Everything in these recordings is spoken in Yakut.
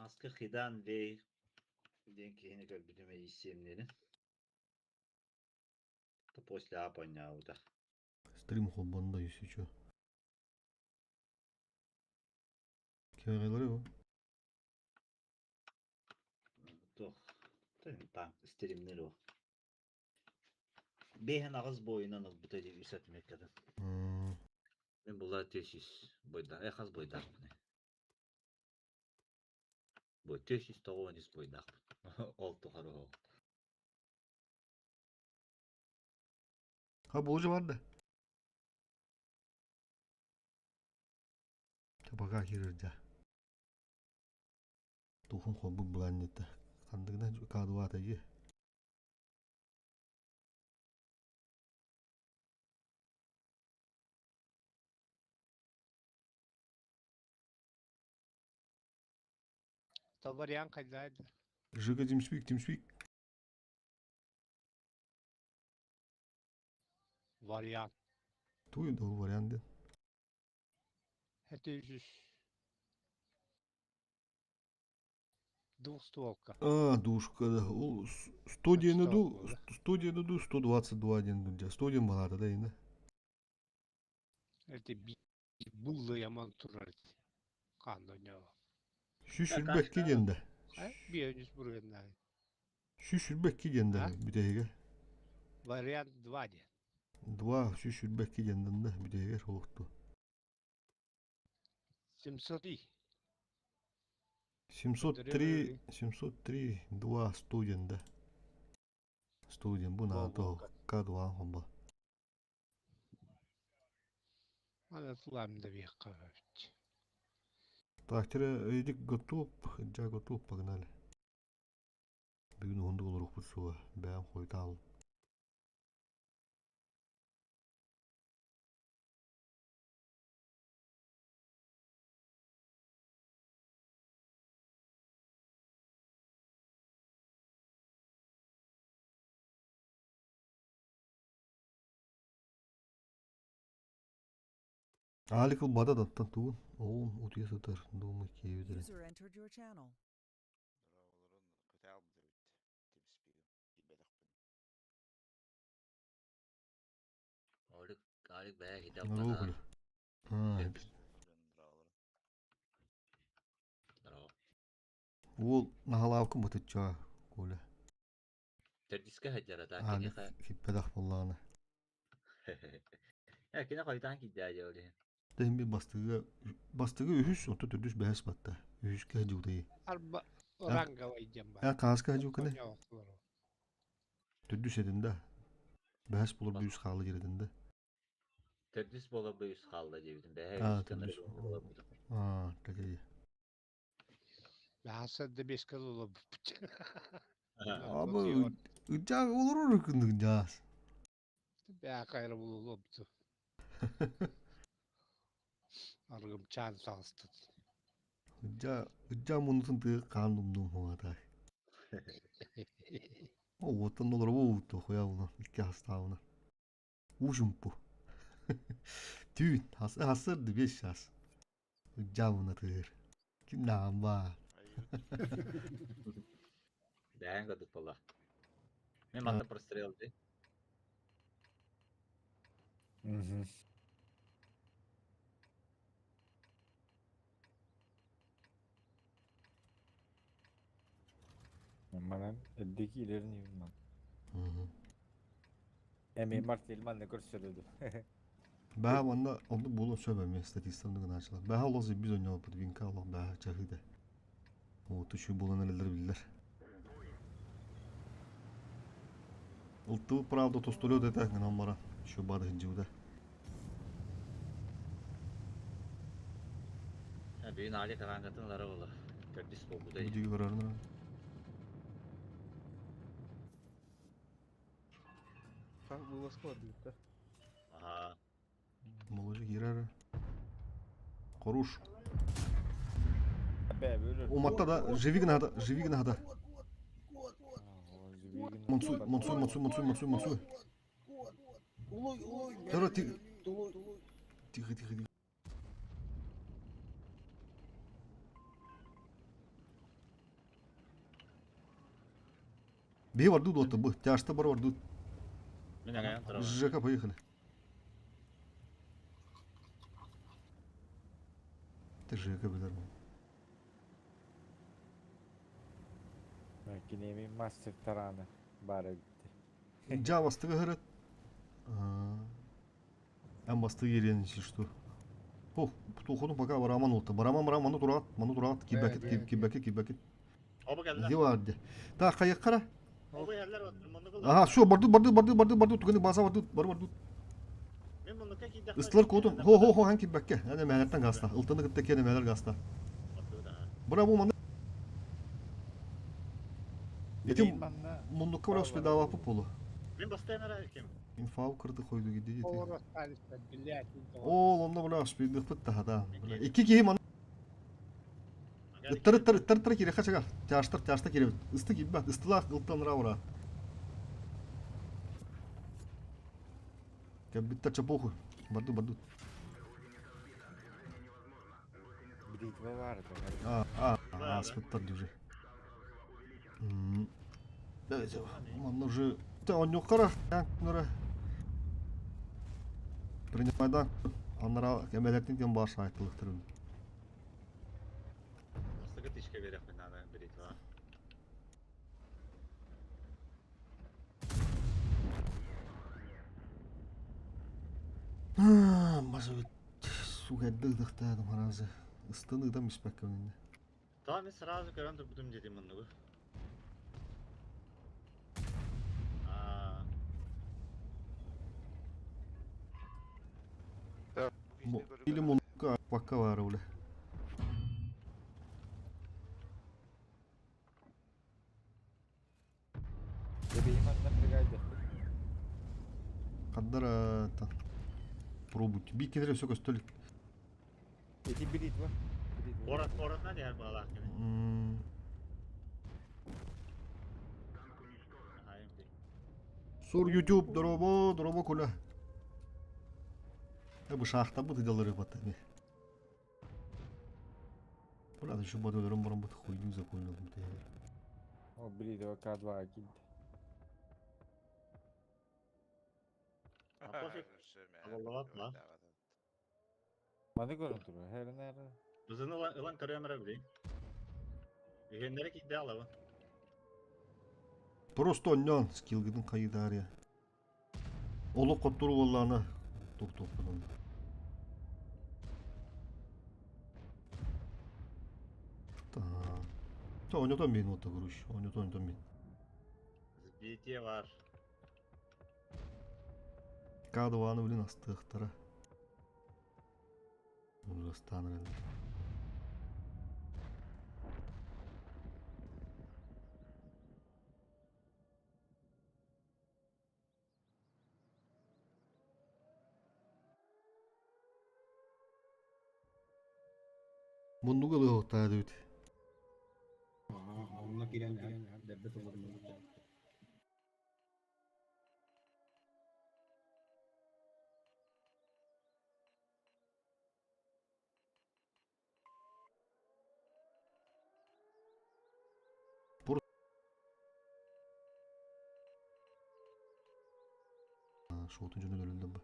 Аска Хидан Вэй диэн киһини көрбүтүм эйиссиэмнэрин. После А понньаабыта. Стрим холбонно если чё. Кэҕэлэри ол. Туох танк стримнэр ол. Биэһэн аҕыс буойунан ылбыта дии үс отметкатын. Мин була 400 бойдаах, э хас бойдаахпыный? Бу 493 бойдаахпын. Ол тухары ол. Ha болжа бар да. Пока кирирдэ. Тухун холбук булан дете. Хандыгынан каадыбаата дии. Вариант хайда Жига TeamSpeak, TeamSpeak. Вариант. Туй ол вариант ден. Это үс Двухстволка. А, душка, да. Ол 100 диэни ду, 100 диэни ду, 122 диэн дуу. 100 диэн балаата да ини. Это буллы яман турар. Хаан Сүүс сүүрбэкки диэн да. Биэнис бургеннай. Сүүс сүүрбэкки диэн да бүтэһигэ. Вариант 2 диэн. Два сүүс сүүрбэкки диэн да бүтэһигэр олохту. 703. 703, 703, 2 студент да. Студент бу наато К2 хомба. Ана тулам да биэххэ эбит. Так, теперь Эдик готов, Джа готов, погнали. Бүгүн уһундук олоруохпут суоҕа, бэйэм хойутаалым. Аалик ылбата да оттон тугун оҕум утуйа сытар думаю киэбит эрэ. User entered your channel. Дорооболорун көтөөл эбит тимспигин киирбэтэхпин. Алик, Алик бэйэ киһитэ Здорово, албата. Коля. А, Дорооболорун. Здорово. Уол наһалаабыккын батыччаа, Коля. Төрдүскэ сылдьар а так Аалик киниэхэ киппэтэх буоллаҕына. Э, кини хойутаан киирдээ дьэ ол иһин. Тэһин бир бастыгы бастыгы үһүс, онто төрдүс бэһис батта. Үһүскэ дьуутайы. Арба ранговай диэн Э, баар. хааска дьууканы Коньяклар. төрдүс этин да. Бэһис булар бүүс хаалы дьиретин да. Төрдүс буолар бүүс хаалла диэбитим. Бэһэ А, үс гынар төрдүс. буолар. А, такие. Бааса да беске олорбут. Аба ыджаа олорор күндүк жаас. Бää кайра булулубtu. Аргым чаан саҕыстыт. Ыджаа ыджаа муннутун тыы хаан думдум хуҥатай. Оттон олоробу уутtu хуя булан икки хастаабына. Уужумпу. Түүн хасырды беш час. Ыджаа муна тыыр. Ким даҕан баар. Дэһэн көрдүк буолла. Мен манна прострел дии. Манан эрдики илэрин юмман. Эми Мартель манна көрсөрөдү. Баа манна оннук буолуон сөп эмиэ статистан гынаачылар. Баа олох биз ойнооппут винка олох баа чаһыыда. Уоту үчүгэй буолан эрэллэр биллэр. Ылтыбыт правда тостолет этэ гынан баран еще бары сылдьыбыта. Бүгүн Алик рангатын ылара буолар. Төрдүс буолбута. Бу диги көрөрүн Как вылазка да? Аха. Молодежь киирэр. Хорош. Бэ бөлөр. Уматта да живи гынада, живи гынада. Монсуй, монсуй, монсуй, монсуй, монсуй, монсуй. Тихо, тихо. Тихо, тихо, тихо. Биһи бардыы дуота бу. Тяжта бар бардыы. Мин аҥайан турабын. ЖК поехали. Ты ЖК билэр. Кинеми мастер тарана баар эбит. Жа бастыгы хырыт. Эн бастыгы ириэн что. Хо, тухуну пока бараман oldu. Бараман бараман ману тураат, ману тураат, кибәкит, кибәкит, кибәкит. Оба кэллэ. Ди бар ди. Та кайыккара. Оба иһэллэр муннук Ага, все, барды, барды, барды, барды, барды, түгені база барды, бары барды. Мин муннукка киирдэхпинэ Ыстылар куотун. Хо, хо, хо, хан кибәкке. Әне мәләртен гаста. Ылтыны кытта кене мәләр гаста. Бра бу маны. Этим муннукка бра успедава полу. Мин бастайын ара ким. Инфау кырды койду гиди. Олар остались, блядь. Ол онно бра успедык пытта хата. Икки киһи маны. Ыттар ыттар ыттар ыттар кире хачага. Тяштар тяшта кире. Ысты киббат, ыстылах ылтан ра ура. Кәббиттер чапоху. Барду барду. Бритва бар. А, а, а, спыттар дюжи. Давайте, манна уже... Та он юқара, нура. Принимайдан анара кемелертин тем баш айтылыктыр. Бастыгы тишке берек мен аны бритва. Башы сугаддыгдыктадым харазы. Ыстыныгдан испәккәминде. Tamam мен сразу көрөм турбутум дедим муннугу. Аа, Или мунка бакка бар уле. Бейманна бригада. Каддара та. Пробуйте. Би кедре все костолик. Эти бритва. Орат оратна дияр балаах кини. Сур YouTube дробо дробо куля. Бу шахта бу тыдалары бата ми. Бля, еще бадыларым барам бут хуйню законил. О, бритва К2 килди. А пофиг. Алалават ла. Маны көрөн турур. Херин херин. Бизин ылан көрөм эрэ били. Игеннere кийде алабы. Просто оннон скилгидин кайдария. Олу коттуру болланы тук тук bunun. Та. Та ойнотон мен ота груш. Ойнотон ойнотон мен. Сбитие бар. Кадуаны билин астыктара. Ужастаныр. Муннуга лыгыктаа дебит. Онно кирен деббет олорун. Шоутун жөнүн өлүлдүм бу.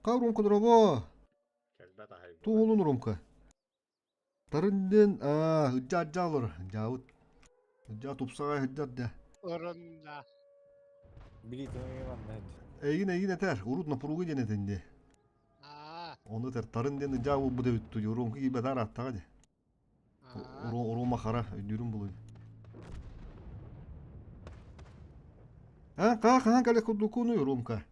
Кабрумка дробо. Кэлбэт аһай. Туолун румка. Тарынден а ыджаджалыр жаут. Ыджа тупсага ыджадда. Орунна. Бритва манна. Эйгин эйгин этер. Урут напругу денетинде. Аа. Оны тер тарынден ыджа бу дебит ту румка кибе дар аттага де. Урума хара өйдүрүм булуй. А ка ка кале кудукуну румка.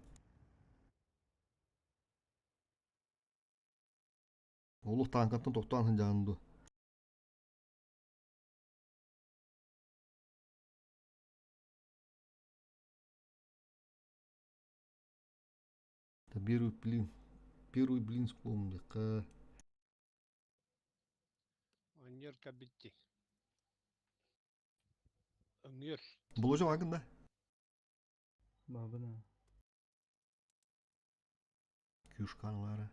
Олух танкаттан токтоон хынжаанду. Первый блин. Первый блин с комдика. Оньорка битти. Өңөр. Булужу агын да. Бабына. Кюшканлары.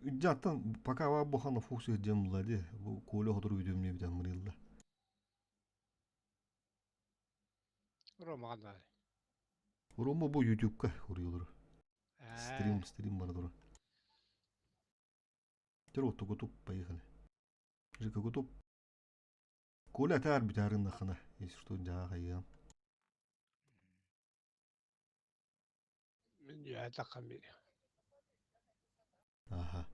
Жаттан пока ва бухана фуксу дем була ди. Бу Коля хотур үйдөм не битен мырылла. Рома ханна. Рома бу YouTube'ка уруйулur. Стрим, стрим бар дура. Теперь вот готов, поехали. Жека готов. Коля тар битарын нахана, если что, да, я. Мин үөһэ таххан биэриэм. Ага.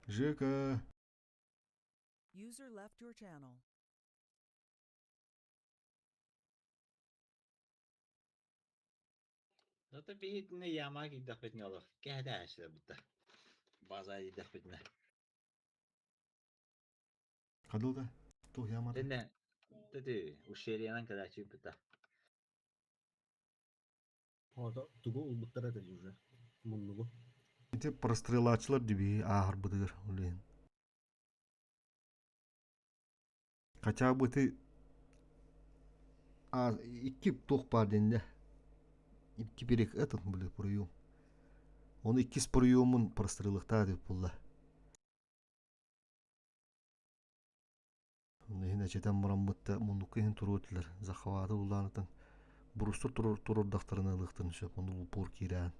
Жека. User left your channel. Зато биһитинэ яма киирдэхпитинэ олох кэһэтээччилэр бутта. База дидэхпитинэ. Кадылда. Тух ямата. Тэнэ тэти ущельянан кэлээччи бутта. Ото тугу улбуттар это уже. Муннугу. Ити прострелачылар диби ааһар бытыгыр улин. Хотя бы ты а икки туох баар дэннэ. Икки берег этот били проем. Он иккис проемун прострелыктаа деп булла. Иһин эчэтэн бараммытта муннукка иһин туруотулар. Захваты улаанытан бурустур турурдахтарына ылыахтарын сөп. Ону упор киирээн.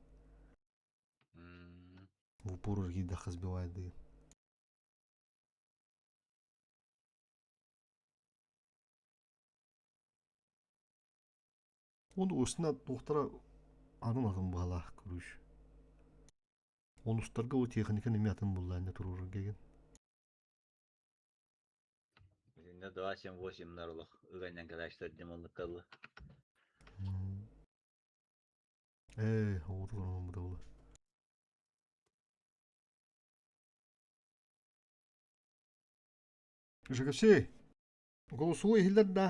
В упор киирдэххэ сбивает Оны устuna туохтара атын атын баһалаах күрүш. Онустарга ол техника неме атын булла турурун кеген. Итиннэ 2-7-8 нар олох ыганньан кэлээччилэр дим оннукка Ээ, оҕоту була. Жекси, голосуй иһиллэр да.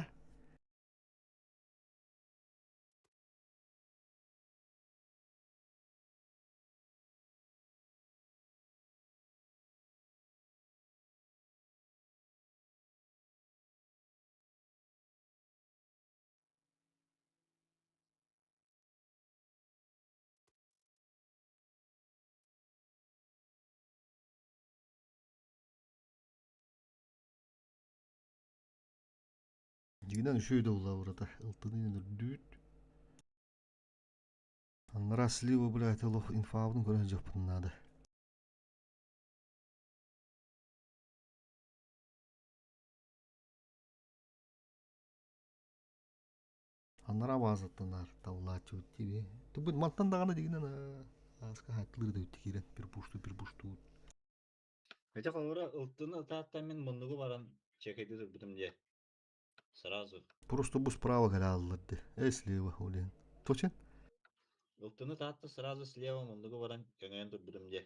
Дигинен үшөй да була бурата. Ылтыны дүт. Аннара слива, блядь, олох инфабын көрөн жоппун надо. Аннара базаттанар тавлаачы тебе. Тубут мантан дагана дигинен аска хатлыр да үтти кирен бир бушту бир бушту. Хотя холобура ылтыны тааттан мин муннугу баран чекейди турбутум дии. Сразу. Просто бу справа галалларды. Э слева улен. Точен? Ылтыны таатта сразу слева муннугу баран көҥөйөн турбутум дии.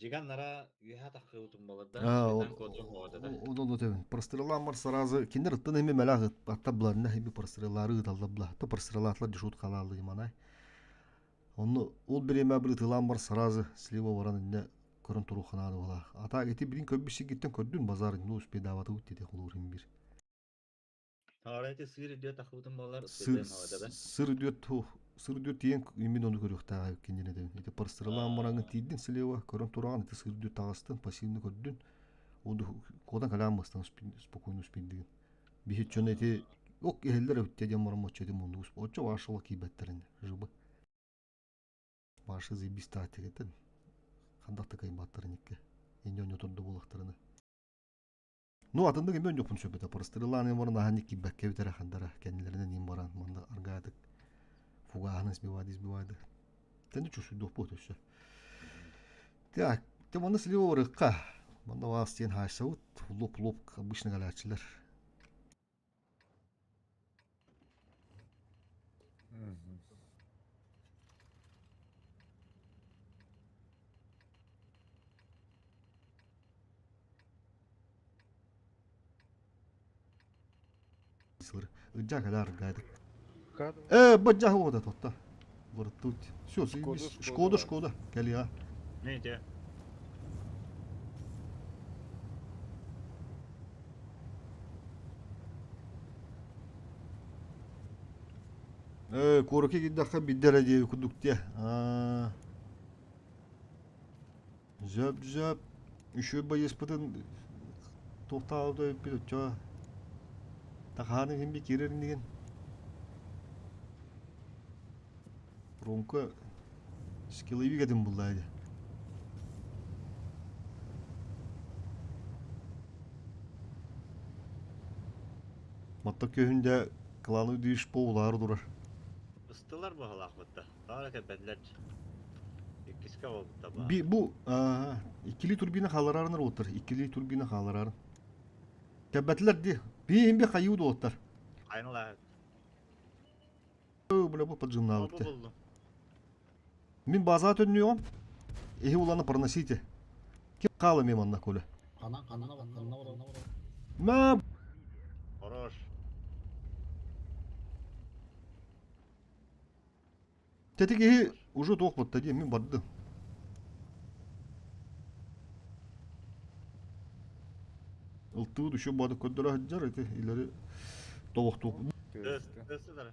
Жиган нара үөһэ таххыбытым буолар да, А, светан куотуох оҕото да. Онон өтөбүн. Простреламар сразу кинер ыттан эми мэлэх атта буларына хеби прострелары ыталла була. То прострелатлар дешут халалды манай. Онну ол биреме бир ытыламар сразу слева баран инне көрөн туруханааны була. Ата эти бирин көбү гиттен көрдүн базар ну успедаваты уттете холурин бир. Таара эти сыр үдүө таххыбытым буолар, Сыр светан оҕото да. сыр үдүөт ту сыр үдүөт тиен имин ону көрүөхтааҕа киндине дебин. Ити прострелам бараңын тиидин слева көрөн тураган ити сыр үдүөт тагыстын пассивный көрдүн. Онду кодан калам бастан спокойно успейдигин. Биһи чон эти ок эхеллер өттө дем барам очо дем онду очо вашала кийбеттерин жыбы. Башы заебись тактикетен. Хандакта кайбаттарын икке. Энди онё турду булактарына. Ну атындык эми өнжөкпүн сөбөтө простреланы баран ахани кийбекке битере хандара кенилеринен им баран манда аргаадык фугааны сбивайды сбивайды. Тенди чусуйдук бу төссө. Так, те манда слева барыкка. Манда вас тен хайсаут, лоп лоп обычно галячилер. Ыджа калар гайды. Баджа хода тотта. Выртут. Все, Шкода, заебись. Шкода, Шкода, Шкода. Кали, а. Не те. Короки гиддаха биддера дие кудук те. А. Зөп-зөп. Үчүгэй байыаспытын туохтаабыт эбиппит оччо тахааны иһин би киирэр иннигин. Ромка скилловик этим булла ди. Матта көһүндэ кланы дүйүш по улаары турар. Ыстылар баһалаахпытта. Таара кэлбэтилэр. Иккискэ буолбутта баа. Би бу иккили турбина хаалараарынар уоттар. Иккили турбина хаалараарын. Кэлбэтилэр ди. Би би хайыы уоттар. Хайналаа. Бля бу Бу поджимнаабытты. булдум. Мин база төннүөҕүм. Эһи уланы проносите. Ким хаала мен манна Коля? Хана ханна ханна ханна Ма Хорош. тетик иһи уже туох бутта дии мин бардым. Ылтыы еще бады көрдөрө сылдьар ити илери тобохтуу. Тыаска. Ыстылар.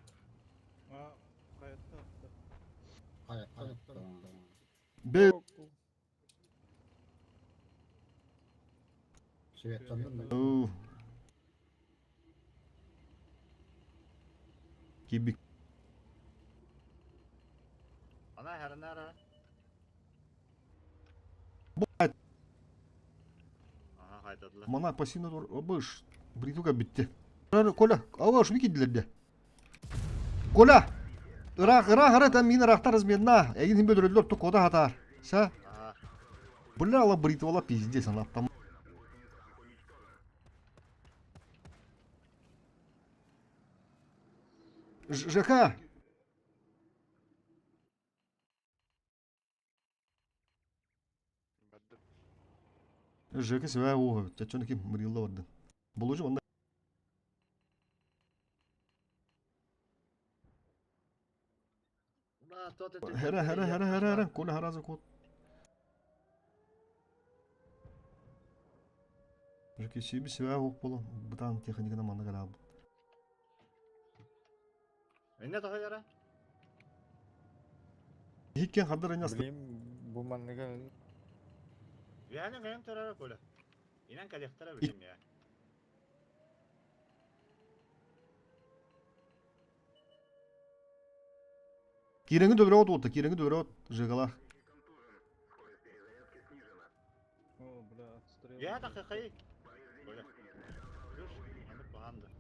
Хайаттан. Бе Светтан. Кибик Ана хәрнәр. бу Ага, хайтадылар. мана пассивно тур обыш бритука битти. Коля, ава шми кидилерде. Коля! Ыраах, ыраах ара там мин ыраахтар разменна. Эгин хим бөдөрөллөр ту кода хатар. Са, Ага. бля ала бритвала пиздец она там. ЖК! Бардым. ЖК себя оға, чачон ким мырилла барды. Болужу онда Ура, тот это. хера хера хера хера хера коля харазы кот. ЖК себе себя оқ болу, бутан техниканы манда калаб. Инне тохойара. Хиккен хаддар эняс. Билим бу манныга Яны кайым тарара Коля. Инан калехтара билим я. Киреңи дөбөрө от отта, киреңи дөбөрө от ЖКлар. О, бля, отстрел. Я да хай. Коля. Күш, аны баһанды.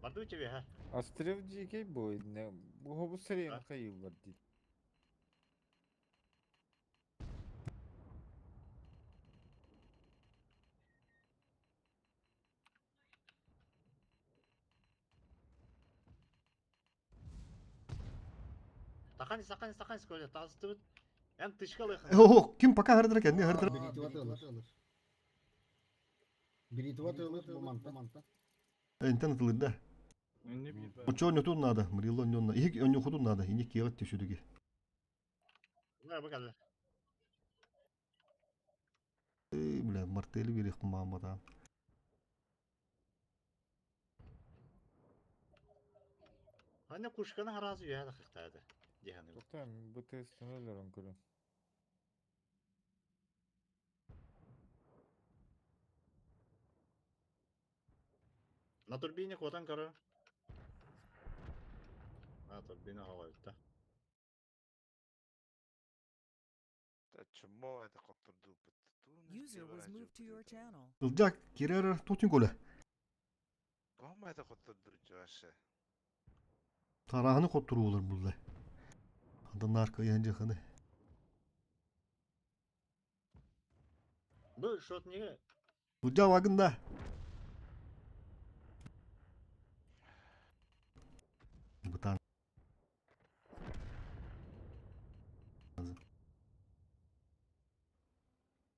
Барду тебе ха. Астрев жикей бу не бу хобу сырен А? кайылар дейт. Тахан сахан сахан Коля, тастыбыт. Эн тышкалыхын. О, ким пока хардыр кенди хардыр. Бритва тылыр. Бритва тылыр бу манта. Энтен тылырда. Не бит. Очо нютун надо, мырилла нюнна. Ихик өню надо, иник кият түшүдүгү. Мына бу калла. Эй, бля, мартели берек мамада. Аны кушканы харазы я да хыктады. Диханы. Токтом бу тестин өлөрөн көрүн. На турбине котан көрө. На турбина хавайта. Та чмо это котторду бит. User was moved to your channel. Ылжак кирер тутун коле. Тома это котторду жашы. Тараханы коттуруулар булла. Анда нарко янжыханы. Бу шот неге? Ылжа вагында. Бутан.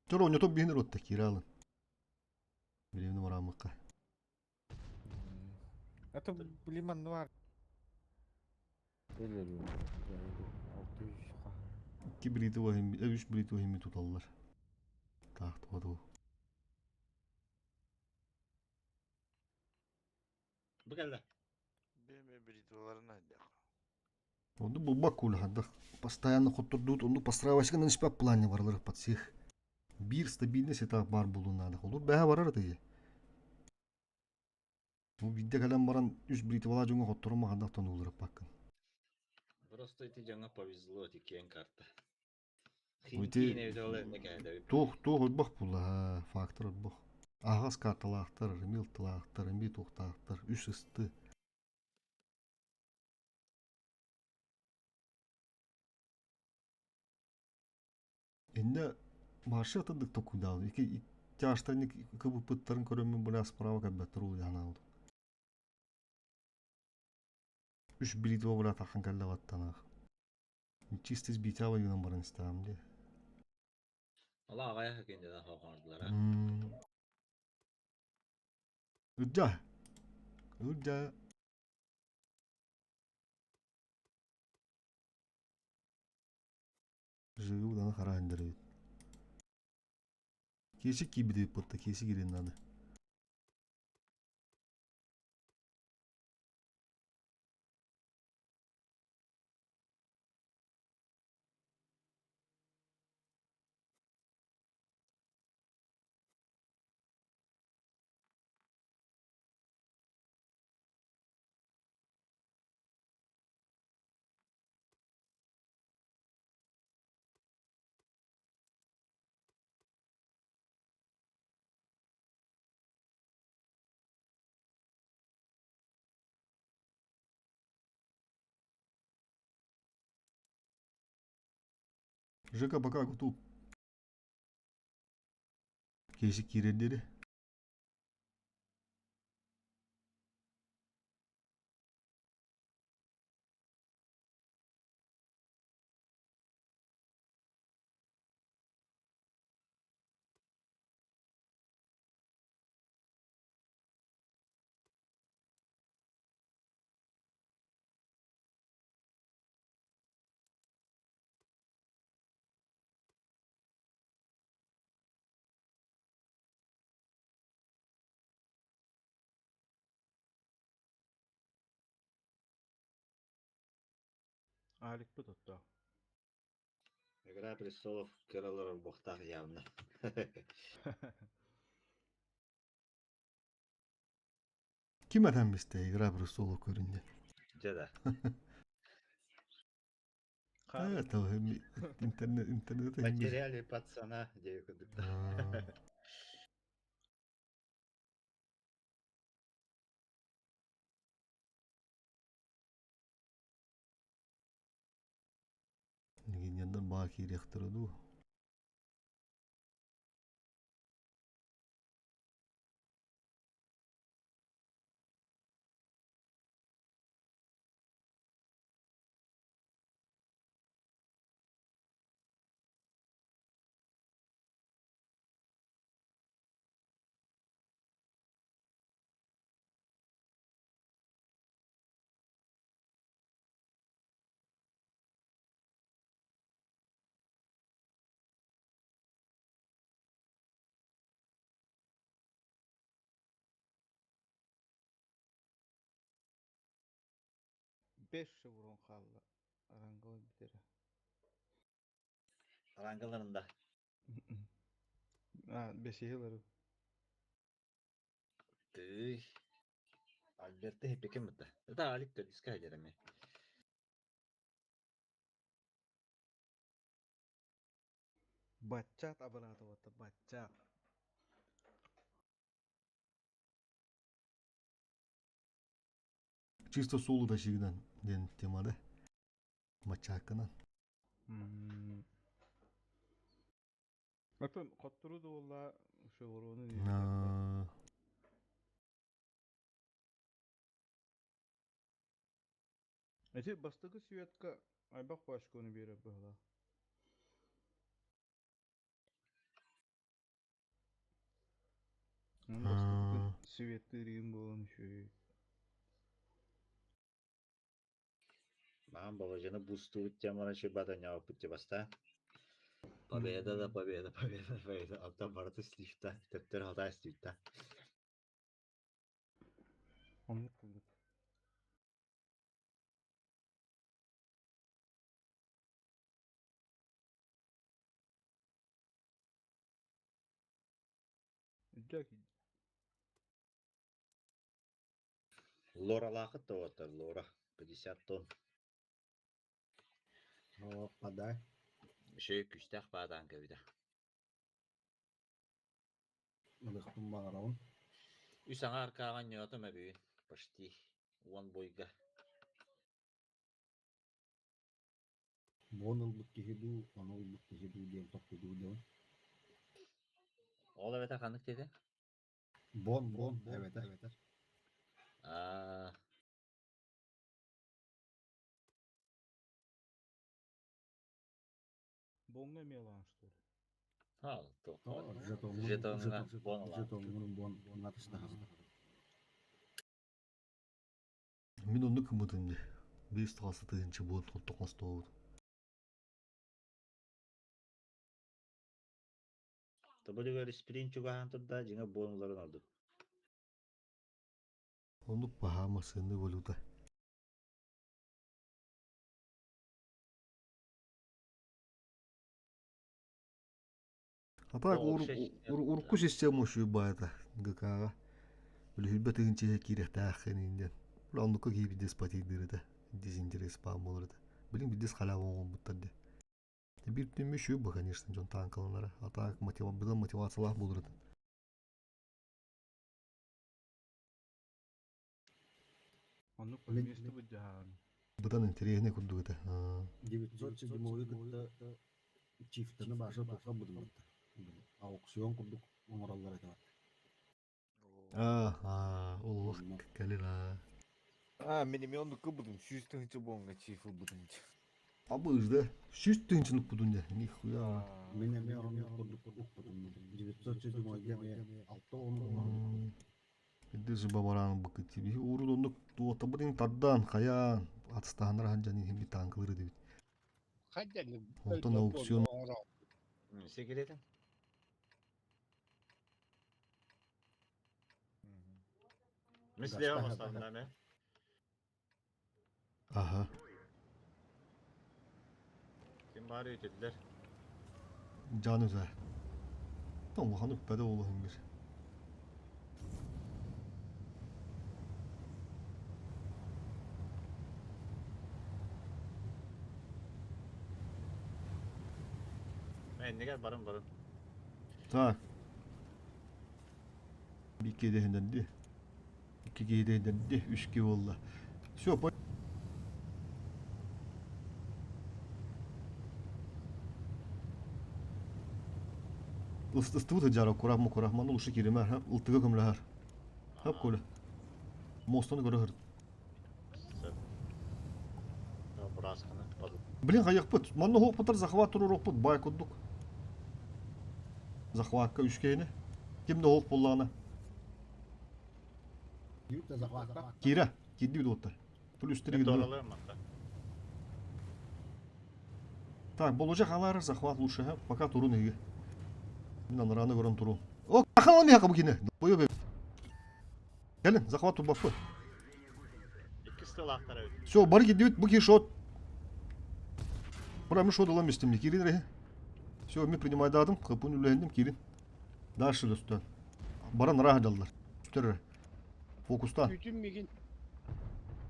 Чоро оньото бихинер отта киралын. Билемни марамыкка. Это билим бар. Элер. 600 ка. Икки брити вахим, үч брити вахим туталлар. Так, туаду. Бу калла. Беме бритваларына дяха. Оннук булбакка улаханнык постоянно хоттордуут оннук постраивайсканан испэт плане барылар под всех. Биир стабильность это баар буолуон наада. Холур бэһэ барар это Бу биирдэ кэлэн баран үс бритвала дьоҥҥо хотторон махандах тонулларыппаккын. Просто ити дьоҥҥо повезло ити киэҥ карта. Ити туох туох орбох буолла фактор орбох. Аһаҕас карталаахтар, ремилтылаахтар, эмби туохтаахтар, үс ысты. Иннэ Маша атындык токуйдаабыт. Ики тяжтан кыбыппыттарын көрөммүн быра справа кэлбэттэр улахан Үс бритва быра тахан кэллэ баттанаах. Чисто сбитява гынан баран истэҕим дии. Ола аҕайах экинден хоҕоордулара. Ырдьа. Ырдьа. Жыы уданы хара эндеребит. Киэси киирбит ыыппытта, киэси киирин надо. Жека пока куту. Киэси киирэр диэри. Аликпыт оттоо. Игра престолов кыралар орбохтаах явно. Ким этэн бистэ Игра престолов көрүннэ? Дьэ да. Это интернет интернет Потеряли пацана, диэки курдук. Легендар баа киириэхтэрэ дуу? Бес шеврон хаалла. Арангалар бүтэрэ. Арангаларында. А, бесиһилэр. Тыый. Альберты хиппекем бытта. Это Алик төрдүскэ хайдерами. Баччат абыраата баччат. Чисто суолу ташыгынан диэн темада. Мачааккынан. Оттон хоттору да буолла шеврону Эти бастакы светка айбах пачканы берер быһыла. Бастакы светтыырыын буолан үчүгэй. Маам Балажаны бустубут теманы чуйбата ньооппут баста. Победа да победа, победа, победа. Оттон барыта слифта, төптөр хатаа слифта. Оннук курдук. Үрдэ киирдэ. Лоралаахыт да уоттар Лора. 50 тонн. О, подай. Үчүгэй күүстээх баатаан кэбитэ. Ылыахпын баҕарабын. Үс аҥаар кааҕа ньоотум эбигин. Почти. Уон буйга. Буон ылбыт киһи дуу, ону ылбыт киһи дуу диэн толкуйдуу дьон. Ол эбэтэ ханнык диэтэ? Бон, бон, эбэтэр. Аа, Боҥҥа эмиэ ылаҕын что ли? Ал, Жетоҥҥун, жетоҥҥа бон ылаҕын. жетоҥҥун бон натыстаһаҕын. Мин оннук гыммытым дии. Биэс тоҕус тыһыынча буон оттон хостообут. Тобулугар испирин чугаһаан турда, дьиҥэ буон ыларын ордук. Оннук баһаам массыына валюта. А так урукку система үчүгэй ГК-ҕа үлүһүйбэт тыһыынча киириэхтээххин диэн. Бля оннукка киһи биирдэ спотейдыыр этэ, дизинтерес баар буолар этэ. Билин биирдэ халява оҥорбуттар дии. Биир түмү үчүгэй бу конечно дьон таанкаланара. А так быдан мотивациялаах буолар этэ. Оннук место быдьаһаан. Быдан интэриэһинэй курдук этэ. 907 кытта чифтаны баша туха будуматта. Аукцион курдук оҥороллор этэ. Аа, ол кэлин аа. Аа, мин эмиэ оннук ылбытым. Сүүс тыһыынча буоҥҥа чиф ылбытым. Абыжда. Сүүс тыһыынчаны укпутун дьэ. Нихуя. Мин эмиэ оннук курдук укпутум. 907 эмиэ 6 10 Биирдэ зуба бараан быкыт биһи урут оннук туотабытын тардан хайаан атыстаһаннар ханжан иһин би таанкылыр этибит. Онтон аукцион Секретин. Мин слева поставлю, Аха. Ким баар үтүллэр? Жан үзэ. Улахан үппэдэ улахан бир. Эннигэр барын барын. Так. Икки дэһинэрди. Икки киһи дэһинэрди. Үс киһи буолла. Все, Ыстыбыт ыдьаара курах мукурах маны лучше кииримэр ха ылтыга көмөлөһөр. Хап коля. Мостаны көрө Блин, хайахпыт. Манна хооппутар захват туруорукпут бай курдук. Захватка үс киһини. Ким да хоох буллаҕына. Киирэ. Киирди уоттар. Плюс три Так, болужа халаар захват лучше, ха? Пока турун иги. Мин анараны көрөн турун. О, хала миха бу кине. Бойо Кэлин, захват турбаппыт. Иккис тылаахтар эбит. Все, бары кирдибит, бу киһи шот. Бара мен шот ылам истим, кирин рехи. Все, мен принимайдадым, кыпын үлэһиндим, кирин. Дальше достан. Баран ыраах дьаллар. Үстер Фокустан. Күтүм мигин.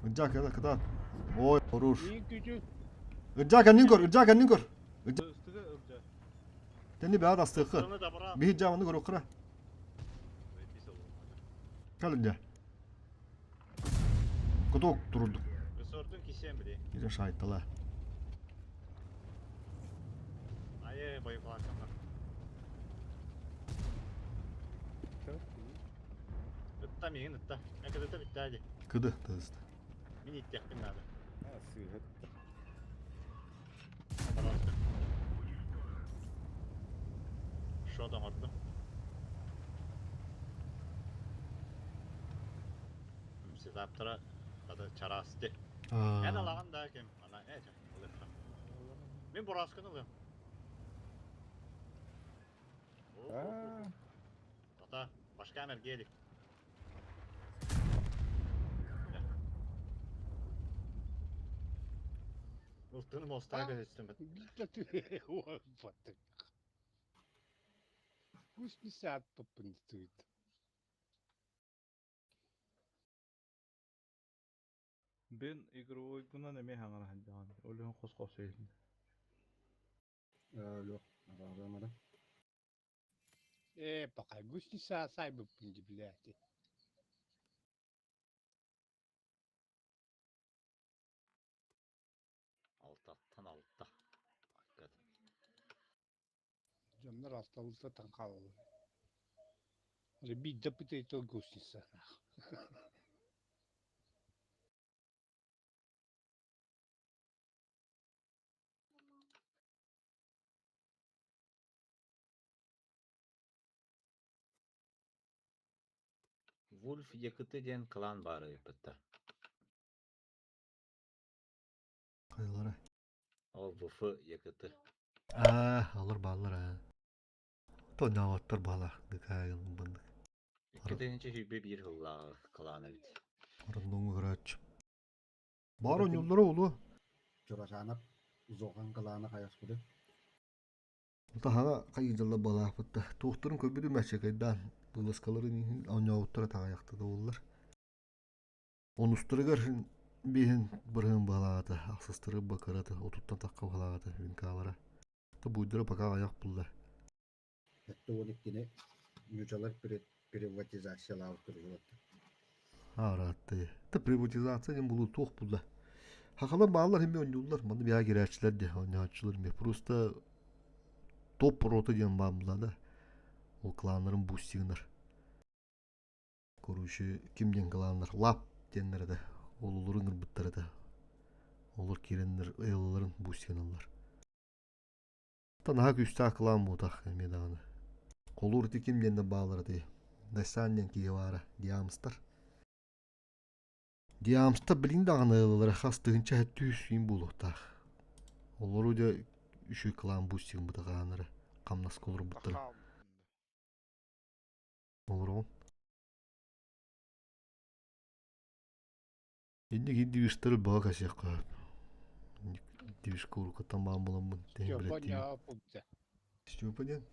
Ырдьаа кыта кытаат. Ой, хорош. Мигин күтүм. Ырдьаа кэннин көр, ырдьаа кэннин көр. Ыстыга ырдьаа. Тэнни бэҕэ астыахха. Биһи дьааманы көрүөххэ. Кэлин дьэ. Кутуок турурдук. Сордун кисем били. Кире шайтала. Айы бойколаккамар. Ытта миигин ытта. Мен кыдыта бүттээ дии. Кыды тыста. Мин иттиэхпин наада. Сыыһыт. Пожалуйста. Шот оҥордум. Сетаптара хата чараасты. Эн алаҕын да ким? Ана э ылыахха. Мин бурасканы ылыам. Тата, башка эргиэлик. Ылтыны мостаа көһүстүм. Гусеница аппыппын тыыт. Бин игровойгунан эмиэ хаҥара сылдьаҕын. Ол иһин хос-хос иһиллэр. Алло, араҕаамара. Ээ, пока гусеница саайбыппын дии билээти. Алтаттан алта. Hakikaten. Дьоннор алталыта таҥхалалар. Биирдэ пытайтал гусеница. Вульф Якыты диэн клан баар ыйыппыттар. Хайалара? Ол ВФ Якыты. Аа, алар бааллар аа. Тоннаабаттар баалар дыкаагын бандык. 2021 сыллааҕы клан эбит. Рандомҥа көрөөччү. Баар оонньууллара буолуо. Чурасаанап Зохан кылаана хайаспыты. Таһаҕа хайыдалла балаахпыт да туохтарын көрбүтүм мэччэкэйдээн быласкаларын иһин оонньообуттара таҕайахта да буоллар. Онустарыгар биэһин бырыһын баһылаата, ахсыстары бакырата, отуттан тахха баһылаата винкалара. Та буйдара пока аҕыйах булла. 72-ни ньучалар приватизациялаабыт курдук. Аараатты. Та приватизация диэн булуу туох булла. Хахалар бааллар эмиэ оонньууллар. Манна биһа кирээччилэр де оонньооччулар эмиэ. Просто топ рота диэн баар булла да. Ол кланнарын бустигынар. Короче, ким диэн кланнар лап диэннэр этэ. Ол олорун ырбыттар этэ. Олор киирэннэр ыалларын бустигыналлар. Та наһаа күүстээх кылаан буотах эмиэ даҕаны. Холуур ити ким диэннэр бааллар этэй? Дайсан диэн киһи баара, Диамстар. Диамстар билигин даҕаны ыаллара хас тыһыынча сэттүүс сүүн буолуохтаах. Олору дьэ үчүгэй кылаан бустигын бытаҕааннара хамнаска олорбуттара. Олороҕун. Инник индивистары баҕа кэсиэххэ сөп. Индивишка уруккуттан баан буламмын тэһин Степа билэттиибин. ньааппыта. Степа диэн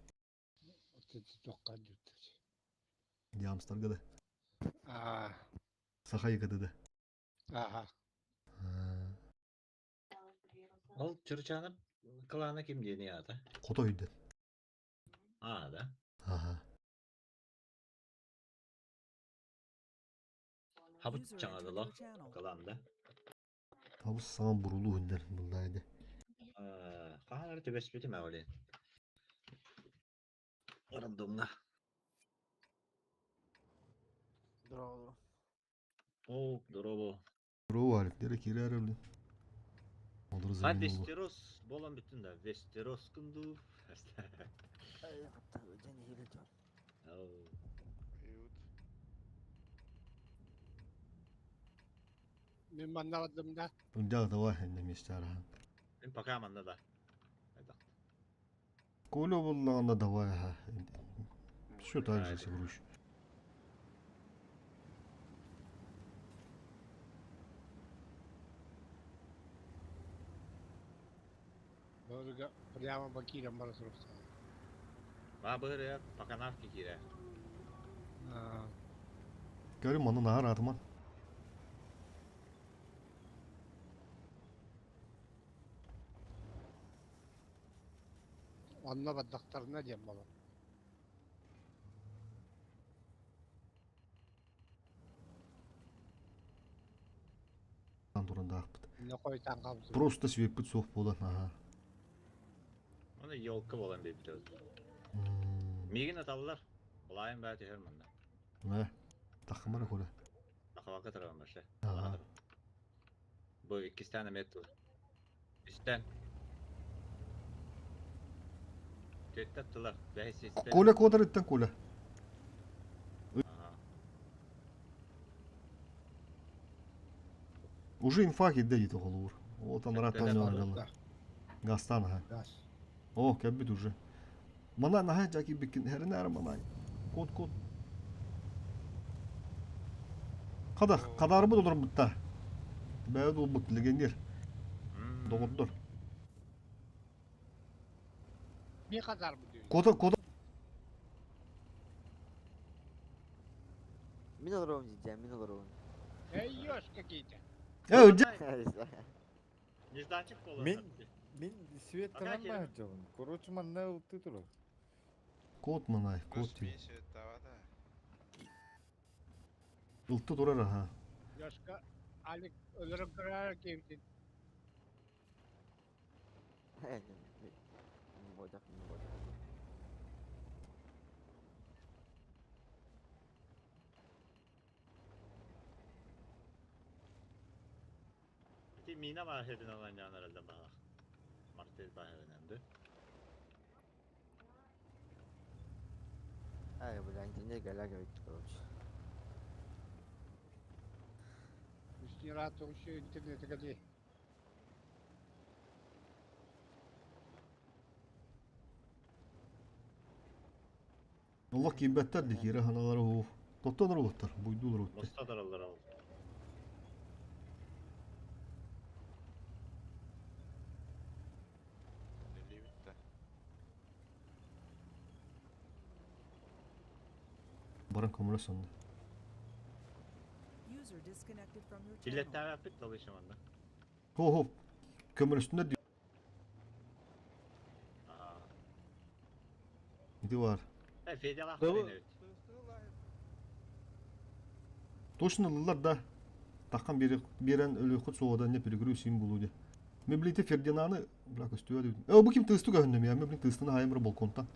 Тоққа дьүттэр. Диамстарга да. Аа, Саха якыты да. ааха. Ол Чырчаанап клана ким диэний аата? Хото өйдөн. Аа да. Аха. Хабыт User entered чаҥадылах your channel. клан да. Хабыс саҥа бурулуу хүндэр буллаайды. Хаһан эрэ түбэспитим ээ олен. Рандомна. Здорово. О, здорово. Бро арифлere киирэр өлү. Олор А замин болу. Вестерос болан бүттүн да. Вестерос кынду. Мин манна бардым да. Унжа давай на месте арахан. Мен пока манна да. Коля боллаҕына давай аха. Все так же сигруш. Бөргө прямо бакирам бара суруксаа. Ма быһырыа поканавки киирэ. Аа, Көрүм манна наар атыман. онно бардахтарына диэн болон. Туран даахпыт. Не койтан қалды. Просто свеппит суох буолан аха. Оны елка болан бейбит. Мигин аталлар. Улайын баа түһэр манна. Мэ. Тахмара коля. Ахавака тарабан башы. Аха. Бу иккистен эмет тур. Үстен. Төттөп тылар. Бәйс истен. Коля кодar иттен Коля. Уже инфа кидде дит оголур. Вот он рад там Гастан аха. Газ. О, кәббит уже. Мана наһа жаки бикин херин мана. Код код. Када кадарбы долар бутта. Бәйд ол бут легендер. Доғырдыр. Bir kadar mı diyor? Кода кода. Мин олоруом дьэ, мин олоруом. Эй, ёж какие-то. Э, дьэ. Нежданчик буолар. Мин мин Светанан баһдьабын. Короче, манна ылты турар. Кот манай, кот дии. Ылты турар аха. Ёшка, Алик өлөрөн көрөр киһибитин. Ити мина бааһырын аланньаан эрэллэ баҕах. Мартель бааһырынан Ай, бля, инженер галяга ведь, короче. Үстүрат еще интернете кали. Олох киирбэттэр дии, киирэ ханалара уу. Тоттон оруоттар, буйдуулар уттар. Муста тараллар ол. Баран көмөлө сонно. User disconnected from your channel. Киллэттээбэппит талышы манна. Хо-хо. Көмөлөстүннэр дии. Ити бар. Э, Федялаах Дыбы- эбит. Точно ыллылар да. Таххан биэрэн өлүөххүт суоҕа не перегрю син булуу де. Мен билите Фердинаны бля көстүө дебит. Э, бу ким тысту көһүннүм я? Мен билин тыстыны хайым бір балконтан.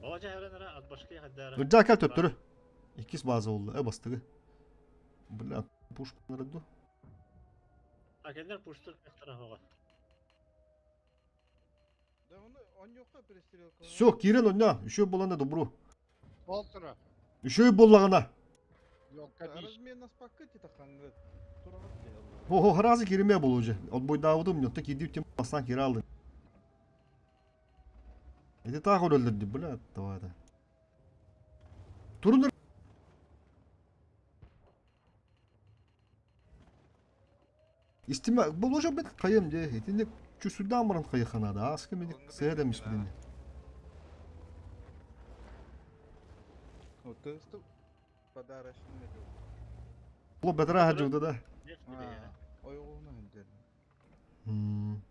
Ола жаһаран ара атбашкы хаддара. Ырдьаа кэл төттөрү. Иккис база болду. Э, бастыгы. Бля, пушка ду. Акелер пуштур кахтара хоға. Да оны оньоққа перестрелка. Все, киирэн онно. Үшөө болана добру. Полтора. Үшөө боллагана. Ёлка биш. Размен спакыти тахангы. Турагат Хо-хо, харазы кириме болу уже. Отбойдаабытым, ньотто киирдип тем бастан кире алдым. Ити таах өлөллөрдү, бля, давай это. Турунар Истиме, бұл уже бит кайым де. Итинник чүсүрдән баран кайыханада. Аскы мен сыя демиш билинди. Вот тесту подарочный. Бұл бәтіра хаджугда да. Ойгуна хендер. Хм.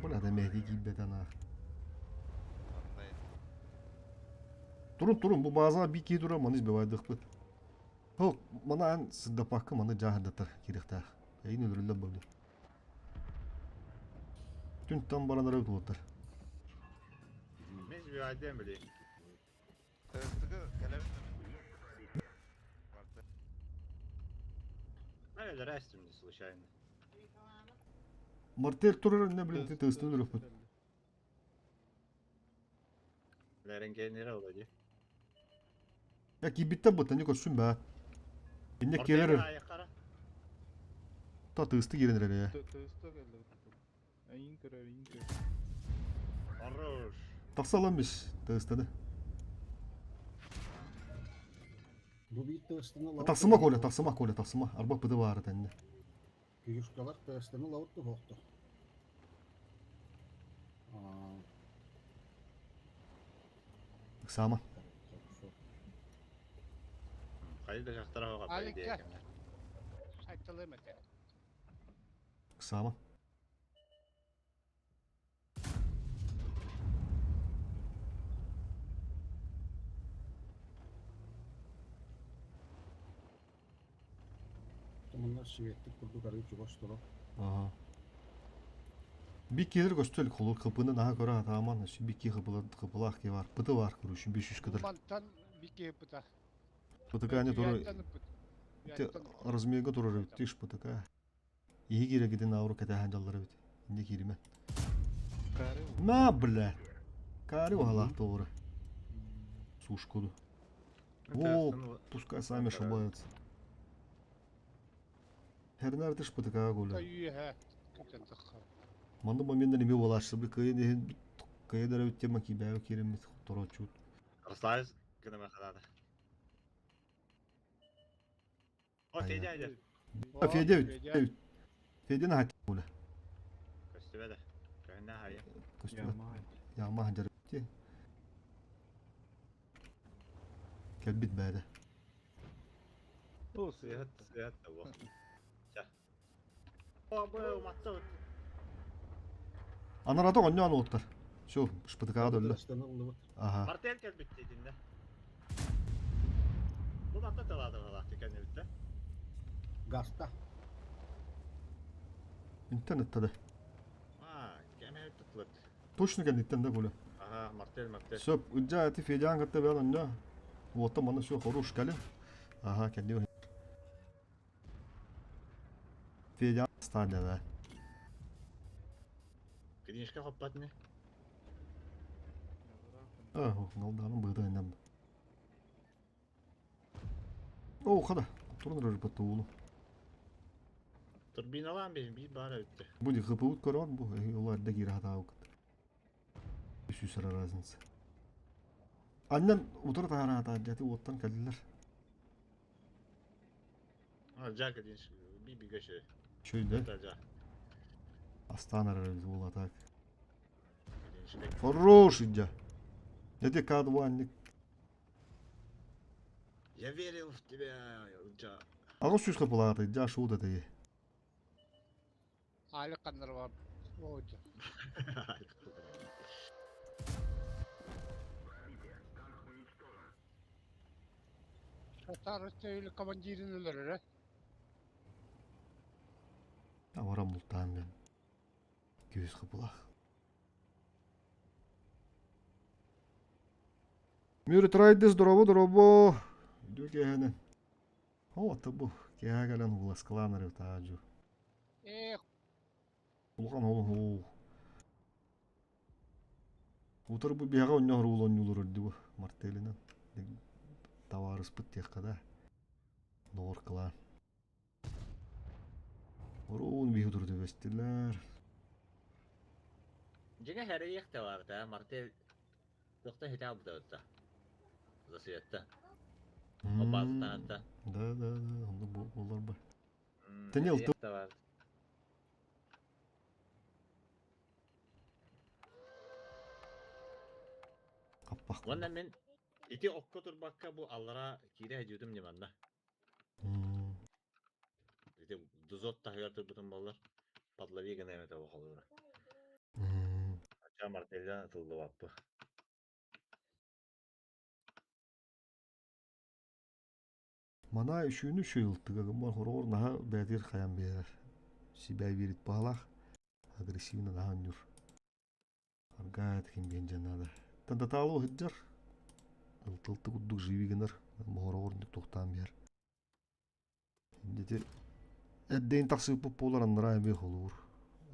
Бля, да мехди кийбетен ах. Турун турун бу база би ки тура маны избивайдыкпыт. Хо, мана ан сыддапаккы маны жаһырдатар кирихтаах. Эйин өлөрүллөр болду. Түнтан баранары туоттар. Мен избивайдым били. Наверное, растим не случайно. Мартель турар не блин, ты тыстын өлөкпүт. Ләрен ола ди. Я кийбиттер бу тани көрсүн баа. Инне келер та тысты кирен эрэ. Тесту келди. Эйин көрөр, эйин көр. Хорош. Тахсалам биш тыстыны. Бу биир тыастаны лабыт Тахсыма Коля, тахсыма Коля, тахсыма. Арба пыды баары тэнне. Күйүшкалар тыастаны лабыт туһуохту. Сама. Хорошо. Хайда жақтара хоға по идее. Алика. Айтылым это. Сама. Туманнар сибеттик курдук арыы чугас тура. Ага. Би келер көстөл холур кыпыны наха көрө атааман өсү би ки кыпыла кыпылах ки бар. Пыты бар көрүшүн 500 кыдыр. Мантан бике пыта. Пытыка не турар. Те размерге турар бит тиш пытыка. Иһи кире гидин ауру кэтэхэн жаллары бит. Инде кириме. На бля. Кари оһалаах тоҕура. Сушкуду. О, пускай сами ошибаются. Хернер тиш пытыка гуля. Үйе. Күтен тахха. Манды моментен эме болашсы бу кыйын иһин кыйын эрэ тема кибээбэ киириммит торочут. Расслабься, гына маханада. О, Федя айда. Федя бит. Федя на гуля. Көстүбэ да. Көһүннэ хайа. Көстүбэ. Яма хадыр. Кэлбит бэйэтэ. О, сыһат, сыһат да бу. Ча. О, бу уматта. Анарата оонньоон уоттар. Все, шптк-ҕа да өллө. Аха. Мартел кэлбит итиннэ. Бу манна талааталаах кэннибиттэ. Гаста. Интен ыттады. Аа, кэмэ туттулар. Точно кэнниттэн да Коля. Ага, Мартель, Мартель. Сөп, ыдьа эти Федян кытта бэйэн онньо. Уоттан манна все хорош кэлин. Ага, кэнни Федя стадия да. Книжка хоппат не? А, налданым быһыта иннем. О, хада. Турун рыжыпатты уулу. Турбиналаан биир биир баара бүттэ. Бу ди хыпыбыт көрөн бу ол эрдэ киирэ хатаабыккыт. Үс разница. Аннан утары таһараата дьэти уоттан кэллилэр. А, Жак один би бигэ шö. Şöyle Да, жа. Астан арарыз була так. Один Хороший дя. Дяти кадванник. Я верил в тебя, жа. Ағыз сүз қыпылаты, жа шоу да тegi. Айлык каннар бар. Оодьа. Татар өстөйлü командирин өлөрөрө. Аварам бултаан мен. Күйіз қыпылақ. Мюрри Трайдес, дороbo, дороbo. Дүкені. О, табу. Кеға кәлін уласкаланыр таажу. Э, Улхан ол ол. Утар бу биһаҕа онньоһор уул онньуулур өрдү бу мартелинен. Таварыспыт тиэххэ да. Доҕор кылаан. Оруун биһи турду бэстилэр. Дьиҥэ хэрийэх да бар да, Мартель тохта хитаа бутабытта. Засветта. Опаастаанта. Да, да, да, онно бу болар бар. Тэне ылты. Да бар. Каппах. Уонна мин ити окко турбакка бу аллара киирэ дьүтүм ньыманна. Ити дузот таһыгар турбутум боллар. Подлови гына эмэтэ бохолура. Ача Мартельдан ытыллыбаппы. Мана үшүүнү шөйүлтыга гыммар хороор наһа бээтир хайан биэрэр. Сибээ биэрит баалаах агрессивно наһа онньур. Аргаат ким биэн дьанаада. Тантатаалуу сылдьар. Ылтылты курдук живи гынар. Моһороҕор үрдүк тохтоон биэр. Ити эрдэйин тахсыыппыт буолар аннараа эмиэ холуур.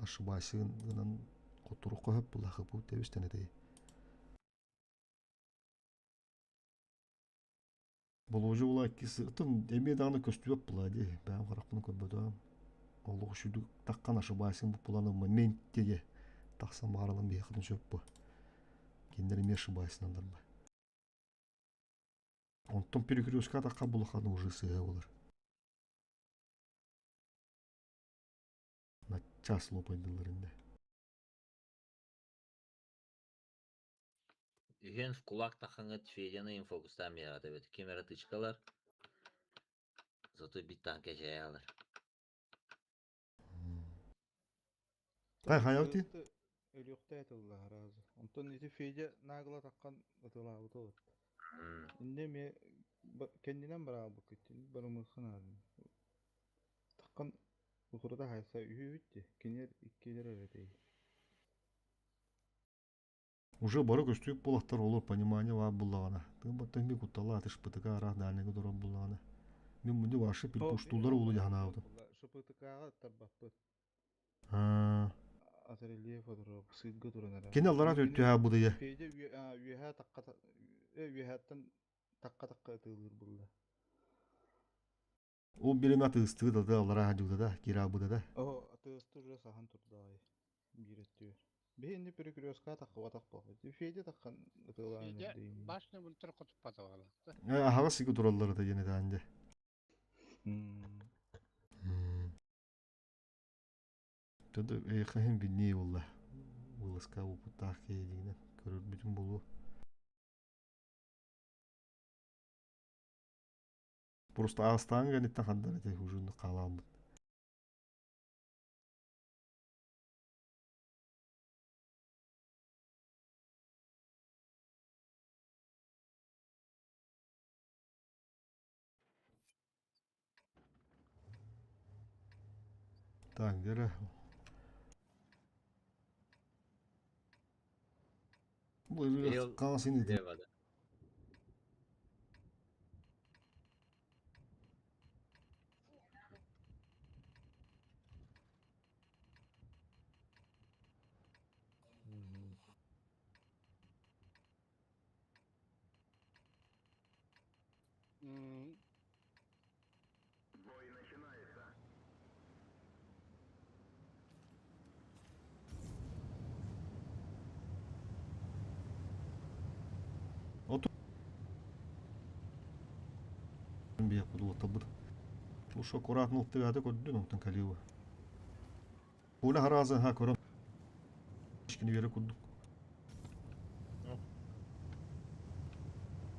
Ошибайсыгын гынан хотурукка хөп булахыппыт тэбистэн этэй. Болуожу була иккис ытын эмиэ даҕаны көстүбэт була дии. Бэйэм харахпын көрбөтөм. Олох үчүгдүк таххан ошибайсың бу буланы моменттеге тахсан бааралан биһиэхэтин сөп бу. Кинилэр эмиэ ошибайсыналар ба. Онтон перекрестка тахха булаханы уже сыһа болар. На час лопайдылар инде. Үһүөн в кулак тахаҥыт Федяны инфокустаан биэрэҕит эбит. Ким эрэ тычкалар. Зато бит танка дьайаалар. Ай хайаути? Өлүөхтэй тыллаһар азы. Онтон ити Федя наагыла таххан ытылаабыта олор. Инне эмиэ кэннинэн бараабыккыт барымыххын аадын. Таххан утурата хайса үһүбүт дии. Кинилэр иккилэр эрэ тей. Уже бары көстүүк булахтар олор понимание баар буллаҕына. Тыын баттан ми куттала атышпытыга араах дальныйга дорон буллаҕына. Мин муни ваши пилпуштуулар уулу дьаһанаабытым. ШПТК-ҕа тарбаппыт. Аа. Атрельеф отыро сыырга туран эрэ. Кини аллараа түһэ будыйа. Федя үөһээ тахха үөһээттэн тахха тахха ытыылыыр булла. Ол бириме атыыстыы да аллараа дьууда да кираабыда да. О, атыыстыр уже сахан турдаай. Биир өттүгэр. Биһи инни перекрестка таххыбатах буолбут. Федя таххан ытыылаан Федя эрдейин. башня бултар хотуппата баалаахта. Аһаҕас сиги тураллар да диэн этаанде. Төдө эйхаһын биннии буолла. Выласка опыттаах киһи дигинэн көрөрбүтүн булуо. Просто аастаан кэнниттэн хандан этэй ужиннык хаалааммыт. Так, где Бу хаҥас ини Биэхпит Уж аккуратно уктыгааты көрдүн онтон калиуа. Пуля харазы ха көрөн кини бере курдук.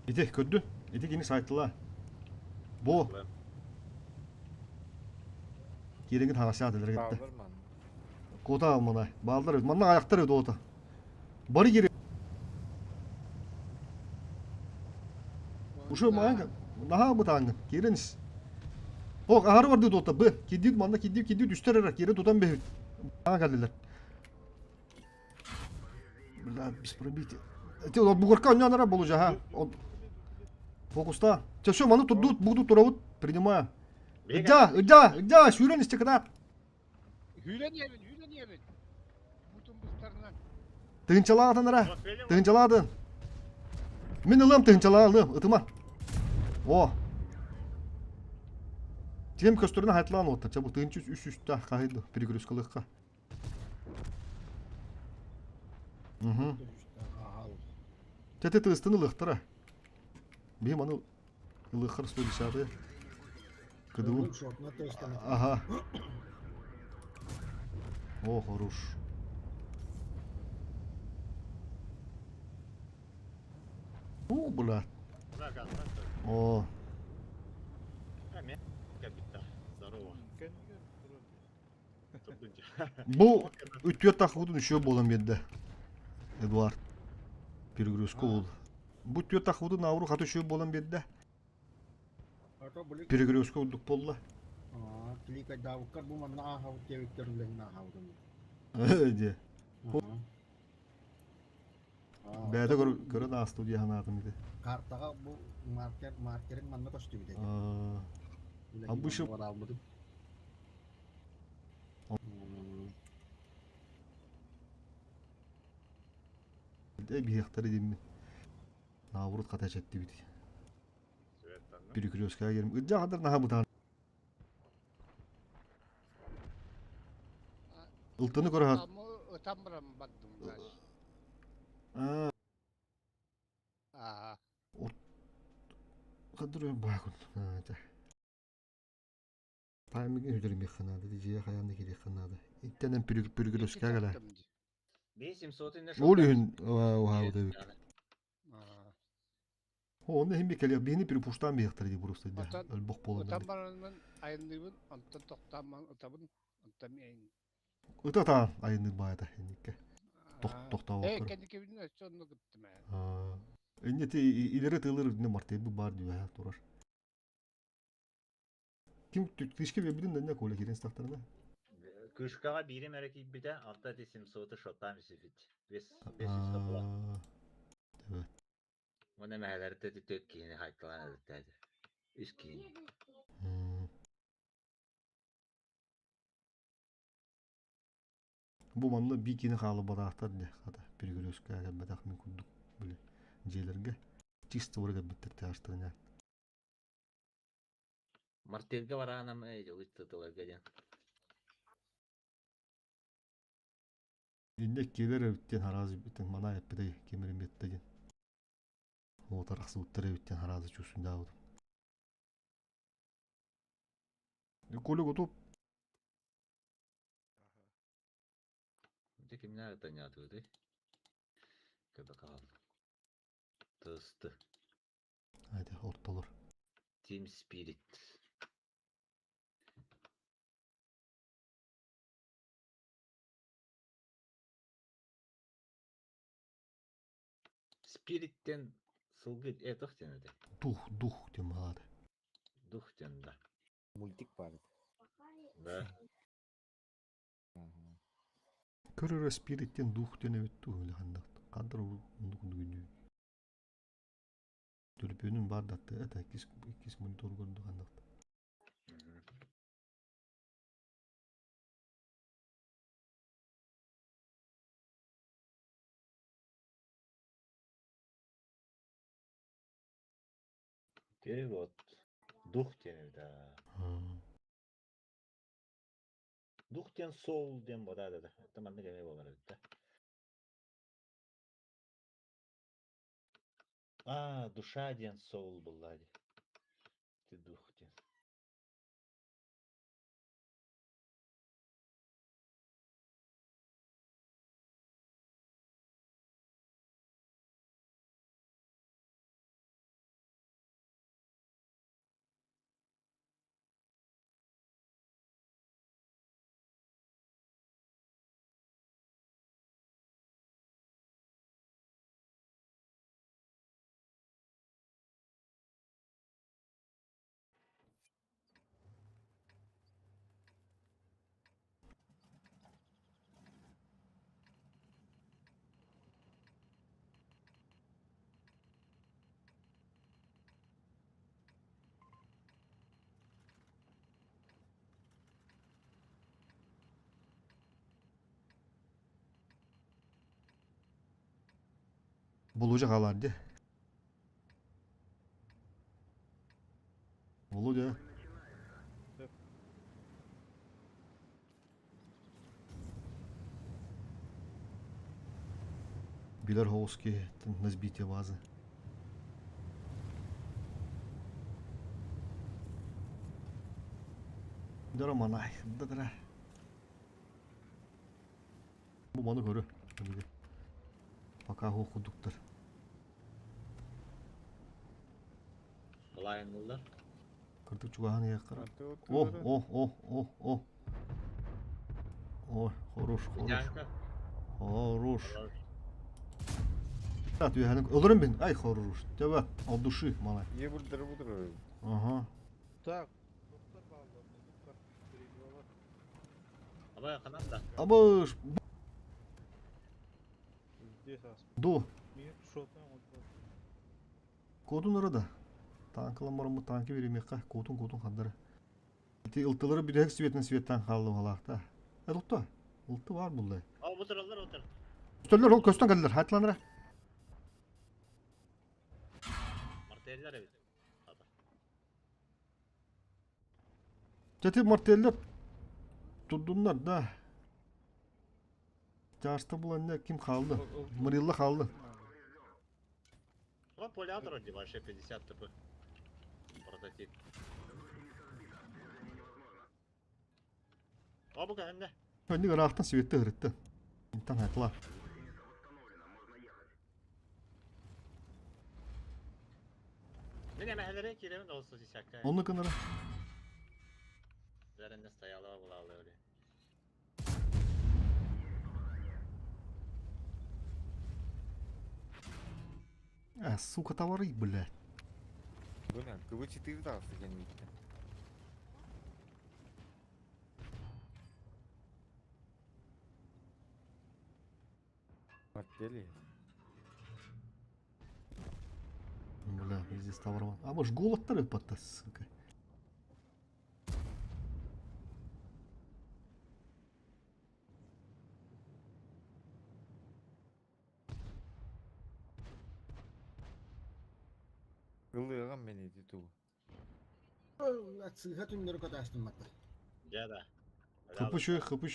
Ити көрдүн. Ити кини сайтыла. Бу. Кирингин хаҕасаат элер кетти. Кота алмана. Балдар манна аяктар өтө ота. Бары кири. Ушу маанга наһаа бытаангын. Кирин ис. Ох, аһары барды тута бы. Киддит манна киддит киддит үстер эрэ кири тутан бэһит. Аа кэллилэр. Бля, без пробития. Эти бугорка онньонара болужа, ха. Фокуста. Че, все, маны турдут, буду турабут, принимаю. Ыдя, ыдя, ыдя, сүүрэн истекадат. Hүүрэн иэбин, hүүрэн иэбин. Бутун бустарынан. Тыынчалаатын ара. Тыынчалаатын. Мин ылыам тыынчалаа ылыам, ытыма. О. Тиэм көстөрүнэ хайтлаан уоттар. Ча бу тыынчы үс үстэ хаһыйды перегрузкалыахха. Угу. Тете тыстын ылыахтара. Биһим аны ылыаххар 110 Кыдыбын. Ага. О, хорош. О, бля. О. Бу үтүө тахыбытын үчүгэй буолан биэрдэ Эдуард перегрузка ол. Бу үтүө тахыбытын ауру хата үчүгэй буолан биэрдэ. Перегрузка курдук буолла. Кликайдаабыккар бу манна ааһабыт диэбиттэр үлэһин ааһабытын. Дии. Бэйэтэ көрөн ааста дии санаатым ити. Картаҕа бу маркер маркерин манна көстүбүт этэ. А бу еще Биһиэхтэрэ диэммин. Наоборот хата эчэттибит. Перекресткаҕа кэлим. Ыдьа хатар наһаа бытаан. Ылтыны көрө Ытан баран бардым. Аа. Аа. Хадыр баакун. Таймигин үдүрүмиэххэ наада, дьиэ хайаан да киириэххэ наада. Иттэнэн бүрүгүрүскэ кэлэ. Ол иһин уһаабыт эбит. Онно иһин кэлиэх биһини перепуштаан биһиэхтэрэ дии просто өлбөх буолан. Ытан баранмын айанныыбын, онтон тохтоон ытабын, онтон Ыта-таан айанныыр баайата инникке. Тохтооботтор. Ээ кэнникибин өссө онно кыттым ээ. Инне ти илери тыылыр үрдүнэ мартыйбы баар дүүһэ турар. Ким кыышка биэрбитин да Коля киирэн истэхтэринэ. Кышкаҕа биирим эрэ киирбитэ, алта эти 700 шоттаан висифит. Бес бес топла. Evet. Уонна мэһэлэртэ түөрт киһини хайталаан өлөртөөтө. Үс киһини. Бу манна биир киһини хаалларбатахтар дии хата перегрузка кэлбэтэх мин курдук били дьиэлэргэ чисто бары кэлбиттэр тяжтарына. Мартирга бараанам дьылы тыларга диэн. Инне киэлэр эбиттен харазы биттен мана эппитей кемерин бетте диэн. Уотар ахсыбыттар эбиттен харазы чувствундаабытым. Коля готов. Дьэ кимнээх ытанньаатыбытый? Көбө хаалла. Тысты. Айда ортолор. Team Spirit. Спириттэн сылгы этох диэн этэ. Дух, дух диэн баҕалаата. Дух диэн да. Мультик баар этэ. Да. Көрөрө спириттэн дух диэн эбит дуу или ханнык хандар оннук күнүү. Төлөпүөнүн баар да это иккис иккис монитор көрдө ханнык. Ты вот дух диэн эбит аа. Дух диэн soul диэн буолаа да это маннык эмиэ буолар эбит да. Аа, душа диэн soul буоллаа дии. Ты дух диэн. Болуожа хаалаар дии. Володя. Билэр соҕус киһи на сбитие вазы. Дара манай, дара. Бу маны көрө. Пока хуох курдуктар. Былайыннылар. Кырдык чугаһан иһиэххэ. О, о, о, о, о. Ой, хорош, хорош. Хорош. Так, түһәнек. Олорун бин. Ай, хорош. Тебе от души, малай. Е булдыры булдыры. Ага. Так. Абай ханан да. Абыш. Ду. Кодун арада. Танкалан бараммы танки беремекка кодун кодун хандары. Ити ылтылары бүтэһик светин светтан хаалла балаахта. Э тутта. Ылты бар булла. Ал отыралар отыр. Көстөллөр ол көстөн келдилер. Хатыланара. Мартеллер эбит. Дьэ мартеллер турдуннар да. Чааста буланна ким хаалды? Мырилла хаалды. Два полятора вообще 50 ТП. Прототип. Абы кәһәнне. Önlük ыраахтан светте ырытты. Интан хатла. Мин эмэһэлэри киирэмин олус десятка. Онну кынара. Üzerinde стояла была öyle. А, сука, товары, блядь. Бу не, КВ-4 таҕыста кэнниттэн. Мартели. Бля, здесь товар. А может голод подта, сука. Ыллыаҕым мин ити тугу. Сыыһа түннэри көтөөстүм батта. Дьэ да. Хыпы хыпы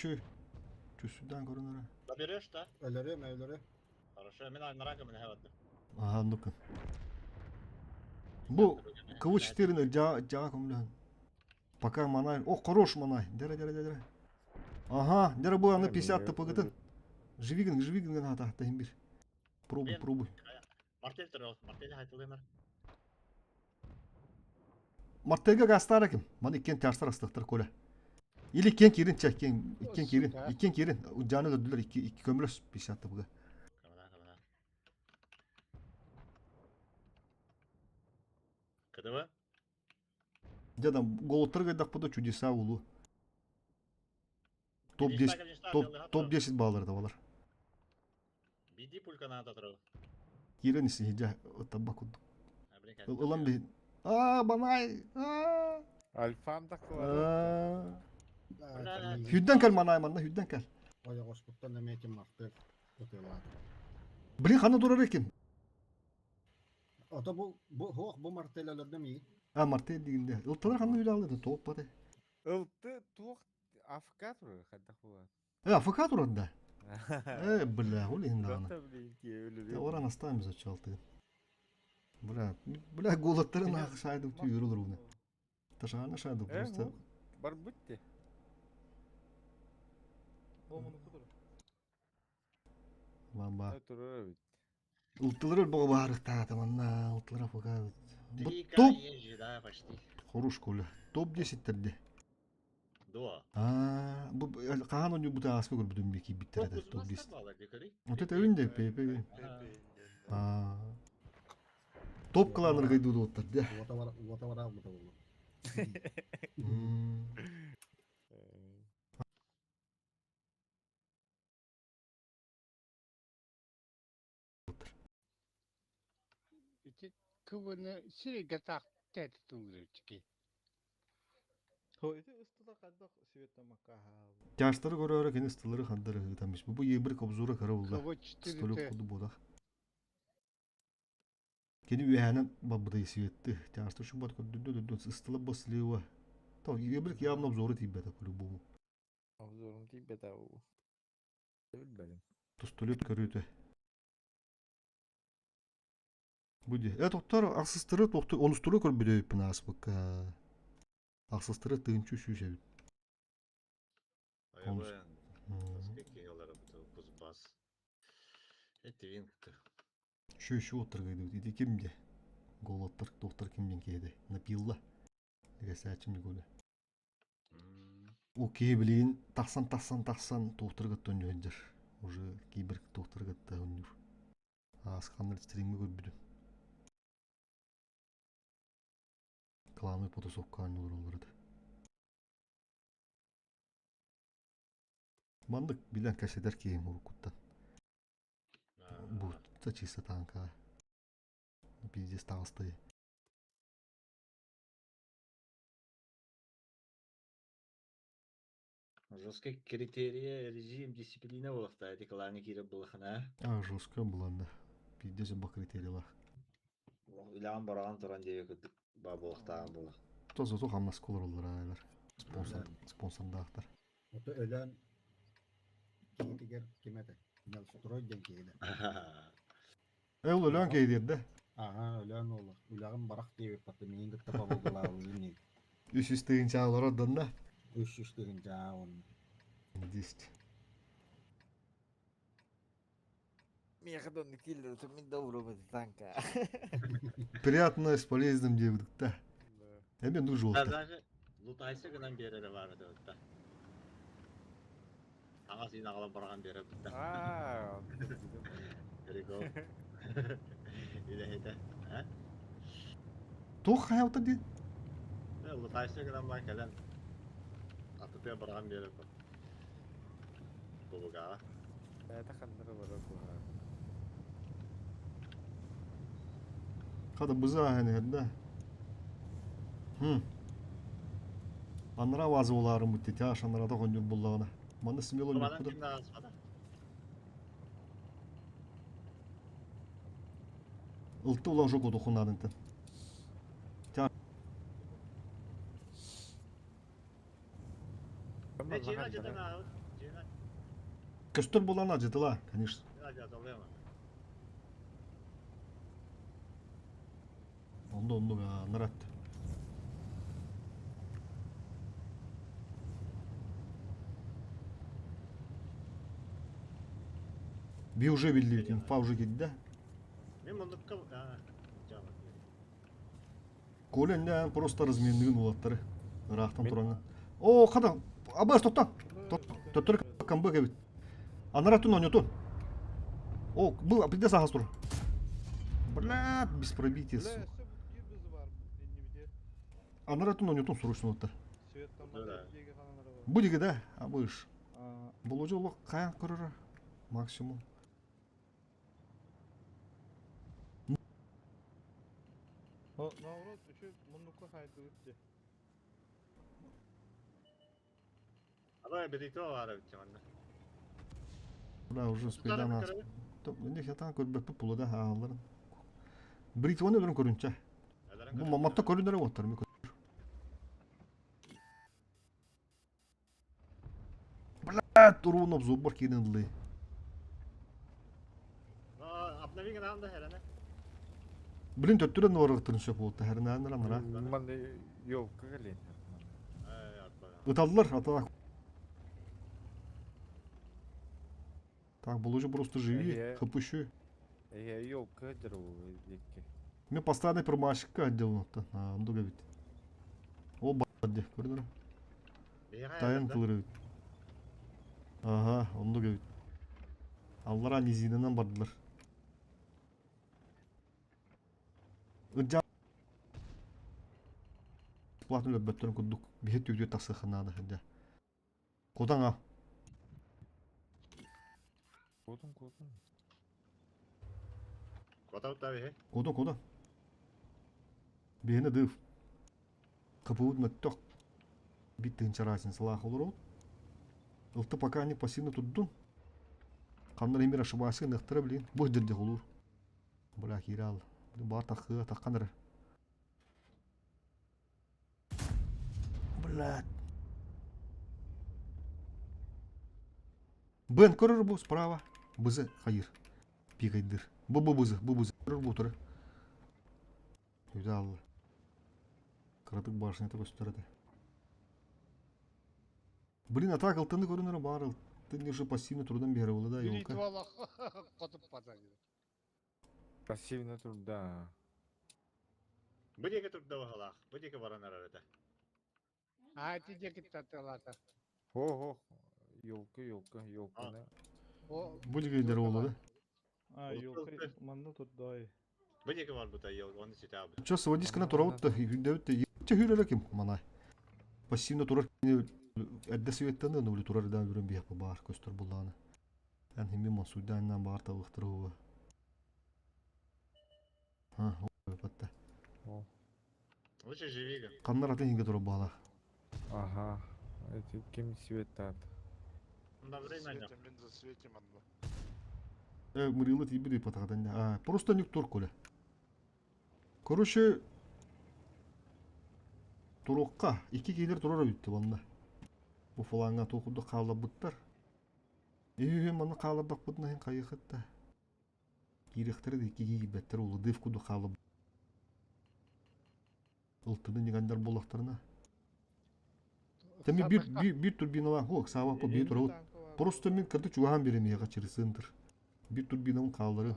Чүсүдэн көрүнөрө. Заберешь, да? Өлөрүм, өлөрүм. Хорошо, мен айнарага мен хаватым. Ага, ну-ка. Бу КВ-4 жаа жаа көмлөһөн. Пока манай. О, хорош манай. Дere дere дere. Ага, дere бу аны 50 ТПГтын. Живигин, живигин гына та бир. Пробуй, пробуй. Мартель тұр, мартель айтылдымыр. Мартыга гастара ким? Маны иккиэн тяжтар астыктар Коля. Или иккиэн киирин чэ, иккиэн иккиэн киирин, иккиэн киирин. Удьааны өлөрдүлэр икки икки көмөлөс 50 буга. КДВ? Дьэ там голоттар гайдахпыта чудеса улу. Топ 10 топ топ 10 баллар да балар. Биди пулька надо турар. Киирэн исин дьэ табба курдук. Ылан би Аа банай. Аа. Альфам такла. Хүдден кел манай манна хүдден кел. Ойоҕоспуттан эмиэ ким мартыр ытыалаата. Блин ханна турар экин? Ото бу бу хуох бу мартел өлөрдөм и. А мартел дигинде. Ылтылар ханна хүдэ алды топ баты. Ылты туох АФК турар хайдах буолар. Э, АФК турар да. Э, бля, ол иһин даҕаны. Оран астаан біз оччалты. Бля, бля, голоттарын ах шайды түйөр olur уны. Ташаана шайды просто. Бар бутти. Баба. Ылтылар бого баарыктаата манна, ылтылар АФК. Бу топ. Хорош Коля. Топ 10 терде. Дуо. Аа, бу хаһан оонньуубута ааска көрбүтүм би киирбиттэр этэ топ 10. Вот это үүн де ПП. Аа. Топ кланнарга идуудуоттар дэ. Уота бараа бута болу. Ити кыбыны сирэйгэ таах тэтитуллуучки. Хо ити ыстыла хайдах светамакка хаалла. Тяжтары көрөөрө кини ыстылары хандары ыытаммыш. Бу ебрик обзора кыра булла. Столик курдук буолах. Кини үөһээнэн барбыта светты. Тяжтар шубат көрдүрдү дүрдүн ыстыла баслыва. То ебрик явно обзору тиийбэтэ по-любому. Обзорум тиийбэтэ уу. Билбэтим. Тустулет көрүүтэ. Бу дии. Э токтор ахсыстыры тохту онустуру көрбүдөйүппүн ааспыкка. Ахсыстыры тыынчы сүүс эбит. Айабын. Кузбасс. Этивинг. Шү-шү оттаргайдыбыт. Ити ким де? Голоттар, доктор ким диэн киһи Напилла. Дэгэсээччим Николя. Ол киһи билигин тахсан-тахсан тахсан туохтары кытта оонньуу сылдьар. Уже кибер туохтары кытта оонньуур. Аасканнар стримҥэ көрбүтүм. Клановый потусовка оонньуулар олор этэ. Маннык билэн кэпсэтэр киһим уруккуттан. Бу чисто танка. Пиздец таҕыстай. Жесткий критерия, режим, дисциплина буолуохтаах ити кылааны киирэр буоллахына. А, жесткая была, да. Пиздец ба критериялаах. Үлэҕин бороҕон туран диэби курдук ба буолуохтааҕын буолуох. То зато хамнаска олороллор аайлар. Спонсор, спонсордаахтар. Ото өлөөн киһитигэр ким этэ? Мелстрой диэн киһи Э, ол өлөөн киһи да? Аха, өлөөн уола. Үлэҕин барах диэбиппат, миигин кытта поболгалаабын Үс үс тыһыынча олорор донна. Үс үс тыһыынча он. Десять. Миэхэ да оннук киирдэ, мин да уруубут танка. Приятно с полезным диэбит да. Эми ну Да, жёлто. даже лутайсы гынан биэрэрэ баар этэ да. Таҥас иин аҕалан быраҕан биэрэр да. Аа, Прикол. Үлэһитэ. А? Туох хайабыта диэн? Лутайсы гынан баар кэлэн атытыа быраҕан биэрэр Бубугаҕа. Бэйэтэ ханнара барар куһаҕан. Хата быза иһэр да. Хм. Анараа ваза буолаарым бутти тяж анарада хонньур буллаҕына. Манна смело Манан ньуккуда. ким ааспата? Ылты улан жок отухунаадынтан. Э, дьиэни алдьатан аабыт. Дьиэни Көстөр булан алдьатыла, конечно. алдьаталыама. Онно онно анарат. Би уже биллибит, инфа уже киирдэ. Мен муннукка Коля иннэ просто разменныгын уолаттары. Ыраахтан тураҥҥын. Оо, хата, абыас тоттон. Төттөрү камбык эбит. Анара түн онньотун. О, был, придя сахас тур. Бля, без пробития, сука. Анара түн онньотун срочно уоттар. Бу диги да, абыш. Боложу олох каян көрөрө максимум. Наоборот, үчү муннукка хайдыбыт де. Абай бирито баар эбит манна. Бля, уже спейдан аас. Инде хатан көрбөппүт була да аалларын. Бритваны өлөрөн көрүнчэ. Бу маматта көрүнөрө оттар ми көрөр. Блядь, туруун обзор киирэн ыллыы. Обнови гынан да херene. Блин, төттүрэ нуарыгытын сөп буолта хернээннэр анара. Манна елка кэлин. Ыталлар, ата. Так, бұл уже просто живи, хпщу. Эһэ елка дыр ол дикки. Мен постоянный промашка отделнутта. А, ондуга бит. О, бадди, көрдүр. Тайын тылыр бит. Ага, ондуга бит. Аллара низиненен бардылар. Ыджа платын өлбөттөрүн курдук биһи түүтү тахсыхынаада хадя. Кудан ал. Кудун кудун. Кута биһи. Кудан кудан. Биһини дыв. Капуут мөттөх. Бит тыынчарасын салаах олору. Ылты пока они пассивно турдун. Ханнар эмир ошибайсы ныхтара блин. Бу дирде олур. Бля, киирал. Бар тахы тахканыр. Блядь. Бен көрөр бу справа. Бызы хайыр. Пигайдыр. Бу бу бызы, бу бызы. Көрөр бу туры. Үйде алды. Кыратык башня көстөр этэ. Блин, а так алтыны көрүнөр бар. Алтын уже пассивно турдан бери болду да, елка. Котуп бата. Пассивно турда. Бу диэки турда баһалаах. Бу диэки баран эрэр этэ. А ти диэки татылата. Хо-хо. Елка, елка, елканы. Бу диэки болду да. А, елка манна турда. Бу диэки барбыта елка, оны сите абы. Чё, сводискана турабыт да, хүндэбит да. Че хүрэрэ ким манай. Пассивно турар эрдэ светтаны, но турар да үрен биһэ бар көстөр буллааны. Эн химми мансуйдааннан бар табыктыры Ха, батта. Лучше живи. Каннар атын хинге турар баала. Ага. Это ким свет тат. На время. Светим, мин засветим одно. Мырылы тибири патагадан. А, просто ник тур коля. Короче, турокка икки кейлер турар бүтті манна. Бу фланга токуду хаалабыттар. Үйү манна хаалабак бутна хин кайыхытта. Кирихтер де икки кийбеттер улу дыв куду хаалаб. Ылтыны нигандер боллахтарына. Теми бир бир бир турбинала хо саба по бир турабыт. Просто мен кырды чугахан берем яга чырысындыр. Бир турбинам хаалары.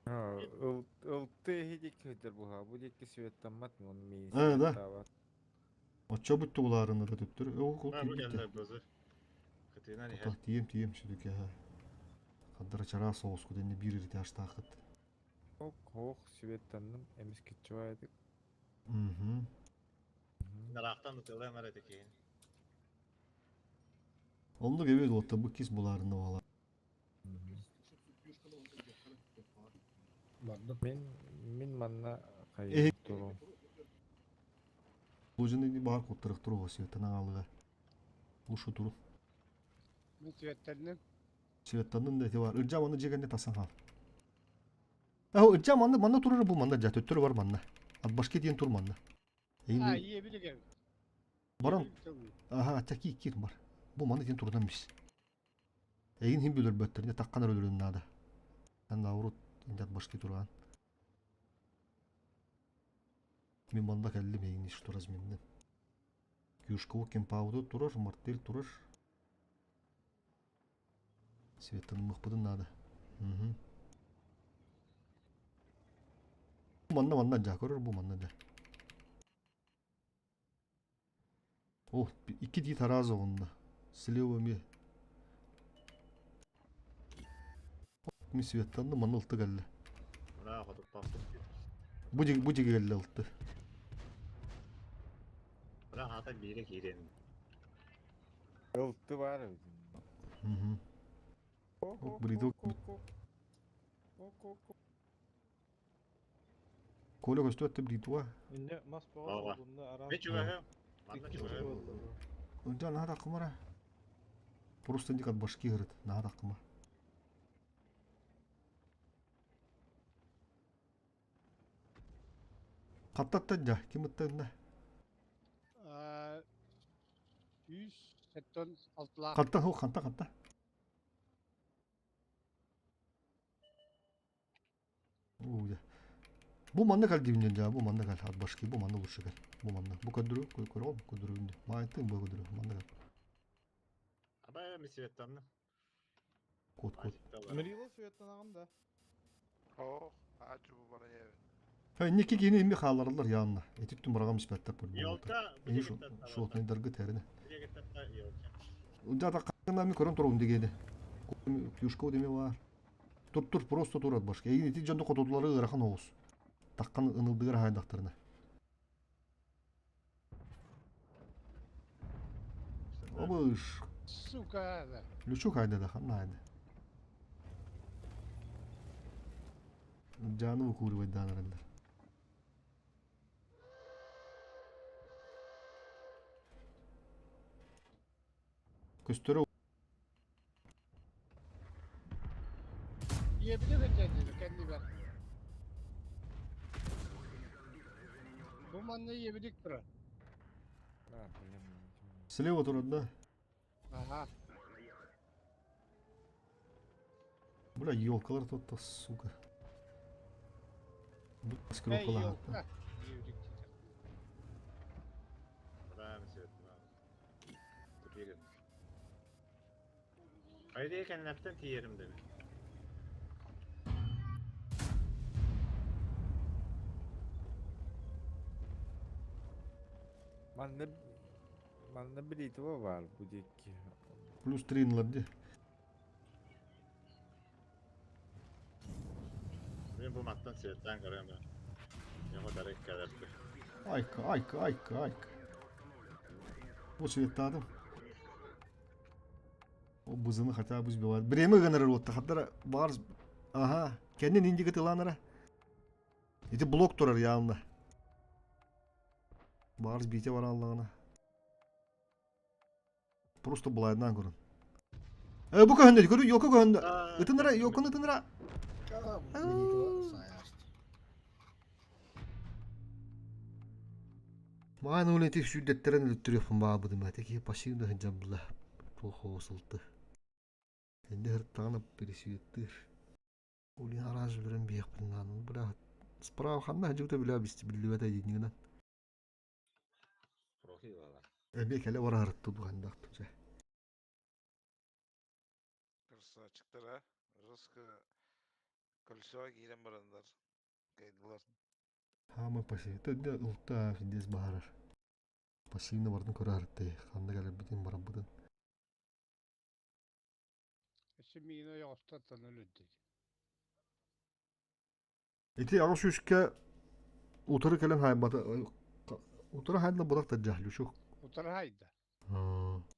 Ылты хидик хидер буха. Бу дикки свет таммат он ми. Э, да. Очо бүттү буларына да төптөр. О, кол Бу тиийбитте. кэллэ бызы. Кытыынан иһэр. Тута тием тием сүдүкэ. Хаддара чара соус куденне бир ирте аштаахыт. Ок, ох, свет танным. Эмис китчуайдык. Мгм. Нараахтан ытылы эмэр этэ киин. Оннук эбит уотта бу кис буларына бала. Мин мин манна Э. кайып туру. Лужины бар куттырык туру светтан алыга. Ушу туру. Мин светтернин. Светтанын да бар. Ыржа маны жегенде тасан хал. А ыржа маны манна турар бу манна жа төттөрү бар манна. Ат башке диен тур манна. А, Эйни ие билеген. баран аха таки кир бар. Бу маны диен турдан бис. Эйин хим бүлөр бөттөрүнө таккан өлөрүн нада. Ан наурут индат башке турган. Мен манда кэллим эйин иш тураз менден. Кюшково кемпауду турар, мартель турар. Светтан мыхпыдын надо. Угу. Манна манна дьа көрөр бу манна дьа. О, икки дии тараас оҕунна. Слева ми. Ми светтанды манна ылты кэллэ. Мына хотуппаппыт. Бу диги бу диги кэллэ ылты. Мына хаата биирэ киирэн. Ылты бар эбит. Мгм. Бридок. Коля көстү өттө бритва. Инне мас бөҕө Ооба. солунна араас Мен чугаһым. Манна икки чугаһым. буолла. Ылдьаа наһаа таххымара. Просто индик от башки ырыт. Наһаа таххыма. Хаттаттан дьа, ким ыттанна? Үс сэттэн алтылаах. Хантан, хо, хантан, хантан. Уу, Бу манна кэл диибин дьэ, бу манна кэл, от башки, бу манна лучше кэл. Бу манна. Бу көрдөрүү, көрөҕүн, көрдөрүүн дии. Маайтын бу көрдөрүү, манна кэл. Абай ми светтанна. Кот, кот. Мирило светтанаҕын да. Оо, аачы бу бара ебит. Хэ, инники киини ими хаалараллар яанна. Этиттин барагам испэттэр по Елка Эһи шотнайдаргы тэринэ. Елка. Дьэ, таккана ми көрөн турун дигеде. Кюшко деме бар. Тур тур просто тур от башка. Эгин ити дьону хотутулары ыарахан оҕус. Таккан ынылдыгар хаайдахтарына. Обыш. Сука! Да. Лүчүк хайда да ханна хайда. Жаны выкуривать дан араллар. Көстөрө Yiyebilir mi kendini kendi ben? Bu manna yiyebildik bro. А, блин. слева турар да. Aha. Бля, елкалар тут, сука. Ey Скрылкалар. yolka. Yiyebildik diyeceğim. Мына ми светтана. Тупигин. Haydi kendilerden tiyerim dedi. Манна манна бритва бар бу диэки. Плюс 3 ди. Мен bu mattan svettan görüyorum ben. Yok o da kadar. Айка, айка, айка, айка. Бу светтадым. О бузыны хотя бы сбивает. Время гонорар вот хаттара барс. Ага, кеннин индиге тыланара. Ити блок турар явно. Барс бите бар аллағына. Просто булайдан көрін. Э, бу көһөндө, көрү, йоку көһөндө. Ытыныра, йокун ытыныра. Маан улети сүүрдэттерэн өлөттөрүөхпүн баабытым этэ киһи пассивно сылдьан туох оҕусулты. Энди һыртаҕына пересветтыыр. Улин араас өлөрөн биэхпин нааны бля справа ханна сылдьыбыта билэ биллибэтэ диинигинэн. Профил valla. Эмиэ кэлэ бара һырытты дуһандаах чэ. Красавчиктар, а. Жестко колесоға киирэн бараннар. Кайдылар. Хаамай пассив. Төннө ылта финдес баарар. Пассивно бардын көрө һырытты. Ханна кэлэрбитин барабытын. Şimdi yine yoktan öldü. Ити аҕыс үскэ утары кэлэн хаайбата утары хайдла бодах тажжахлю Utaraydı.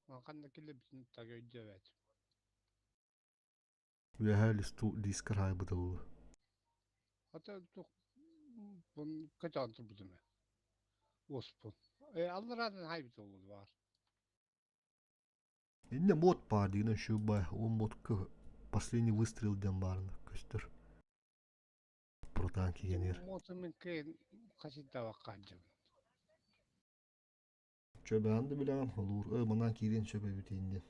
Mankandaki bütün takı evet. Үөһээ листу дискар хаайбыта уулу. Hatta tuh bun kaç antı bu deme. Ospun. E Allah razı haybit oldu var. Инне мод баар дигинэн шүүбай ол модка последний выстрел диэн баарына көстөр. Протан кигенер. Motumun ki kaçı da vakkancım. Чөбээн билэҕин холуур ө манан киирин сөбө бүтииннин.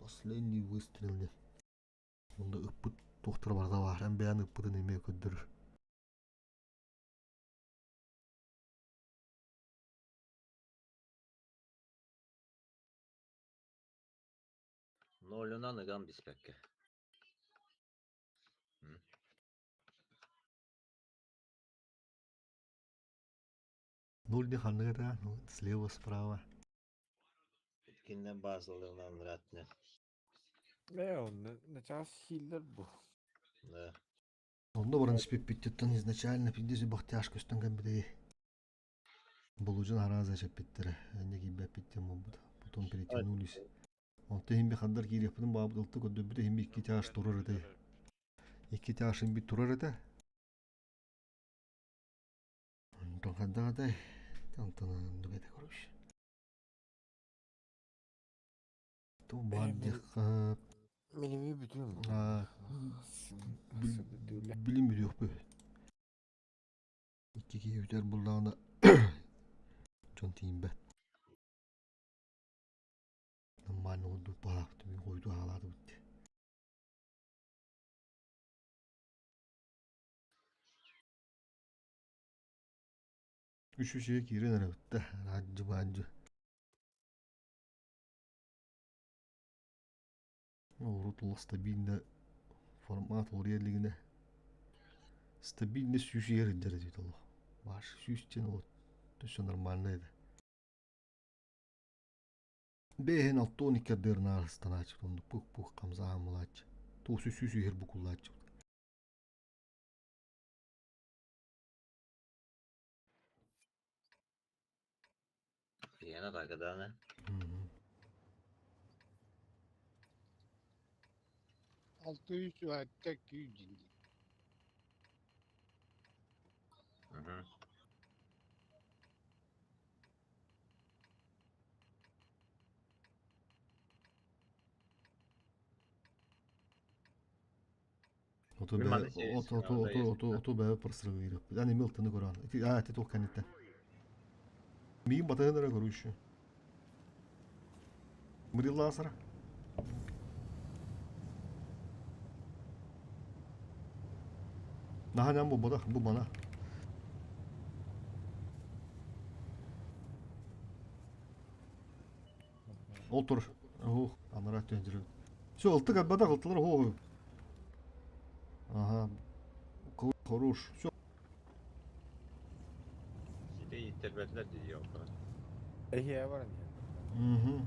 Последний выстрел диэн. Онда ыппыт туохтара барда баар эн бэйэн ыппытын эмиэ көрдөрөр. Нолунан ыган биспекке. Ноль не ханныга да, ну, слева, справа. Киннен базаларынан ыраатына. Э, он начаас хиллер бу. Да. Онно баран испиппиттиттэн изначально пиздец бахтяж көстөн кэлбитэ. Болужун арааза эчэппиттэрэ. Энньэ киирбэппиттэн буолбута. Потом перетянулись. Онтон иһин би хандар киириэхпитин баабыт ылты көрдөрбүт иһин би икки тяж турар этэ. Икки тяж иһин би турар этэ. Онтон хандаҕа да онтон оннук этэ короче. Ту баар диэххэ Миними бүтүм. билим бүтүөхпүт. Икки киһи бүтэр буллаҕына дьон тиийбэт. Нормально курдук баҕаахтым хойду хаалаатыбыт дии. Үс үсүгэ киирэн эрэбит да раджы-баанжы. Урут олох стабильно формат уларыйа илигинэ стабильно сүүс иһэр сылдьар этибит олох. Баш сүүс диэн вот өссө нормально этэ. Бэйэһин 62 ардыырын аастанааччыбыт оннук пух-пух хамсааһын булааччы. Туох сүүс иһэр букуллааччыбыт. Лена Рагадана. 600 күүдүн. Оту бэ оту оту оту оту оту бэ просрывыыр. Аны милтаны көрөн. Ити а ити туох кэнниттэн. Миин батыһын эрэ көрүүшү. Мырыллаасара. Наһаа бу бада бу бана. Ол тур. Ух, анара түһэн Все, ылтык арбатах ылтылар оһо. Ага. Хорош. Все. Сите иттэрбэтилэр дии олтора. Эһиэ баран. Угу.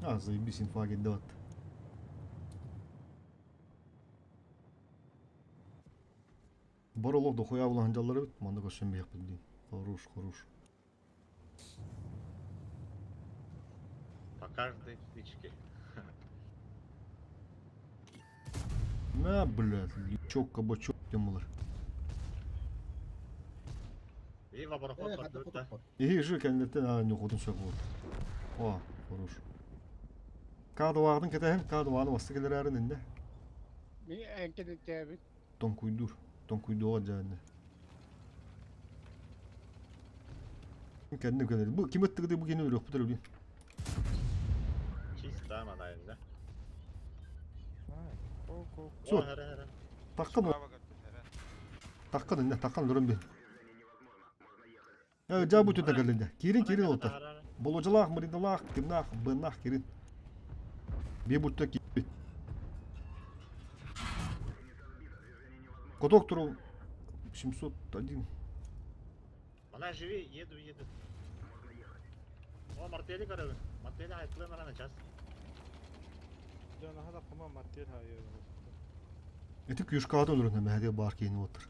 А, заебись, инфа кидет. Бар олох дохуя булан дьаллар эбит, манна көрсөн биһиэхпит дии. Хорош, хорош. По каждой птичке. На, блядь, лючок, кабачок тем булар. Вива проход да. Иһи жы кэнниттэн аа ньухутун сөп буолт. О, хорош. Каадыбаҕытын кэтэһин, каадыбааны басты кэлэрээрин иннэ. Ми эҥкэнитээбит. Тоҥкуйдуур, тоҥкуйдуоҕа дьаанна. Кэнним кэлэр. Бу ким ыттыгыты бу кини өлүөхпүт өлүн. Чисто манайында. Суох. Таххан Таххан инне, таххан өлөрөн би. Э, жа бу түтэ кэллинде. Киирин, киирин олта. Боложалаах, мырындалаах, кимнаах, быннаах киирин. Би бутта киирбит. Коток туру 701. Она живи, еду, еду. О, мартели көрөбүн. Мартели айтлыын арана час. Дьон аһа таххыма мартель хайы. Ити күйүшкаҕа өлөрөн мэһэдиэ баар киһини уоттар.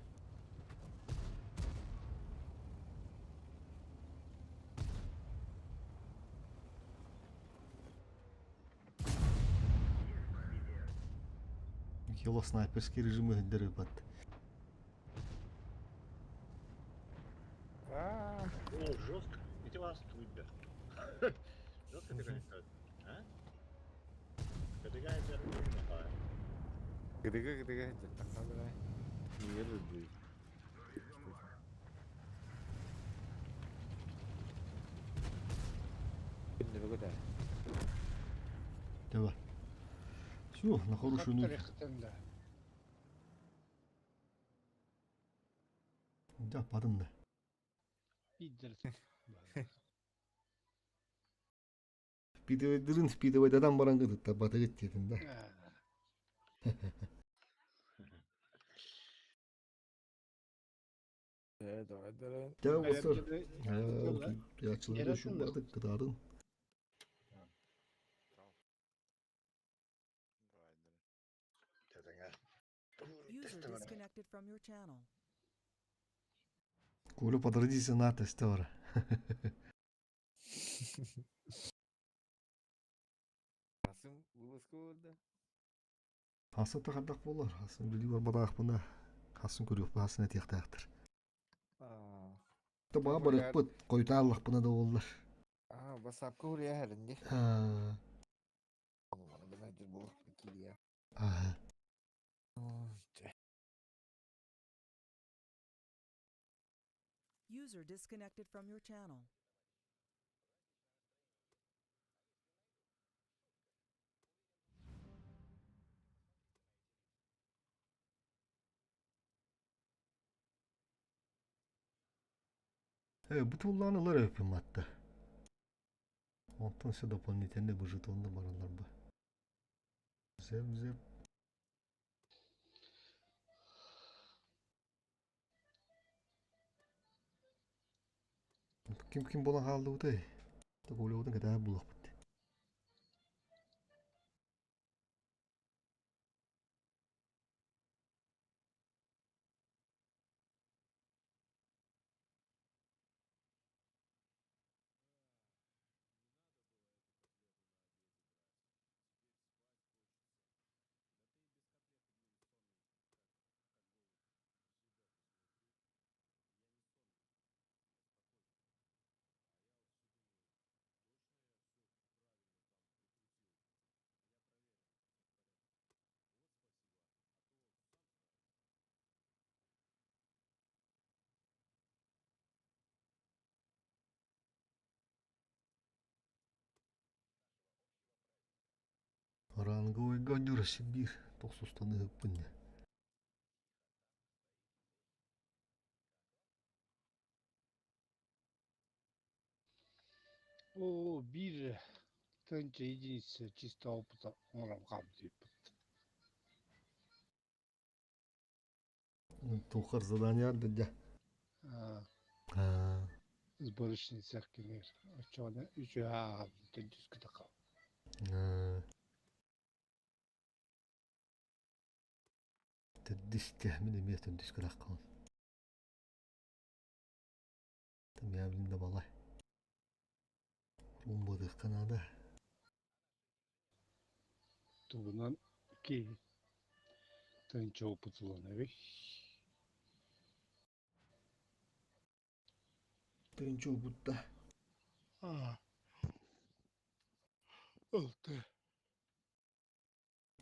Кило снайперский режим иһирдэр ыпат. О, жестко. Эти вас туйбер. Жестко ты, конечно. А? Кадыгай бер. Кыдыга кыдыга дьаттахха Нигер үрдүй. Күндүбүгү да. Давай. Все, на хорошую ночь. Да, падын да. Спидывайдырын спидывайдадан баран кытытта батыгыт диэтин да. Э, давай. Дьэ, уолаттар, Айар утуйааччыларга үчүгэй кытаатын. User disconnected from your channel. Коля, подородись на тестера. Асым вылазка болды. Хасын та хайдах буолар? Хасын билии барбатаахпына хасын көрүөхпүн хасын этиэхтээхтэр. Аа, Та баҕа барыахпыт, хойутааллахпына да буоллар. аа, басапка хуруйа хэринди. Аа, Мана буолуох киирия. аа. User disconnected from your channel. Э, бу туллаан ылар өпүм атта. Онтон все дополнительно быжытонно бараллар бу. Зеп-зеп. Ким-ким буолан хааллыбытай? Колябытын кэтэһэр буолуохпут. Ранговый гадюр Сибирь. Тохсустаны ыппын. Оо, биир тыһыынча единица чисто опыта оҥорон хаалбыт. Тухар задание дьэ. Аа, Аа. сборочный цех кинер. Оччоҕуна үчүгэй ааҕабын төрдүскэ да. Аа. Төрдүскэ мин эмиэ төрдүскэ раххабын. Тымыйабын да балай. Умбадыахха наада. Тугунан киһи тыһыынча опыт ылан эбий. Тыынчы убутта. Аа. Ылты.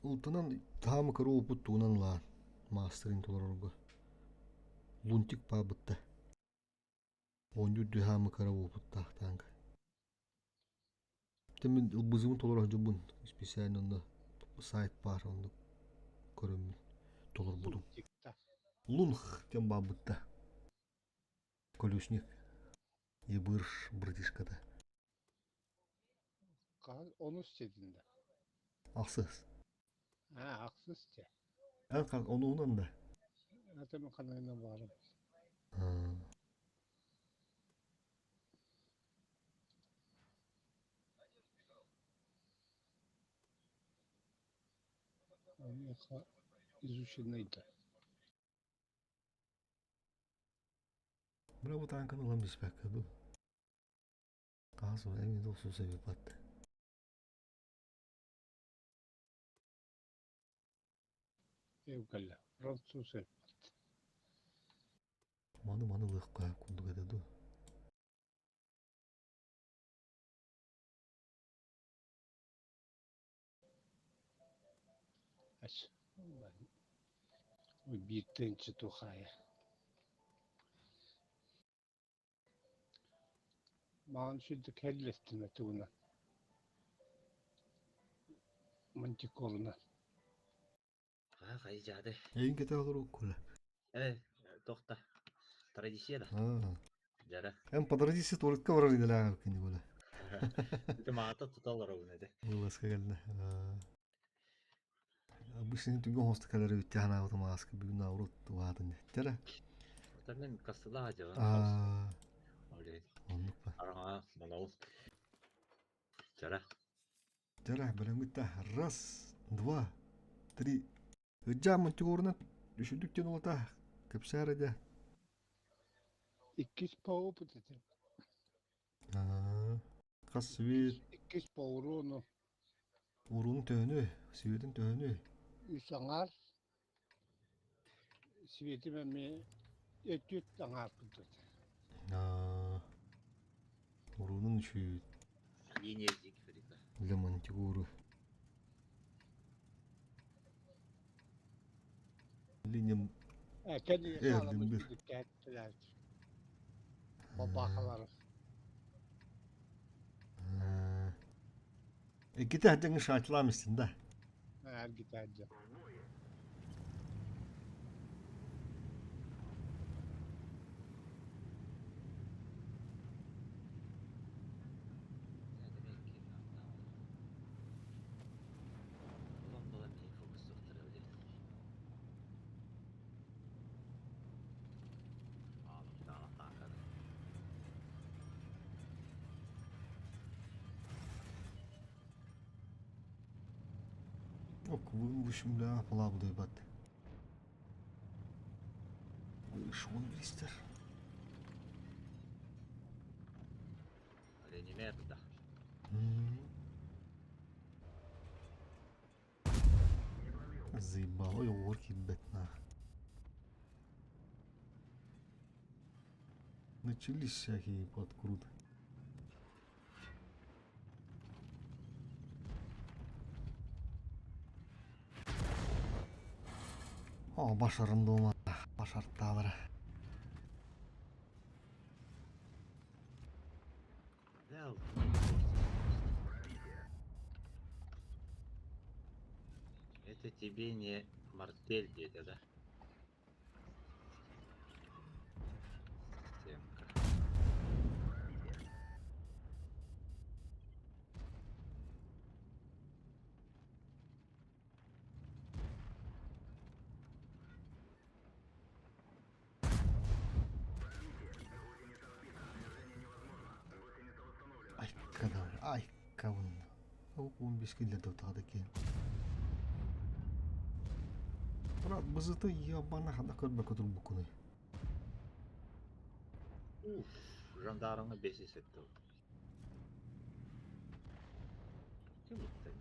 Ултанан таамы кыра опыт туунан лаан. Мастерин толорорго. Лунтик паабытта. Оонньуур хаамы кыра опыттаах таанга. Тэмин ылбызыбын толорор дьобун специально онно сайт баар онно көрөммүн толорбутум. Лунтикта. Лунх диэн баабытта. Колесник. Ебыр братишката. Хаһан онус ситинде. Ахсыс. Аа, ахсыс те. Эн хан онуунан да. Атым ханайна баарым. Аа. Онуоха изученный да. Бра бу таанканы ылан биспэккэ дуу. Хаһан эмиэ да охсуу бат. Эвкалла. Француз эппат. Маны маны ылыахха курдук этэ дуу. Ас. Ой, биир тыһыынча тухаайа. Маҕан сүрдүк кэллэстинэ тугунан. Мантикорунан. Аа, хайдьаады. Эйин кэтэ олору Коля. Э, тохта. Традиция да. Аа. Дьара. Эн по традиции туалетка барар идэлээх эбиккин Коля. Ити маата туталлар обун этэ. Вылазка кэллэ. Аа. Обычно түгэн хоста кэлэр үтте ханаабытым ааска бүгүн наоборот тугаатын дэттерэ. Оттон мин кастылаах дьылын Аа, Оле, оннук ба. араҥа монол Чара. Чара, бэлэмҥит да. Раз, два, три. Ыдьаа Монтигорунан үчүгдүк диэн уолата кэпсээр дэ. Иккис по опыт этим. Аа, хас свет Иккис по урону уруун төһөнү, светин төһөнү. Үс аҥаар светим эмиэ өттүт аҥаар курдук. Аа, уруунун үчүгэй. Линия Зигфрида. Для Монтигору. Линия Кэннигэ Эрдим хаалабыт bir. кэттилэр. Бабаахалары. Иккитэ дьаҥы шачлаам истин да. Эргитээдьэ. Ок, вышым бля, палабы бат. Шон билистер. Реанимерда. Заебал, ой, орки ебать нах. Начались всякие подкруты. О, башарын дома, башартталары. Это тебе не мартель где-то, да? Системка. Ай, кадавр, ай, кавун. Он без киллер тағады екен. Брат, бызыты ебана хада көрбө көтүр букуны. Уф, жандармы бесит это. Ким это?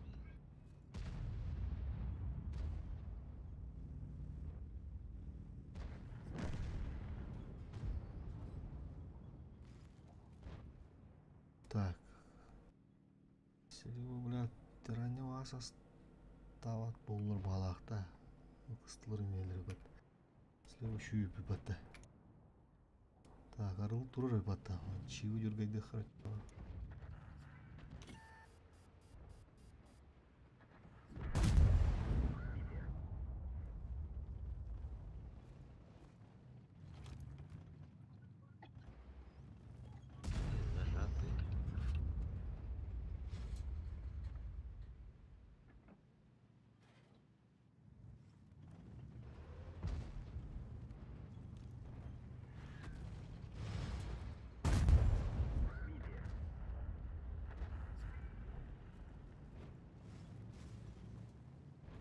Так. Силиво, бля, тиранья асас тават боллар балақта. Кыстылар мелер бат. Слева шүйіп батта. Так, арыл турар батта. Чивы жүргейді хорошо. Зажатый.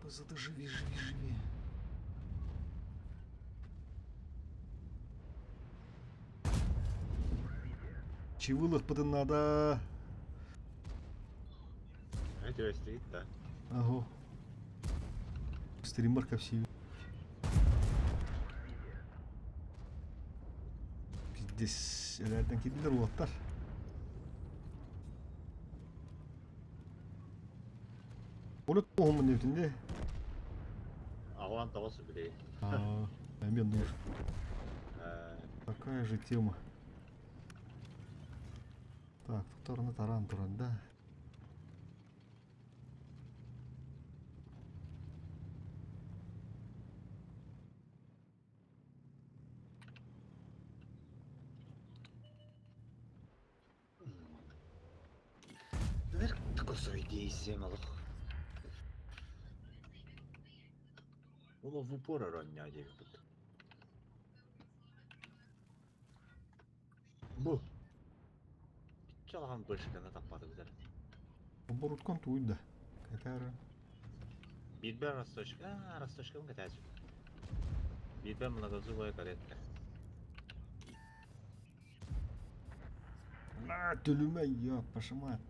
Бызыты живи, живи, живи. Чивылых пытын надо. Это стоит, да? Ага. Стример ко всей. Пиздец, эләрден килдилер уоттар. Оны тоғымын өтінде. Алан тоғысы білей. А, мен нужен. Такая же тема. Так, тут таран туран, да? Косой действие малых. Оно в упор роняет. Бу. Чалахан бышканы таппатыбыт эрэ. Оборуткан туйда. Кэтээр. Биирбэр росточка, росточкабын кэтээччи. Биирбэр многозубая каретка. На, төлүмэ, ёп, пошимат.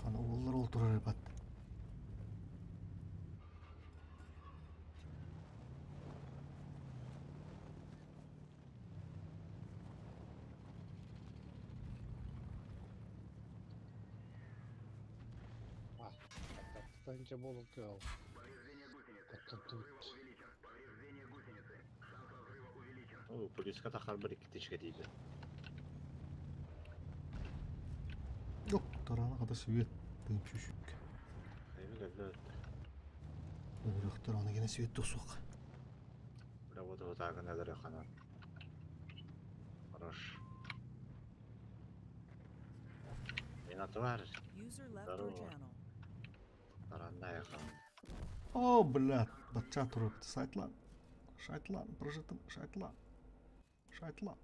Аны уоллар ол турар бат. Тыһыынча буолан тыал. Оттон О, полиска тахарбар икки тычка тиийдэ. Yok, тарана хата свет. Тыын чүшүк. Өлөрөхтөр аны гene свет тосук. Работа вот так надо хана. Хорош. Винотовар. Здорово. Таранная хан. О, блядь, бачча туруп сайтлан. Шайтлан, прожитым, шайтлан. Шайтлан.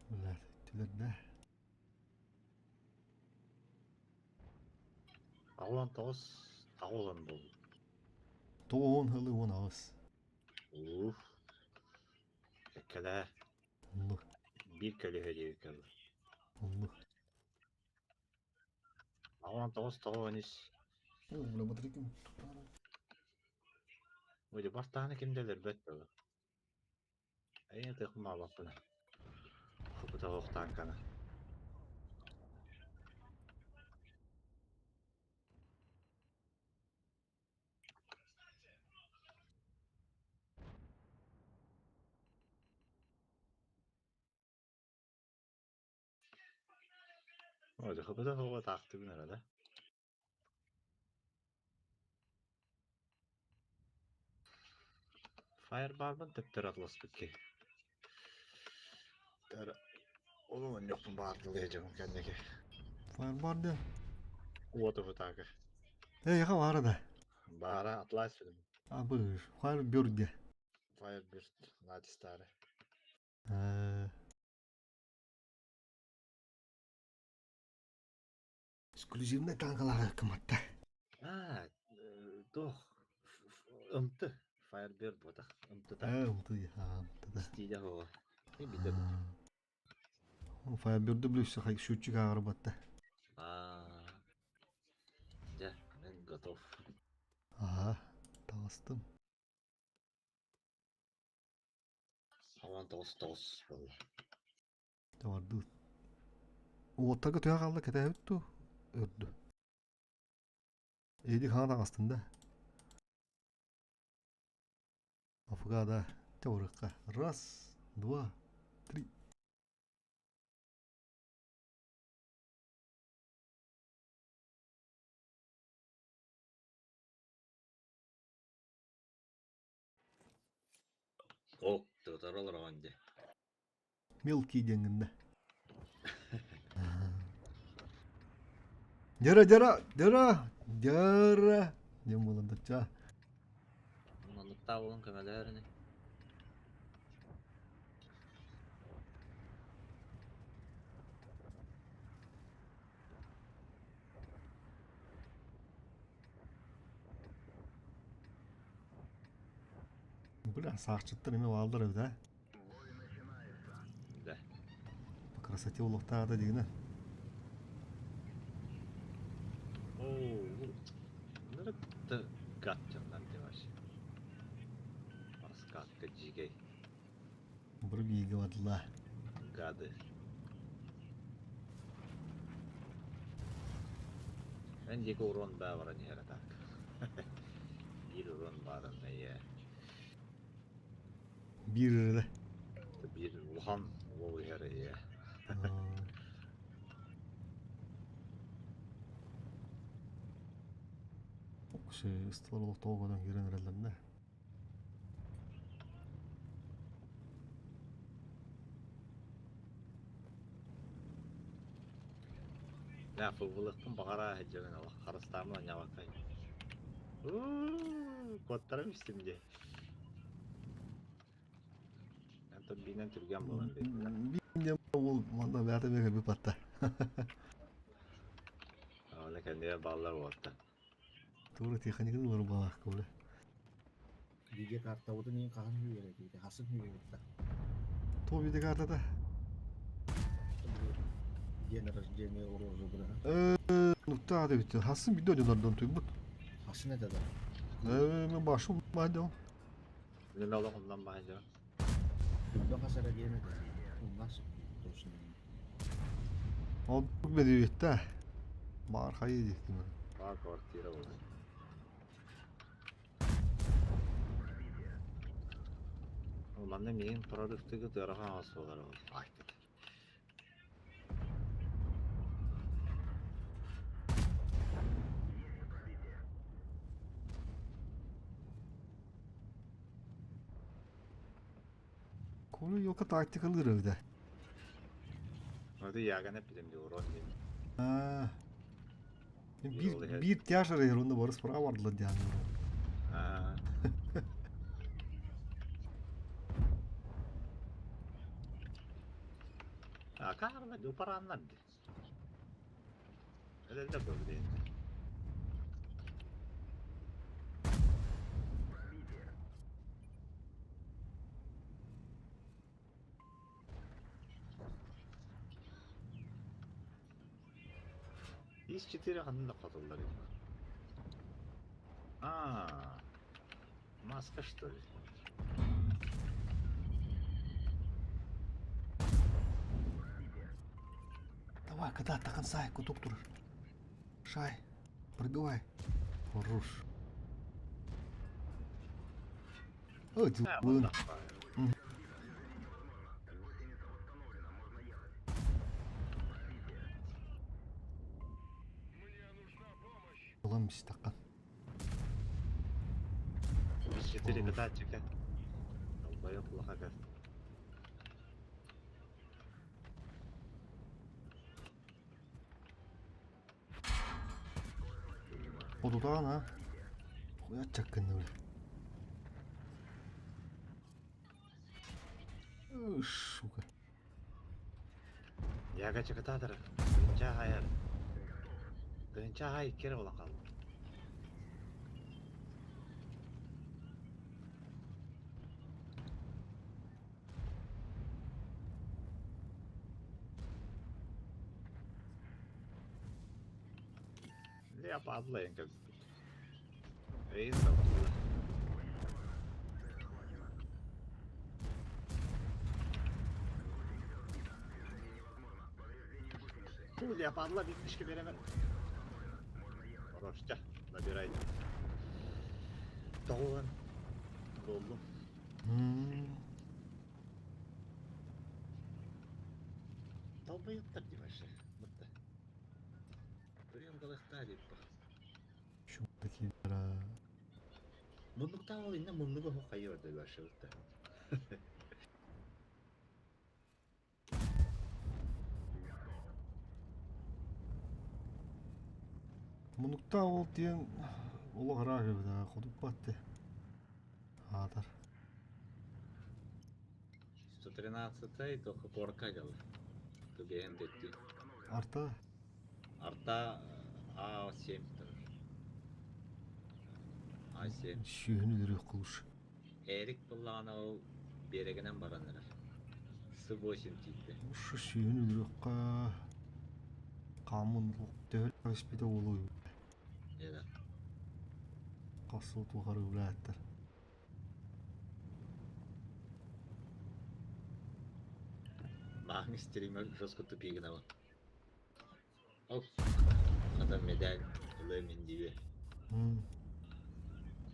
Блядь, түләрдә. Аулан тоғыз, ауылан был. Тоон хылы он ауыз. Уф. Кәккәлә. Онну. Bir көлөһө диэби кэллэ. Онну. Аулан тоғыз тоҕон ис. О, бля, батарейкам Ой, бастааны ким да өлөрбөт буолуо. Эйиэн тыахпын баҕарбаппын. Хопута охтааҥканы. Ой, хопута хоҕо таахтыбын эрэ да. Firebar'dan төптөр атласпыт киһи. Ол онньохпун баардылыы дьонум кэнники. Firebar диэн. Уоту футака. Эй, яха баара да. Баара атлас film. А быыр. Firebird диэ. Firebird натистары. Эксклюзивный танкалаах кыматта. А, туох ымты. Firebird буотах. Ымтыта. Ымты, ымты да. Стиля хоҕо. Битэ. Firebird блюсса хай шутчик ааҕарбатта. Аа. Дьэ, мен готов. Аа, таҕыстым. 19 9 буолла. Табардыы. Уоттарга түһэ хаалла кэтээбит дуу? Өрдү. Эдик хаҥа таҥастын да. Афгада теорыкка. Раз, два, три. Ок, тутар олороҕун дии. Мелкий диэҥҥин да. Дьара, дьара, дьара, дьара диэн буолан дачча. Манныктаах буолан көмөлөһөр ини. Бля, саахчыттар эмиэ бааллар эбит ээ. Да. По красоте улуохтаата дигинэ. Оо, ынырыкты гад дьоннор дебаш. Раскатка дьиикэй. Бары бииргэ бардылар. Гады. Эн диэки урон баа баран иһэр так. Биир урон баарын эйэ. Биир эрэ. Биир улахан уол иһэр эйэ. Окси ыстылар олохтоох гынан киирэн эрэллэрнэ. Да, футболлыхпын баҕара сылдьабын олох харыстаамын оонньообокко. Уу, куоттаран истим дии. Эн турбинан түргэн буолан биэрдилэр. Биир уол манна бэйэтэ эмиэ кэлбит батта. Аны кэннигэр бааллар уолаттар. Туора тиэхиньикин ылар баалаахка бile. Видеокартабытын иин хаһан үөрэтиитэ, хасын үөрэтэ. Туох видеокартата? День рождения розыгрыша. Нуктаа дебит. Хасын видео дьонордон туйбут. Хасын это да. Мен башым баадым. Мен олох оннан баайдым. Күндө хасара диэн этэ. Умнас точно. Ол бедибитте. Баар хайы диэхтим. Баар квартира буолар. Манна миигин продуктыгы ыарахан аҕас буолар ол. Айт. Konu yoka tactical ырыгда. Ону яган эппитим дии урон диэн. Аа. Биир биир тяж эрэ онно барыс справа бардылар диэн. Аа. А Карла дупараннар ди. Элэллэр дуо билигин? Ис четыре ханна да хотуллар эбит. А, маска что ли? Давай, когда до конца, кутук турар. Шай, пробивай. Хорош. Ой, А, дилын. Ылам истаккан. Четыре кататчика. Долбоёб лохага. Одутаан а. Хуя чаккын бile. Сука. Яга чакататар. Тыынча хайар. Тыынча хай иккere буолан хаалла. Не падла как Эй, забыла. Пуля падла, bitmiş veremem. Хорош, набирайте. Доллар. Доллу. Долбоёбтар дии Бытта. Прием галастаа дип. Şu такие ра. Муннуктан ол инне муннугу хо хайыр деп вообще бытта. Муннукта ол диэн олох ыраах эбит аа ходуппат Аатар. 113 только корка дела. Түбээн дэттүү. Арта. Арта А7 турар. А7. Сүүһүн өлөрүөх кулуш. Эрик буллаҕына ол биэрэгинэн баран эрэр. С8 тиийдэ. Ушу сүүһүн өлөрүөххэ хаамын төһө испитэ буолуой. Эдэ. Хас тухары үлээттэр. Мааҥ стример жестко тупигнала. Оп. Хата медаль ылыам индиби.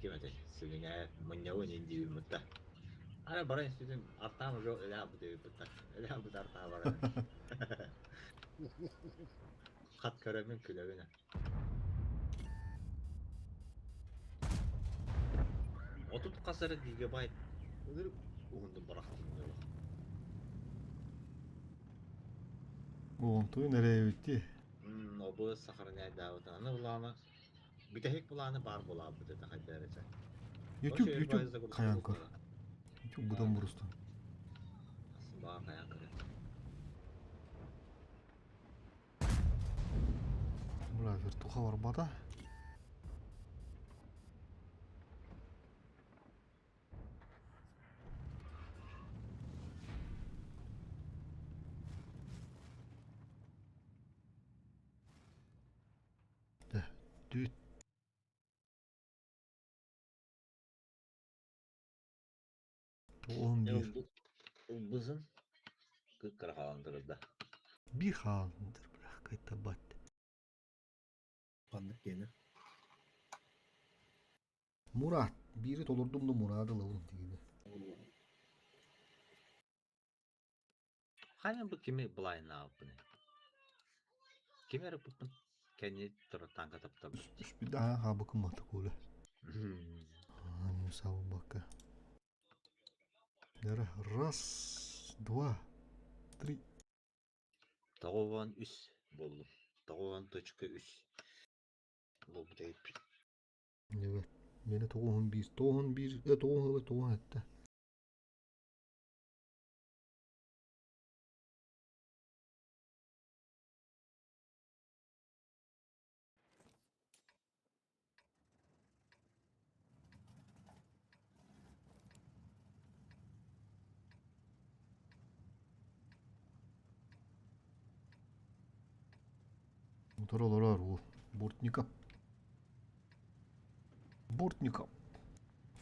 Ким этэй? Сүгүнэ мунньабын индиби мутта. Ара баран испитим артаам уже өлөө бут бутта. Өлөө бут артаа баран. Хат көрөмүн күлөбүн. Отут хас эрэ гигабайт ынырык уһундум барахтым Онтуйун эрэ эбит дии. Обы сохраняйдаабытын аны былааны бүтэһик былааны баар буолаабыт этэ хайда эрэ чэ. YouTube YouTube хайаан көр. YouTube бутан бурустун. Баа хайаан көрө. Бля, вертуха барбата. Düt. 11. Ылбызын кыккара хааландырда. Bir хааландыр, бля, кайтабат. Ханнык киэнэ? Мурат. Биири толордум да Мурады ылабын диибин. Хайа бу кими былайнаабыппыный? Кими эрэ ыппыппын кэнни тура танка таптарбыт. Үспүт аһаа хаабыкым матыкуле. Сабыбакка. Раз, два, три. 93 буоллум. 90.3 буолбут эбиппин. Evet. Мені 91, 91, 9 97. Мотор олорор уол. Бортников. Бортников.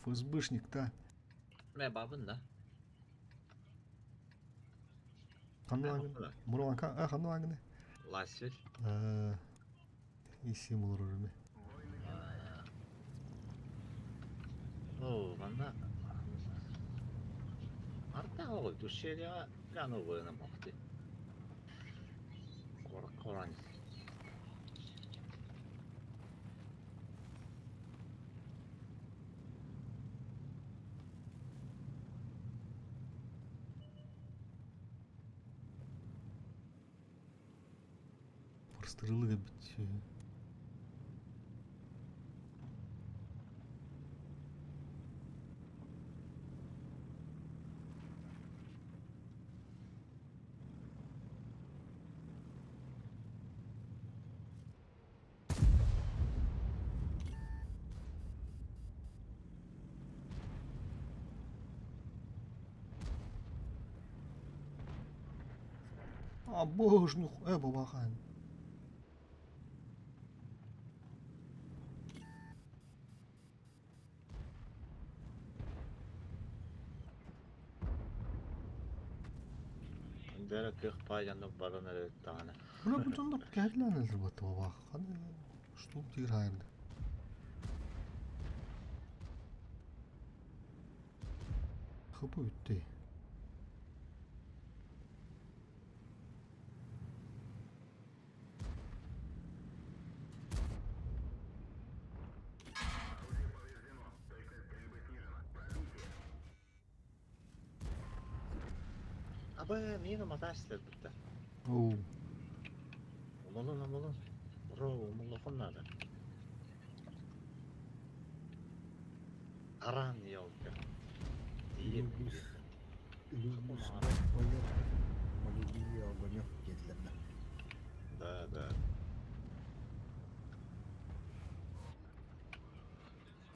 ФСБшник та. Мэ бабын да. Ханна Мураланка, а ханна ангны? Ласвель. Исим олорор эме. Оо, манна Арта оҕо душелия пляну вына мохти. Коран. Прострылы бит. А боже, бабахан. Дара кых паяны баран эрэ таана. Бля, бу дьоннор кэһэлээн бат бабахан. Что тир хайырды. Хапы үтте. Аба миена матастер бутта. Оу. Умолун умолун. Бро умолохон надо. Аран елка. Любишь, полюбили огонек диэтилэр да. Да, да.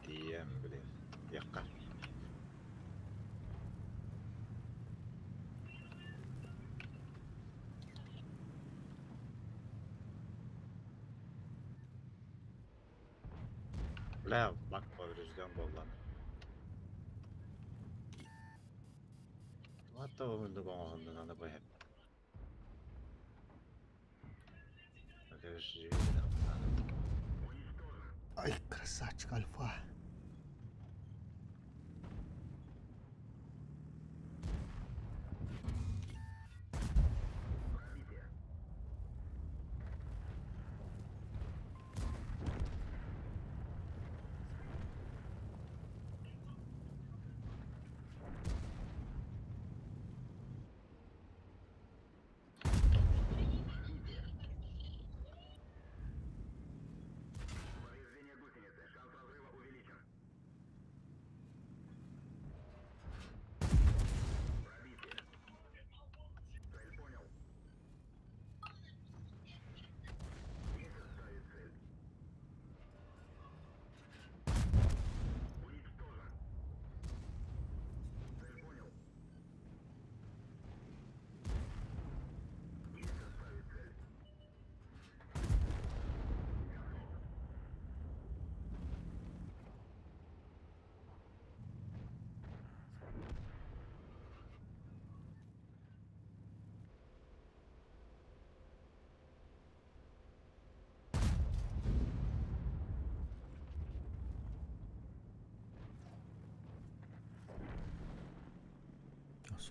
Тием, блин. Якка. Бля, бак поврежден был lan. What the мындык оңоһуннун аны бу иһэ. Ай, красавчик, альфа.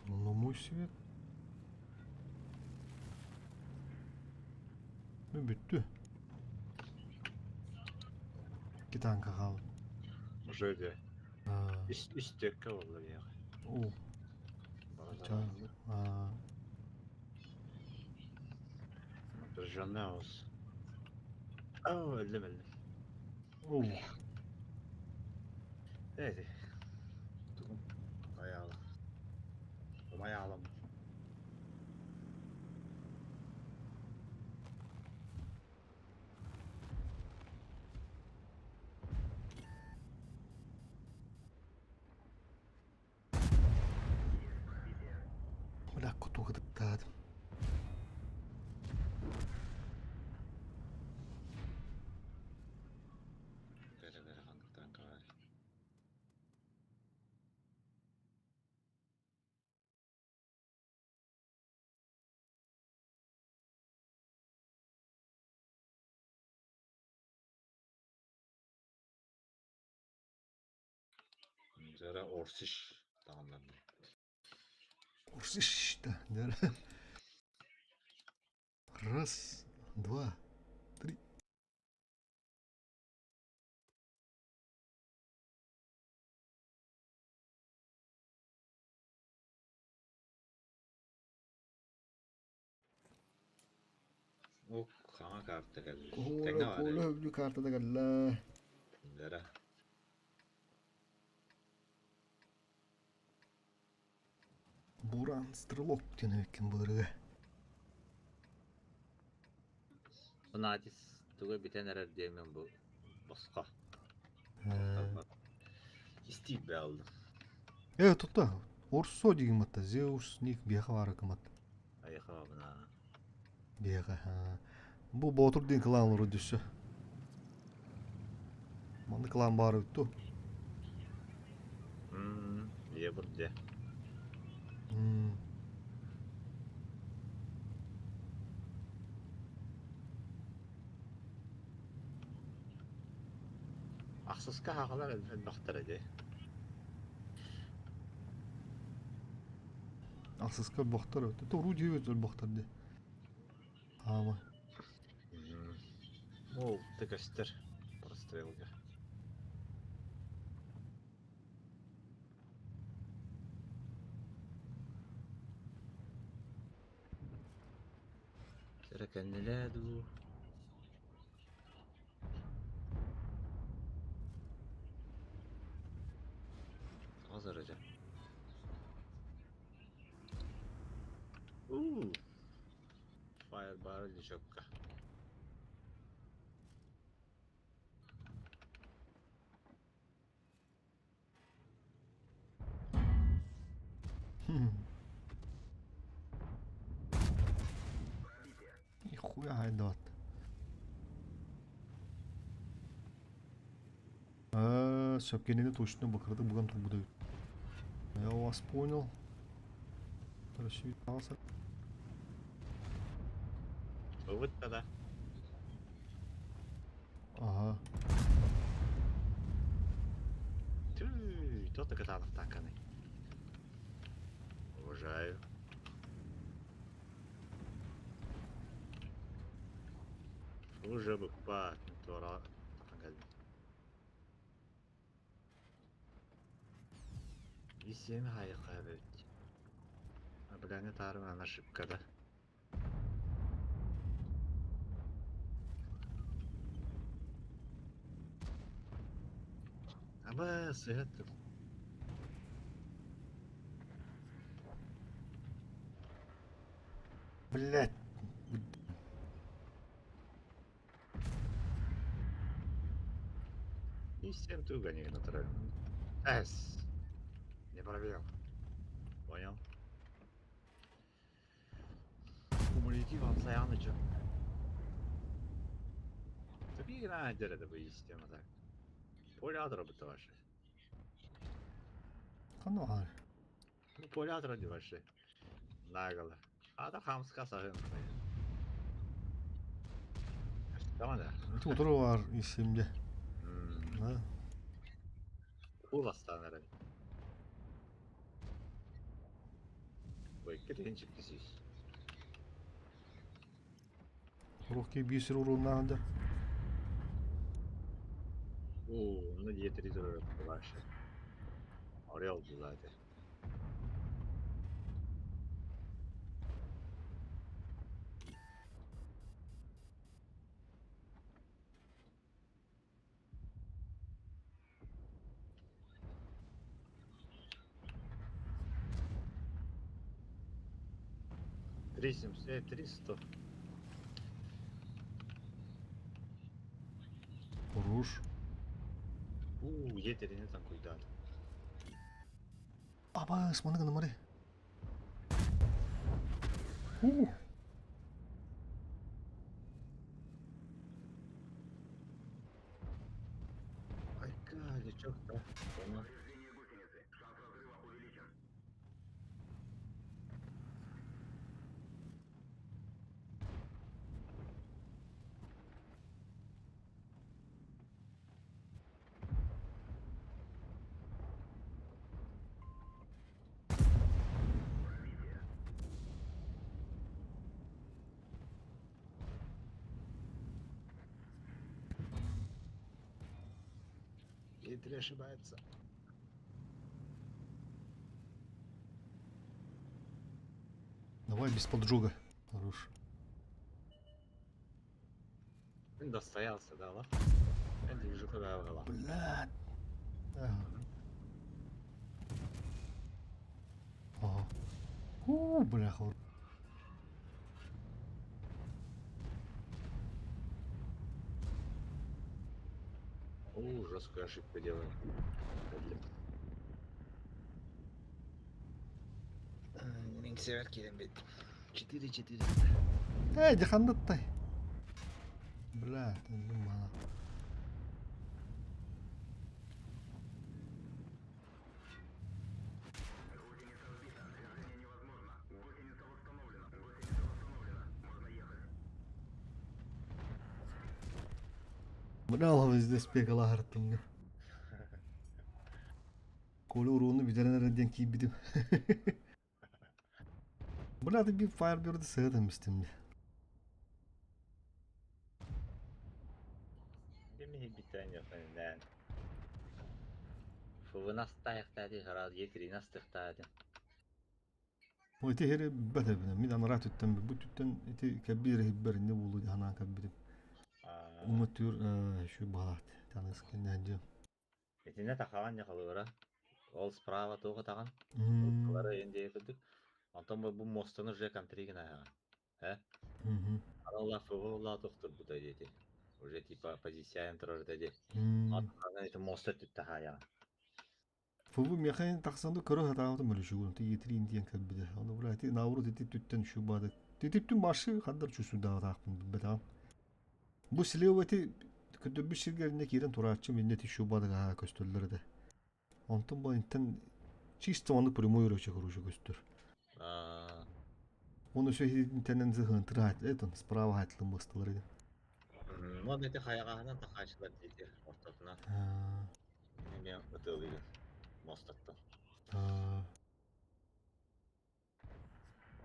Сонномуй свет. Бүттү. Икки танка хаалбыт. Уже де. Үс төккө болла биэҕэ. О. Напряженный аус. Ау, өлдүм өлдүм. О. Эти. Тугум. Аяла. Умаялым. Бля, куту кытыктаатым. Бere бere ханныктан каар. Zara орсиш даҕаннарда. Орсиш да. Раз, два, три. Ол хаҥа карта кэллэ. Кола, Тэҥҥэ баар кола эбит. өлүү картада кэллэ. Zara. Буран стрелок диэн эбиккин былыргы. Натис туга бүтэн эрэр диэммин бу босхо. Истиик бэҕэлдим. Э, тутта. Орсо деген матта. Зеус ник биэхэ баар кымат. Айыха бабына. Биэхэ. Бу Боотур диэн кылаан олорор дүссө. Манна кылаан баар эбит дуу? Ийэ бурдьа. Ахсыска хаҕалар элбэхтэр дии. Ахсыска өлбөхтөр эбит. Туруу дьиэбит өлбөхтөр дии. Хаама. Ол ты көстөр прострелга. Сэрэ кэннилээ дуу. Тоҕо сырыдьа. Уу. Фаер баар лючокка. Нихуя хайдат. Сөп кинини точно бакырды буган турбуда. Я вас понял. Короче, Вывод тогда. Ага. Түй, то катанов таканы. Уважаю. Уже букпа туора кэлбит. И7 хайха эбит. Бляне таарым ошибка да. Аба сыһыт. Блять. И7 туга не натурально. С. Не пробил. Понял? Кумулятив Ансаяныча. Тупик надер это бы система так. Поле отработа ваши. Ханна баар. Ну, поле отработа ваши. Наголо. А да хамска сахын. Tamam да. Ити утары баар исимде. Да. Кул астан эрэ. 2 200. Руки бисер уруннаан да. Oo, onu diye duruyor başı. Oraya oldu zaten. Три семьсот, 300. Хорош. У, етерини танкуйдаат. Абаас, маны гынамары. Уу. Ай, Кали, чё то Понял. Е3 ошибается. Давай без поджога. Хорош. Достоялся, да, ла? Я вижу, когда была. Блядь. Ага. Ага. У, бля, хор. У, жесткую ошибку делаю. Минсевер кирен бит. 4 400. Эй, дихандаттай. Бля, ты думала. Бля, здесь пекала хартымга. Коля урууну бүтэрэн эрэ диэн киирбитим. Бля, ты bir Firebird'i сыһытым истим. Бимини битен yok. Фувынас таяқтады, харал етринас тықтады. Ой, ити хери бәтә бинә. Мин аны рат үттән бу түттән ити кәбир хиббер инде булу ханан кәбир. Ума түр şu балат. Таныс кеннән жо. Итинне тахаган якалыра. Ол справа тоғы таган. Улары энде күдүк. Антон бу мостаны уже контригин аяга. Э? Аралла фугула тоқтур бу деди. Уже типа позиция турар деди. Аны это моста түттә хая. Фубу мехен тахсанды көрө хатаабыты мөлүшүгүн ти етрин диэн кэлбитэ. Оны була ти науру ти түттен шу бады. Ти түттүн башы хандар чусу да таакпын билбетам. Бу слева ти көдөбү сиргеринде кирен тураачы минне ти шу бады га көстөллөр де. Онтон бу интен чисто оны прямой рөчө көрүшү көстөр. Оны шө интенен зыхын тырат этон справа хатлын бастылар иди. Мон эти хаягахынан тахачылар деди ортотуна. Мен ытылыгын мостаттан.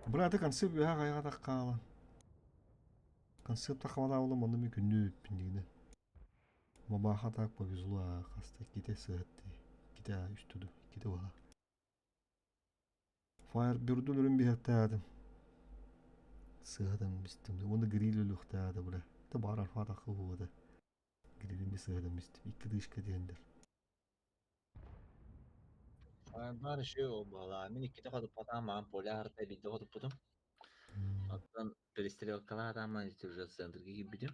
Браты концепт быһа хайга таккаала. Концепт тахвала манны ми күннү пиндигине. Мабаха так повезло, хаста ките сыһытты. Ките үстүдү, ките бала. Firebird'үлөрүн биһэттаадым. Сыһытым бистим. Оны гриль үлүхтаады була. Та бар арфа тахы бууда. Грилин би сыһытым бистим. Икки дышка диэндер. Бар шö бала. Мен икките ходуп потам, поля харта битте ходуп потом. Оттон перестрелкалар уже центрге кийбитим.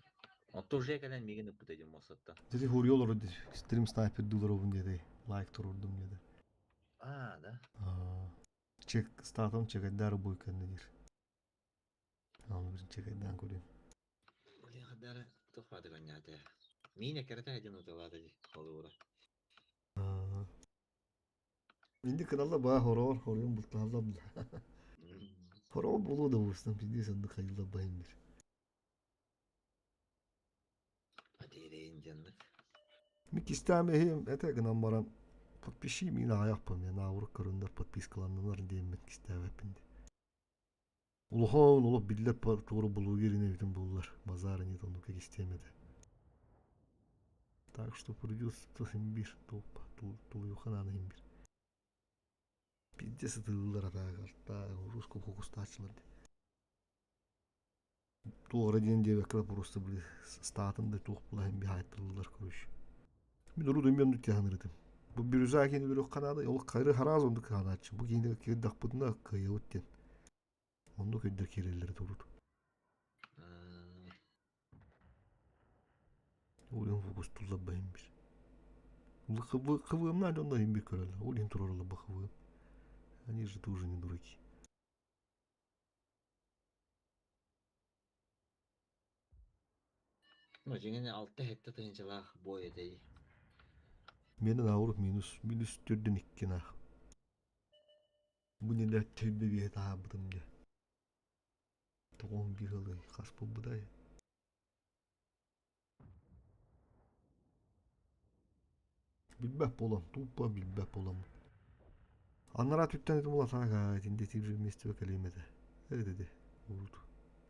Отто уже кэлэн мигин ыппыт этим мостатта. Деди хурьолор стрим снайпер дулар деди. Лайк турурдум деди. А, да. Чек статом чекайдар буйкан дир. Аны бир чекайдан көрөйм. Блин, хадара тухмады гоняты. Мине керете один уталады ди. Холура. Инди каналда ба хорор хорюм булталла бла. Хорор болу да бурсан пиздец анды хайылда байым бир. Адерейин жаннык. Ми кистәме хем эте гынан баран подпиши мин аяқпын мен ауыр көрүндөр подпискаланнылар дейм мен кистәбеппин. Улахан олох биллэр туора блогер эбитин буллар. Базара нет, оннук системата. Так что придется имбир толпа тулуйуха надо имбир. Пиздец ытыыллар атаагарта русского фокустааччылар. Туора диэн диэбэккэ просто били статын да туох булаһын биһаайтыллар короче. Мин урут эмиэ оннук тиһанырытым. Бу бирюза киини көрүөххэ наада, ол хайры хараас оннук кыһанааччы. Бу киини киирдахпытына кыайабыт диэн. Оннук өйдөр киирэллэр урут. Ол фокустуллар баһын бир. Хывыамна дьоннор им бир көрөлөр. Ол иһин тураралар бу хывыам. Они же тоже не дураки. Ну, дьиҥинэ алта-сэттэ тыһыынчалаах бой этэй. Миэнэ наоборот минус минус төрдүн иккинаах. Бу неле төйбө биэ таһаарбытым дьэ. Тоҕуон биир ылый хас буолбутай? Билбэт буолан, тупо билбэт буоламмын. Анараа түттэн этим улатаага итинде тиир вместе кэлиэм этэ. Эдеде урут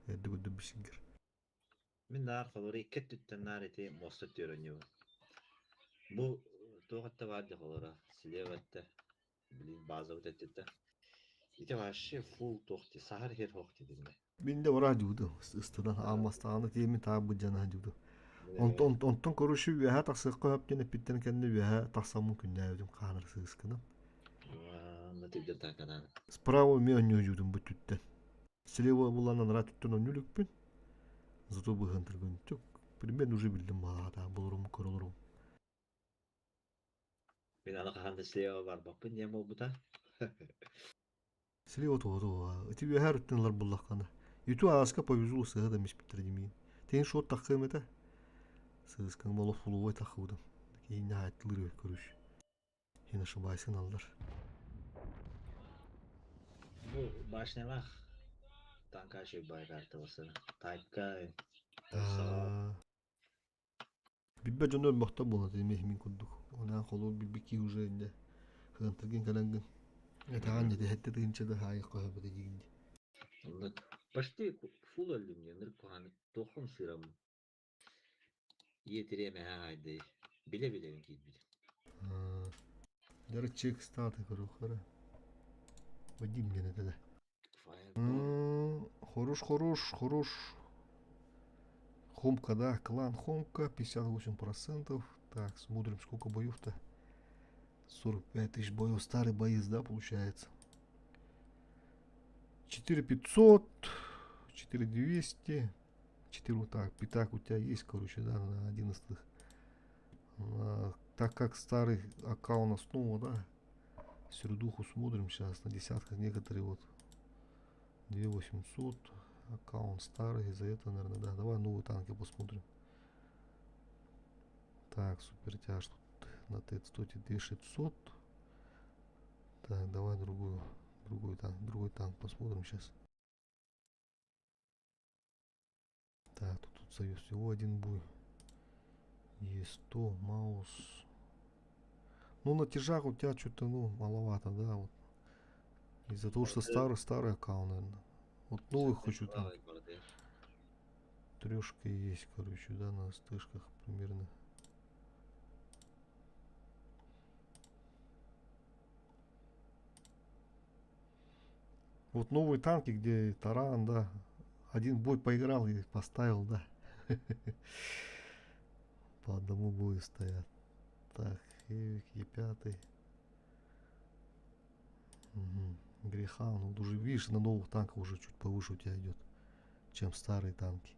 эрдэ көрдүм бисингер. Мин наар холоро икки өттүттэн наар ити муоста түөрөнньүбүн. Бу туох этте баар дии холоро слева этте, блин базабыт эттиттэ. Ити вообще фул туох дии саһар иһэр хоох дии Мин де бараа дьуду ыстынан ааммастаҕына тиэмин таабыт дьанаһа дьуду. Онтон онтон короче үөһэ тахсыахха сөп диэн эппиттэн кэннэ үөһэ тахсаммын күннээбитим хаанар сыыскынан. Справа эмиэ онньуу дьуудум бу түттэн. Слева булан анараа түттэн онньуу иликпин. Зато быһан түргэнтик. Примерно уже биллим балаата болорум көрөлөрүм. Мин аны хаһан да слева барбаппын диэн буолбута. Слева туһа Ити үөһээ өрүттэн ылар буллаххына. Иту ааска повезло сыһа да миспиттэр димиин. Тен шот таххыам этэ. Сыыскаҥ боло фуловой таххыбытым. Киһини хаайттылыр көрүш. Хин ошибайсын аллар. Бу башнялаах танкаши байгарты болсana. Тайпка болсаға. Билбэт дьоно өлбөхтөр буолла эмиэ мин курдук. Онон холур билбит киһи уже иннэ кыантыргын кэлэҥҥин этэҕин дьэ сэттэ тыһыынча да аайы хоһуйбута диигин дии. Онно почти фул өллүм диэн ынырык куһаҕан туоххун сыырам иэтириэм эһэ аайдай билэ-билэбин киирбитим. Дьэ чек статы көрүөххэ Вадим диэн этэ да. Хорош, хорош, хорош. Хомка, да, клан Хомка, 58%. Так, смотрим, сколько боев-то. 45 тысяч боев. Старый боец, да, получается. 4500, 4200, 4, вот так, пятак у тебя есть, короче, да, на 11. А, так как старый аккаунт основа, да, сердуху смотрим сейчас, на десятках некоторые вот 2800, аккаунт старый, из-за этого, наверное, да. Давай новые танки посмотрим. Так, супертяж тут на Т-100 2600. Так, давай другую, другой танк посмотрим сейчас. Так, тут союз всего один бой. Е100, Маус. Ну, на тяжах у тебя что-то, ну, маловато, да, вот. Из-за того, что старый аккаунт, наверное. Вот новый хочу там. Трешка есть, короче, да, на стышках примерно. Вот новые танки, где таран, да, один бой поиграл и поставил, да. По одному бою стоят. Так, Хевик, Е5. Угу. Греха, ну уже видишь, на новых танках уже чуть повыше у тебя идет, чем старые танки.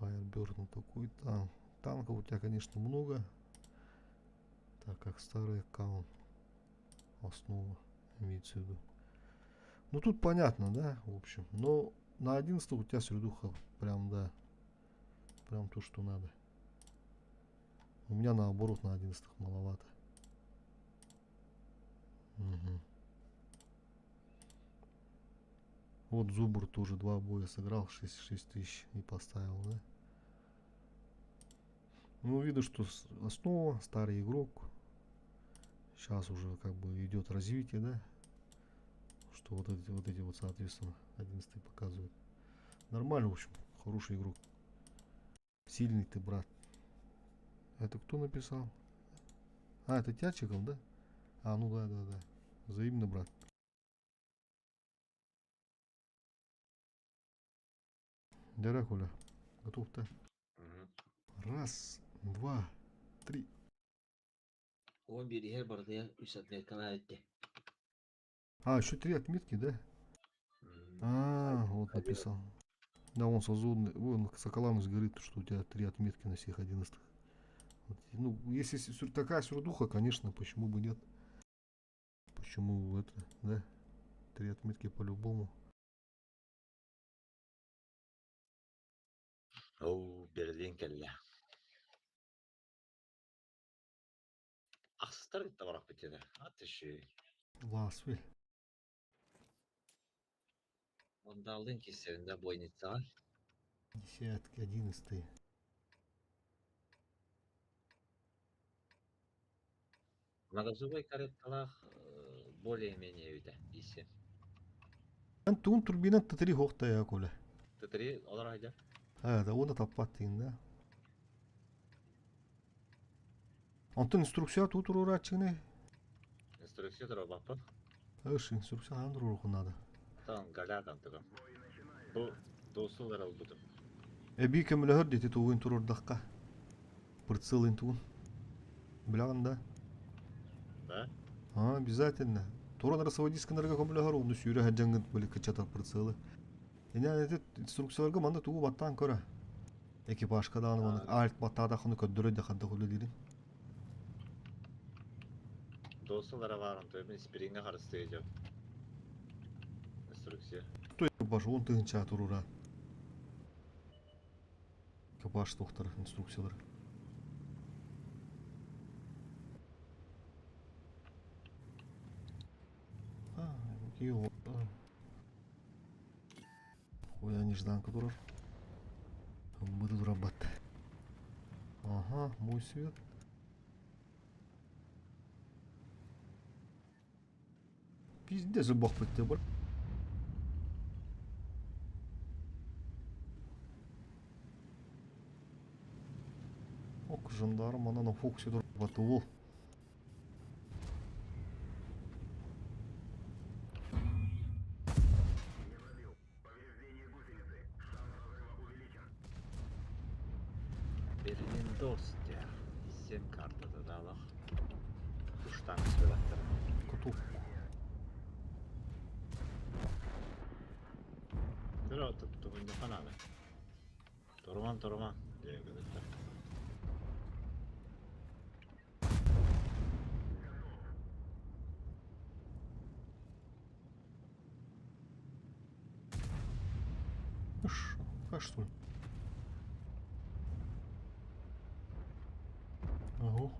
Firebird, ну такой танк. Танков у тебя, конечно, много, так как старый аккаунт, основа имеется в виду. Ну тут понятно, да, в общем. Но на 11 у тебя средуха прям, да, прям то, что надо. У меня наоборот на 11 маловато. Угу. Вот Зубр тоже два боя сыграл, 6 тысяч и поставил, да? Ну, видно, что основа, старый игрок. Сейчас уже как бы идет развитие, да? Что то вот эти вот, соответственно, 11 показывают. Нормально, в общем, хороший игрок. Сильный ты, брат. Это кто написал? А, это Тячиков, да? А, ну да. Взаимно, брат. Дядя Коля, готов-то? Раз, два, три. 11 иһэр барытыгар үс отметкалаах этэ. А, еще три отметки, да? А, вот написал. Да, он созон, вон Соколанус говорит, что у тебя три отметки на всех 11-х. Вот, ну, если такая сурдуха, конечно, почему бы нет? Почему это, да? Три отметки по-любому. Оу, Берлин кэллэ. Ахсыстар кытта барахпыт этэ. Ат үчүгэй. Ласвель. Ондаалдын киссэринде бойницаҕа. Десятки, 11-е. Многозубый каретталаах более-менее эбитэ иисэ. Эн тугун турбинан Т3 хоохтайа Коля. Т3 олор айдьар. А, да уонна таппат диин да. Онтон инструкция туу туруорааччыгыный? Инструкция туруорбаппын. Ыш, инструкция хаһан туруоруоххун наада. Оттон галятан тугум. Бу дуусулар ылбытым. Эбии көмөлөһөр диэти тугун туруордахха. Прицелын тугун. Билэҕин да? Да? А, обязательно. Туран рассводисканарга көмөлөһөр, онну сүүрэ сылдьаҥҥын были кыччатар прицелы. Инэн ити инструкцияларга манна тугу баттаан көрө. Экипажка даҕаны маннык альт баттаатаххына көрдөрөр да ханта үлэлиирин. Дуусулара баар онтуйбун испириҥҥэ харыстыа дьон. Инструкция. Кто экипаж 10 000 турура. Экипаж туохтар инструкциялар. А, йо. Ой, нежданка турар. Буду турабат. Ага, мой свет. Пиздец, бах бар. Ок, жандарм, она на фокусе турабат. О. Берлин Достя. Семь картата даалах. Уштан сүбэттэр. Коту. Бро, тугунда хананы. Турман, турман. Диэ Ш, как что ли? Ого.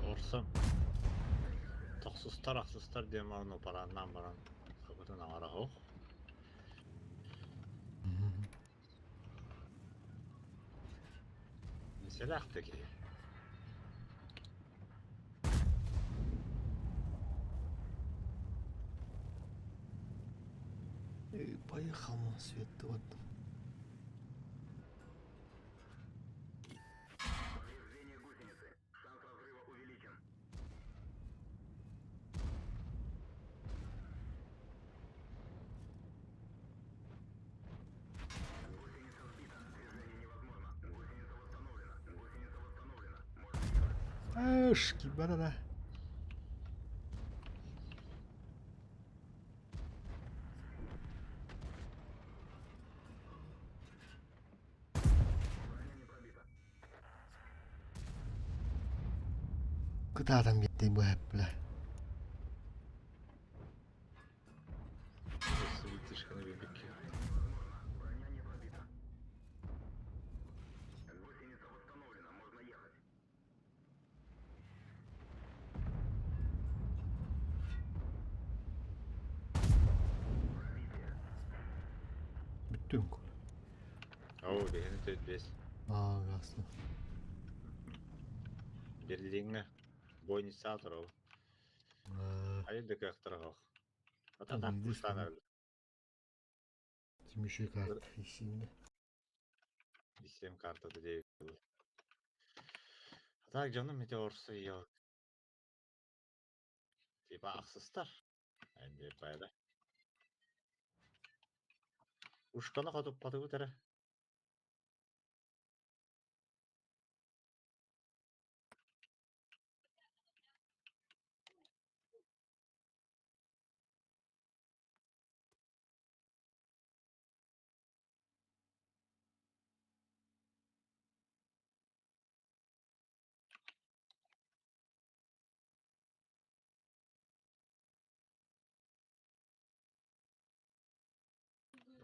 Орсом. Тохсустар, ахсыстар диэн баран упарааннаан баран хабытын аҥара оһох. Сэлээх да киһи. И поехал он свет вот. Эш, да. Кытаатан биэрдим бу бля. Вытяжканы биэрбиккэ. Бүттүм. Оо, биһини 4-5. Аа, ясно. Берлиҥҥэ бойница турабы. Айыл да кыахтара суох. Ата кустаан эрэллэр. Тимüşü карта исимде. Исем картата диэбит. Так дьонум метеорса ел. Типа ахсыстар. Энди пайда. Ушканы хотуппатыбыт эрэ.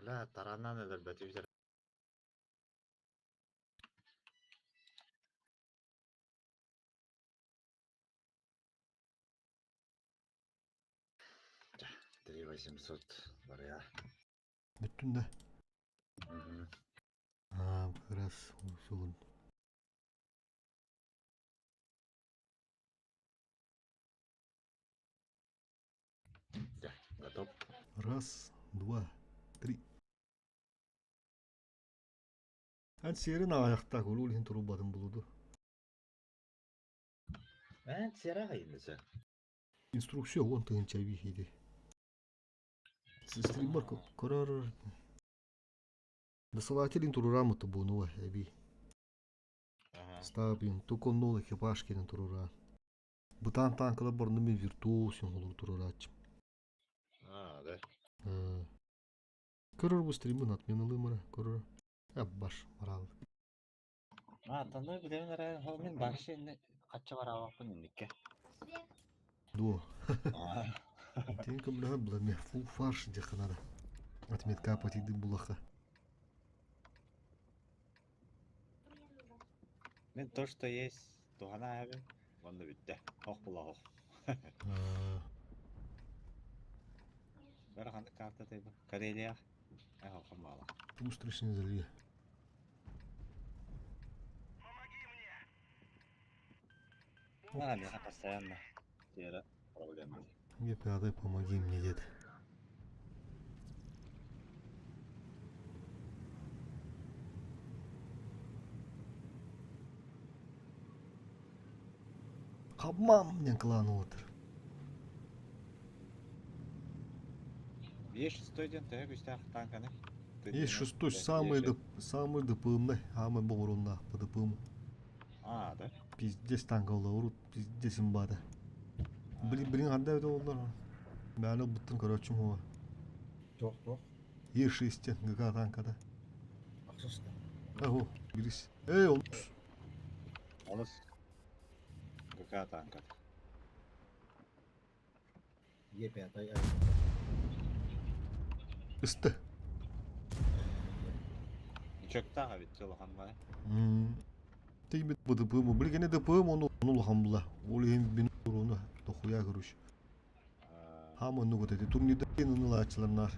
Бля, тараннан өлөрбөтүбүт эрэ. 3800 барыа. Бүттүн да? Аа, как раз сугун. Готов. Раз, два, три. Эн сиэрин аҕайахтаах улуу иһин турубатын булуду. Эн сиэрэ аҕайыннысы. Инструкция 10 000 биһиги. Стриммар көрөр Досылателин турураамыты буонуа эби. Стабин туконнол экипаж кэлэн турураан. Бытаан танкалар барны мен виртуоз оҥолор турурааччым. А, да. Көрөр бу стримин отменалыым эрэ, көрөр. Баш бараал. А, таной билэбин эрэ, ол мин вообще хачча бараабаппын инникке. Дуо. Тин көмөлөһөр була фу фарш диэххэ наада. Отметка апатиды булаха. Мен то, что есть, туһана аһабын, уонна бүттэ. Ох була ох. Бары ханнык карта тайба? Карелия. Эх, охом баала. Устричный залье. А, меня постоянно. Тера проблема. Е5, помоги мне, дед. Хабмам мне клан отыр. Есть шестой день, ты гостях танканы. Есть шестой, самый доп, самый дпмный, самый боурунна по дпм. А, да? Пиздец танка урут, пиздец имбада. Блин, блин, анда это олар. Бәні бұттын, короче, мова. Тох, тох. Е6 ГК танкада. Ахсыста. Аго, бирис. Эй, ол. Онус. ГК танка. Е5. Исты. Чөктаға бит улахан бай. Тейбит бу ДПМ, билгене ДПМ оны улахан була. Ол эми бин уруну дохуя короче. Хам онну вот эти турнирде ынылаачыларнар.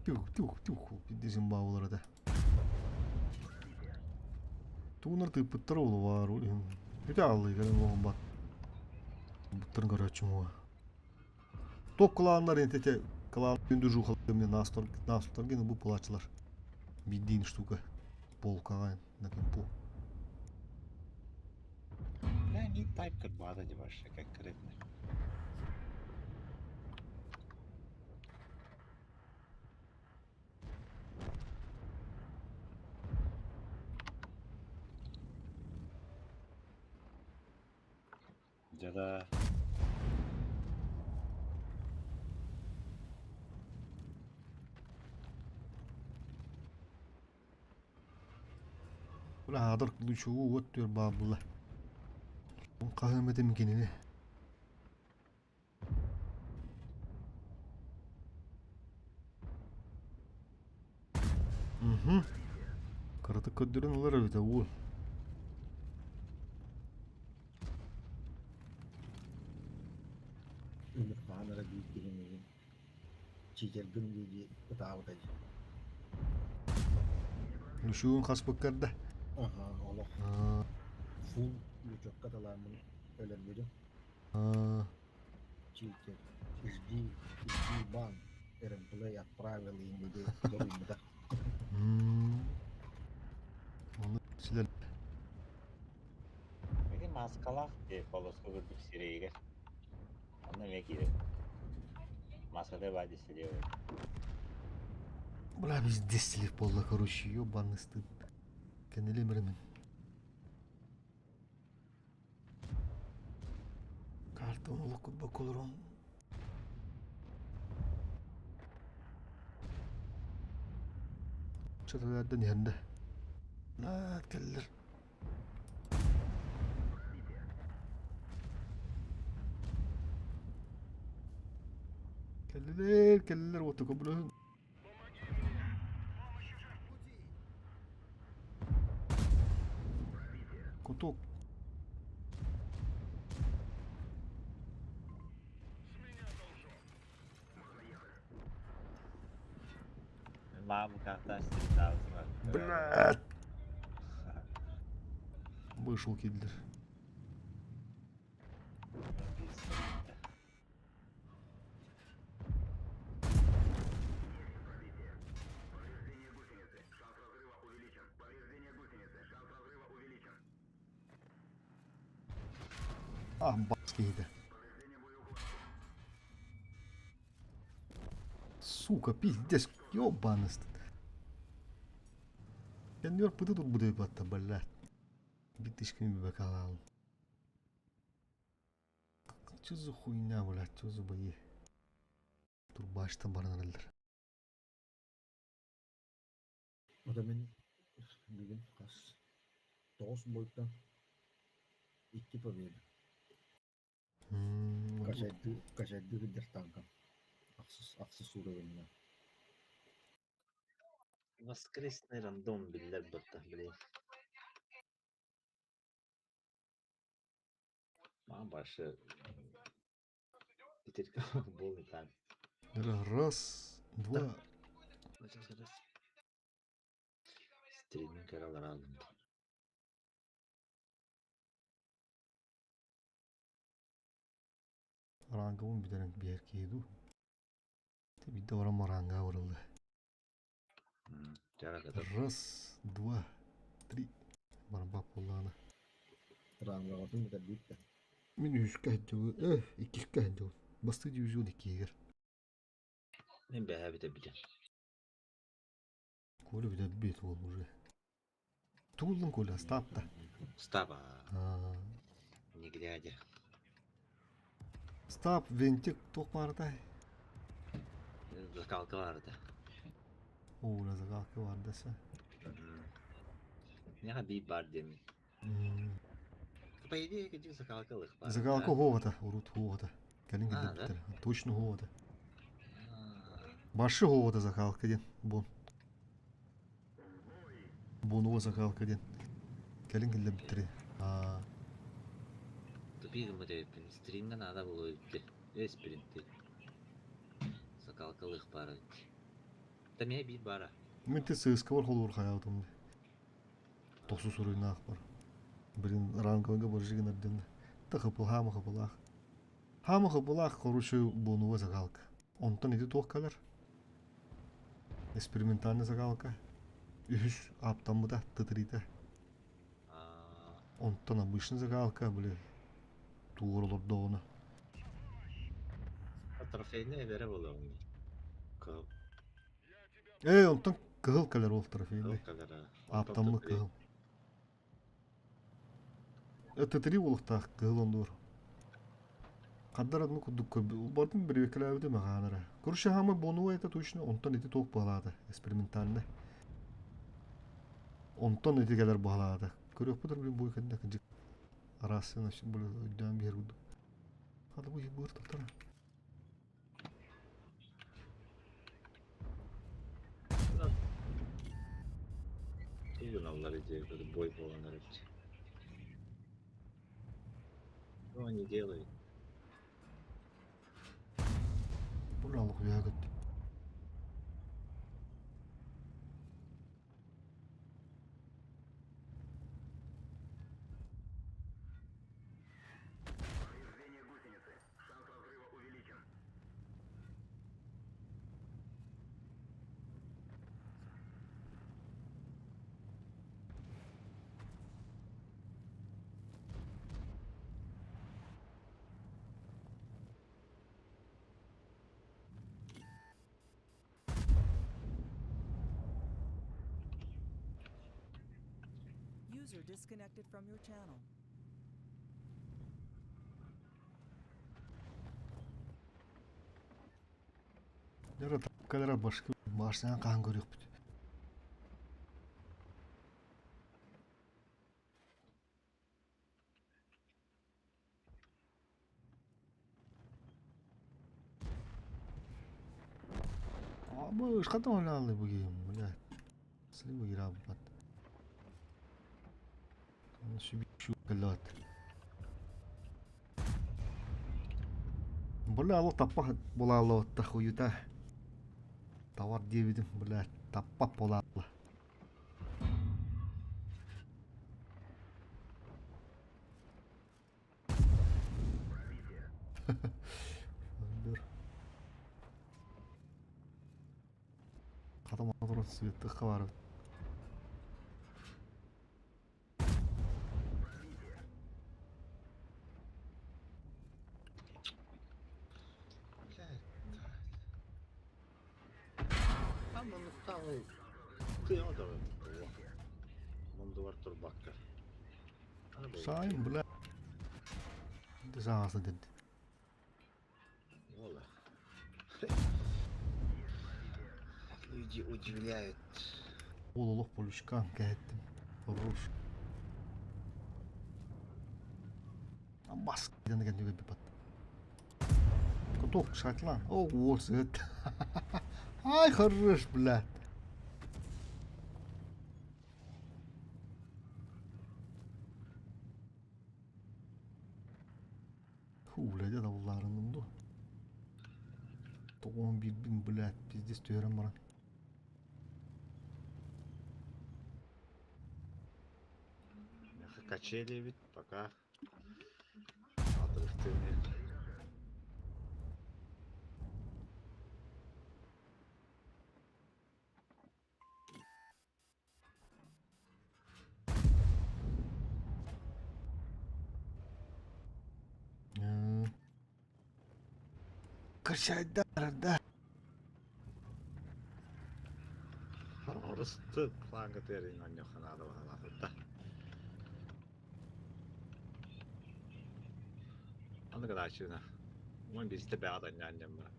Тюх, тюх, тюх, пиздесин баалара да. Туунар тыппыттар олу бар. Үтэ аллы кэлэн оҕом бар. Буттарын көрөөччүм уа. Топ кланнар энтете клан күндү жухалымне настор настор гена бу пулачылар. Биддин штука. Полкаҕа на компу. Бля, не тайп кырбаада деп вообще конкретно. Дьэ Бля, адар ключу вот түр баабыла. Хаһым этим кинини. Угу. Караты көрдөрөн ылар эбитэ уол. Өмір хаанара биир киһи миигин. Читергин дии-дии ытаабыта дии. Лучугун хаспыккар да? Аха, олох фул лучокка талааммын өлөрбүтүм. Читер, жди, жди бан, РМПлей отправил им диye доруйбута. Оны силер Ити маскалаах дии полоска курдук сирэйигэр. Онно эмиэ киирэр. Маската баа десилиэ Бля, пиздец слив буолла, короче, ёбаный стыд. Кэннилим мин. Картон олох боколорон. Чаталардан иһэнде. Лаат кэллэр. Кэллилэр, кэллилэр уоту көбүлөһүн. Кутук. Блядь! Вышел киллер. Ah, бас киһитэ. Сука, пиздец, ёбаный стыд. Кэннигэр пыты турбут эбит блядь. Биттишкин бакалаалым. Что за хуйня, блядь, что за бои? Турбаштан баран эрэллэр. Ото мин бүгүн хас тоҕус бойтан икки победа. Качайдыы качайдыы сылдьар танкам. Ахсыс ахсыс уровеньҥа. Воскресный рандом биллэр бытта, блин. Маған больше Теперь был так. Раз, два. Стриминг араларалым. Рангыбын бүтэрэн биэр киһи дуу. Биирдэ баран маранга барылла. Раз, два, три. Барбак буоллаҕына. Рангаҕытын бүтэрбит да. Мин үһүскэ сылдьабын, э, иккискэ сылдьабын. Бастакы дивизион иккиһигэр. Мин бэһээ бүтэрбитим. Коля бүтэрбит уол уже. Тугуллун Коля, стапта. Стаба. Не глядя. Стап, винтик туох баарытай? Закалка баарыта. Оо, закалка бар десе. Миэхэ биир баар диэмин. По идее, кэдик закалка ылых баар. Закалка хоҕото, урут хоҕото. Кэлин кэлбиттэр. Точно хоҕото. Башы хоҕото закалка диэн. Бун. Бонуга закалка диэн. Кэлин киллэрбиттэрэ. Аа. Тупик гыммыт эбиппин. Стримҥэ наада буолуо эбит. Э, спринти. Закалкалыах баара эбит. Да миэ биир баара. Мин те сыыскабар холуур хайаабытым. Тохсус уруйнаах бар. Блин, ранговыга баржи гынар диэн. Та хапыл, хаама хапылаах. Хаама хапылаах, короче, бонуга закалка. Онтон ити туох кэлэр? Экспериментальная закалка. Үһүс ааптаммыта, тытырыыта. Онтон обычный закалка, били, тугур олордоҕуна. Трофейный эбэрэ буолуоҥ дии. Кыһыл. Ээ, онтон кыһыл кэлэр ол трофейный. Кыһыл кэлэр. Ааптаммыт кыһыл. Тытырыы буолуохтаах кыһыл оннугар. Хандар атын курдук көрбүт бирибэккэлээбитим маҕаанара. Короче, хаама буонуга это точно, онтон ити туох баалаата, экспериментальный. Онтон ити кэлэр баалаата. Көрүөхпүт блин бу кэннэ кыдьык араас бу өйдөөн биэр курдук. Хата бу быыр тахтара. Гыналлар ити бой буолан эрэр. Что они делают? Бу алых үөһэ көттө. User disconnected from your channel. Дөрө тапкалара башкы башынан хаан көрүөхпүт. Абыш, хата ойлаалы бу киһим, блядь. Сили бу кира Сүбү Бля, алло таппа булааллыбытта хуюта. Товар диэбитим, бля, таппа буолаалла. Хата мотор светых бар. Сайын, бля. Саҕаса дед. Ола. Люди удивляют. Ол олох полюшкан кэһэттим. Хорош. Бас ден кэннүгэ бипат. Коток шатлан. О, уол сыт. Ай, хорош, блядь. Фу, блядь, это булларынным ду. Тоғын бирбин, блядь, пиздец түһэрэн баран. Качели ведь пока. Отрывтыми. Качайдар, да. Орысты планга терин аннёханада бағалатыта. Аны гадачына. Мон бизде бәғада нянням бар.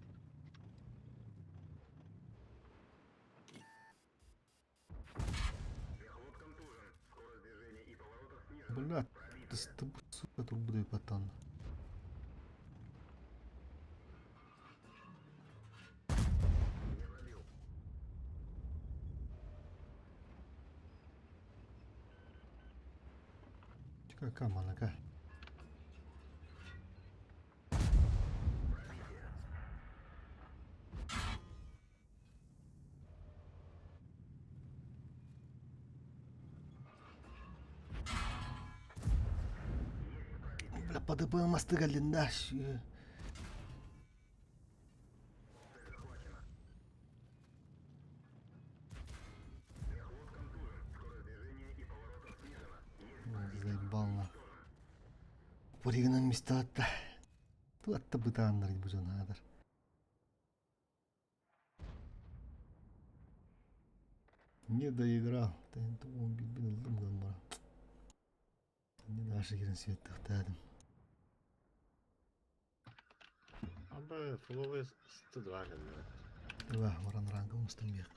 Бля, ты сука турбудай патан. Какая манака? Бля, ПДП масты галиндаш. Заебал на. Поригынан мистатта. Туатта бытааннар бужанадар. Не доиграл. Тен бил ылдым гамбара. Не даже кирен светтахтадым. Аба фуловый 102 кэллэ. Ва, варан ранга умстан бек.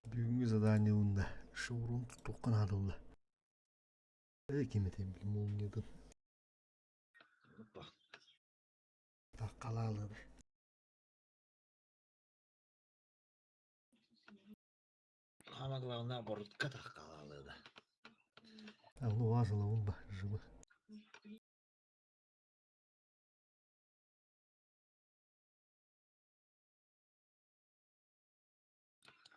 Бүгүнкү задание унда. Шоурун туттуккан адылла. Киметен билим молниядын. Опа. Таккалаалыды. Самое главное, борутка таккалаалыда. Алло, азыла унба, живы.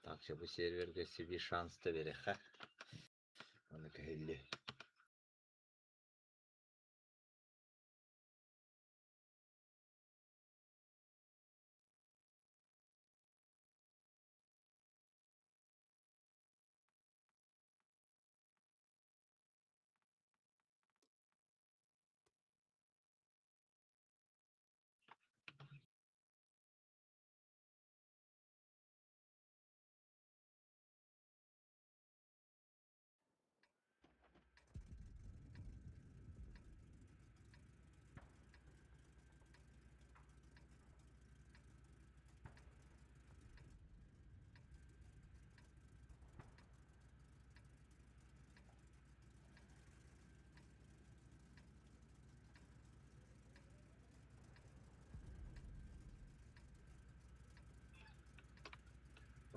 Так, все, бу серверге себе шанс та береха. Оны көһөллү.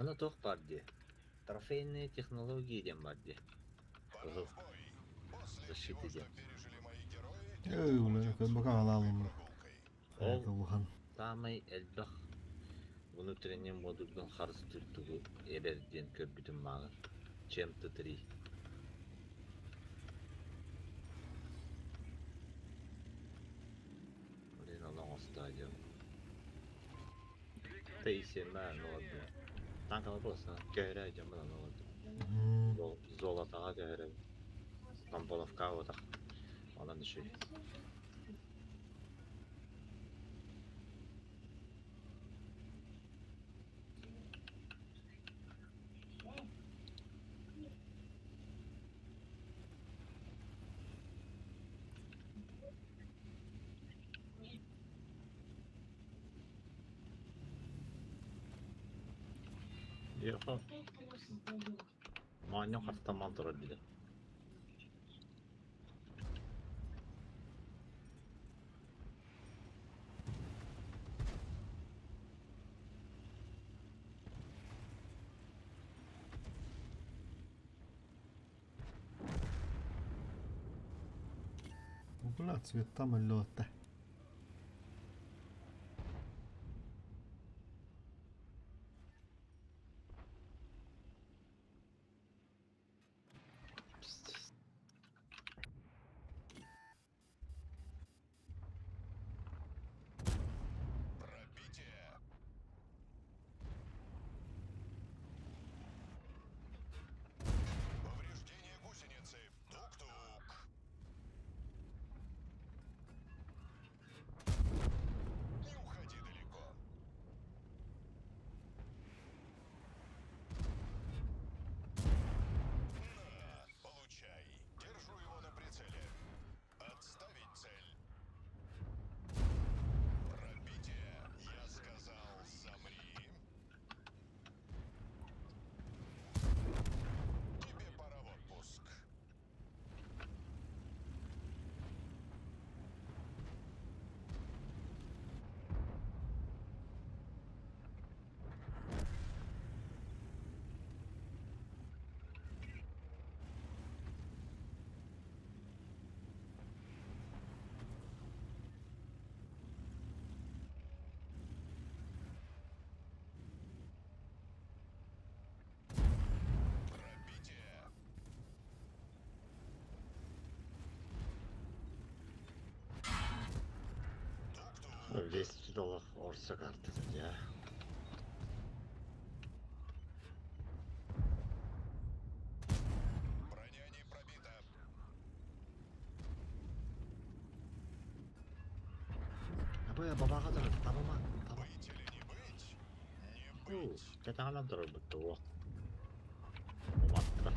Манна туох баар дии? Трофейные технологии диэн баар дии. Кыһыл. Защита диэн. Эй, бля, көрбөкө аҕалаалыммын. Ол Улахан. саамай элбэх внутренний модульгун харыстыыр тугу эбэр диэн көрбүтүм мааҕын. Чем Т3. Блин, ону оҥостоо диэн. Т7 ну ладно. Танканы просто көһөрө дьоммун ону ладно. Золотоҕа көһөрөбүн. Тамполовка отах. Онон үчүгэй. Йоха. Моонньо хастаман турар били. Бля, цвета лёта. Весь доллар орса картасы я. Абы бабаға да табама. Таба. Кэтаҕынан турарбыт туох. Уматта.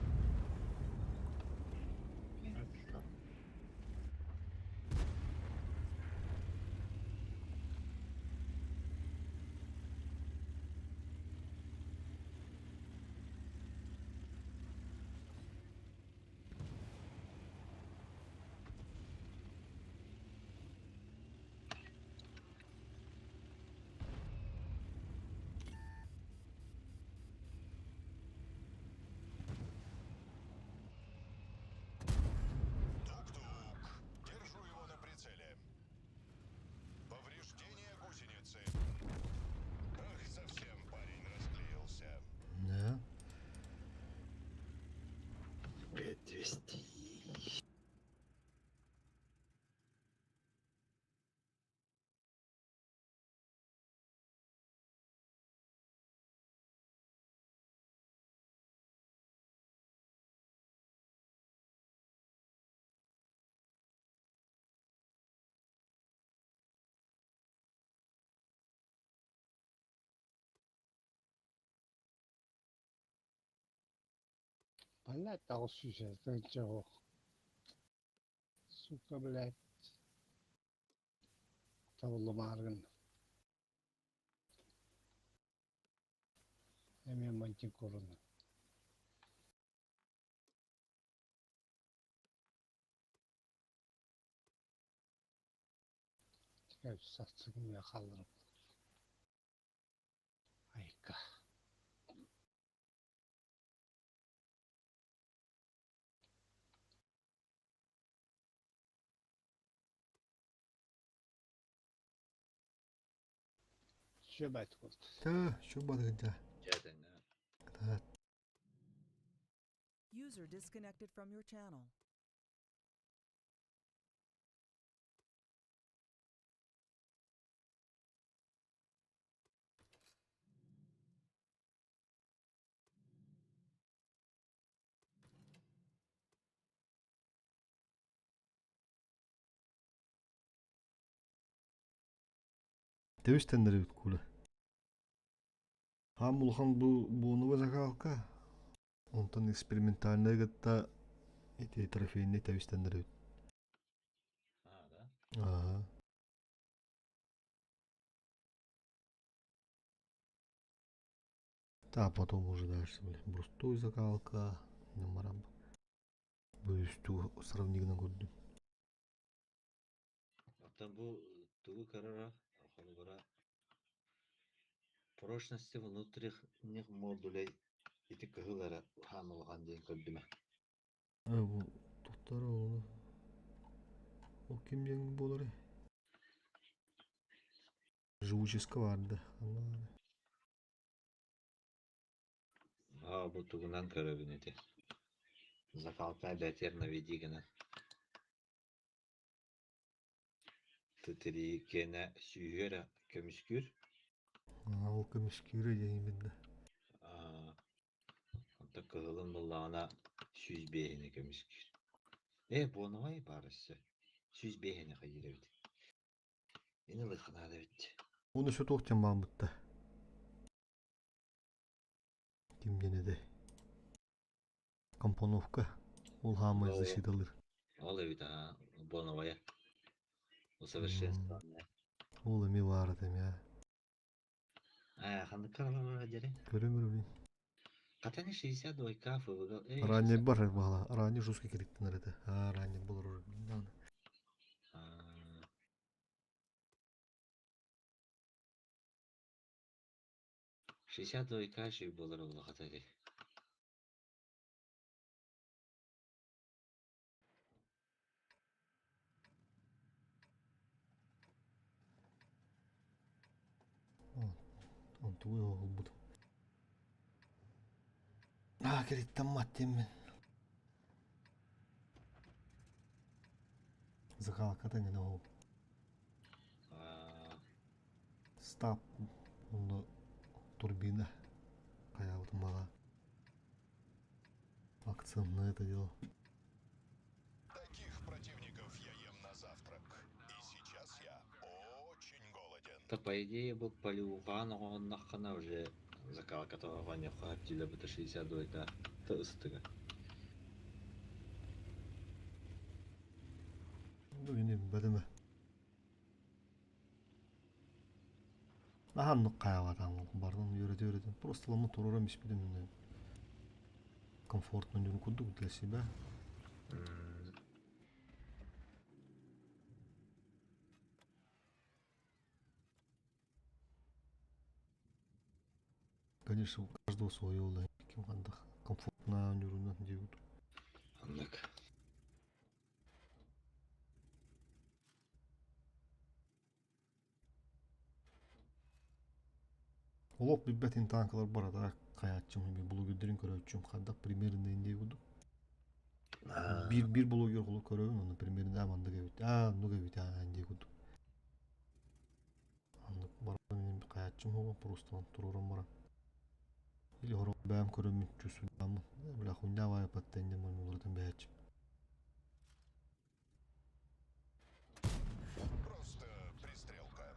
Да. 5200. Блядь, 800 Сука, блядь. Табыллымааргын. Эмиэ мантин корона. Сахсыгын хаалларып. Айка. Үчүгэй баайдык буолбут. Төө, чү бадыгыдьа. Дьэ, Кытаат. User disconnected from your channel. Тэбис тэннэрэбит куля. Хаам улахан бу буонуга закалка. Онтон экспериментальнай кытта ити трофейный тэбис тэннэрэбит. А, да? Ага. Да, потом уже дальше, блин, брустой закалка, номерам. Бу сравнигынан көрдүм. Оттон бу тугу көрөрө, холобура, прочности внутренних модулей ити кыһыл эрэ хаан улахан диэн көрдүмэ. Бу туттар ону. Ол ким диэн буоларый? Живуческа барды. Аа, бу тугунан көрөбүн ити. Закалка бэтер наведи гына. Титирикенэ сүүһү эрэ көмүскүүр. Ол көмүскүүрэ диэн именно. Онтон кыһылын буллаҕына 105-ини көмүскүүр. Ээ, буонавай баар өссө. 105-ини хайыыр эбит. Ини ылыаххынаада эбит. Оны өссө туох диэн бааммытта? Ким диэн этэй? Компоновка. Ол хаамай защиталыыр. Ол эбит аа, буонавайа. Усовершенствованная. Ол эмиэ баар этэ эмиэ. Аа, ханнык каралара дьэри? Көрөмөр блин. Хатани 62 ФВГ. Ранее бар баала. Ранее жесткий кириттенер этэ. Аа, ранее болор. Аа. 62 шүй болар улахата ди. Онтугуй оҕолбут. Аа, кириттен маттеммин. Закалката не ол. Стап онно турбина хайаабытым баҕа. Акцент на это дело. Таких противников я ем на завтрак. И сейчас я очень голоден. То по идее бу полюхан оҕонноххуна уже закалката оҕонньоххо хаптилэ 62 та ыстыга. Ну, ini бәдеме. Ахан хайаабатаан бардым үөрэтэ үөрэтэ. Просто ламы турарам испитим комфортно диэн курдук для себя. Конечно, у каждого свое да, ким хандах комфортно нюрунан диют. Аннык. Олох билбэтин танкалар бар ата хайааччым мен блогердерин көрөөччүм хандах примерно инде курдук. Бир бир блогер холу көрөбүн оны примерно амандык эбит. Аа, нуг эбит аа инде курдук. Аннык баран мен хайааччым хого просто турурам баран. Или хоро бэм көрөмүн чувствуйдаммын. Бля хуйня вая паттенде мой уларытын бэчим. Просто пристрелка.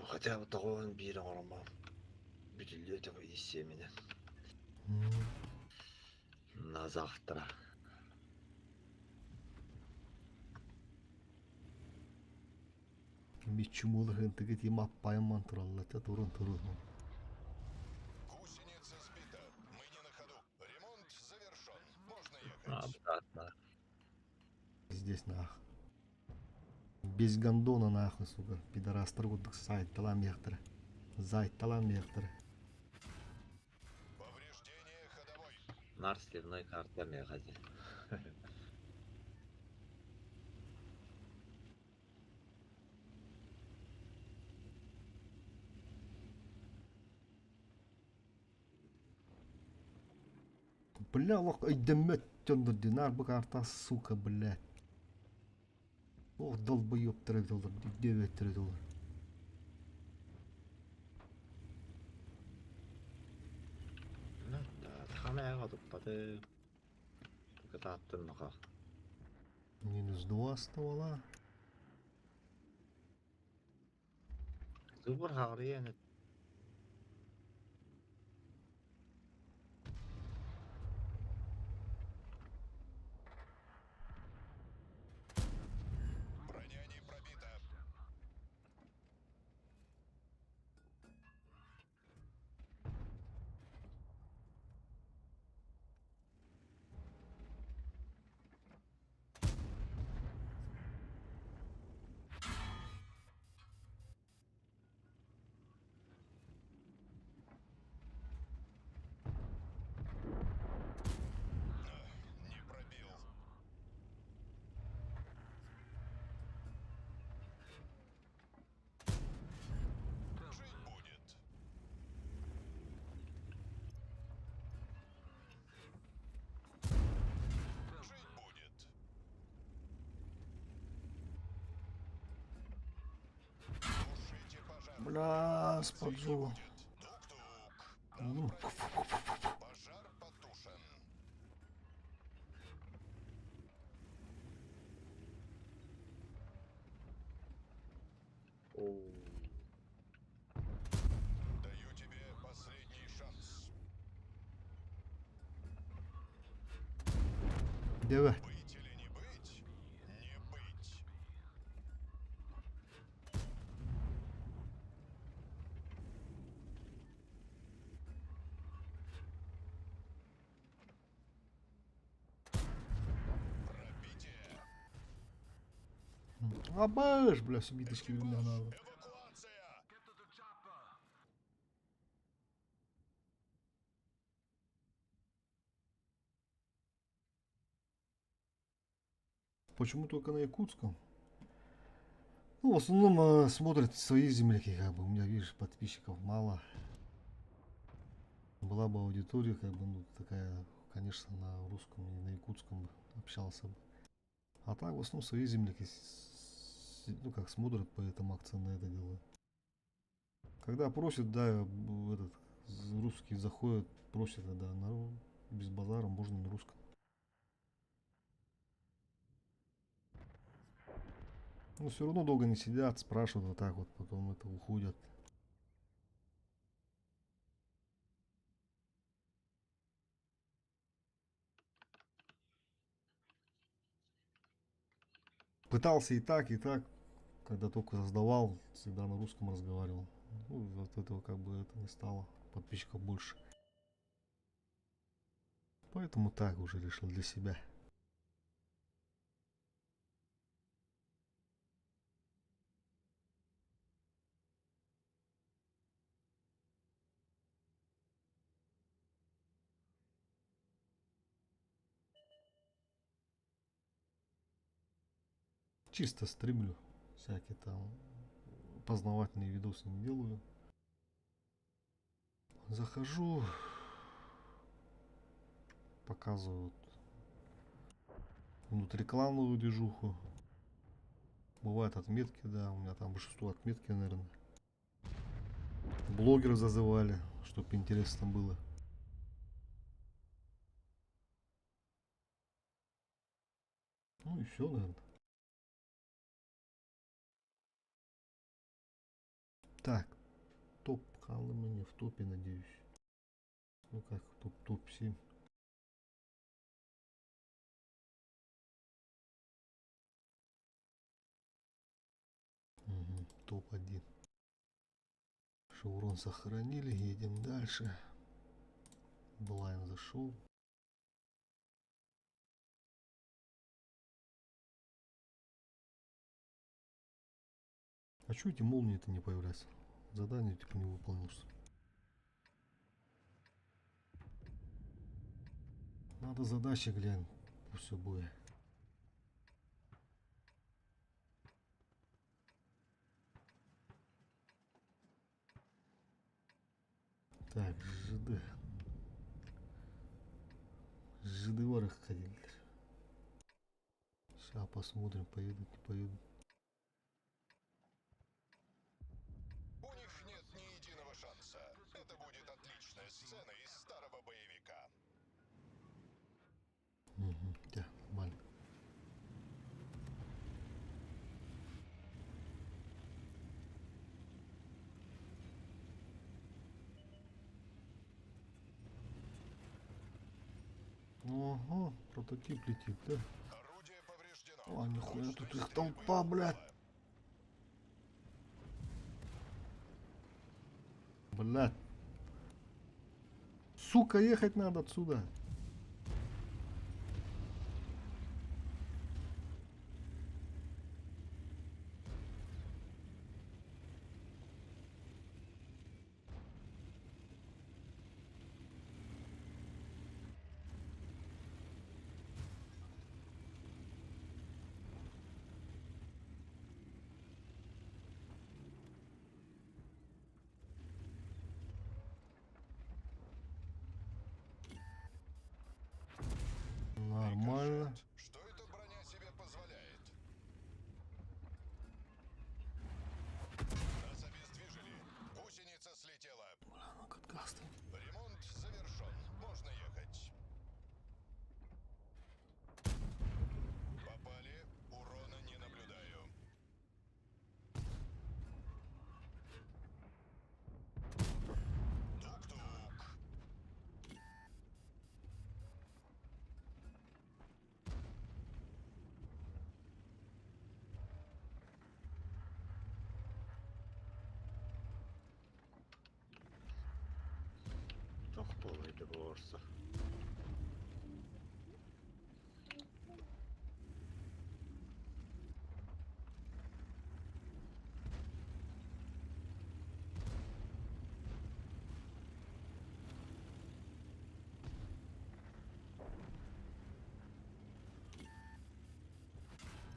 Хотя бы 91 оҥоромо бүтүллүө этэ иссиэминэ. На завтра. Мичумул хынтыгы тим аппайым туралла те турун турун. Гусеница сбита. Мы не на ходу. Ремонт завершен. Можно ехать. Обратно. Здесь нах. Без гондона нахуй, сука. Пидорастар курдук сайтталам яхтары. Зайтталам яхтары. Повреждение ходовой. Нар сливной карта мегази. Бля, олох өйдөммөт дьоннор динар бу карта, сука, блядь. Ох, долбоебтар эбит олор, өйдөөбөттөр эбит олор. Хамайга туппаты. Кытааттын маха. Минус два ствола. Зубр хаҕырыйан Броня не пробита. Не пробил. Жить будет. Жить будет. Тушите пожар. Бля, с Жить поджогом. будет. Тук-тук. Ну, Пожар потушен. Даю тебе последний шанс. Давай. Быть или не быть? Не быть. Пробитие. Абаш, бля, субиточки у меня надо. Эвакуация. Почему только на якутском? Ну, в основном смотрят свои земляки, как бы. У меня, видишь, подписчиков мало. Была бы аудитория, как бы, ну, такая, конечно, на русском и на якутском бы общался бы. А так, в основном, свои земляки, ну, как смотрят, поэтому акцент на это делаю. Когда просят, да, этот, русские заходят, просят, да, без базара можно на русском. Но все равно долго не сидят, спрашивают вот так вот, потом это уходят. Пытался и так, когда только создавал, всегда на русском разговаривал. Ну, от этого как бы это не стало, подписчиков больше. Поэтому так уже решил для себя. Чисто стримлю, всякие там познавательные видосы не делаю. Захожу, показывают внутриклановую движуху. Бывают отметки, да, у меня там большинство отметки, наверное. Блогеров зазывали, чтоб интересно было. Ну и все, наверное. Так, топ Калымани в топе, надеюсь. Ну как, топ-7. Угу, топ-1. Шеврон сохранили, едем дальше. Блайн зашел. А чё эти молнии-то не появляются? Задание типа не выполнилось. Надо задачи глянь, пусть всё будет. Так, ЖД. Жиды ходили. Сейчас посмотрим, поедут, не поедут. У них нет ни единого шанса. Это будет отличная сцена из старого боевика. Угу, да, нормально. Ого, прототип летит, да? О, нихуя, тут их толпа, блядь. Блядь. Сука, ехать надо отсюда. Нормально. Что эта броня себе позволяет? Нас обездвижили. Гусеница слетела. Бля, ну как газ. Ремонт завершен. Можно ехать. Попали. Урона не наблюдаю. Тук-тук. Тох буолайда буорса.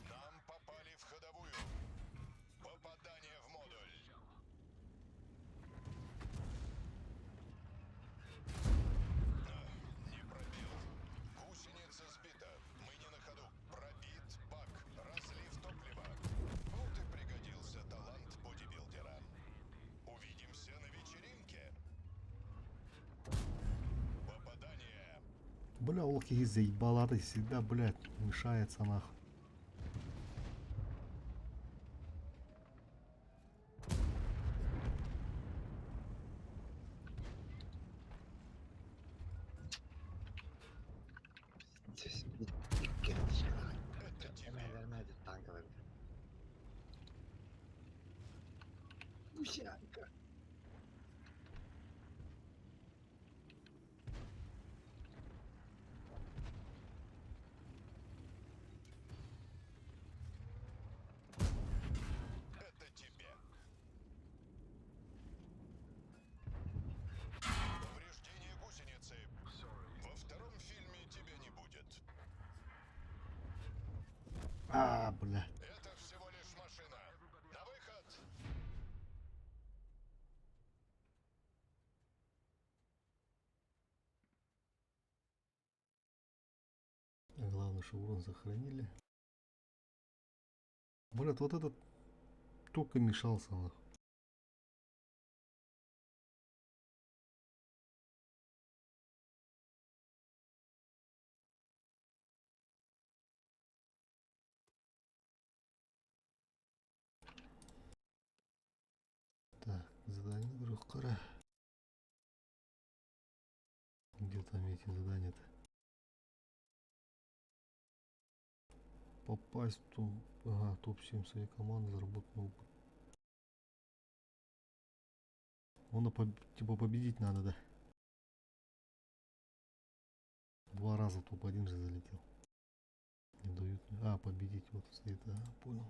Нам попали в ходовую. Попадание в модуль. А, не пробил. Гусеница сбита. Мы не на ходу. Пробит бак. Разлив топлива. Вот и пригодился талант бодибилдера. Увидимся на вечеринке. Попадание. Бля, лохи заебала ты всегда, блядь, мешается нахуй. Эмээлэр танкалар. Гусянка. Это тебе. Повреждение гусеницы. Во втором фильме тебя не будет. А, блядь. Это всего лишь машина. На выход! Главное, что урон сохранили. Блядь, вот этот только мешался, нахуй. Так, задание Грухкара. Где там эти задания-то? Попасть в топ, ага, топ-7 своей команды, заработать опыт. Он типа победить надо, да? Два раза топ-1 же залетел. Не дают. А, победить вот стоит, ага, понял.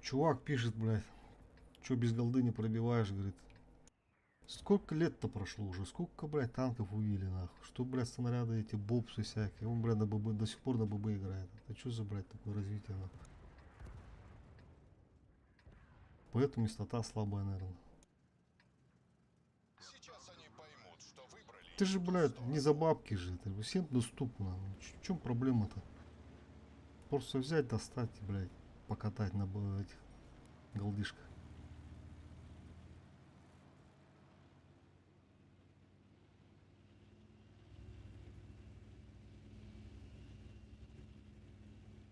Чувак пишет, блядь. Че без голды не пробиваешь, говорит. Сколько лет-то прошло уже? Сколько, блядь, танков увидели, нахуй? Что, блядь, снаряды эти, бобсы всякие. Он, блядь, на ББ, до сих пор на ББ играет. Это что за, блядь, такое развитие, нахуй? Поэтому и стата слабая, наверное. Сейчас они поймут, что выбрали. Ты же, блядь, не за бабки же. Это всем доступно. В чем проблема-то? Просто взять, достать, блядь, покатать на этих голдишках.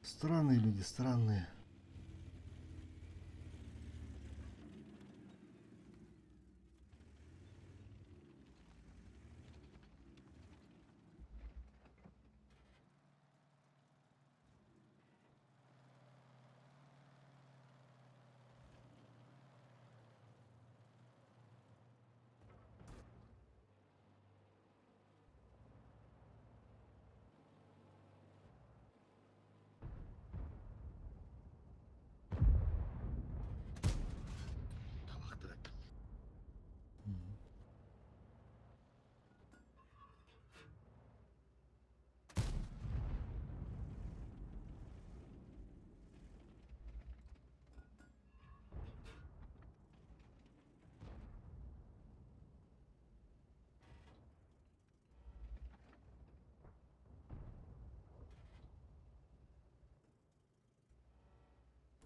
Странные люди, странные. Табақтырат.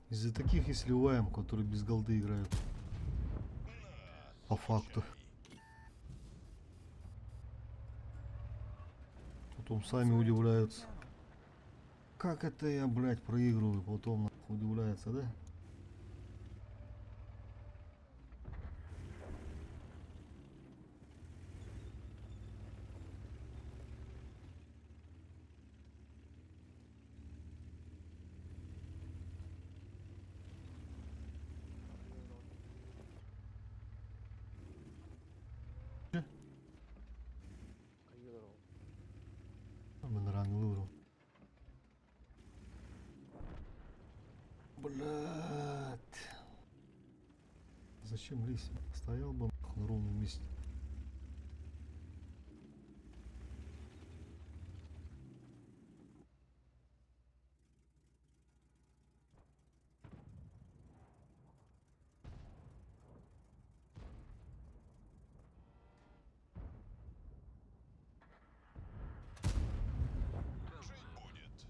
Из-за таких и сливаем, которые без голды играют. По факту. Потом сами удивляются. Как это я, блядь, проигрываю? Потом нахуй удивляются, да? Мен ранглырым. Блядь. Зачем лезть? Стоял бы нахуй на ровном месте. Жить будет.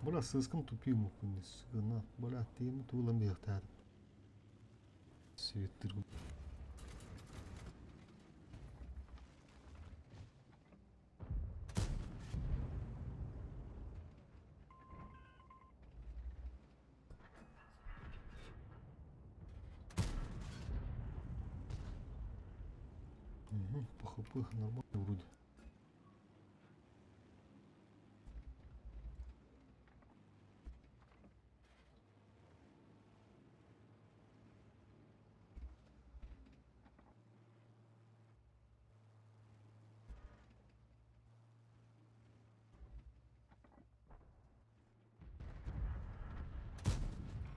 Бля, сыском тупим, на, бля, ты ему тулам бехтар. Светтыр. Угу, по хп нормально вроде.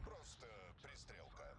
Просто пристрелка.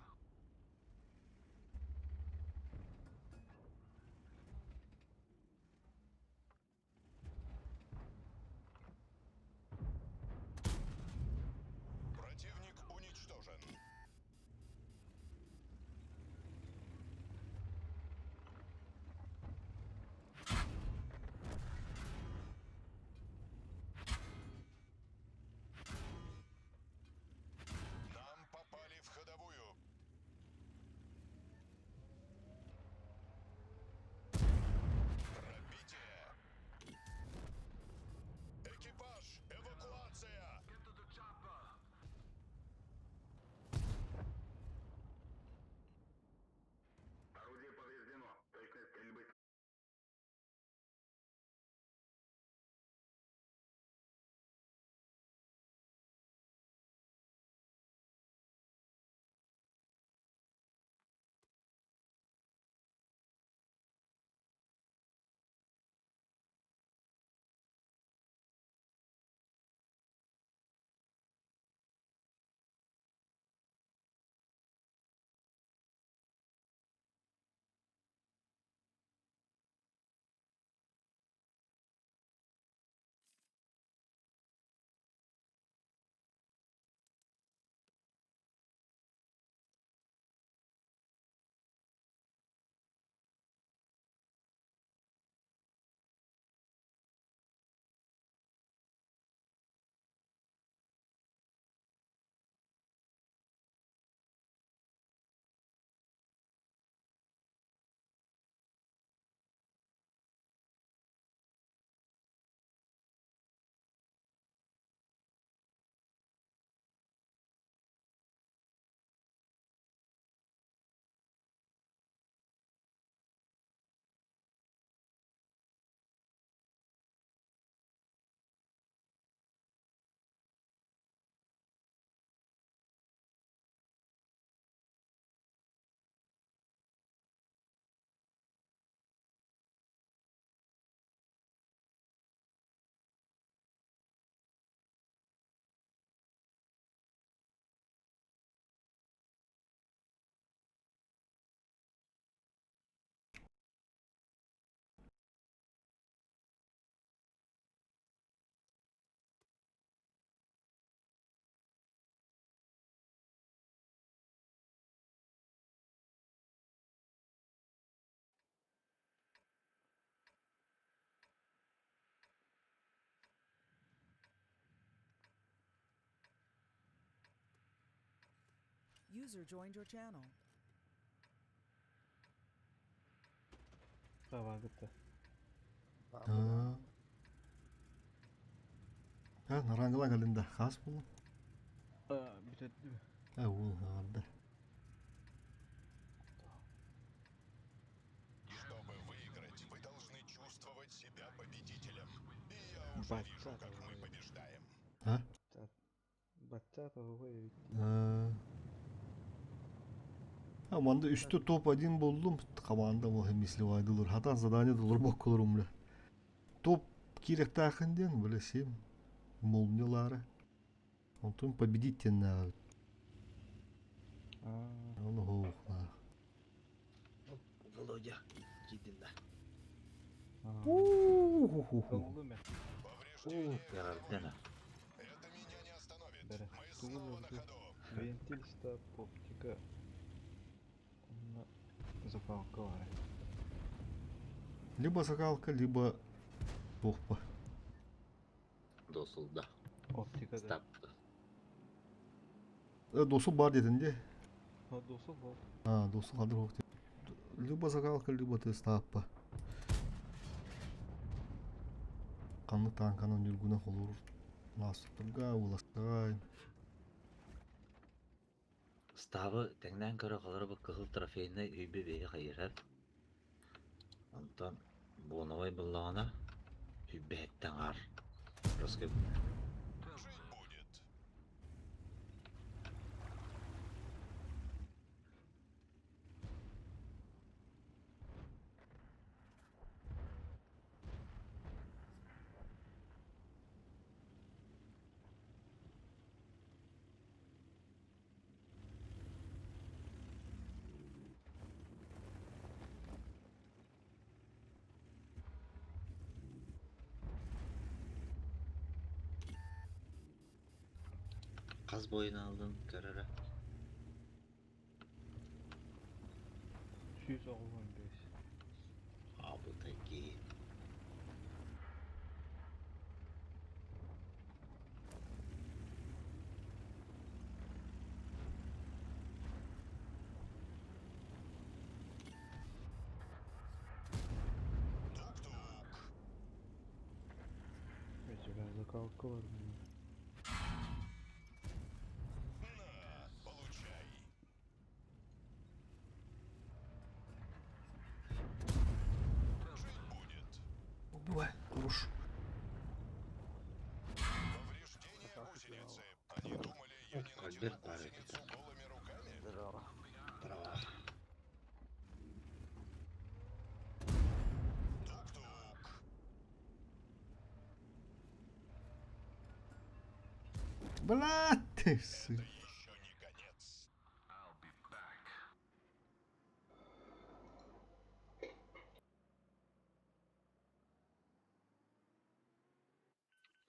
User joined your channel. Табагыта. Аа. Ha, narangıla kalında. Хас булun. Бүтәдді. Ha, ул анда. Чтобы выиграть, вы должны чувствовать себя победителем. И я уже вижу, Бачата как мы побеждаем. Ha? Бачата ой. Ha. Ha, manda üstü top один buldum. Команда ол хемисле вайдылыр. Хатан задание долыр бок болор бля. Топ киректахынден, бля, сем. Молниялары. Онтон победить тен Оны хоох. Володя, кидин да. У-ху-ху-ху. Олду ме. Повреждение Ярардена. Это меня не остановит. Бere. Мы снова на ходу. Вентиль стап оптика. Онна закалка бар. Либо закалка, либо похпа. Досулда. Оптика да. Стап. Досу бар дедin де. Ha досыл бол. А, досу кадыр ок. Либо закалка, либо ты стаппа. Канны танканын жүргүнө холур. Насыптырга, уластыргай. Ставы теңнән көрө қалары бұл кығыл трофейны үйбе бейі қайырар. Онтон буоновой бұллағына үйбе әттен ар. Роске Жить будет. қаз бойын алдым көрөрө. 195. Абы таки. Тук-тук. Mesela закалка var bunun. На, получай. Жить будет. Убивай, куруш. Повреждение гусеницы. Они думали, я не Ох, натяну Альберт Барык гусеницу голыми руками? Здорово. Трава. Тук-тук. Бля, ты сы. Это еще не конец.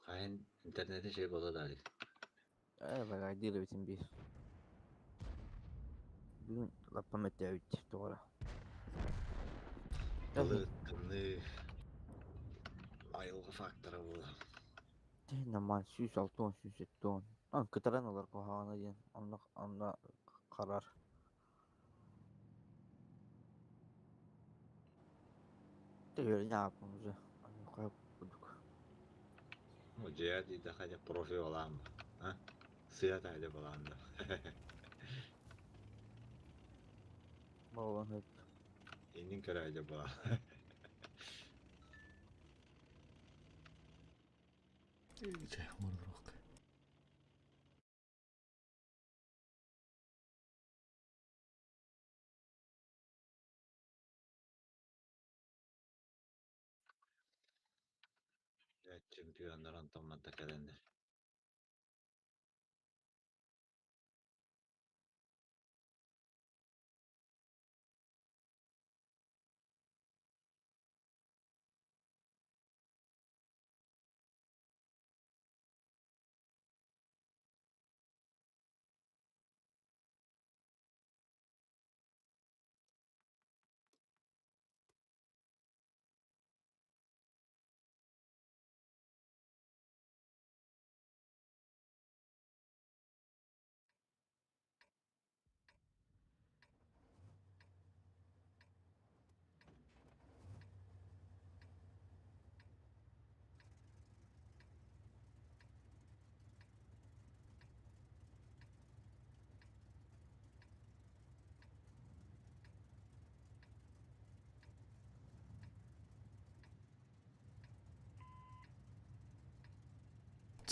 Хайын интернеті şey бола дали. Э, битин бир. Бүгүн лаппам өттөбүт тугара. Бұлы кімні айылғы факторы була. Наман сүүс алтон сүүс эттон. Ан кытаран алар кохаана диэн. Онно онно карар. Тегер яапын уже. Аны кайып кудук. Жая дейді хотя профи болам. А? Сыят әлі болам да. Балан хөп. Енин көрі әлі бола. Чай, мордурок. Чемпиондар Антон Матакадендер.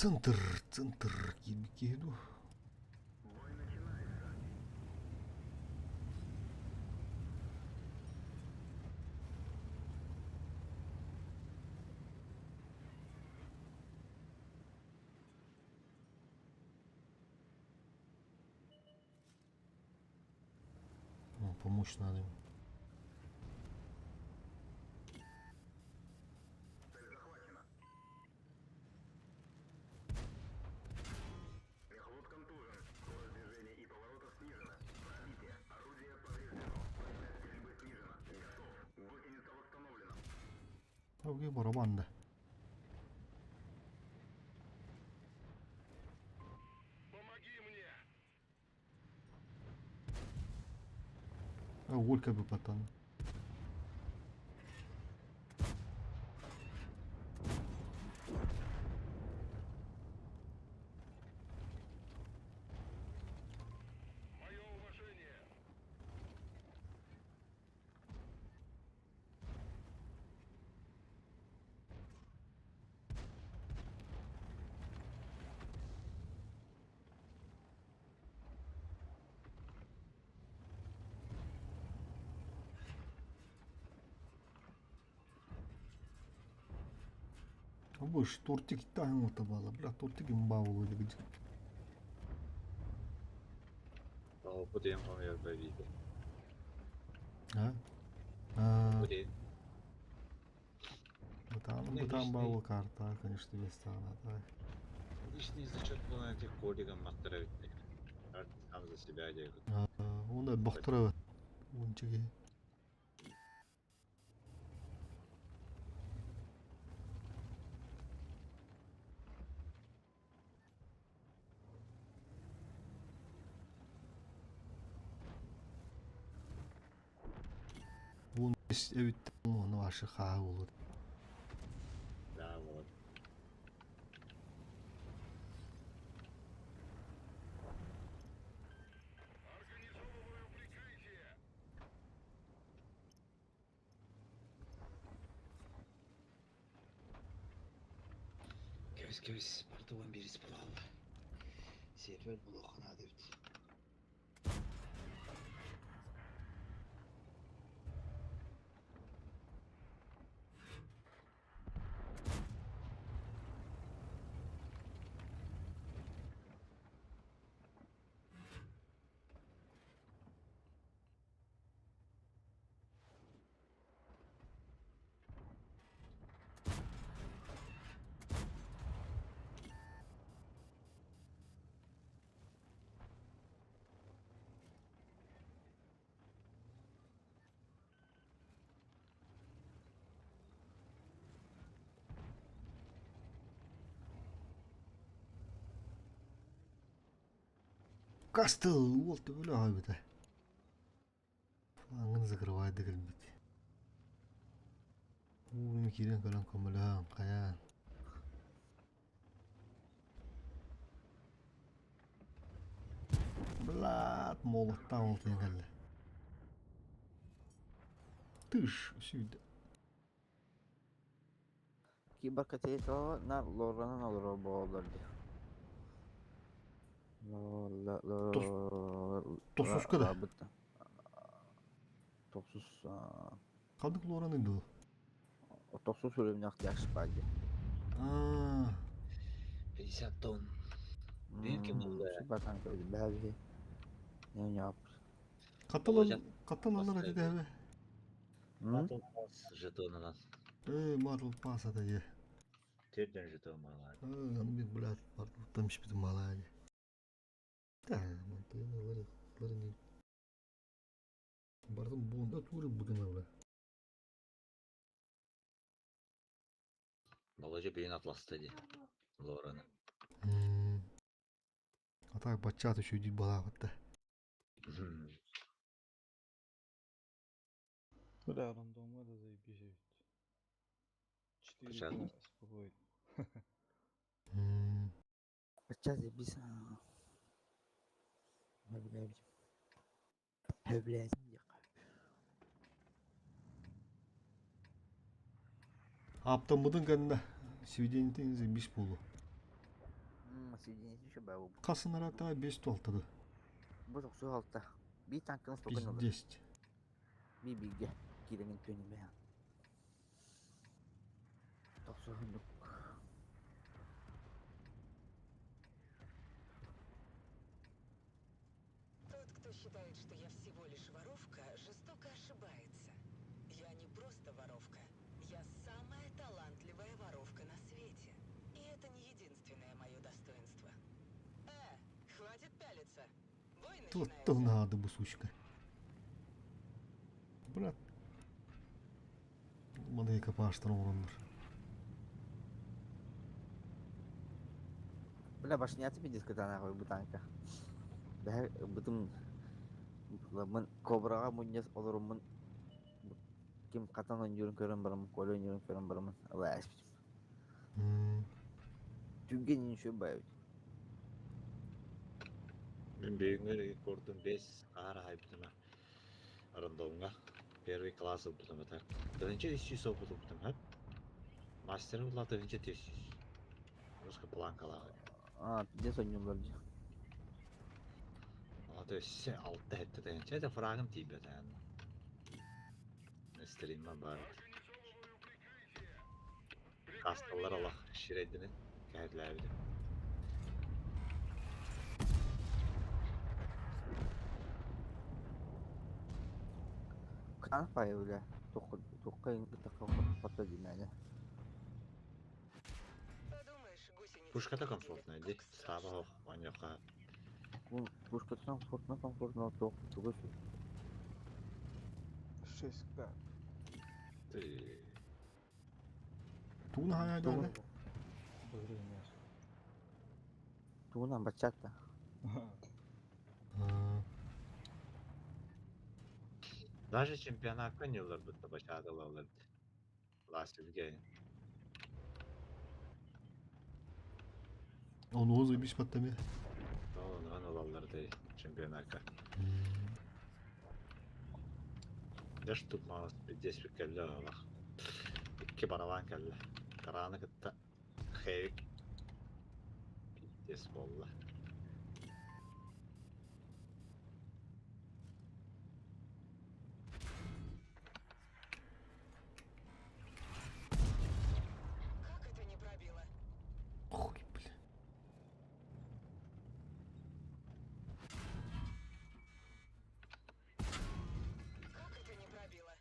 Центр, центр киирбит киһи дуу? О, помочь надо ему. Окей, барабан да. А Олька бы потом. Бу тортик таһын табала, бля, тортик имба болу дегич. Бу диэн хомуйар бэбиитэ. А? А. Бу диэн. Бытаан, бытаан баал карта, конечно, вес да. Личный зачет был на этих кодигам маттара Сам за себя делает. Оны бохтора унчиги. Бун эбит оны вашы хаа болот. Да, вот. Кэбис кэбис бартуган бирис булалла. Сервер булохана дебит. Кастел уол төбөлө аҕайбыта. Флангын закрывайды кэлбит. Ууну киирэн кэлэн көмөлөһөн хайаан. Блат молоттаан ол тиийэн кэллэ. Тыш сүйдэ. Киберкатейтоҕа наар лоранан олорор буолаллар дии. Тохсуска да? Тохсус Ханнык лораный дуу? Тохсус уровнях тяжпа дии. Аа. 50 тонн. Биир ким булла? Супатан бәби. Не Каттан каттан алар эти дэбэ. Батл Pass жетонунан. Э, Battle Pass ата дии. Төрдөн жетон мала. Э, аны бир блядь, бартым ишпитим мала дии. Да, мантыгын алар, алар не. Бардым буонда тууру быгына бля. Балажы бейін атласты ди. Лораны. А так бачат еще ди балаабатта. Бля, рандомга да заебись ведь. 4 Печально. спокойно. Бача заебись. Блядь. Блядь. Аптаммытын кэннэ сведениетин биш буолуо. Соединение еще баа бу. Хас снарядтаах 5 туолтады. Бу тохсу алта. Биир танканы спокойно ылар. Пиздец. Би бииргэ киирэн түөнүмэ. Тохсуһуннук. Тот, кто считает, что я всего лишь воровка, жестоко ошибается. Я не просто воровка. Я самая талантливая воровка на свете. И это не единственное мое достоинство. Э, хватит пялиться. Бой Тут начинается. надо бу сучка. Брат. Маны капаштыр ороннор. Бля, башня тебе дискотана бу танка. Бэһэ бытым мын кобраҕа мунньас олоруммун ким хатан оонньуурун көрөн бараммын, Коля оонньуурун көрөн бараммын ылаа испитим. Түргэн үчүгэй баайбыт. Мин бүгүҥҥү рекордум 5 хаар аһайбытым рандомҥа. Первый класс ылбытым это. 1300 опыт ылбытым хөп. Мастер ылла 1400. Русская планкалаах. А, пиздец оонньууллар дии. То есть алта хэттэ тыһыынча это фрагым тиийбэт эн. Стримма бар. Касталлар алах ширэйдинин кэһэтлээбитим. Кытаанах баайы бля. Туохха хото дии Подумаешь, гусеницы Пушката повредили. комфортная ди. Как Стаба страшно. хоох оньоха. Пушкаттан комфортно комфортно туох тугу 6К. Ты Тугун хаайдааны. Бырыймас. тугунан баччаатта. Даже чемпионатка не ыларбыт бачаадалалар. Ластилге. Оны озы биш баттами. Оны ылаллар дей чемпионатка. Деш тут маас пиздец келле алах. Икки барабан келле. Карааны кытта хейк. Пиздец болла. Как это не пробило? Хуй, бля. Как это не пробило?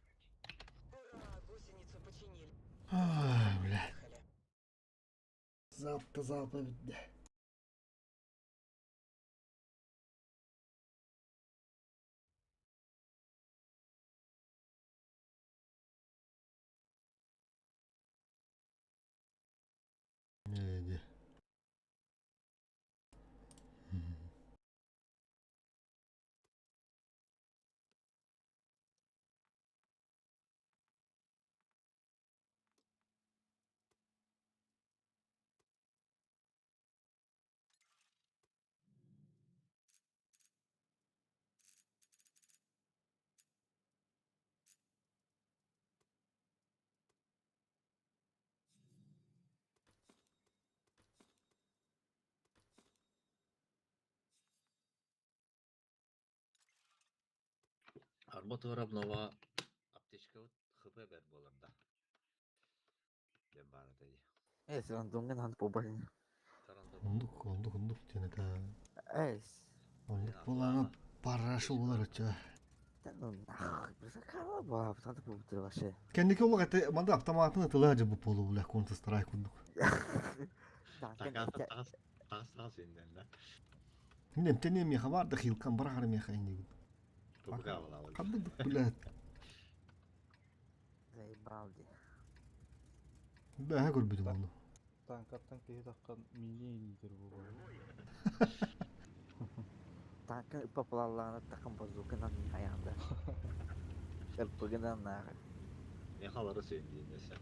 Ура, гусеницу починили. Ай, бля. Поехали. Запта запа битте. Нейdi? Арба обнова аптечка хп бер болар да. Дем бар ди. Э, рандомҥа наһаа буолбатын. Ондук, ондук, ондук диэн это. Э, Ондук буланы парашы болар өтө. да ну нахуй. Просто буолар, хата буолбут вообще. Кэнники олох эте манда автоматын ытылаа жыбы болу бля Counter Strike курдук. Танка Тагас тагас тагас инден да. Мин эмтене меха бар да хилкан барахар меха инди. Тупка була. Каддык бля. заебал дии. Бэһэ көрбүтүм ону. Танкаттан киһи таххан мини лидер буолар. Танка ыппапалаллаҕына такын базуканан хайаанда. РПГынан нахуй. Мехалары сүйүндейін десе.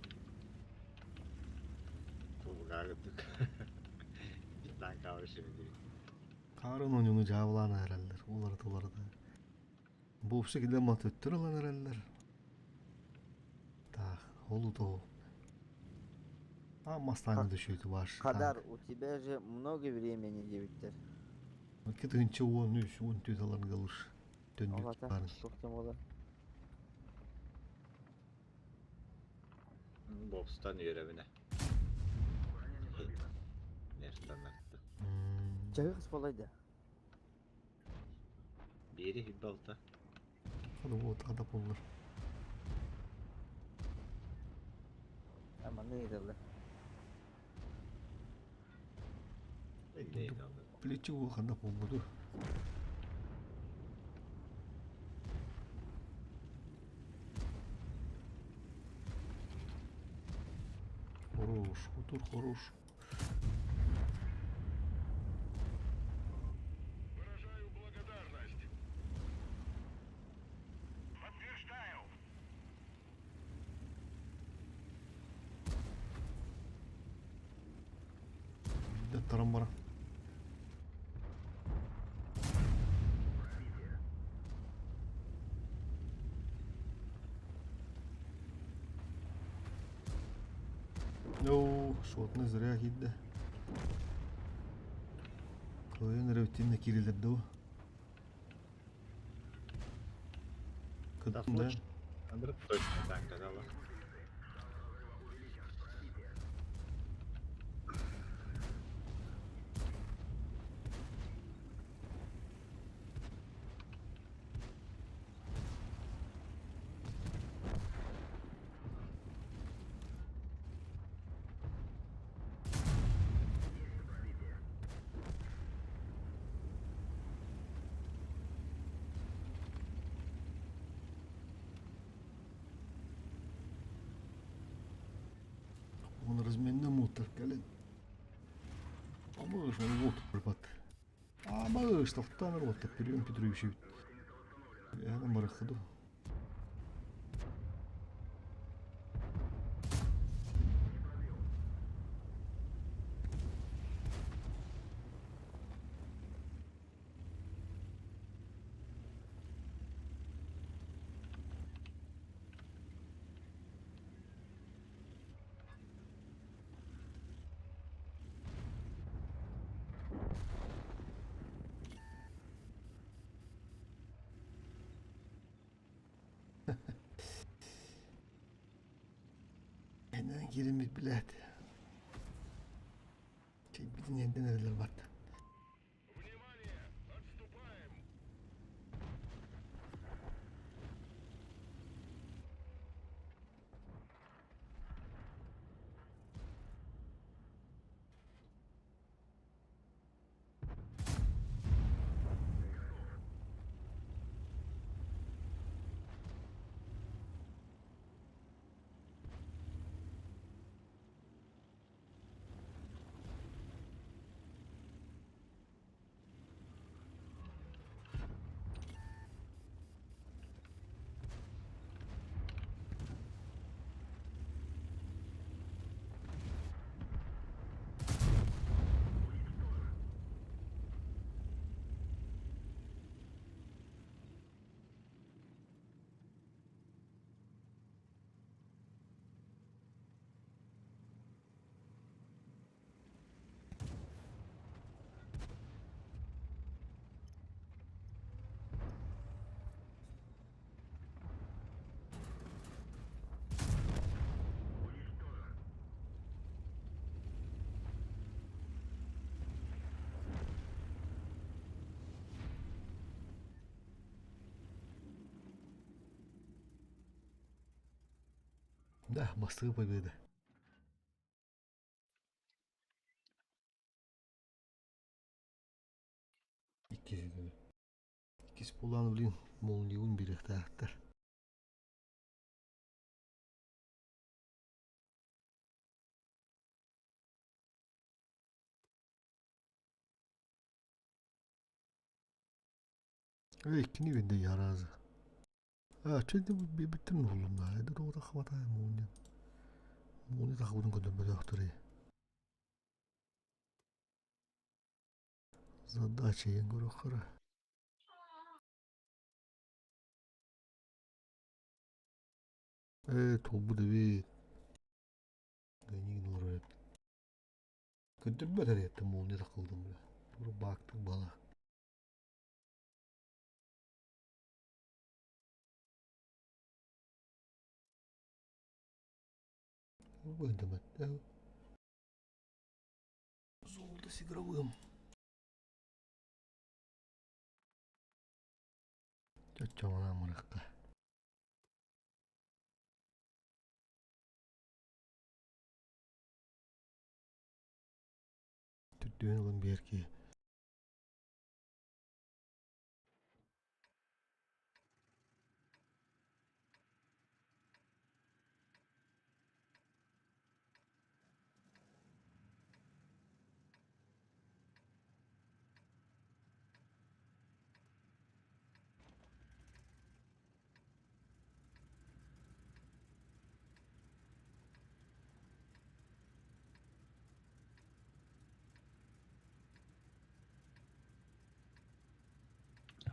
Тупка гыттык. Танка бар сүйүндейін. Карын оñуну жаабылаан эрэллэр, уларыт уларыта. Бу киле мат өттөр ылан эрэллэр. Таах, ол утоо. А мастааны düşüyordu var. Хадар, у тебя же много времени диэбиттэр. 2 тыһыынча 13, 14 аларга ылыр. Төннүк Ол барын. туох кэм буолар. Бобстан үөрэбинэ. Нерстаннарты. Чаһы хас буолай да? Биири хиббалта. Hadi вот хада боллар. А манна ыыталлар. Плечи ол ханда болбуду. Хорош, отур хорош. Выражаю благодарность. Подтверждаю. Да тарам бара. Оо, шотны зря киирдэ. Кыайан эрэ киирэллэр дуу. Кыттым да. Андрей точно так сказала. Он разменный мутор, кэлэн. Амыш, он вот бат. Амыш, тохтоон вот Петр Петрович. Я на марахаду. Энэн киириммит билээт. Чэйбитин эрдэн эрэлэр барда. Внимание! Отступаем! Да, бастығы победа. Иккис Иккис буолан блин, молниун бириэхтээхтэр. Эй, иккини биэрдэ яразы. А, чэ биэрбиттэрин уһуллум да. Эдэр оҕо таххыбатаа молния. Молния таххыбытын көрдөрбөтөхтөрүй. Задача диэн көрүөххэ Ээ, туолбут эбит. Гайнигин олорор эбит. Көрдөрбөт эриэттэн молния такылдым бля. Туру баактык бала. Выдамат. Золото с игровым. Чоччоҕуна мырахха. Түрдүөн ылан биэр киһи.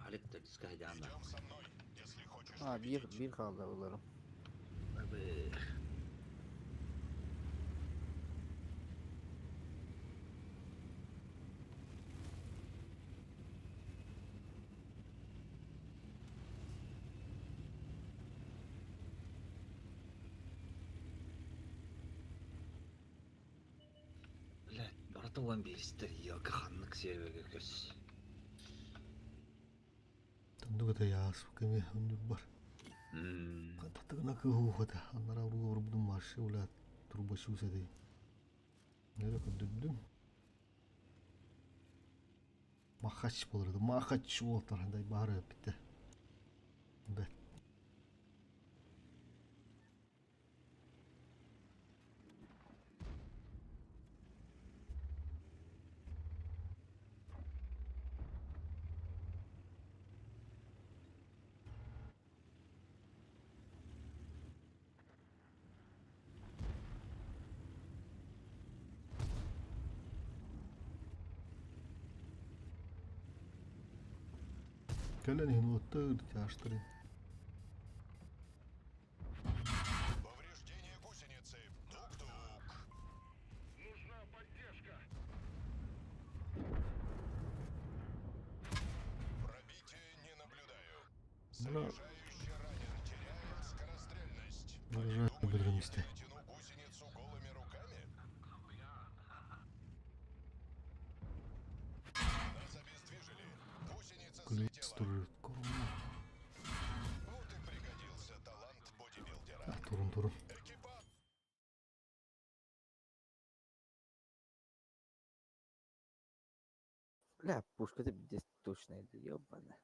Алик да диска хадьаанна. Идем со мной, если хочешь Ha bir, победить. bir kaldı ыларым. Абы. Блядь, барыта уон биэристэр елка ханнык сервергэ көс. Тоннук это яас кеми бар. Мм. Татыгына кыһуухата аннара уруга урбудум маршы ула турбачу сады. Нere көндүрдүм. Махач болар Махач уолтар хандай баары битте. Бет. Кэлэн иһин уоттар тяштырын. Повреждение гусеницы. Тук-тук. Нужна поддержка. Пробитие не наблюдаю. Бра. Заряжающий ранен, теряет скорострельность. Они Заряжаю думали, я бергем не исте. дотяну гусеницу голыми руками? Нас обездвижили. Гусеница Күлүс слетела. турur корона. Вот и пригодился талант бодибилдера. Турун турун. Экипаж Бля, пушка ты здесь точно это, ёбаная.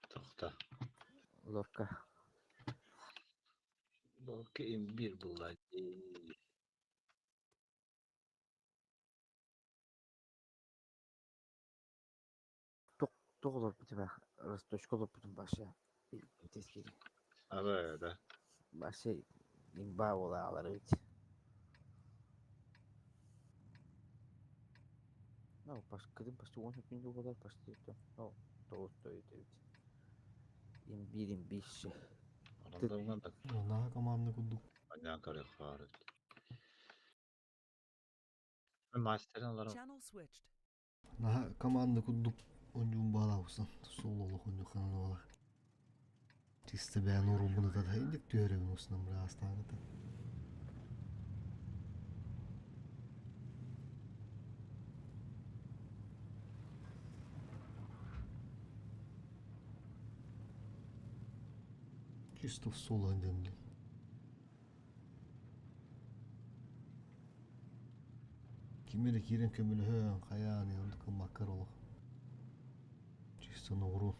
Тохта. Лорка. Лорка имбир була. Тоқ олор бутума, росточка олор бутум баша. Тескери. Абы да. Баша имба ола алар ведь. Ну, паш, кыдым почти он күндө болар почти то. Ну, то стоит ведь. Имбир имбише. Онон да Наха команда кудук. Аня көрөх баар. Мастерин олорон Channel switched. Наха команда кудук онжун баалаусан. Сололох онжу ханан ола. Чисто бээн урумбуна тада индик түөрөбүн усунан бра астаагыта. Чисто в соло демли. Кимири кирен көмүлөһөн хаяан онду кылмаккар олох. Чисто нугуру.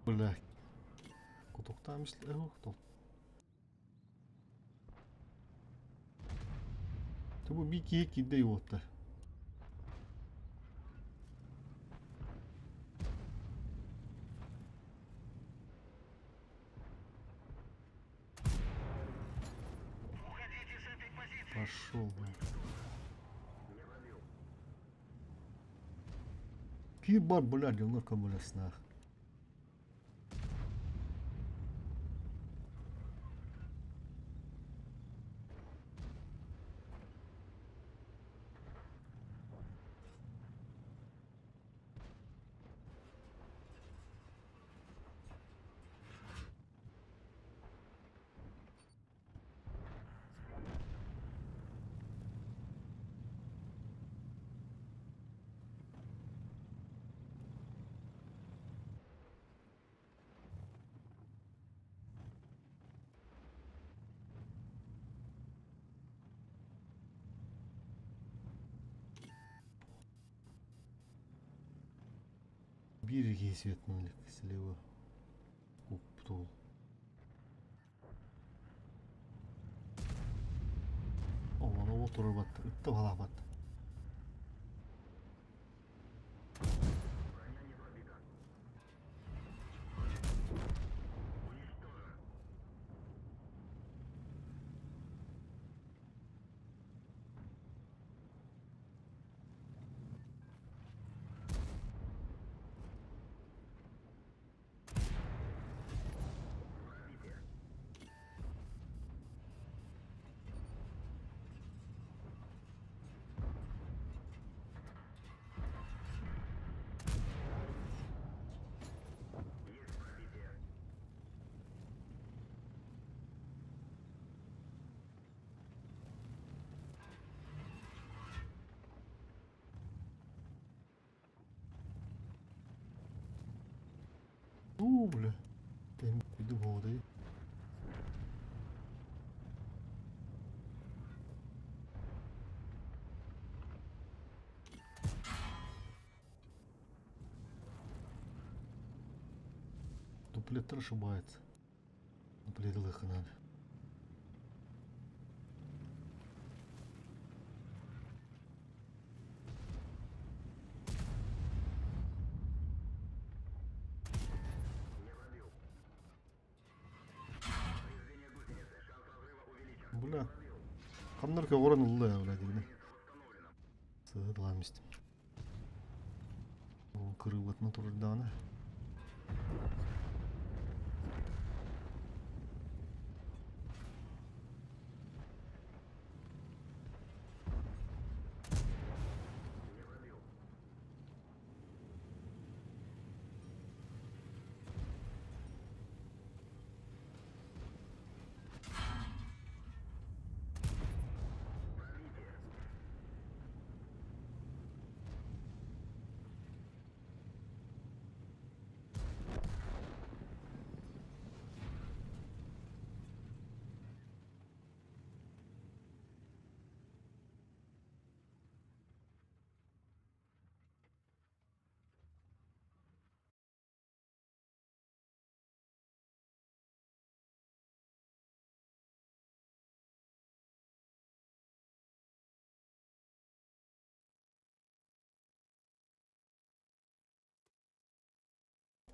Бля. Кутуктаамис тоқ. Бу би киһи кирдэ уоттар. Уходите с этой позиции. Пошел, бля. Киир бар бля дьоҥҥор көмөлөс наах. Биир киһи светнан слева куппут Оҕону турбат, ытта балаабат. Уу, бля. Иду воды. Дуплет ошибается. Дуплет лыха надо. Бля. Ханнар көҕөрөн ылла я, бля, дигинэ. Сыһыт истим. Кырыыбатына турардаҕына.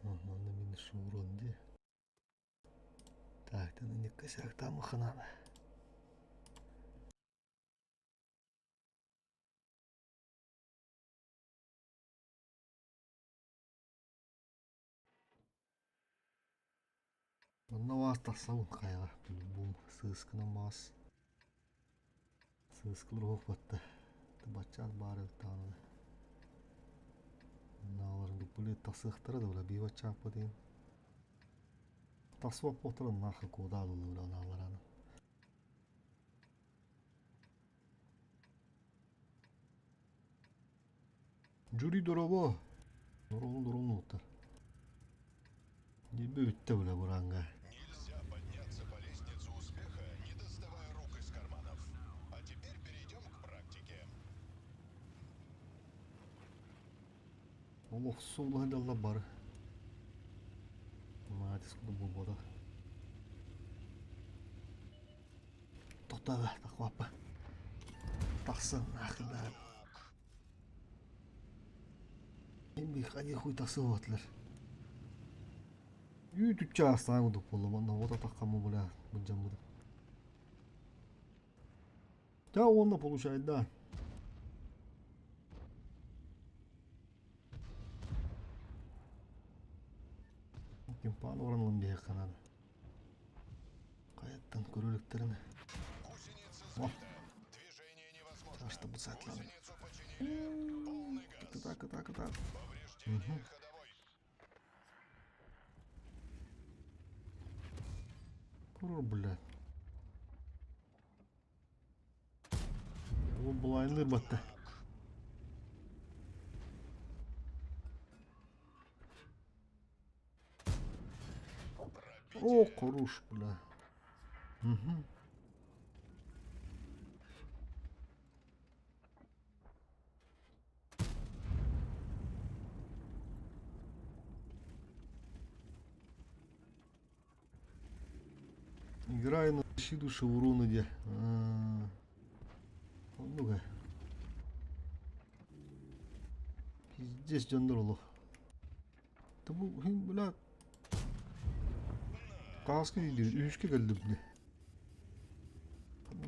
Манна мин шоурон ди. Так, таны косяк ханана. Манна вас тахсабын хайаҕа бум сыыскынан маас. Сыыскылар оһох батта. Баччаат баар тааны. Нааларын дуплет тахсыахтара да бла бии баччааппа диэн. Тахсыбат буолтара нахы куода алыллар наалараны. Жюри дороbo. Доролун доролун уттар. Дебе бүттэ бля буранга. Нельзя подняться по лестнице успеха, не доставая рук из карманов. А теперь перейдем к практике. Олох суулаһын бар. Маатис куду болбода. Тоқтаға, тақваппа. Тақсын, ақырда. Эми хади хуй тақсы болатлар. Үй түтче астан кудук болду. Манна ота таққамы бля, бу. Да, он получает, да. Тимпан орон ылан биһиэххэ наада. Хайаттан көрөлүктэрин. О! Что бусатлан. Кыта, кыта, кыта. Угу. Курur, блядь. Ол булайынлыр батта. О, хорош, бля. Угу. Играю на защиту Шевруна где. Ну-ка. Пиздец, дьоннор олох. Да бу, бля, Кааска диир, үһүскэ кэллим дии.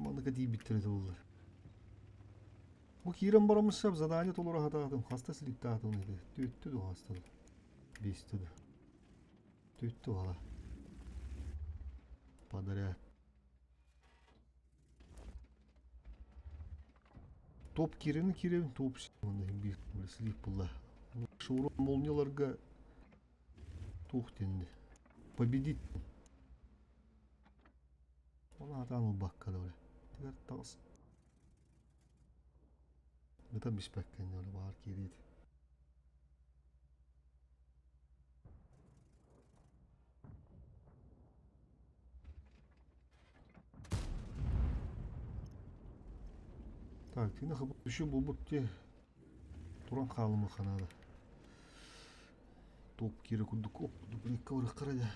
Манныка тиийбиттэр этэ буоллар. Бу киирэн бараммын сөп задание толоро сатаатым. Хаста слиптаатым этэ. Түөттү да хаста да. Биэстэ да. Түөттү бала. Подряд. Топ киирэн киирэбин топ биир слип буолла. Шоурум молнияларга туох диэнди победить Ол аатаан ылбакка да бile. Тигэр таҕыс. Ыта биспэккэ иннэ баар киириит. Так, тина еще булбут те туран хаалымы ханаада. Топ кире курдук оп дуплекка барыххара да.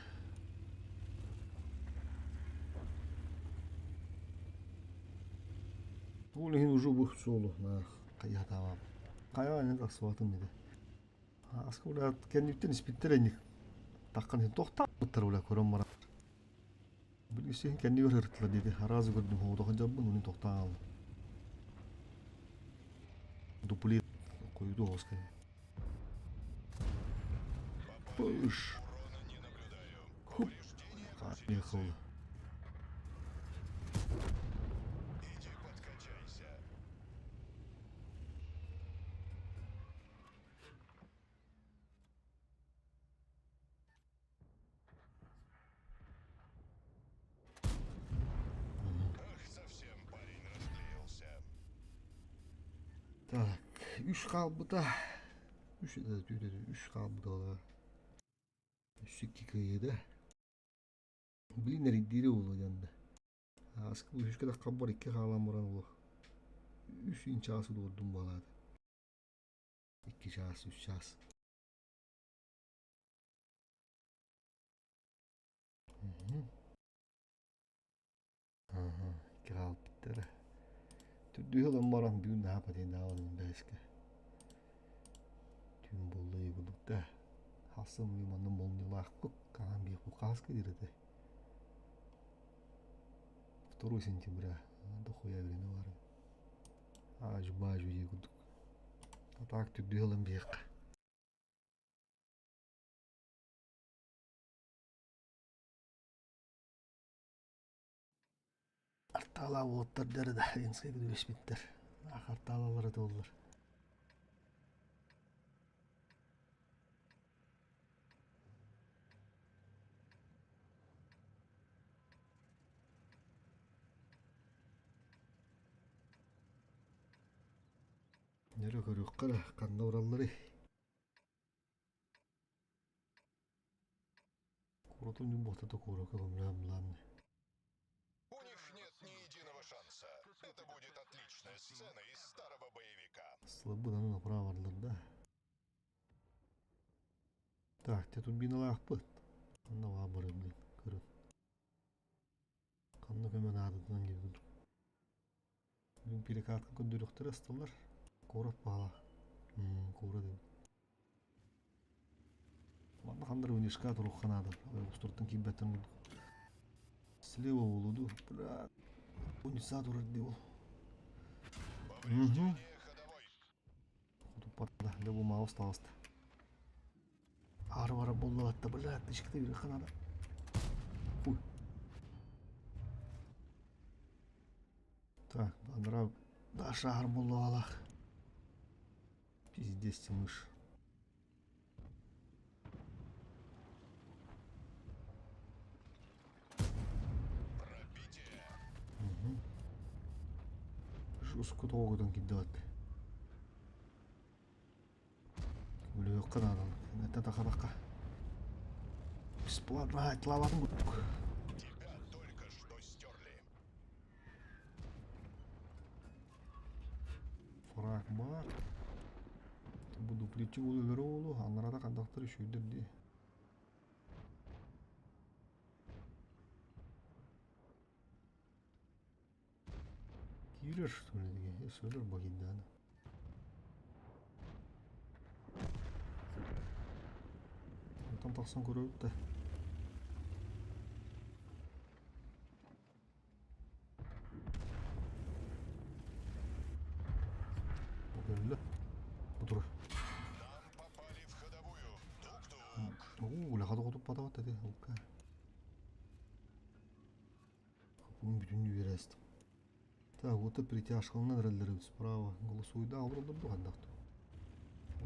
Ол иһин уже бу суолу хайа Хайа аны тахсыбатым диде. Аска ула кэнниттэн испиттэр эник таххан иһин тохтаабыттар ула көрөн баран. Билгисин кэннигэр ырыттылар диди. Аразы көрдүм хоҕотохон дьаббын унун тохтаан аллым. Дуплет койду оҕус Пыш. Хуп. Поехал. Иди подкачайся. Ах, совсем парень расклеился. Так, үс хаалбыта. Үс үс хаалбыта. Үс икки кыайыыда. Блин, эрийдиирэ буолуо диэн Ааскы үһүскэ таххабар икки хаалан баран олох үс чаас олордум буолаат. Икки чаас, үс чаас. Икки хаалбыттара. Төрдүһү ылан баран бүгүн наһаа патеннаабын бээскэ. Түүн буолла курдук да. Хасым манна молниялаахпыт хаһан биэхпит хааска диир этэ. 2 сентября дохуя время баар. Аажу-баажу дии курдук. А так түрдүү ылан биэххэ. Артаалаах уолаттар да Ленскэй түбэспиттэр. Аах артаалалара туоллар. Нөрө көрүөххэ эрэ ханна баралларый? Куоратын ньурбата куоракка көмөлөһөн былаанны. У них нет ни единого шанса. Это будет отличная сцена из старого боевика. Слабыдан направо бардылар да. Так, те турбиналаахпыт. Ханна баа барым блин, көрүн. Ханна көмө наадатынан диэбит. Бүгүн перекатка көрдөрүөхтэрэ астылар. Куорат баала. Куорат эбит. Манна хандар вынешка туруохха наада. Устуртан киирбэттэн курдук. Слева буолуо Бля. Унисаа турар дии ол. Повреждение ходовой. Туппатта. Дьэ бу маус таҕыста. Ары-бары буллубатта, блядь, тышкыта yürü надо. Хуй. Так, Андра, Даша арбуллалах. Пиздец, мышь. Угу. Жестко тоҕугутан киддибат. Өлүөххэ наада. Это тахабакка. Бесплатно айтлабатын курдук. Тебя только что стерли. Фраг бар. Буду плечи өлөр оолу, анарада кандактыр үшүйдер ди. Киирэр что ли деген, сөйлөр багиндааны. Онтон тахсан көрөбүт да. Өллө. Бу Нам попали в ходовую. Тук-тук. Уу, лаха тоҕутуп батабат эти, улка. Бүгүн бүтүннүү үөрээстим. Так, вот притяжкалынан эрэллэрибит справа. Голосуйда олороллор ду ханнах ту.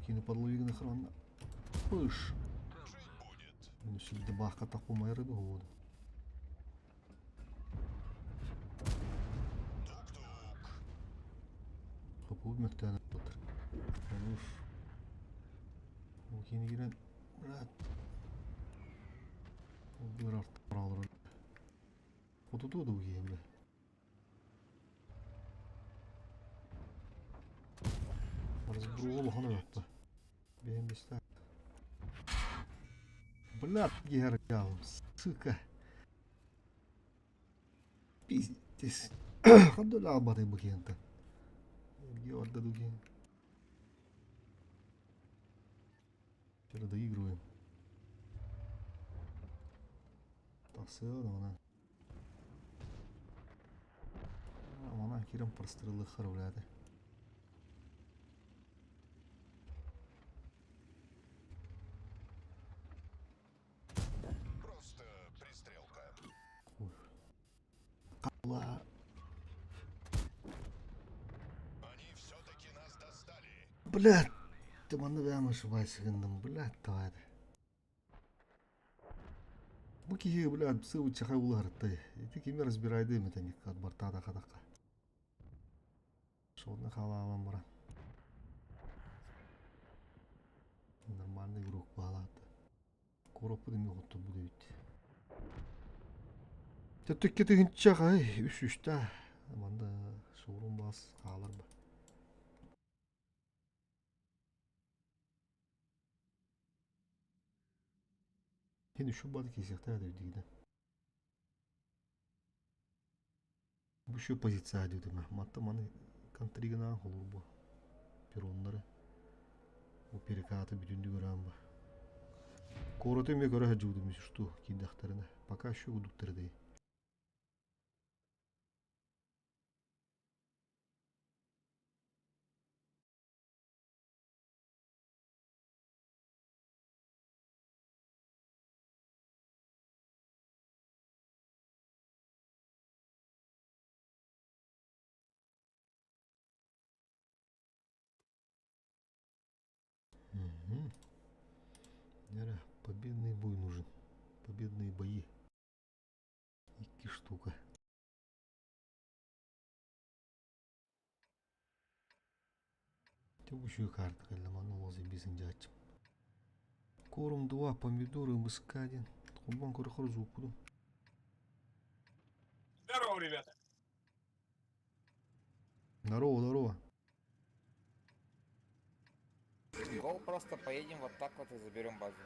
Кини подловигын охрана. Пыш. Жить будет. Мені сюди бахка так помайры ду Тук-тук. Капыл мөктәне отыр. Уф. Кини кирен. Брат. Бир арттыр алыр. Отуту ду киемле. Разбру хана yaptı. Benim işte. Блядь, гергал, сука. Пиздец. Хаддула абаты букента. Георда дуги. Вчера доигрываем. Тахсыа она. Она кирем прострелы харвляды. Просто пристрелка. Ла. Они все-таки нас достали. Блядь, ты манна бэм ошибайся гындым, блядь, давай. Бу киһи, блядь, сыы чахай уларытты. Ити кими разбирайды метеник бартада кадака. Шонна халаалан баран. Нормальный игрок баалааты. Короппу деми хотто бу дебит. Төттүккэ тыгынчах ай үс үстэ. Манда шоурум бас хаалар ба. Хин үшу бады кисехтэ дигде. Бу şu позиция дедим. Матта маны контригына холур бу. Пероннары. Бу перекаты бүтүндү көрөм бу. Короты ме көрө жуудум шту кидахтарына. Пока еще удуктырды. Угу. Победный бой нужен. Победные бои. Икки штука. Тягучую карту, когда манула забисан дядь. Корм 2, помидоры, МСК-1. Кубан корхорзу буду. Здорово, ребята. Здорово, здорово. Гол просто поедем вот так вот и заберем базу.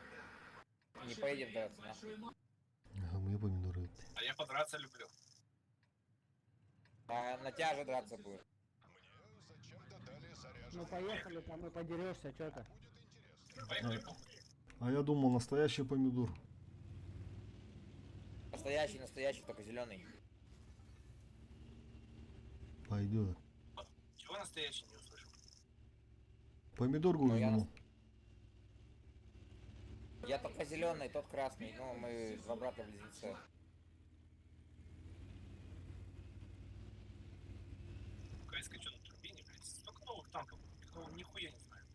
Не поедем драться, нахуй. Ага, мне помидоры. А я подраться люблю. А на тебя же драться будет. Мне зачем-то дали заряженный. Ну поехали, там и подерешься, что ты. Поехали. А я думал, настоящий помидор. Настоящий, настоящий, только зеленый. Пойдет. Чего настоящий не услышал? Помидор Ну, я говорю. Я только зеленый, тот красный. Ну, мы два брата-близнеца. КСК что на турбине, блядь? Столько новых танков, никого нихуя не знаю.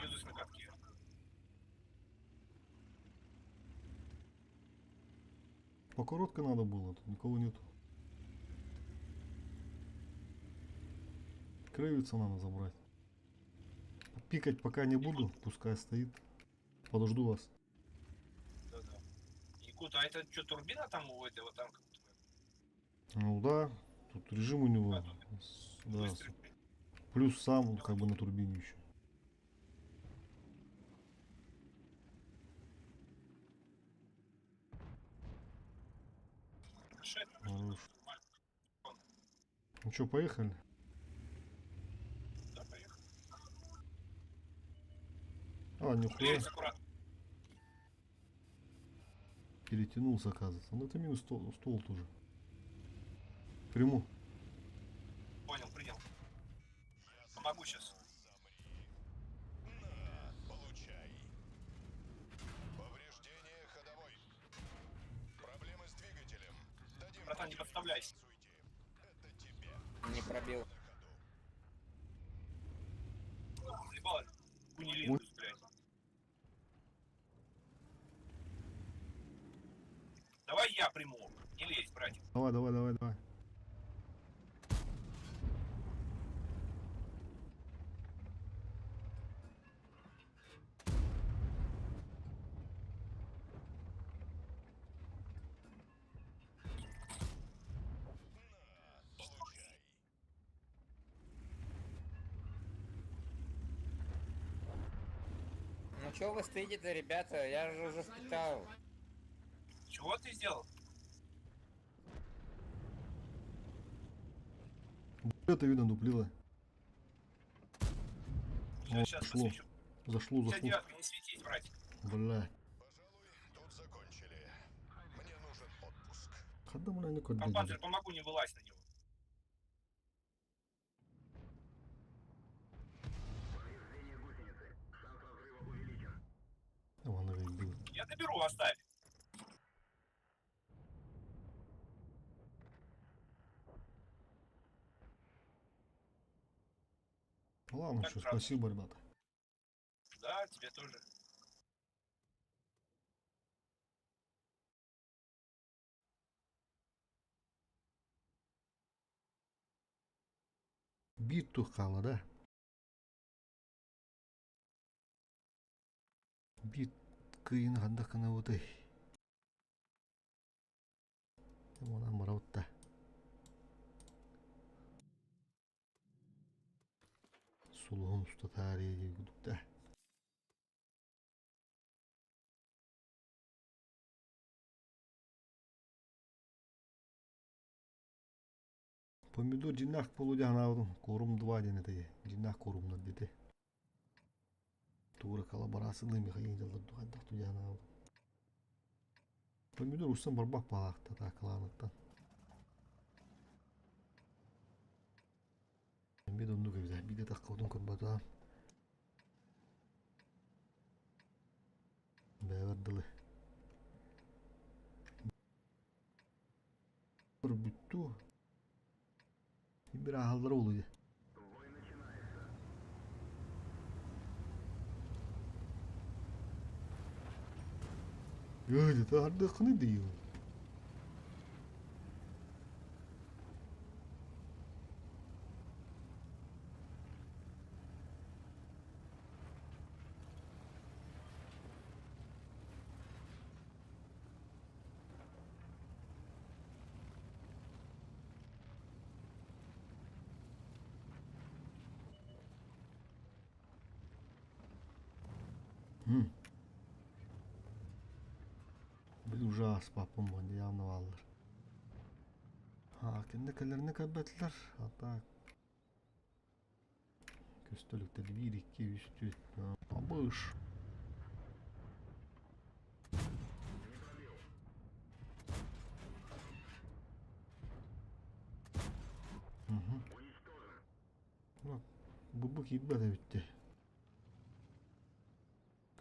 Везусь на катке. По коротко надо было, тут никого нету. Крывицу надо забрать. Пикать пока не буду, пускай стоит. Подожду вас. Да-да. Якут, а это что, турбина там у этого танка? Ну да, тут режим у него. Да, плюс сам он как бы на турбине еще. Хорош. Ну что, поехали? Да, поехали. А, нихуя. Перетянулся, оказывается. Ну это минус стол, стол тоже. Приму. Понял, принял. Помогу сейчас. На, получай. Повреждение ходовой. Проблемы с двигателем. Дадим Братан, не подставляйся. Это тебе. Не пробил. Заебало. Кунилингус, блядь. Давай я приму. Не лезь, братик. Давай, давай, давай, давай. Ну чё вы стоите-то, ребята? Я же уже впитал. Чего ты сделал? Это видно дуплило. О, Сейчас зашло. посвечу. Зашло, зашло. 59-ка, не светись, братик. Бля. Тут закончили. Мне нужен отпуск. Когда мы на Там панцирь, помогу, не вылазь на него. Я доберу, оставь. Ладно, Так, все, брат. спасибо, ребята. Да, тебе тоже. Бит хала, да? Бит кыйын ханда кына вот Вона мараутта. Сулуһун устатари гудукта. Помидор динах полудян корум 2 ден это динах корумнар дети. Тура коллаборация Михаил духадах. Помидор усан барбак палахта так ланыктан. Бид оннук эбит биде таккабытын көрбөтө. Бэбэр дылы. Бүттү. Бир ахалдар болду. Өйдө тарды кыны дейм. Бил ужас папам явно алыр. Ha, kendi kellerini kaybettiler. Hatta Köstölükte 1, 2, 3, 4. Абыш. Бу киирбэт эбит дии.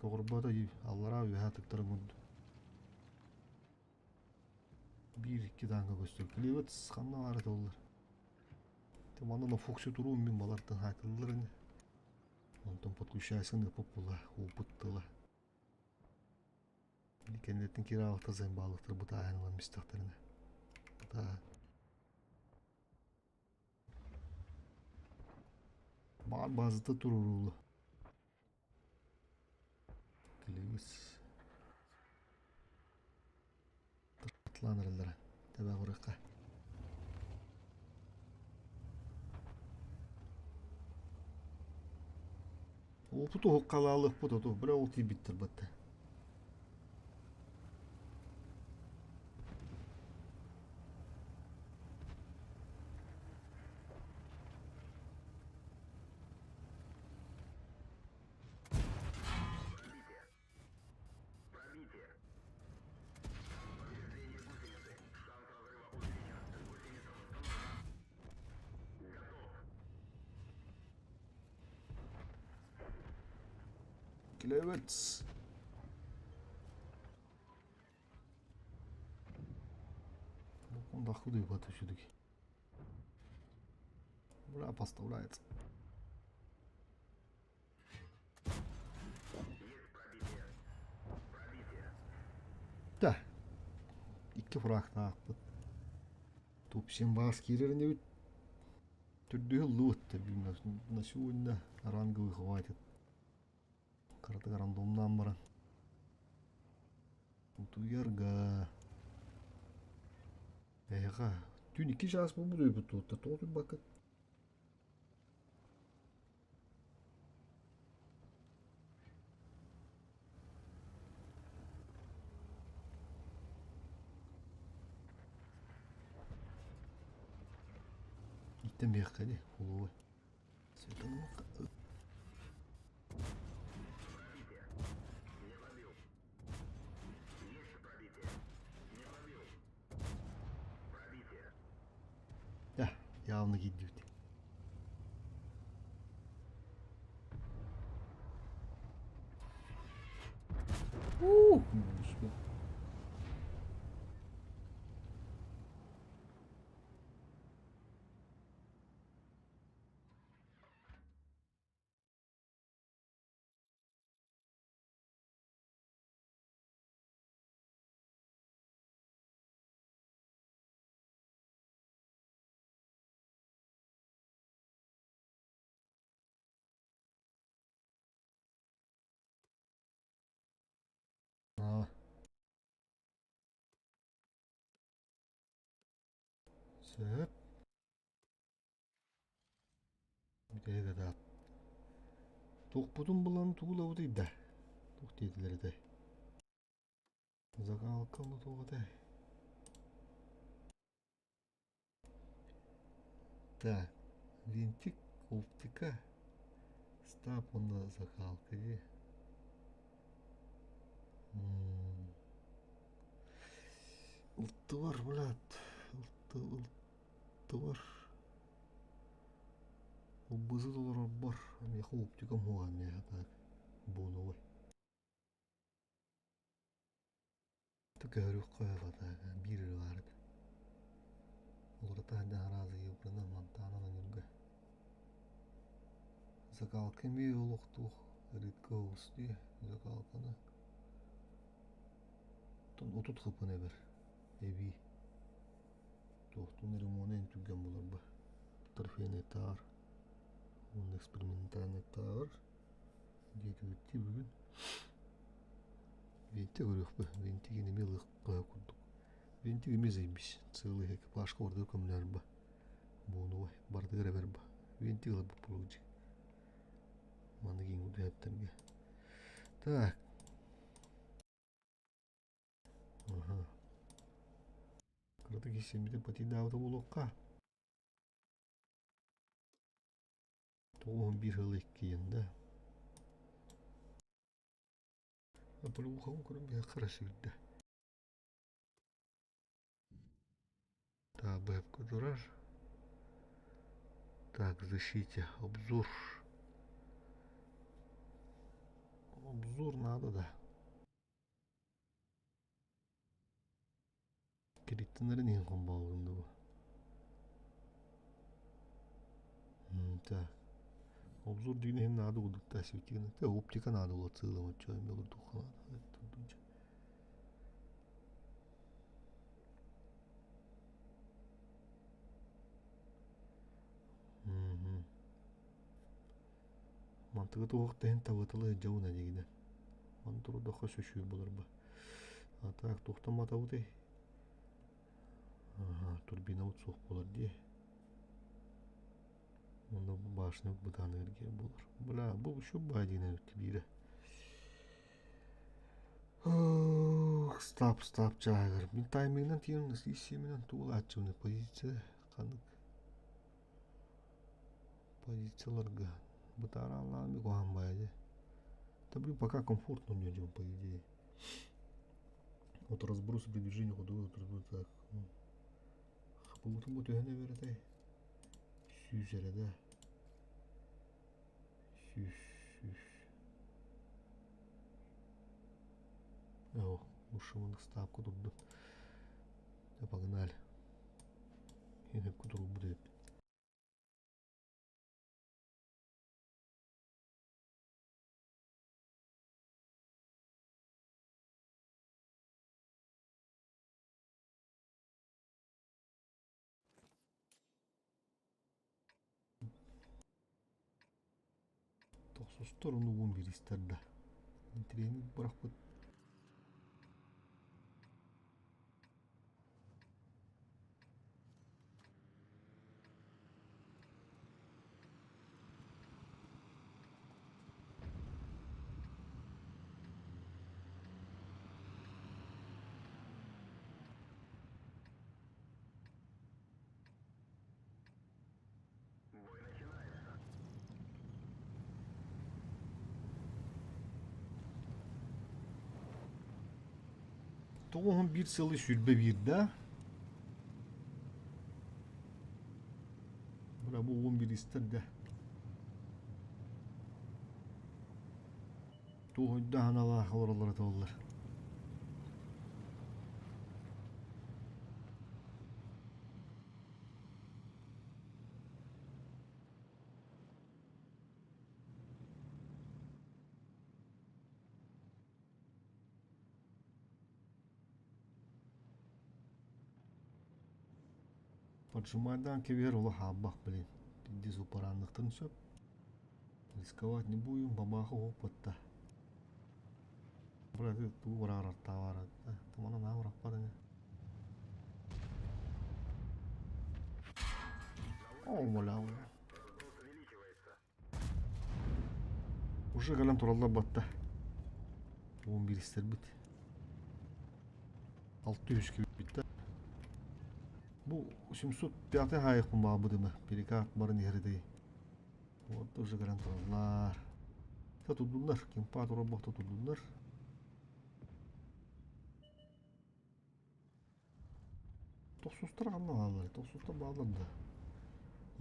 Көҕүрбэт аллараа үөһээ тыктарын курдук. Биир икки тааҥка көстөр. Клевец ханна баара этэ Манна на Фоксе туруум мин балартан хаатыллар ини. Онтон подключайсын ыппыт була, ууппут тыла. Кэнниттэн киирэ займ баалыктар бытааһын ылан мистэхтэринэ. Бытааһын. Баар базата туруорулу. Клевец. Атланырыллара. Тэбэ көрүөххэ. Опыт уһуккалаалыахпыт оту, бля ол тиийбиттэр батта. Клевец. Бокун дахы все-таки. Бля, поставляется. Да. Икки фрактаахпыт. Тупсин баас киирэрин эбит. Түрдүһү луотта на сегодня ранговый хватит. Кыратык рандомнаан баран. Утуйарга. Эйха, түн икки чаас буолбут уйбут туутта тоҕо турбаккыт? Иттэн биэххэ дии, холуой. Да, явно киирдибит. Уу, А. Сөп. Бүтэһик да Туохпутун булан тугулабытый да? Туох диэтилэр этэй? Закалка туох этэй? Так, винтик, оптика, стап уонна закалка дии. Ылтыбар, блядь, ылтыбар. Ылбызы толорорбор, миэхэ оптикам хуа миэхэ так буолуой. Көһөрүөххэ биир эрэ баар этэ. Уларыта сылдьан араас ыйыыбынан мантаанан аньырга. Закалка эмиэ олохтуох редко дии закалканы. Оттон отут хыпын эбэр эбии. Туохтун ремонун эн түргэн буларба. Трофейный таар уонна экспериментальный таар диэтибиттии бүгүн. Винтик көрүөхпүт. Винтигин эмиэ ылыахха курдук. Винтик эмиэ заебись. Целый экипажка барытыгар көмөлөһөр ба. Буонуой барытыгар эбэр ба. Винтик ыларбыт буолук Маннык иҥ Так. Аха. Кыратык иссэммитин патидаабыта буолуохха. 91 сыл иккиэн да. Плюхам көрөн биһиэхэ сүүрдэ. Так, бэбка турар. Так, защите, обзор. Обзор надо да. Кириттинэрин иһин хомбообун да бу. Так. Обзор диэн иһин наада курдук да светигин. Оптика наада буолар сыылам оччо эмиэ курдук наада. Мантыгы туох да иһин табытала сылдьабын эдигинэ. Маны турдахха сөшүүр буларба. А так туохтан матабытай? Ага, турбинабыт суох буолар дии. Онно башня бытааныгар буолар. Бля, бу еще баадина биирэ. Стоп, стоп, чаагыр. Мин таймингынан тиийэн исиэминэн туулааччыбын позиция ханнык позицияларга бытаараалаан куһаан баайы. Да блин, пока комфортно мне идем, по идее. Вот разброс при движении ходовой вот разброс так. Хапыбытын бу төһөнө беретэй? Сүүс эрэ да. Сүүс, сүүс. О, ушумун ставка турду. Да погнали. Хинеп кутуру будет. Тохсустар ону уон биристэр да. Тренинг бырахпыт. Тоҕуһун биир сылы сүүрбэ биир да. Бра бу уон биристэр да. Туохуйдаан алаах олороллоро туоллар. Поджимайдаан кэбиһэр олох хаалбах блин. Пиздец упараанныхтарын сөп. Рисковать не будем, бабаха опытта. Бля, ты туу бараар тавара. Тамана на барахпар ини. О, бля, бля. Уже кэлэн тураллар батта. Уон биристэрбит. Алты үс кибиттэ. Бу 705 хайыкпын баабыдымы. Перекат барын иһэрдей. Вот уже кэлэн тураллар. Та тудуннар, кимпа турабахта тудуннар. Тохсустар ханна бааллар? Тохсустар бааллар да.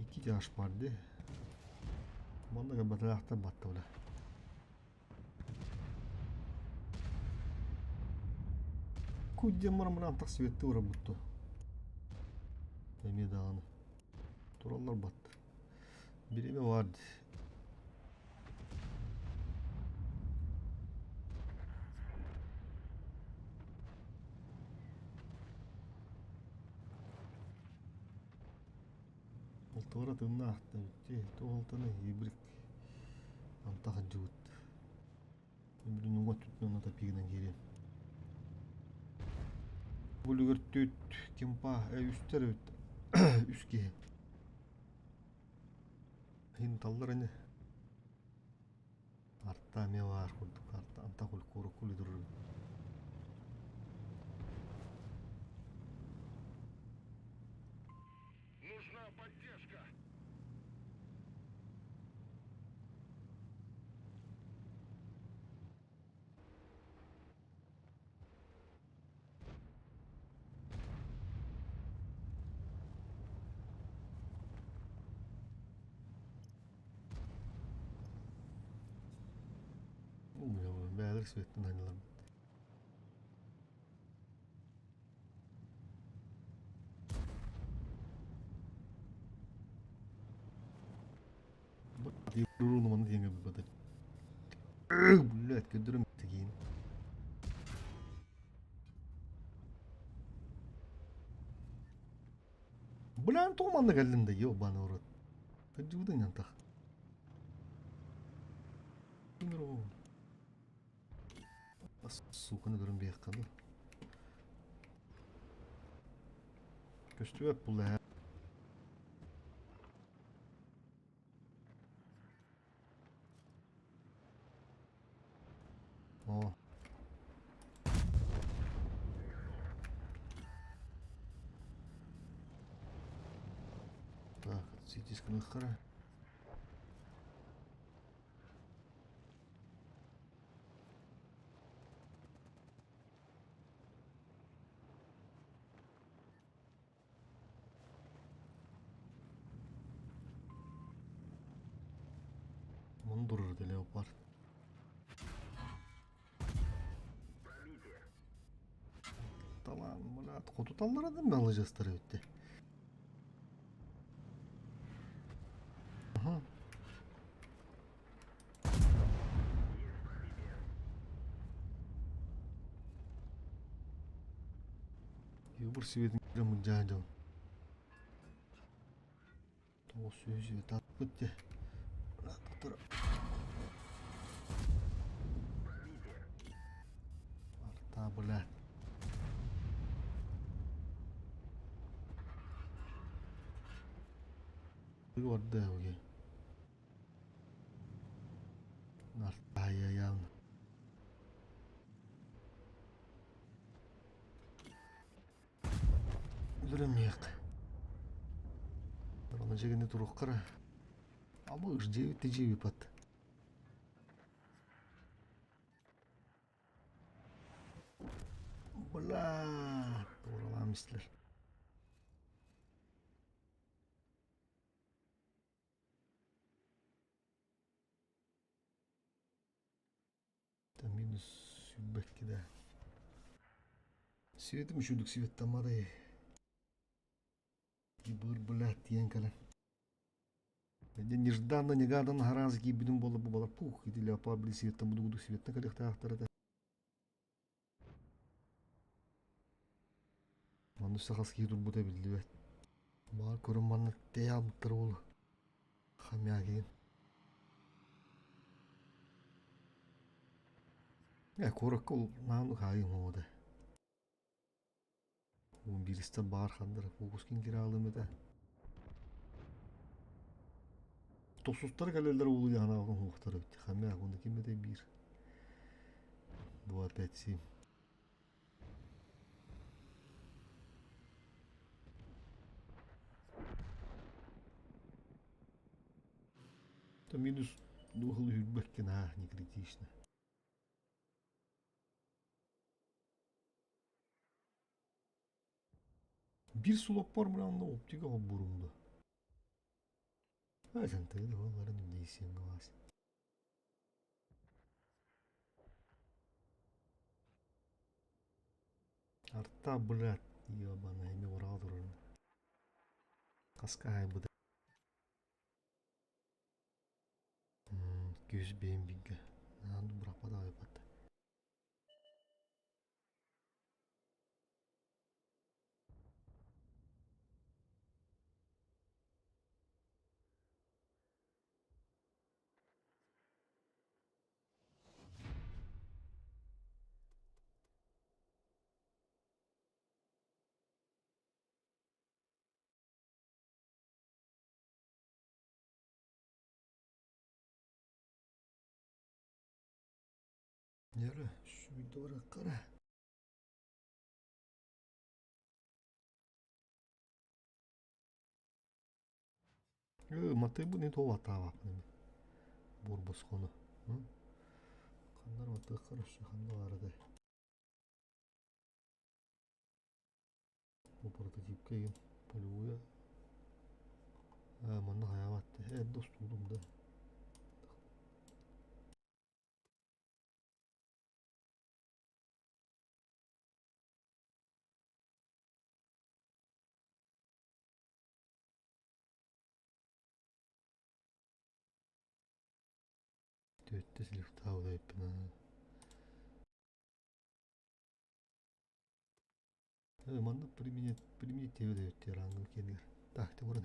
Икки тяж бар ди. Манна кэлбэтэлээхтэр батта бля. Куддем баран антах светти урабытту. Эмиэ даҕаны. Тураллар батта. Бириэмэ баар дии. Алтыбара тыыннаах дии туох алтаны ибрик антах дьыбыт. Билин уҥа өттүттэн топигынан киириэм. Бүлүгэр түт кимпа үстэр эбит үс киһи. Иһин таллар ини. Арта эмиэ баар курдук арта антах куруккули турар. Нужна поддержка. Бээлэр светтен анньылар. Маны диэҥҥэ бата. Блядь, көдөрүм тигиин. Блин, тоҕо манна кэллим да, ёбаный в рот. Кырдьыбытыҥ антах. Сука, көрөн биэххэ дуу. Көстүбэт буолла ээ. О. Так, ситискыныххара. Onu dururdu leopar. Tamam, Murat. Хотуталлара да alacağız bitti. Aha. Юбур сибетин мунжаан дьон. 900 татпыт де. Арта, блядь. Барда уге. Арта явно. Өлөрөмиэх. Аны жегенде туруоххара. Ама ыш дьиэбит дьиэбипат. Бля, тууралаан истилэр. Минус сүүрбэкки да. Светим үчүгдүк светтамматай. Быр блядь тиийэн кэлэн. Нежданно, негаданно хараас киирбитим буолла бу балар пух ити леопард били светтан будугудук светтан кэлиэхтээхтэр этэ. Манна сахас киһи турбута биллибэт. Баар көрөн манна тэйэ албыттар уолу. Хомягин. Э, куоракка ол наан хаайым оҕото. Уон бииристэн баар ханнара фокускин кираалым этэ. Тохсустар кэлэллэр уолу яһанаалын хуохтар эбит. Хомяк уонна ким этэй биир. Два пять семь. То минус дуһул үрбэккин аа не критично. Биир сулоппор мыраанна оптика хоббурумда. Айсантыгы оларын дейсен глаз. Арта, блядь, ебаная, эми ураа турарын. Хаска айбыта. Күс бэйэм бигэ. Наанду бырахпата айбат. Яры, сүүрдэ кыра. Матыыбын ити ол атаабаппын эми. Буор босхону. Ханна матыаххар өссө ханна баар этэй? Бу прототипка игин полевую манна хайаабат эрдэ устуудум да. Бүттэ сливтаабыт эбиппин. Манна применять применить эбит рангы киэнигэр. Так, ты баран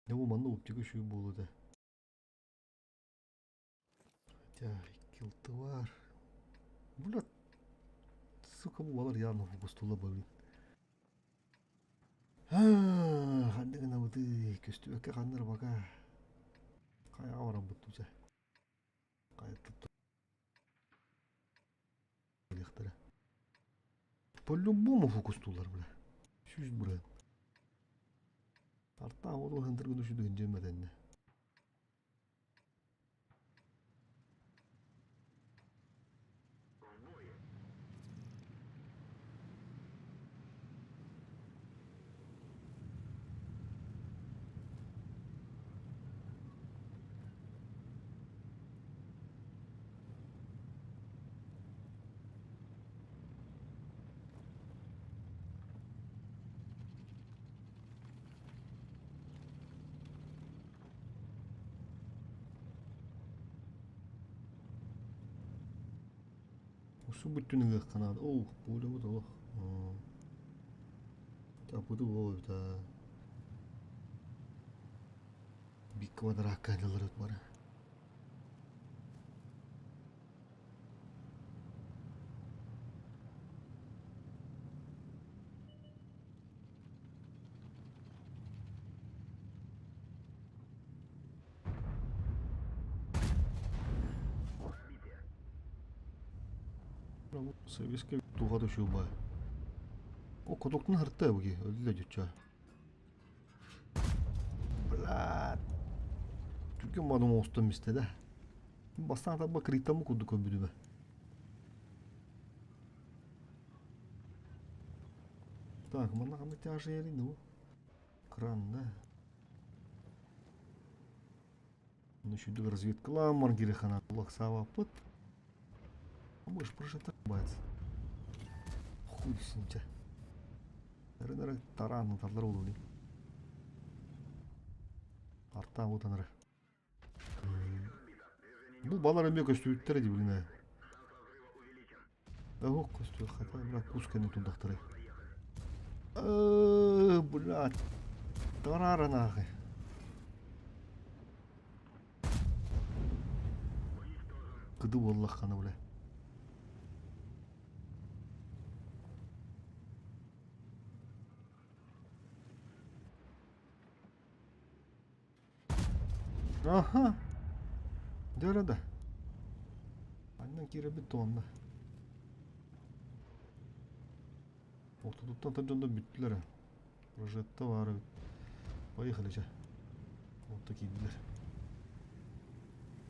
Дьэ бу манна оптика үчүгэй буолуо этэ. Хотя икки баар. Бля, сука бу балар явно фокустуулар блин. Ханна гынабытый? Көстүбэккэ ханна эрэ пока. Хайаҕа бараммыт дуу Хайа Диэхтэрэ. По-любому фокустуулар бля. Сүүс бырыһыан. Артаах уоту хантыргын үчүдүгүн дьиэмэтэннэ. Субуттун ыһыахха наада. Оо, буолубут олох. Таппыты буолбута. Бик квадракка дылырыт бары. Советскай туха түшүбай. О, кутуктун хырта буги, өллө дюча. Блядь. Түргэн мадым оҥостон мистэ да. Бастаан табба кырыйтаммы курдук көрбүтүмэ. Так, манна ханнык тяжа ярин бу? Кран, да? Ну, еще разведкалаан баран кириэххэ Лаксаабаппыт. Будешь прожитать, Хуй с ним тебя. Нары тараан ыталлар буолуо Артаан бутанары. Бу балар эмиэ көстүбүттэрэ дии блин ээ. Оһох көстүө хата бля кус кэннэ турдахтарай. Блядь. Тарара нахуй. Кыды буоллаххына бля. Аха. Дөрө да. Аннан киирэбит туонна. Ортотуттан дьоннор бүттүлэр. Прожетта баар эбит. Поехали чэ. Орто киирдилэр.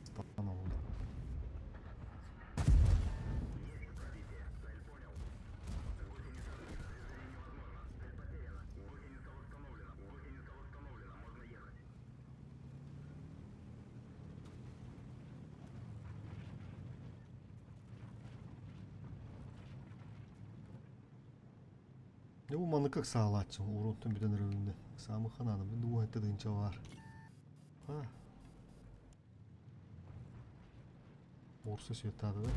Станом. Дьэ бу маннык ыксаалааччы уруоттан бүтэн эрэриннэ. Ыксаамы ханаана бу дуу этэ тыынча баар. А. Орса светтаады да.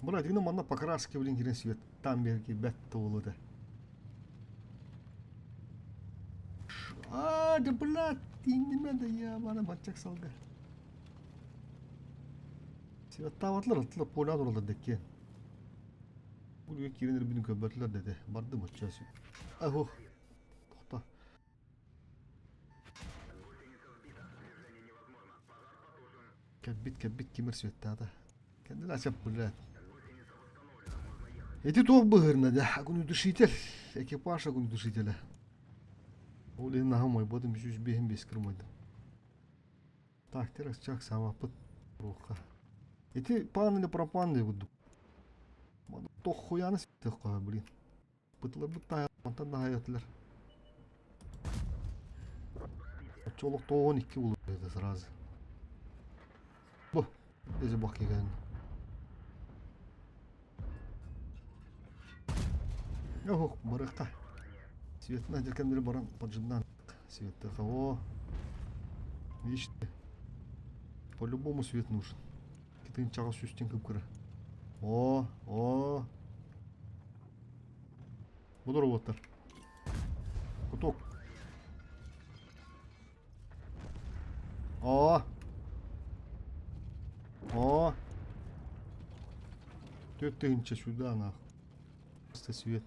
Бра, дигне манна покраски, блин, кирен свет там берки бәт туолу да. А, да блядь, тиинниме да я бана баччак салга. Светтаабатлар ыттылар поля тураллар дэккиэн. Бу үлүгэ киирэн эрбитин көрбөтүлэр да этэ. Бардым оччо Ах, тохто. Кэлбит, кэлбит кимир светтаата. Кэннин ачап блядь. Эти туох быһыырна да, огнедушитель, экипаж огнедушителя. Ол иһин наһаа умайбатым, 105 кырмайдым. Так, террас саамаппыт руха. Ити пан или пропан диye курдук. Тохуяны с**тых блин. Бытыларбыт таһа, онтон да хайатылар. Оччо олох 92 булur это сразу. Бу. Эзи бак еген. Ох, барыкка. Светына деркемдери баран поджимнан. Свет кого? Видишь ты? По-любому свет нужен. Китин чаға сүстен кып О, о. Бу роботтар. Куток. О! О! Төрт сюда нах. Просто свет.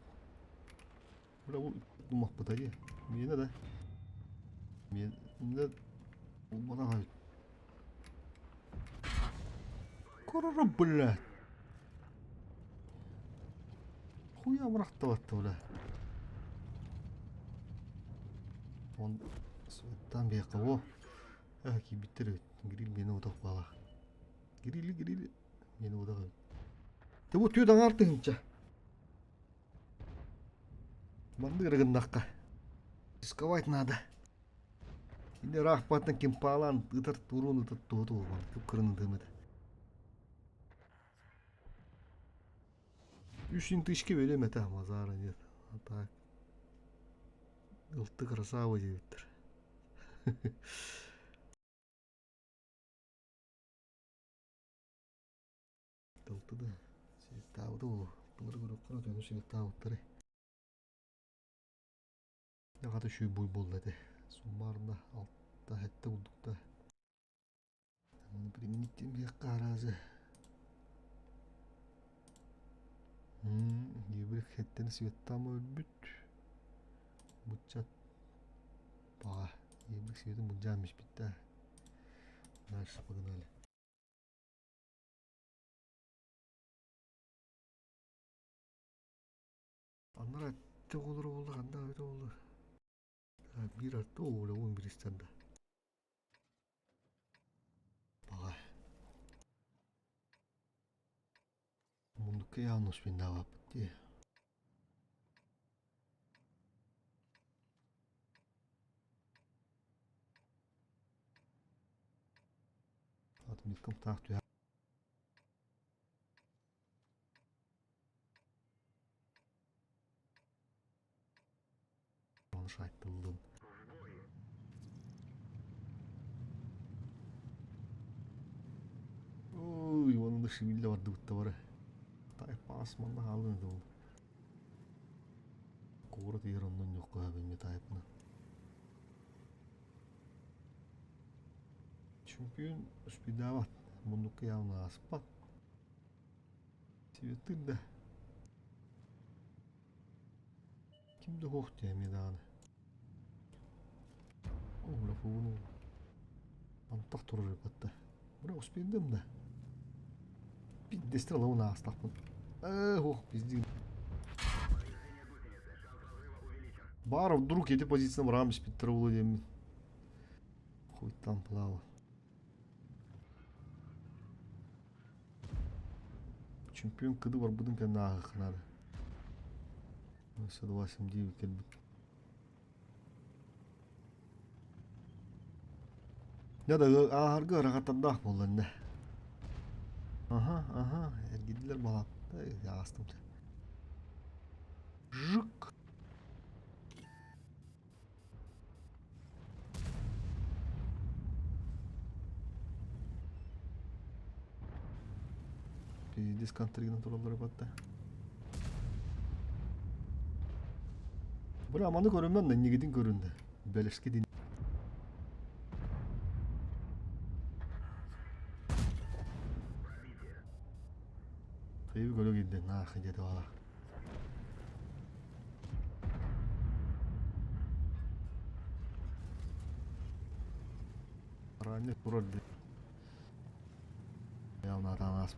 Бля, думах пытайы. Мені да. Мен бана хайт. Корора, блядь. Хуя мырақталатты, бля. Он светтан бияққа о. Ә, кибиттер гриль мені удақ бала. Гриль, гриль мені удақ. Те бу түйд аңар тыгынча. Манды рыгындаққа. Рисковать надо. Инде рахпаттан кимпалан ытар турун ытар туоту болман. Көп кырын дымыды. Үш тысячки берем это мазара нет. А так. Ылты красава дебиттер. Ылты да. Светабыды ол. Бұлар көріп қара төні светабыттары. Яғаты шүй буй болды әте. Суммарында алтта хәтті бұлдықта. Оны применить бияққа қаразы. Ебір хәттені светтамы өлбүт. Бутчат. Баға. Ебір светін бұнжамыш бітті. Дальше погнали. Аннар әтті олыр олы, қанда өте олы. Bir arttı oğlu 11 istende. Баға. Мундукка явнус бин давап ди. Атмиткам таах түһэ. Шайттылдым. Ой, onun da şimille vardı butta var. Tay pasmanda halın da oldu. Куорат иһэр оннун ньукка бэмми тайпна. Чемпион успедават. Мундукка явно аспат. Цветы да. Ким да хох тиэмиданы. О, фуну. Антах турар батта. Бра успедым да. Пиздестер лауна астақпын. Ох, пиздец. Бар вдруг эти позиции рамс питтер деймін. Хуй там плавал. Чемпион кыды бар будын кән надо. 289 келбит. Я да ахаргы рахаттандах болланна. Аха, аха, эргидлер балап. Астым. Жук. Пиздец контригна тураллары батта. Бля, маны көрүмөн да негедин көрүндү. Белешке дин. Кыйы көлө кийди, нахуй деди бала. Ранее турар Явно атанас.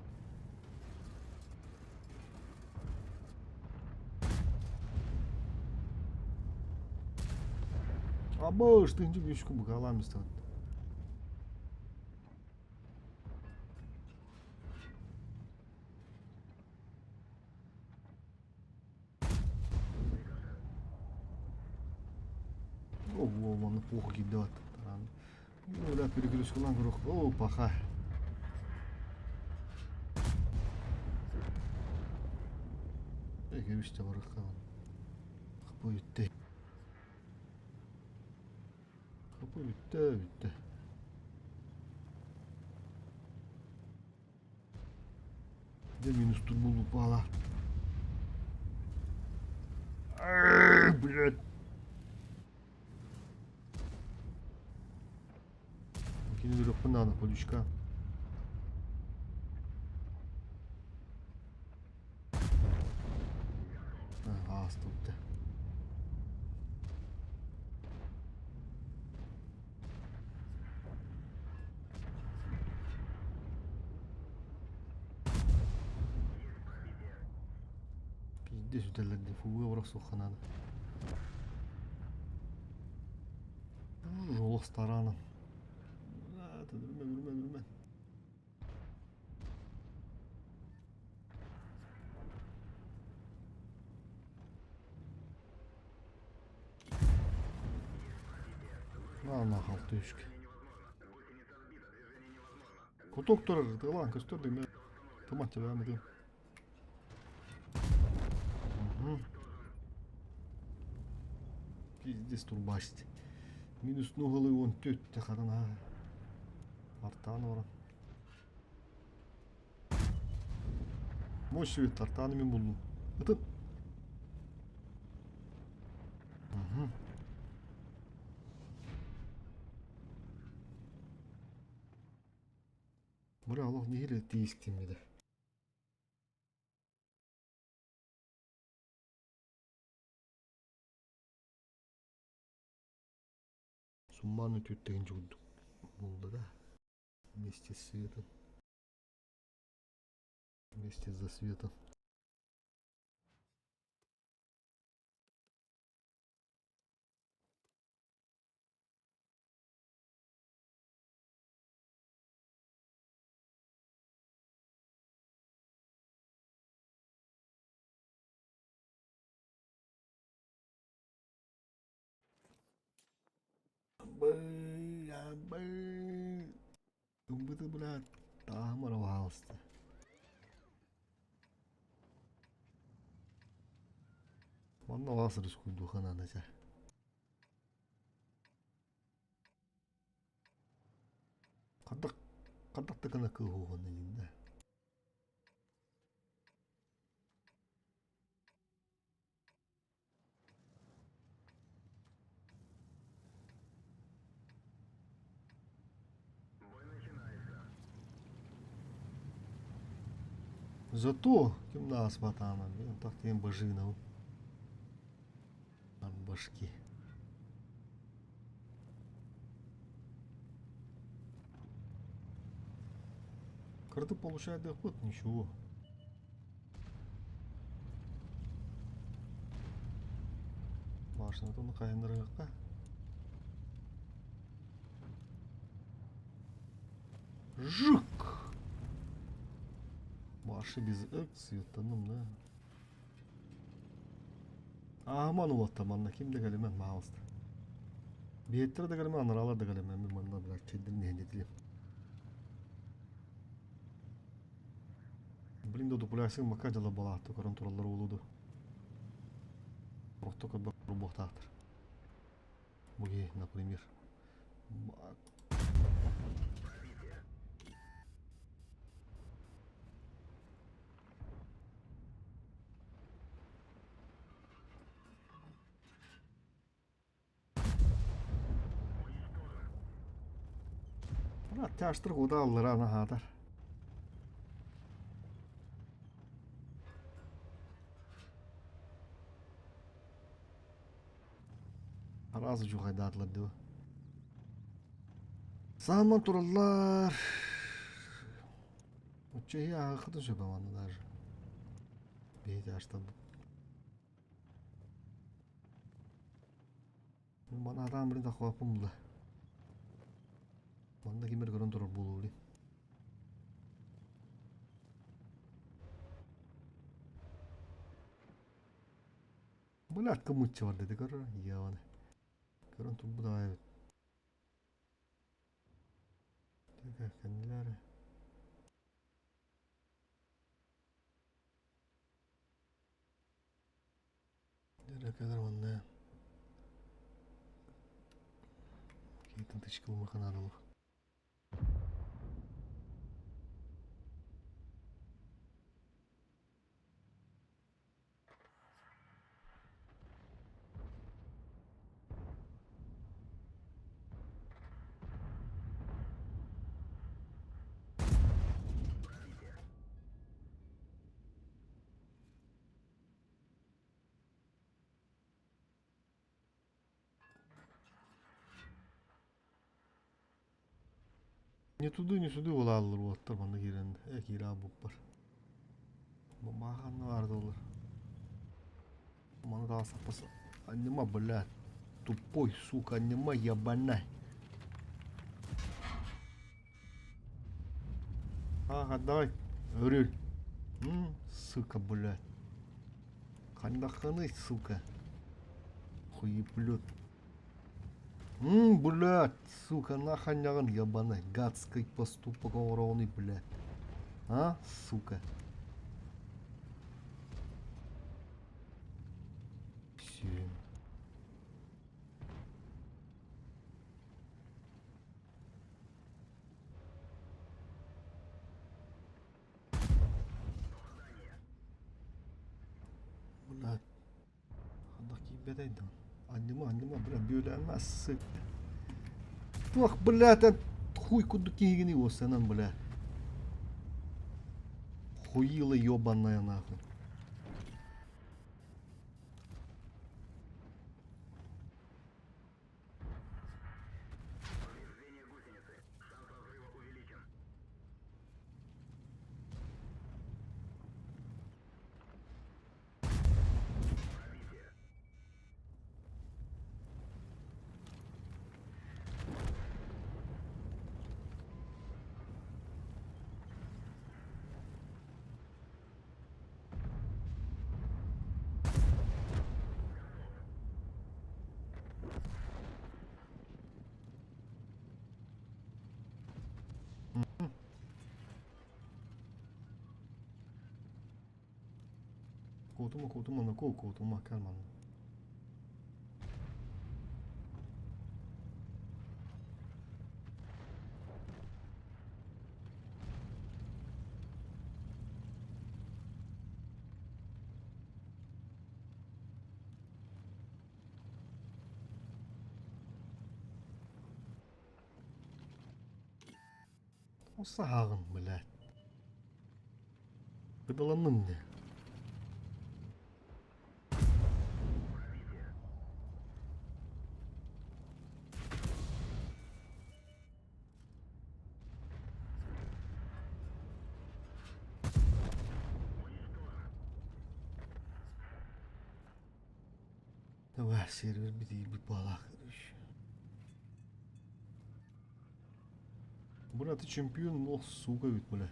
Абыш, тынчы бүйшкү бугаламыз тут. Ого, манна плохо кидет. Таран. Бля, перегрузкалаан көрүөх. Оо, паха. Кэбистэ барыахха. Хапы бүттэ. Хапы бүттэ, бүттэ. Дьэ минус турбуллук баала. Блядь. Кини өлүөхпүн наада, полючка. Ааста Пиздец сүтэллэр дии, фуга бырахсыахха наада. Олох стараном. Үрүмэн, үрүмэн, үрүмэн. На, халтышка. Куток турар, тылаан көстөр дeme. Тымат чабаамы. Пиздец турбасть. Минус нугалы он төттө хадан ha. Артаан оран. Мощь свет артааны мен булдум. Ытын. Бura Allah nehir тиистиммеде. Сумманы түттеген жугундук булду да. Вместе с светом. Вместе за светом. Бля, Умбыты, бля, там рвался. Манна васырыс куйдухана нача. Қадақ қадақ тыкана кыһуғаны динде. Зато ким нас батана, мен так тем бажинов. От башки. Карты получает доход, ничего. Башня то кайындырыгка. Жук! Маршы без цветаным, да. Аман улатта манна ким де галимен маалыста. Биеттер де галимен, анаралар да галимен, мен манна блядь, чеддин не дедилем. Блин, до пулясын мака жала балаатты, көрөн тураллар болуду. Рохто көбөк рубохтаатыр. Буги, например. Тяштыр куда аллар ана хатар. Разы жухайдатлар дио. Саман тураллар. Учча ахыты сөбө даже. Бейт аштан. Мана адам бирин тахвапым була. Манда кимер көрөн турар болуу билин. Бula кымыччы бар деди көрөр. Яваны. Көрөн турбу да. Кэннилэр. Дөрөкөлөр уонна Кейтин тычкылымы канадалых. Не туды, не сюды улааллар уолаттар манна киирэн э киирэ бар. Маханна баар доллар. Маны таа саппас. Аннима, блядь. Тупой, сука, аннима ебаная. Ага, давай. Өрүл. М, сука, блядь. Хандаханы, сука. Хуеплет. М, блядь, сука, наханяган ебаный, гадский поступок оҥороҕунуй, блядь. А, сука. Все. Блядь. Ханна киирбэтэй да. Анньыма, анньыма, бля, бүөлээмэ, сука. Туох, блядь, эн хуй курдук киһигиний уоссанан, бля. Хуила ебаная нахуй. Куотума, куотума, на куо куотума, кэл манна. Саһаҕын, блядь. Выдаланным мне. Давай, сервер битиирбит баалаах короче. Бля, ты чемпион, ох, сука ведь, бля.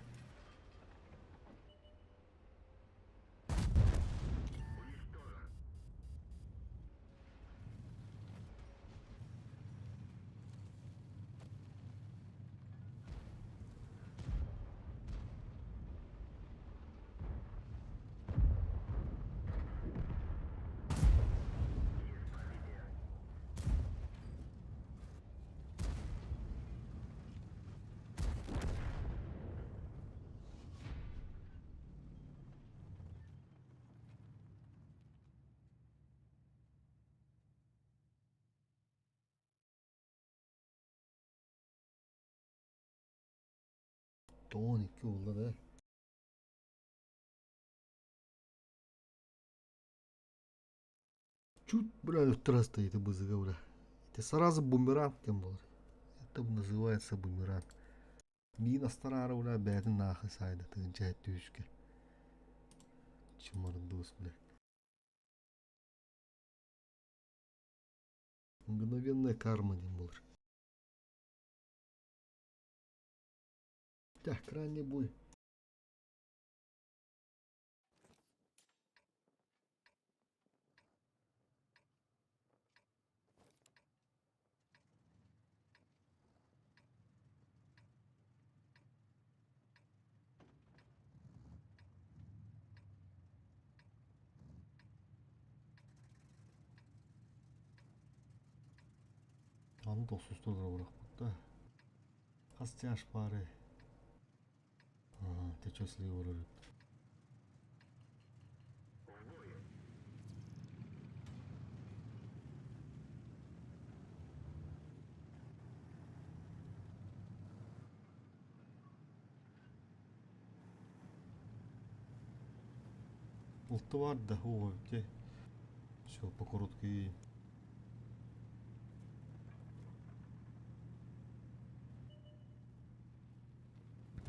Тоҕон икки буолла да. Чуть, бля, ыттыраста это бызыга, бля. Это сразу бумеранг тем буолар. Это называется бумеранг. Миин астараары, бля, бэйэтин нахуй сайда тыынча түһүскэ. Чымырдуус, бля. Мгновенная карма диэн буолар. Так, крайний бой. Маны тохсустур бырахпыт да. Хас чаш баары. Течесли олорор. Улты бар да, о, те. Все, по короткой.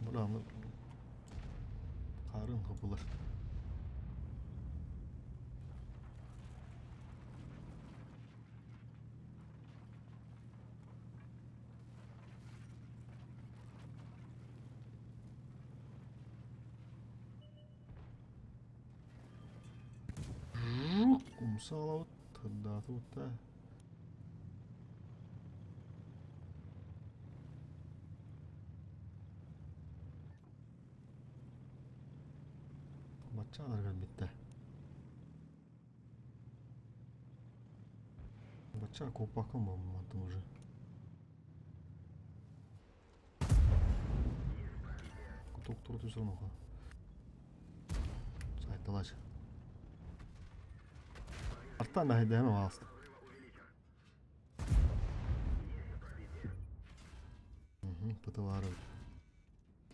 Buranı Karın kapılar. Умсалабыт, тырдаатыбыт да. Баччалар кэлбиттэ. Бачча куоппакка мантым уже. Кутук туру түсірін оқа. Сайталач. Арттан мәхидәме алысты. Пытывары.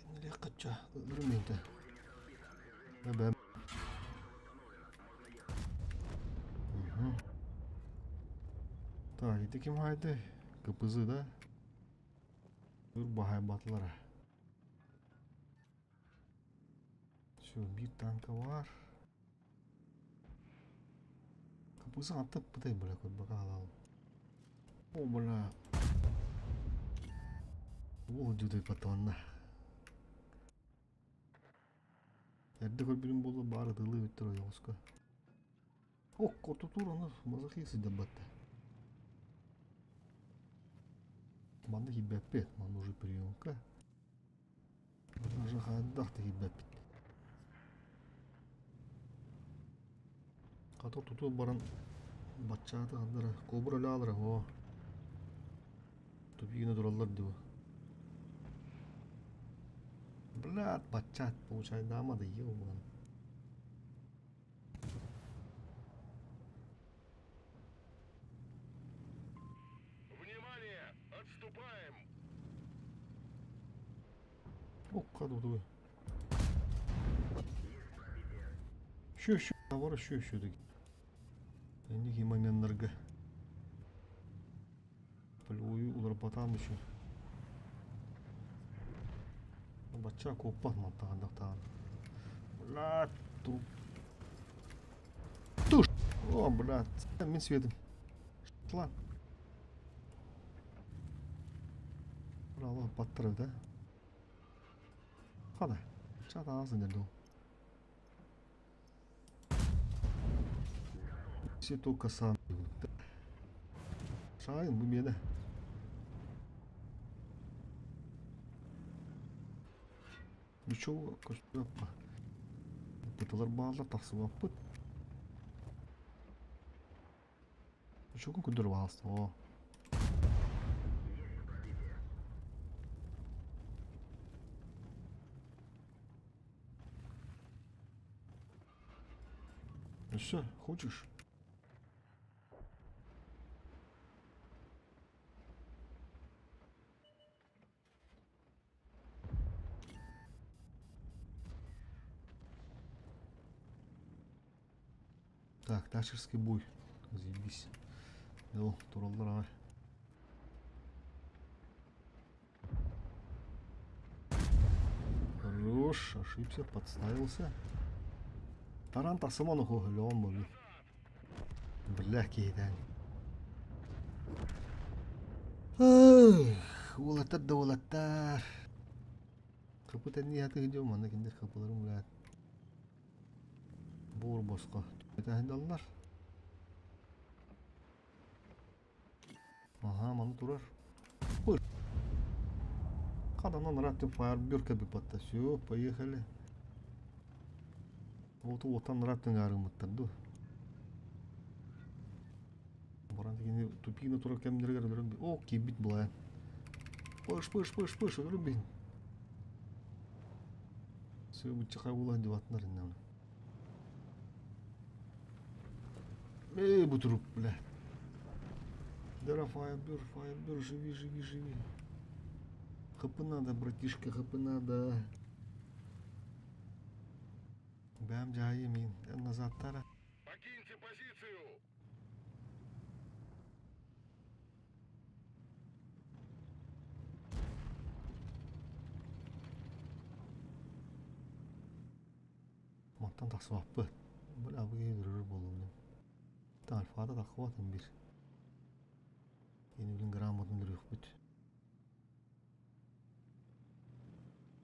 Кенле кача, үрмейді. Бәм. Так, ити ким хайды? КПЗ, да? Үр бахай батылара. Все, bir танка бар. КПЗ атып бытай, бля, көр бака алал. О, бля. Ол жүдей патонна. Эрде көрбүрүм болу бары тылы өттөр ойоңуска. О, кортутур аны мазохист деп батты. Манды хибеппет, ман уже приемка. Уже хаддахты хибеппет. Катор туту баран батчааты хандара кобур эле алара о. Тупигине тураллар диво. Блядь, батчат получай дамады, ебан. Внимание! Отступаем! О, каду Şu şu var şu şu dedik. Эники моментларга. Полевую уларбатам еще. Бача коппат мантагандактан. Блядь, ту. Туш. О, блядь, мен светим. Шла. Браво, баттырып да. Қада. Чата азын деді. Все только сам. Шайын bu мені. Ничего, көстөппа. Бытылар баалар тахсыбаппыт. Ничего күндір бағасты. О. Ну все, хочешь? Так, ташерский бой. Заебись. О, тураллар ай. Хорош, ошибся, подставился. Таран тасыман уху, леон был. Бля, кейдән. Уолаттар да уолаттар. Капы тәнни хаты идем, аны киндер капыларым блядь. Бур босқа. Тәһиндаллар. Ага, маны турар. Ой. Каданан раттын фаерберка бипатта. Все, поехали. Вот отан раттын гарымыттар ду. Баран Кини тупина турар кэмнэригэр өлөрөн О, киирбит былаан. Пыш, пыш, пыш, пыш, өлөрөн биһин. Сыыбычча хайгулаан дебатынар иннэ. Эй, бу труп, бля. Дара, Фаербер, Фаербер, живи, живи, живи. ХП надо, братишка, ХП надо. Бэм дьаайы мин, назад тара. Покиньте позицию! Мантан тахсыбаппыт. Бля, бу киһи өлөрөр буолуом. Альфада таххыбатын бир. Кини билин грамотын өлөрүөхпүт.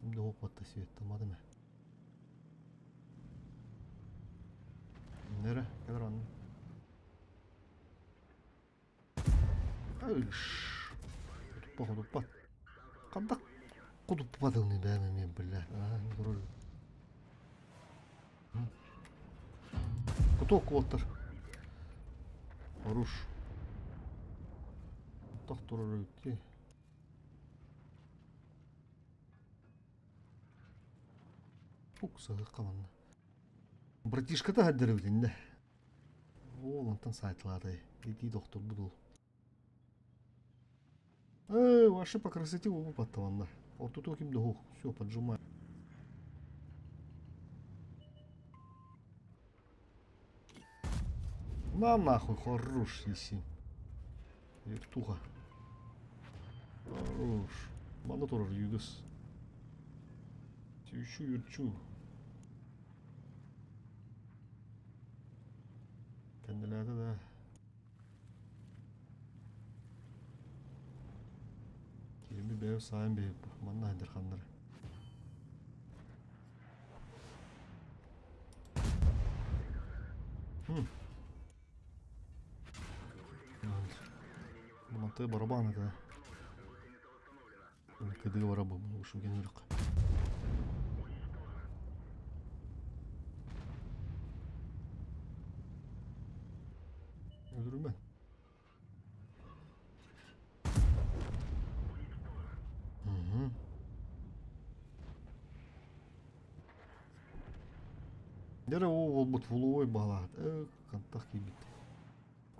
Дохуоппатта светтамады ме. Нere? Кэлэр онно. Айш. Туппа хотуппат. Хандак кутуппатыгны бэйэм эмиэ бля. Аа, турар. Кутуок уоттар. Хорош. Тах турар өтти. Пук сыһыкка манна. Братишката хаддырыбытинде. Ол онтон сайтлады. Иди доктор будул. Эй, ваши по красоте оба паттаванна. Ортото ким дохух. Все, поджимай. На нахуй, хорош, еси. Вертуха. Хорош. Мана турар югас. Тющу юрчу. Кенделerde да. Кирби бэв сайын бэв. Манна хадыр ханнар. Манты барабан это. Кыды барабан ушу генерик. Өлөрүмэн. Угу. Дere o болбут фулуой балаат. Э, кантах кийбит.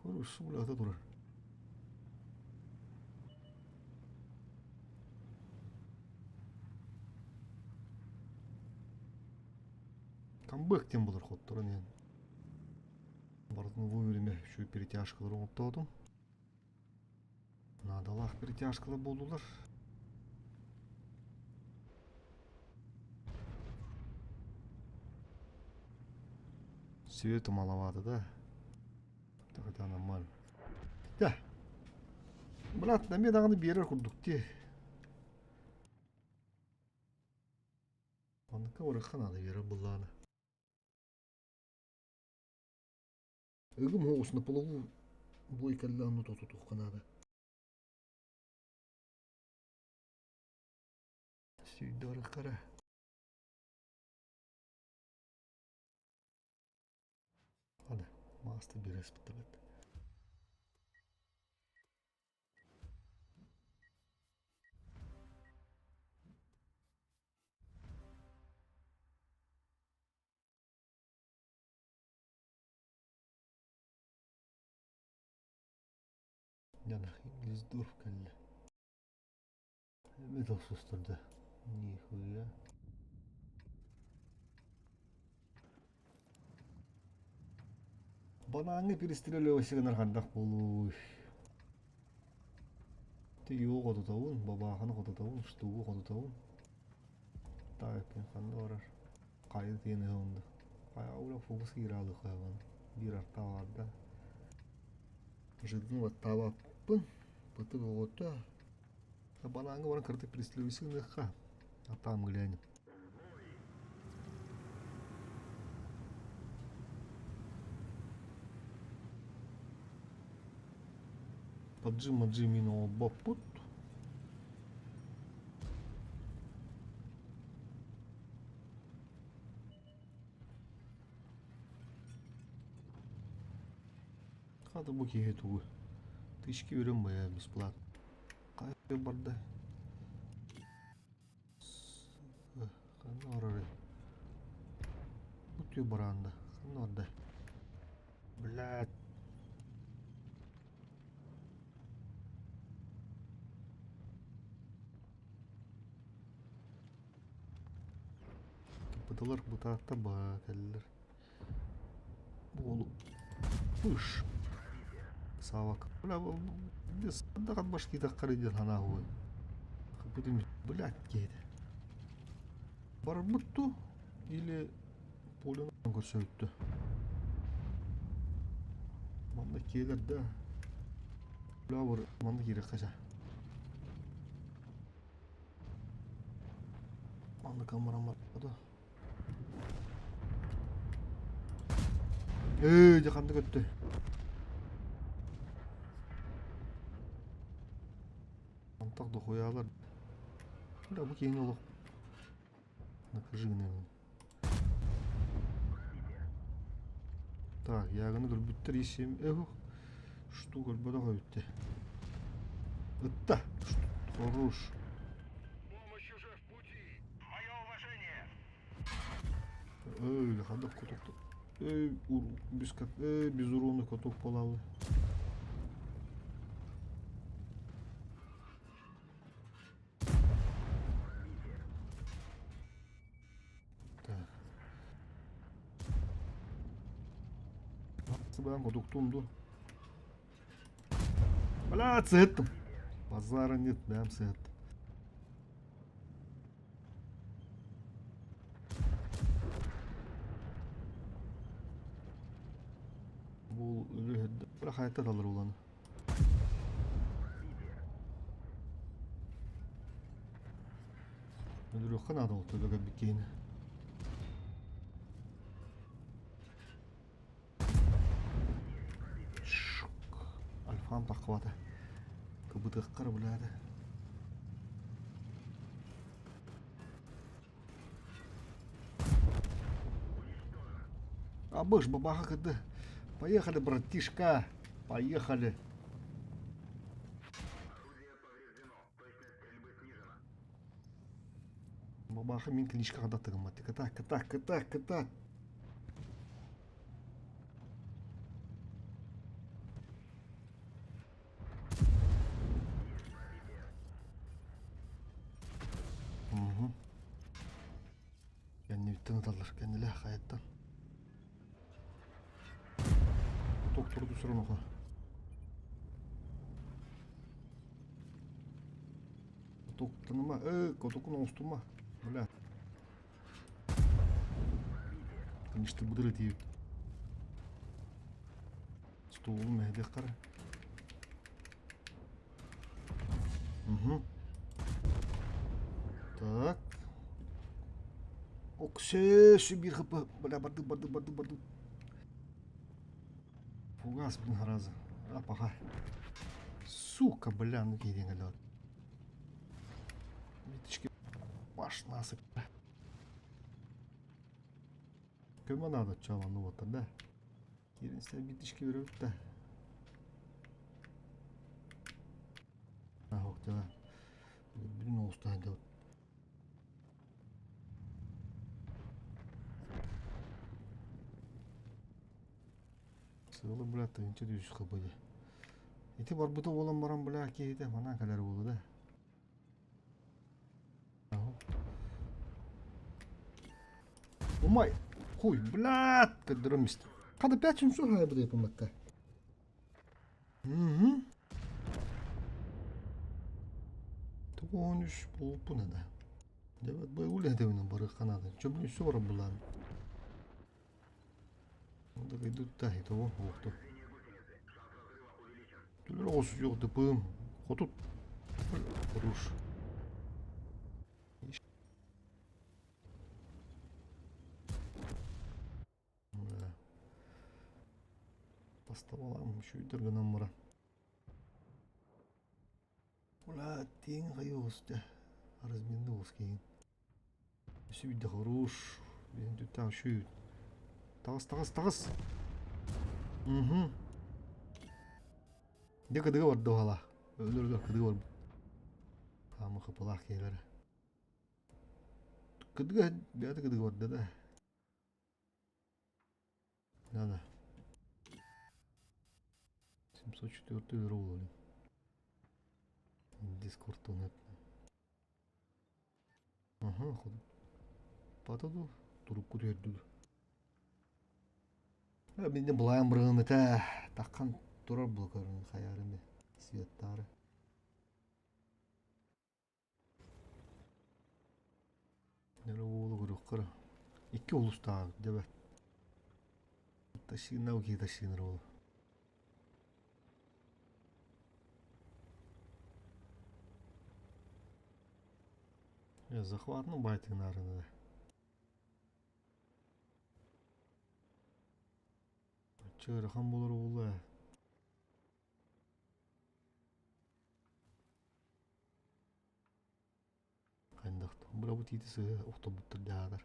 Көрүс улата турар. Камбэк тем болар хоттуран ян. Бардын вовремя şu перетяжкалар оңоттоодум. Надалах перетяжкалар болдулар. Свету маловато, да? Так это нормально. Да. Брат, на мне даганы берер курдук те. Онка орыха надо берер булланы. Ыгым хоусна полову бой каллану тоту тухканада. Сүйдөрі қара. Hadi, master bir bitti. Яна, Инглиздорф кэллэ. Эме тохсустарда. Нихуя. Банаңы перестрелевайся нархандах болуй. Ты его хотутабын, бабаханы хотутабын, штугу хотутабын. Так, ханны барар. Кайы тиени онда. Кая ула фокус киралы хайван. Бир арта барда. Жидын ваттабаппын. Пыты боғота. Банаңы баран кырты перестрелевайся ха. А там глянем. Поджима Джимино бапут. Хата бу киһи тугу. Тысячки берем мы бесплатно. Хайа барда. Ханна барарый? Бу баранда. Ханна барда? Блядь. Бытылар бытаатта баа кэллэр. Буолу. Пыш. Савак. Бля, без сандаган башки таххары диэн санаа хуой. Будем, блядь, киһитэ. Барбыт ту или поле көрсөбүттү. Манна киэлэр да. Бля, бар, манна киириэххэ ча. Манна камерам бар да. Ээ, дьэ ханна көттө? Антах дохуялар. Бля, бу киһини олох накажи гынабын. Так, яганы көрбүттэр исим. Эх, что көрбөтөх эбиттэ. Ытта. Хорош. Эй, хадах кутук. Эй, ур, без как, эй, без урона каток полалы. Так. Сыбан кутуктум ду. Бля, цеттым. Базара нет, бэм сет. Бу өлө хайта талыр уланы. Өлөрүөххэ наада ол төбөгө бикиини. Альфам таххыбата. Кыбытыаххар булаада. Абыш, бабаха кыды. Поехали, братишка. Поехали. Бабаха мин клиничкаҕа да тыгыммат. Кытаат, кытаат, кытаат, кытаат. Угу. Кэннибиттэн ыталлар. Кэннилээх хайаттан. Тохторду сорон Котуктаныма, котукун оҥостума. Бля. Конечно, быдыр этиибит. Столун мэһэдиэх хара. Угу. Так. Оксе, биир хп. Бля, барды, барды, барды, барды. Фугас, блин, зараза. А, пока. Сука, бля, ну киирэн кэлэ. Виточки баш насыпь. Көмө надо чала, ну вот да. Киирэн биточки берет да. А, ох, дела. Блин, оустаан делать. Сыалы, бля, тыһыынча дүүс хабыйы. Ити барбыта буолан баран, бля, киһитэ манан кэлэр буолла да. Умай, хуй, блядь, көрдөрөм истим. Хада 500 хайбы деп помакка. Угу. 13 буолпун да. Дебет бу үлэһитебинэн барыахха наада. Чөбүн үсү барар булаан. Так идут да, итого, ух ты. Түлөр оҕус yok дыпым. Хотут. Хорош. Да. Поставалам, үчүгүйдэр гынан баран. Бля, тиэҥ хайы оҕус дьэ. Разменный оҕус киһин. Өссө хорош. Биһин түттээх үчүгүй. Таҕыс, таҕыс, таҕыс! Угу. Дьэ кыдыга барда уһалаах. Өлөр-өлөр кыдыга барбыт. Хаама хапылаах киһилэрэ. Кыдыга бэйэтэ кыдыга барда да. Надо. 704 өлөр буолуо. Дискордтан Аха, Пата ду, турукку түһэрдү ду. Минне булайан бырыгын этэ таххан турар булкарын хаярын светтары. Нөрө уолу көрүөххөрө. Икки улустаах дебе. Ташина уки ташиныр уолу. Захватны байтыгынарыны. Чыырахан болор уолу. Хайдах бырабыт иити сыһы охтобуттар дьаатар.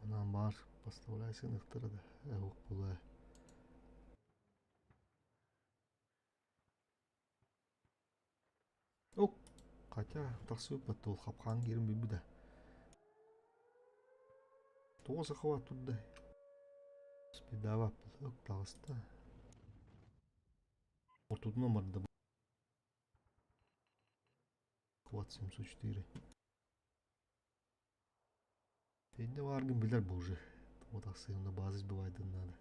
Онон баар поставляй сыныктара да эһук була. Ок, хотя тахсыбыппыт ол хапхаан киирэн билбитэ. Тоҕо сахалаат турда? Спидаваппыт ок таҕыста. Ортотунан барда. Хват 704. Инде бааргын билэр бу уже. Вот тахсыымна базис бывайдын надо.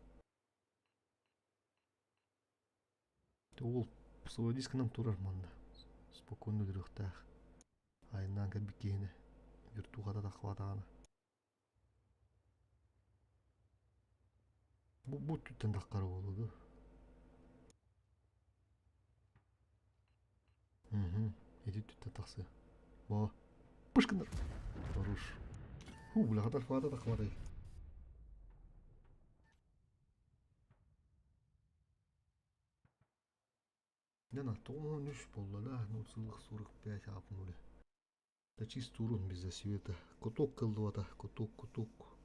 Ол свой дискынан турар манна. Спокойно өлөрүөхтээх. Айаннаан кэлбит киһини вертухата таххыбатаҕына. Бу бу өттүттэн таххара буолуо дуо? Мгм. Ити өттүттэн тахсыа. Бо. Пышкынар. Хорош. Ху, бля, хатар хвата таххыбатай. Не на 13 буолла да, 0,45 апнули. Да чисто урон без засвета. Куток кылдыбата, куток, куток.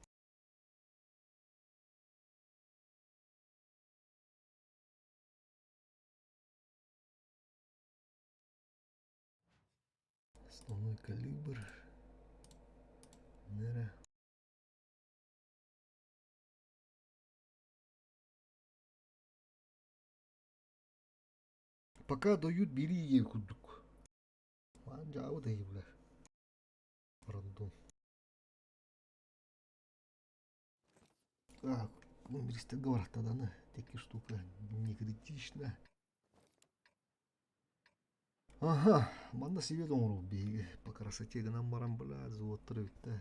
Основной калибр. Нера. Пока дают бери ей курдук. Маан дьаабы да билэр. Рандом. А, биристерге барахтаданы. Теки штука не критично. Ага, манна себе оҥору биһиги по красоте гынан баран бля взводтар бүттэ.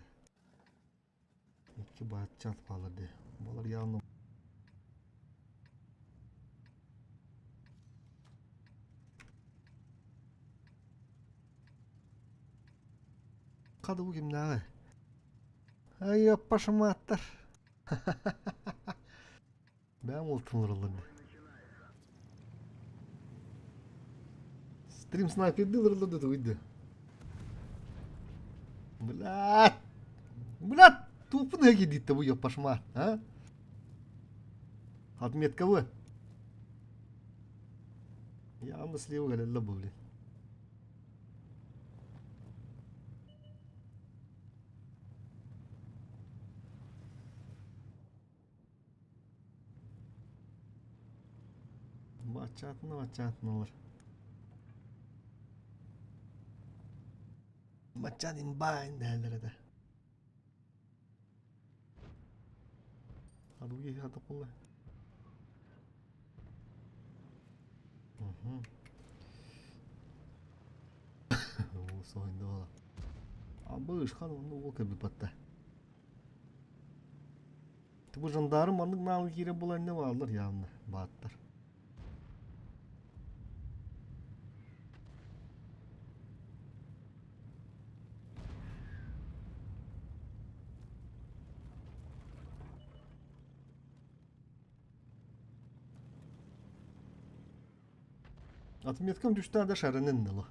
Икки баатчаат баалар дии. Балар явно Хады бу кимнээҕи? Ай, аппашымааттар. Бэйэм уолтуннараллар дии. Стрим снайпердыы да тугуйда. Блядь! Блядь! Тупо кидит бу ёпашма, а? Отметка вы. Явно слева галелла были. Баччаатына баччаатыналар. Баччаат имбайн дэһэллэр этэ. Адуги хатапылла. Соһуйда Абы ышхан онну уол кэлбит батта. Бу жандарм маннык наалы киирэн була инне бааллар явно бааттар. Отметкам түстэ да шарынын дылы.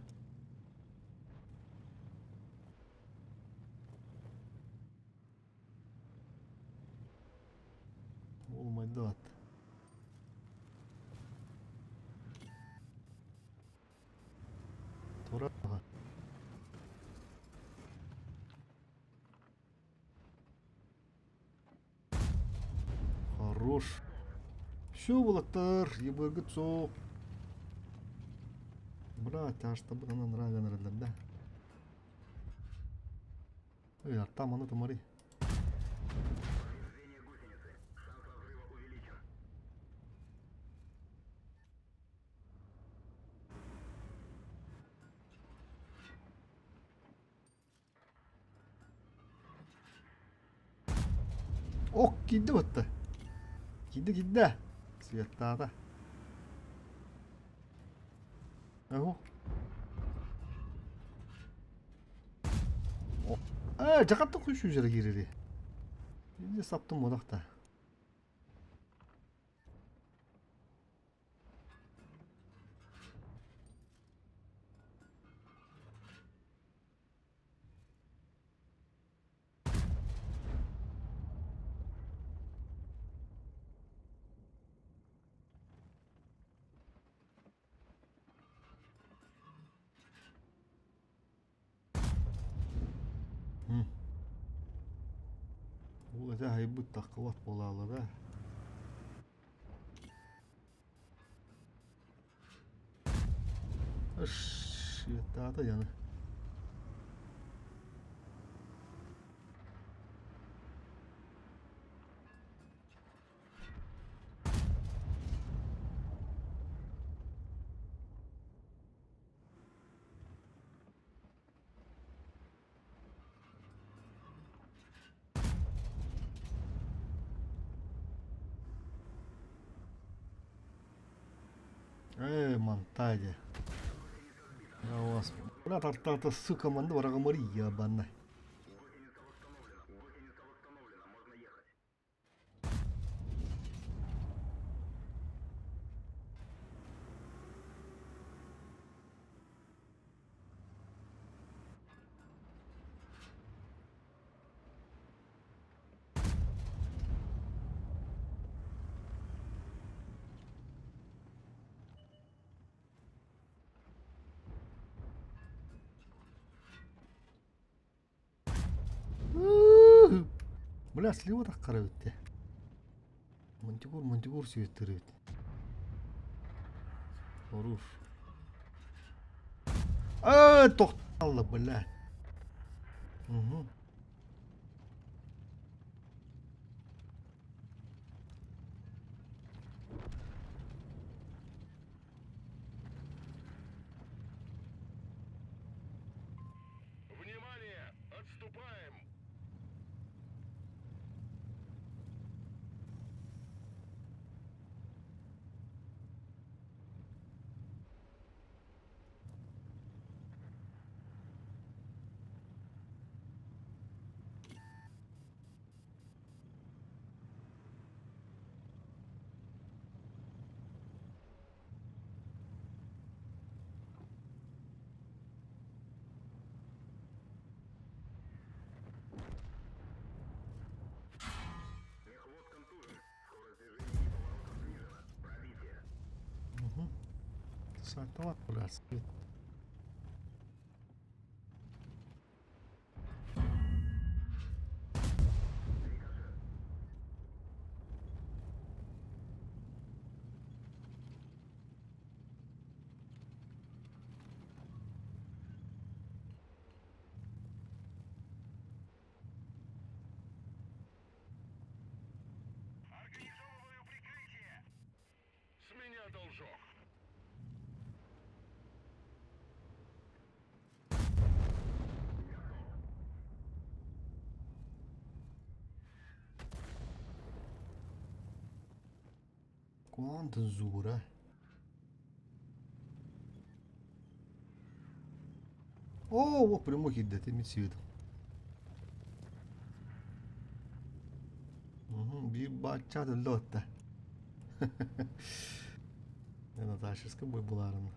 Өлдө бат. Тура. Хорош. Все булаттар, ебыргыт суох. Брат, аштабыт анан раган эрэллэр да. Ой, артам аны тумари. Ок, киирдэ батта. Киирдэ киирдэ. Светтаата. Ого. Ээ, жакатты күйшүү жере кирири. Инде саптым бодақта. Ол этэ айбыт таххыбат буолаалара. Ш, яны. Эй, Монтаде. Я у вас... Бля, тарта, сука, манды барагамари ебаная. Бля, слива таххара эбит Мантикор, мантикор сүйөттөр эбит. Хорош. Э, тохталла, бля. Угу. Внимание! Отступаем! Угу. Саталат, бля, свет. Организовываю прикрытие! С меня должок! Quanto zura? О, о, прямой хит, да ты имеется Угу, бачат лотта. Наташевска бой буларын.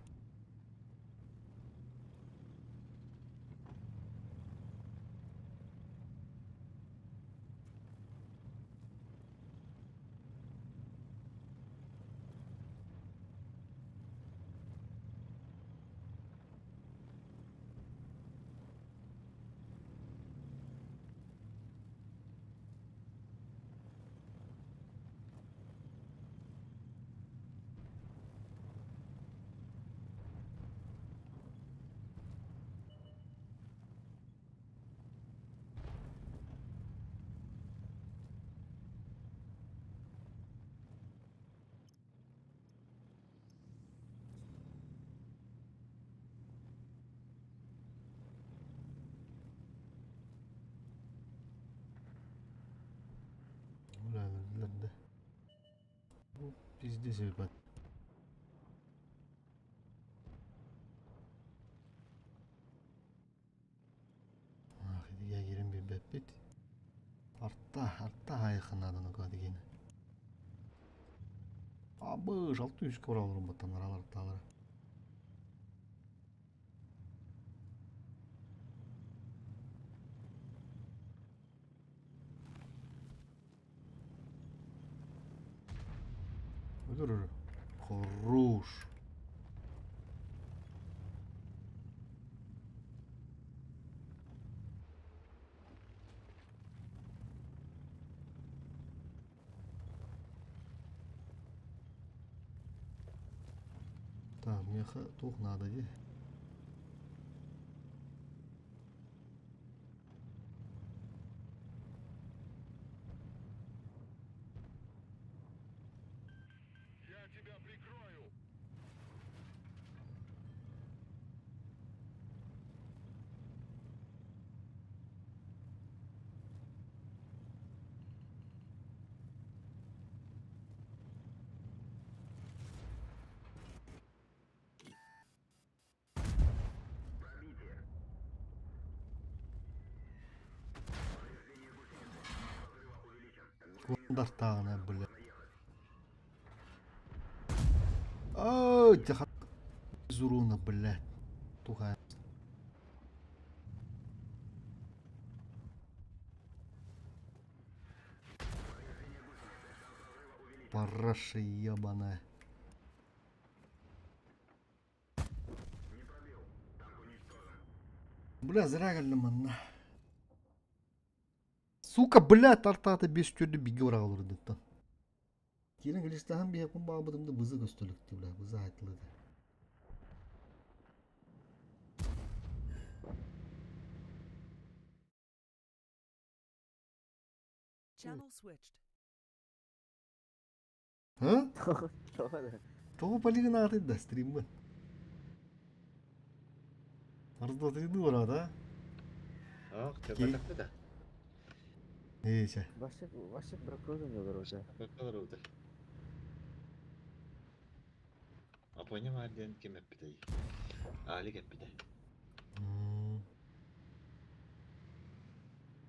Бля, да. Пиздец, ебать. Ах, я кирен билбэппит. Арта, арта хайханадан ока дигени. Абыш, 600 кора олорун баттанар алар. Өлөр. Хорош. Так, меха тух надо де. Я тебя прикрою. Кундартаана, бля. Ой, тихо. Зуруна, бля. Туха. Параша ебаная. Бля, зря манна. Сука, бля, тартааты бес түрді биге ораға олырдыттан. Кирин Глистахан бияқын бағыбыдымды бызы көстөлікті, бля, бызы айтылыды. Channel switched. А? Того полигон аты да стримы. Раз, два, три, дура, да? Ах, тебе да. Нече. Вообще, вообще бракует у него уже. Бакалар Апоня var diyen kim hep Али hep bir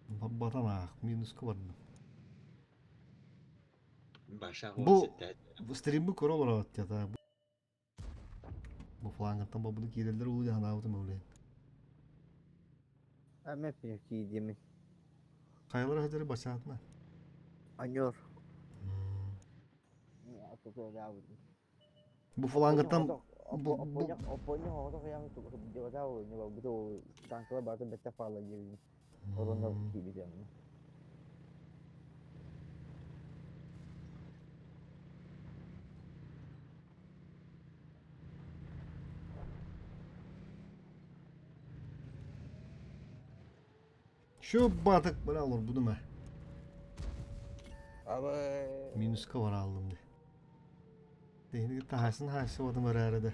Батан ах, минуска бардым. Баша Бу стримы көрө олорот тята. Бу флангаттан бабыны кирелдер улы ханаабытым өле. А мен кийдимин. Кайлар хазыр башатна. Аньор. Бу флангаттан бу Опоня оҕото кыйан дебата не бу танкала батын бетте фала диэбин. Оронно кийбитем. Şu батык бля олор буду ма. Абы Минуска бар алдым де. Дейни тахасын хасы одым арарада.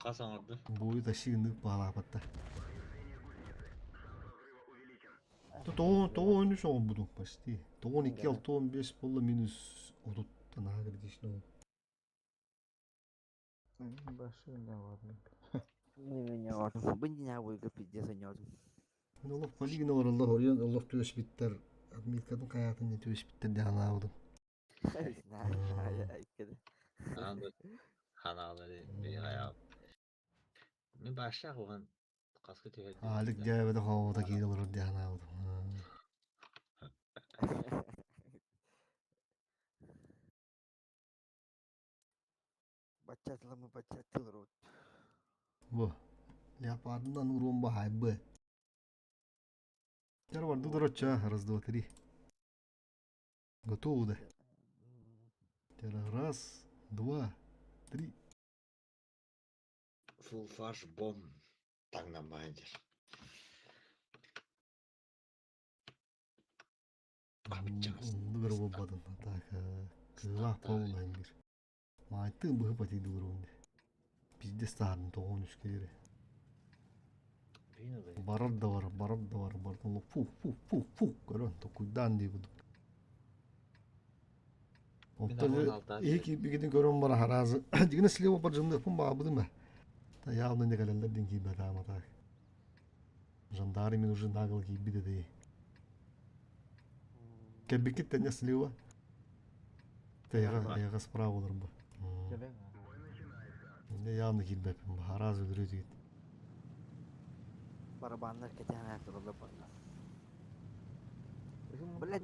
Касан орду. Бую ташигынды баалапатта. То то oyunu son budu почти. 12 6 15 болла минус 30 тан агыр дишно. Башы не ладно. Не меня ортум. Бу не буйга пиздец аньордум. Мен олох полигон олор Allah орион олох төш биттер. Адмиткадын каятын не төш биттер деган алдым. Ханалары bir ayağı. Мен баша оған қасқы төһәді. Алик жабеде хавада кийде олор деган алдым. Бачатылымы бачатылыр. Бу. Леопардынан урон ба хайбы. Тер бар дудороча, раз, два, три. Готово да. Тер раз, два, три. Full фарш бом. Таңнамайдыр. Дугар бабадан. Так, кыла полный бир. Майтын быһы пати дугар Пиздец тарын тоғын үскелері. Барар да бар, барар да бар, бартон фу фу фу фу, көрөн, токуйдан дей буду. Онтон иһи киирбигитин көрөн бара хараазы дигинэ слева бардьынныахпын баҕарбытым ээ. Явно не кэлэллэр диэн киирбэтаам а так. Жандарм мин уже нагло киирбит этэ. Кэлбиккит тэннэ слева. Тэйэҕэ эйэҕэ справа олорбу. Инде явно киирбэппин хараазы өлөрүө дигит. Барабаннар кэтээн тураллар буолла. Блядь,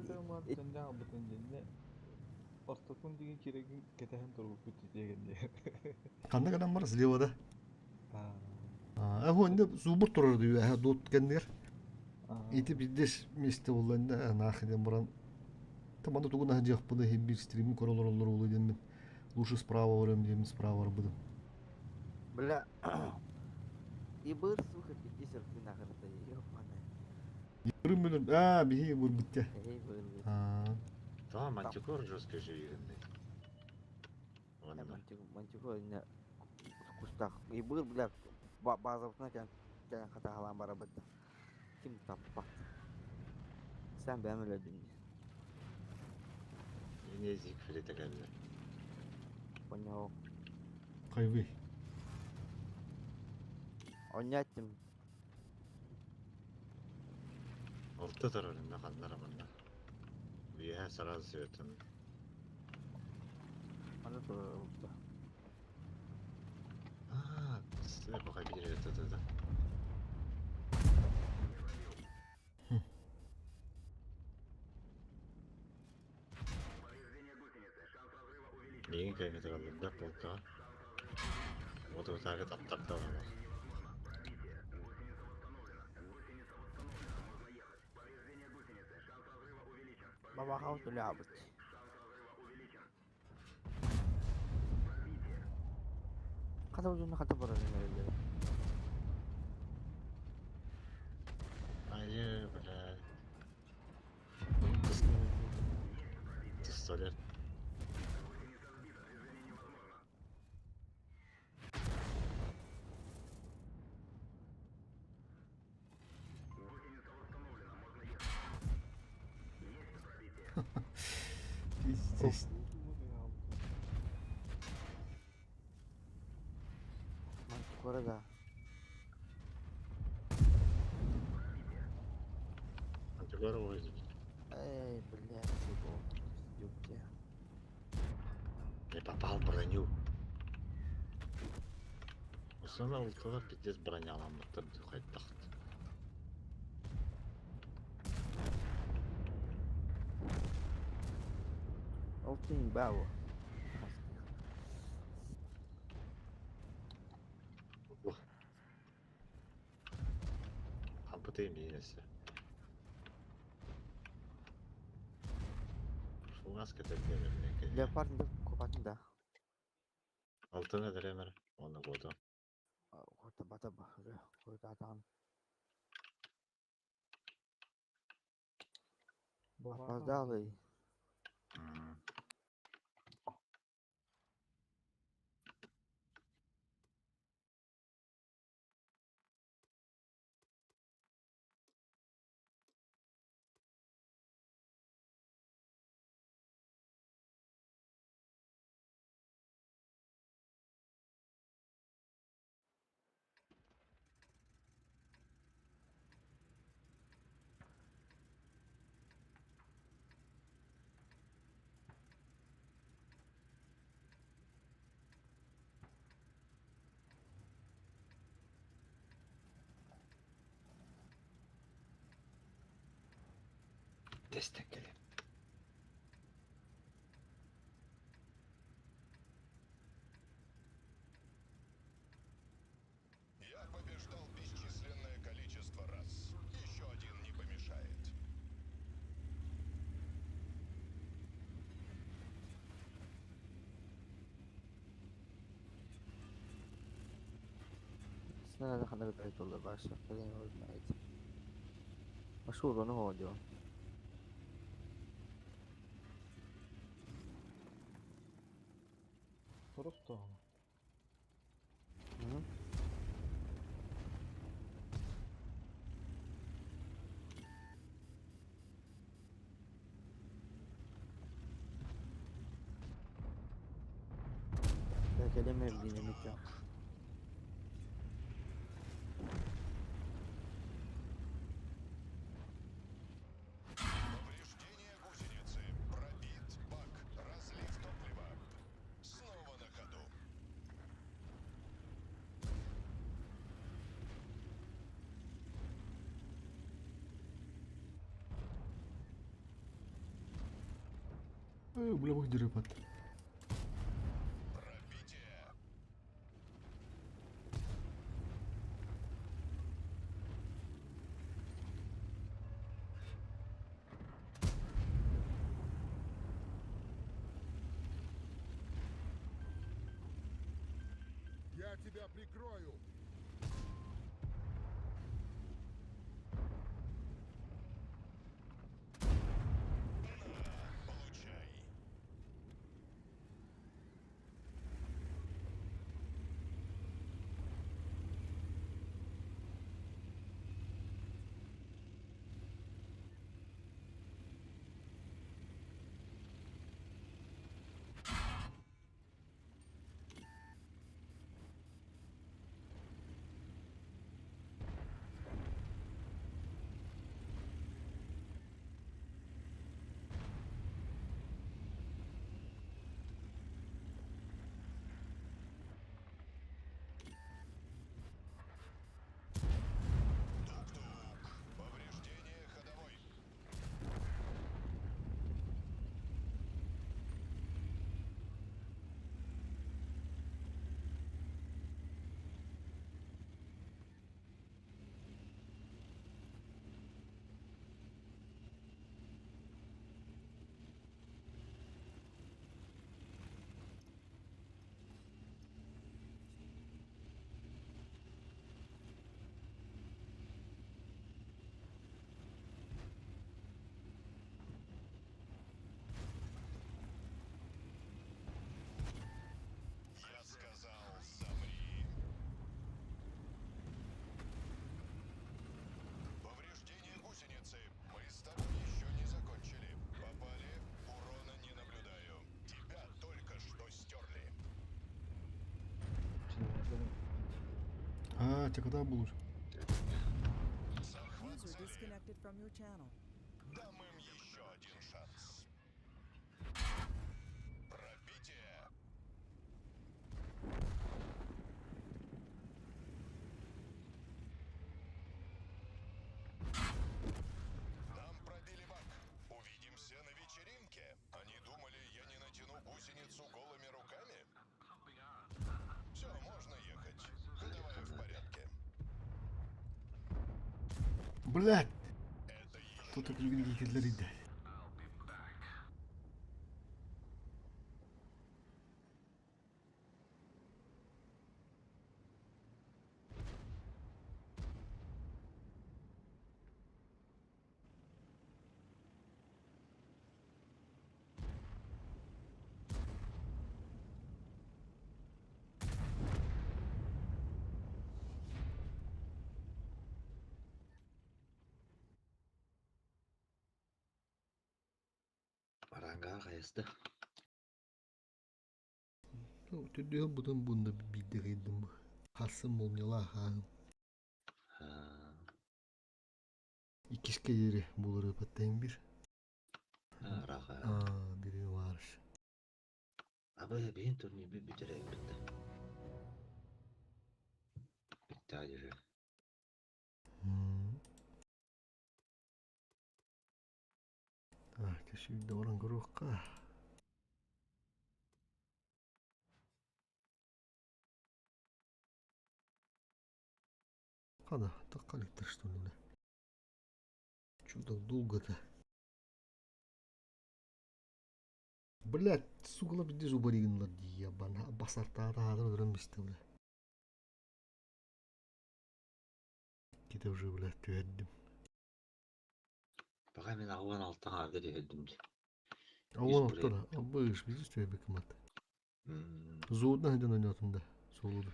Ортокун деген керегин кэтэһэн турбуппут диэгэнде. Ханна гынан бар слева да? А, инде зубр турар дию, ә дот кеннер. Ити биддес месте болла инде нах ден баран. Таманда тугун аһдьахпыны хим бир стримин көрөлөр олор улу денмин. Лучше справа барам диэмин справа барбыдым. Бля, и быр, сука, пиздец, ты нахер это, ёбаная. Ырым бөлөр, а, биһи бырбытте. Эй, быр, быр. Да, мантикор жестко жиырынный. Онно. Мантикор, не, кустах. И быр, бля, базабытына кэн, кэн хатаһалаан барабыт. Ким таппат. Сен бэм өлөдүм. Не Зигфрид кэллэ. Понял. Кайвый. Оняттым. Орто тарарында ханнара манна. Үйэ сразу светын. Аны турар А, пока видели это, это. Миигин кэҥэтэ полка. Вот вот так таптар да Бабахау түләбит. Хата узун хата барар нерелер. Айы, бля. Пистолет. Пиздец. Мантикора да. Мантикора возит. Эй, блядь, его. Ёпте. Не попал в броню. Усана улталар пиздец броняламмыттар хайдахт. Алтын бао. Хампыты минесе. Фугас кетерден Леопард копатын да. Алтын эдеремер, оны году. Хорта бата бахыры. Хорта атан. Опоздалый. Destek gelin. Я побеждал бесчисленное количество раз. Еще один не помешает. Сна ханары айтылды башы. Машур onu hodio. Просто. Биирдэ эмэ билиинэммит дьон. Повреждение гусеницы. Пробит бак. Разлив топлива. Снова на ходу. Э, бля, выдержи пат. Пробитие. Я тебя прикрою! На, получай. Тук-тук. Повреждение ходовой. Я сказал, замри. Повреждение гусеницы. Мы с тобой еще не закончили. Попали, урона не наблюдаю. Тебя только что стерли. А, те когда был уже? Захват User цели. disconnected from your channel. Дам им еще один шанс. Пробитие. Нам пробили бак. Увидимся на вечеринке. Они думали, я не натяну гусеницу голыми руками? Все, можно ехать. Ходовая в порядке. Блядь! Это еще Тут күлгүн кирлер иде. Арангар хайыста. Ну, түдү бутун бунда бидде кыйдым. Хасым молнила хаым. Иккиске yeri булыр паттайын бир. Раха. А, бири var. Абы бейін турнир bir битерек битти. Битти ажы. А, кешүйді оран көрөкка. Када, таккаликтер что ли? Чё так долго-то? Блять, сука, бизде зубаригинлар ебан. Басартаа таадыр өлөрөн бисте, бля. Ките уже, блядь, түһэрдим. Баға мен ауан алтан арды дeheddim. Ауан алтан, абыш, биз түһэбик мат. Зуудна хеден ойнотунда, солуду.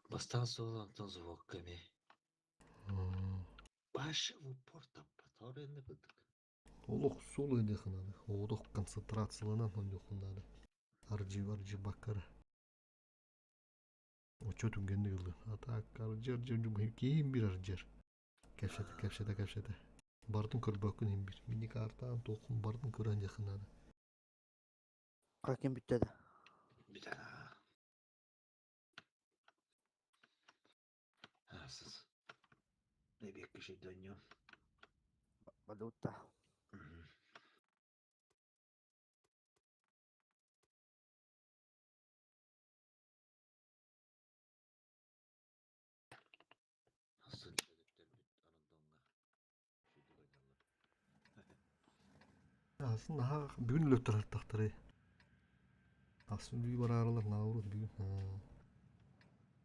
Бастан сол антон звук кеме. Башы в упор таппа, торенде быдык. Олох солу эде хынады. Одох концентрацияланан он юхунады. Арджи, арджи баккара. Оччо түргэнник ыллын. А так ардьар дьэ киһим бир ардьар. Кэпсэтэ кэпсэтэ кэпсэтэ. Бартын көрбөккүн иһин бир. Мини картаан туоххун бартын көрөн дьахын наада. Хаким бүттэ да. Бүтэр Асыз. Эбиэккэ шейдонньу. Бадутта. Асын өлөттөрбүт Арандоҥҥа шейдик ойналлар. Асын наһаа бүгүн өлөттөр артахтары. Асын бүү бараарылар наурут бүгүн.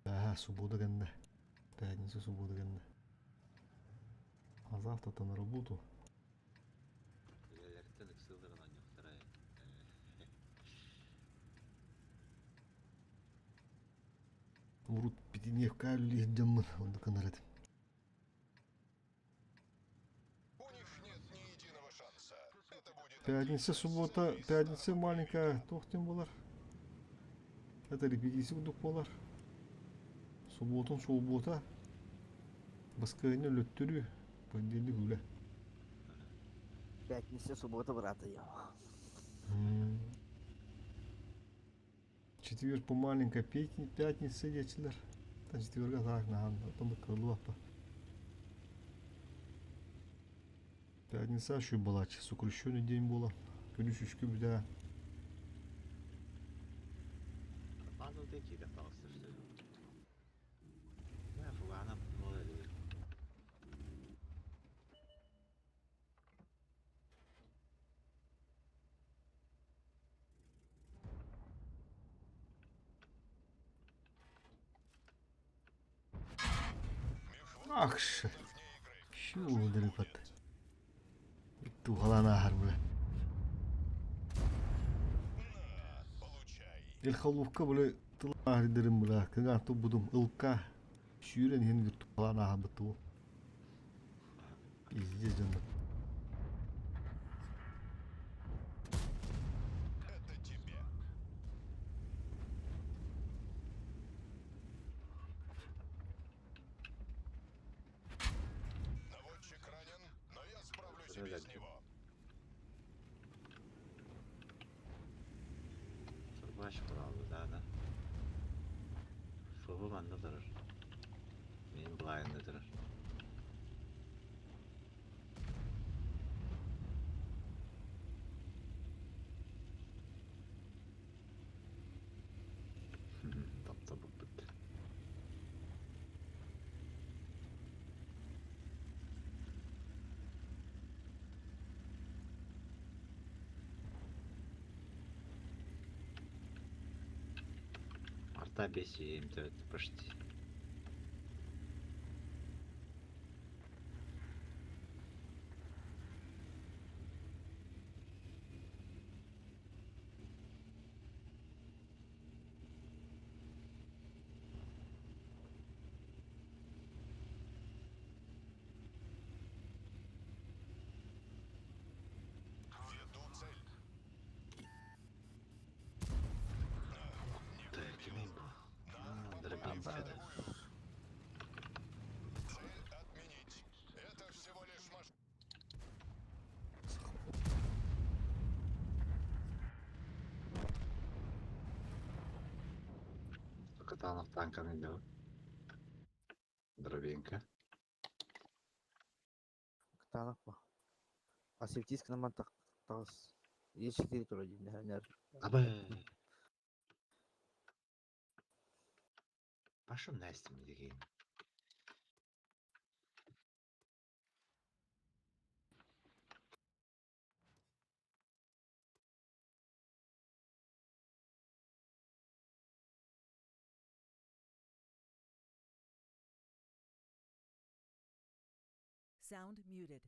Аа, суббота кэннэ. Пятница суббота кэннэ. А завтра-то на работу. Үлэлэриттэн ыксыылларын оонньуохтара. Урут пятидневка үлэлиир дьоммун оннук гынар этим. Пятница, суббота, пятница маленькая туох диэн буолар? Это репетиция курдук буолар. Субботун суббота, баскыһыанньа өлөттөрүү, понедельник үлэ. Пятница, суббота, брата я. Четверг по маленькой пятница диэчилэр. Та четверга так наһан, оттон кырыллыбаппа. Пятница еще была, сокращенный день было. Күнүс үскү бүтэ. Базовый киирэн таҕыста что ли? Фугана буолар Ах, Щу, дрыпат. Туһалаан ааһар бля. Элхалувка бля тыл ааһырдырым бля. Кыҥаан туппутум ылка сүүрэн иһин туһалаан ааһабыт тугу. Пиздец дьонно. Турбаш кураллы да да. Фыбы манна турар. Мен былайында турар. Таптабыппыт. Арта бесием төрөт почти. Кимин бу? Дробинка. Катанов танканы делал. Дробинка. Кытаанах ба. Асептический наман таҕыс. Е4 тура дии. Абы. Пошел Настя мне деген. Sound muted.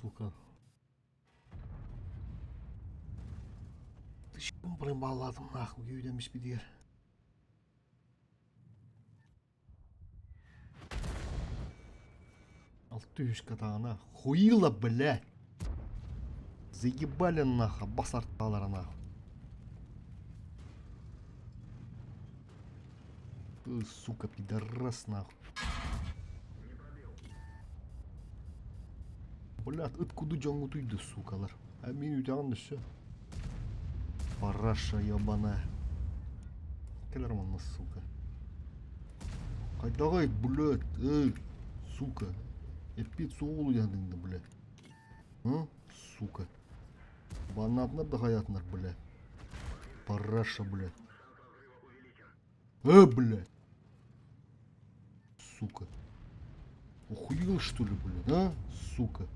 Сука. Тыщым блин балладым нахуй күйдемиш бидигер. Алтыш катана. Хуила, блядь. Заебали нахуй, басарталар нахуй. Ты, сука, пидорас нахуй. Блядь, ыт куду дьоҥҥутуйду, сукалар. А мин үтэҕин да все. Параша ебаная. Кэлэр манна, сука. Хайдаҕый, блядь, эй, сука. Эппит суолу диэн блядь. А, сука. Баннатынар да хайатынар, блядь. Параша, блядь. Блядь. Сука. Охуел, что ли, блядь, а? Сука.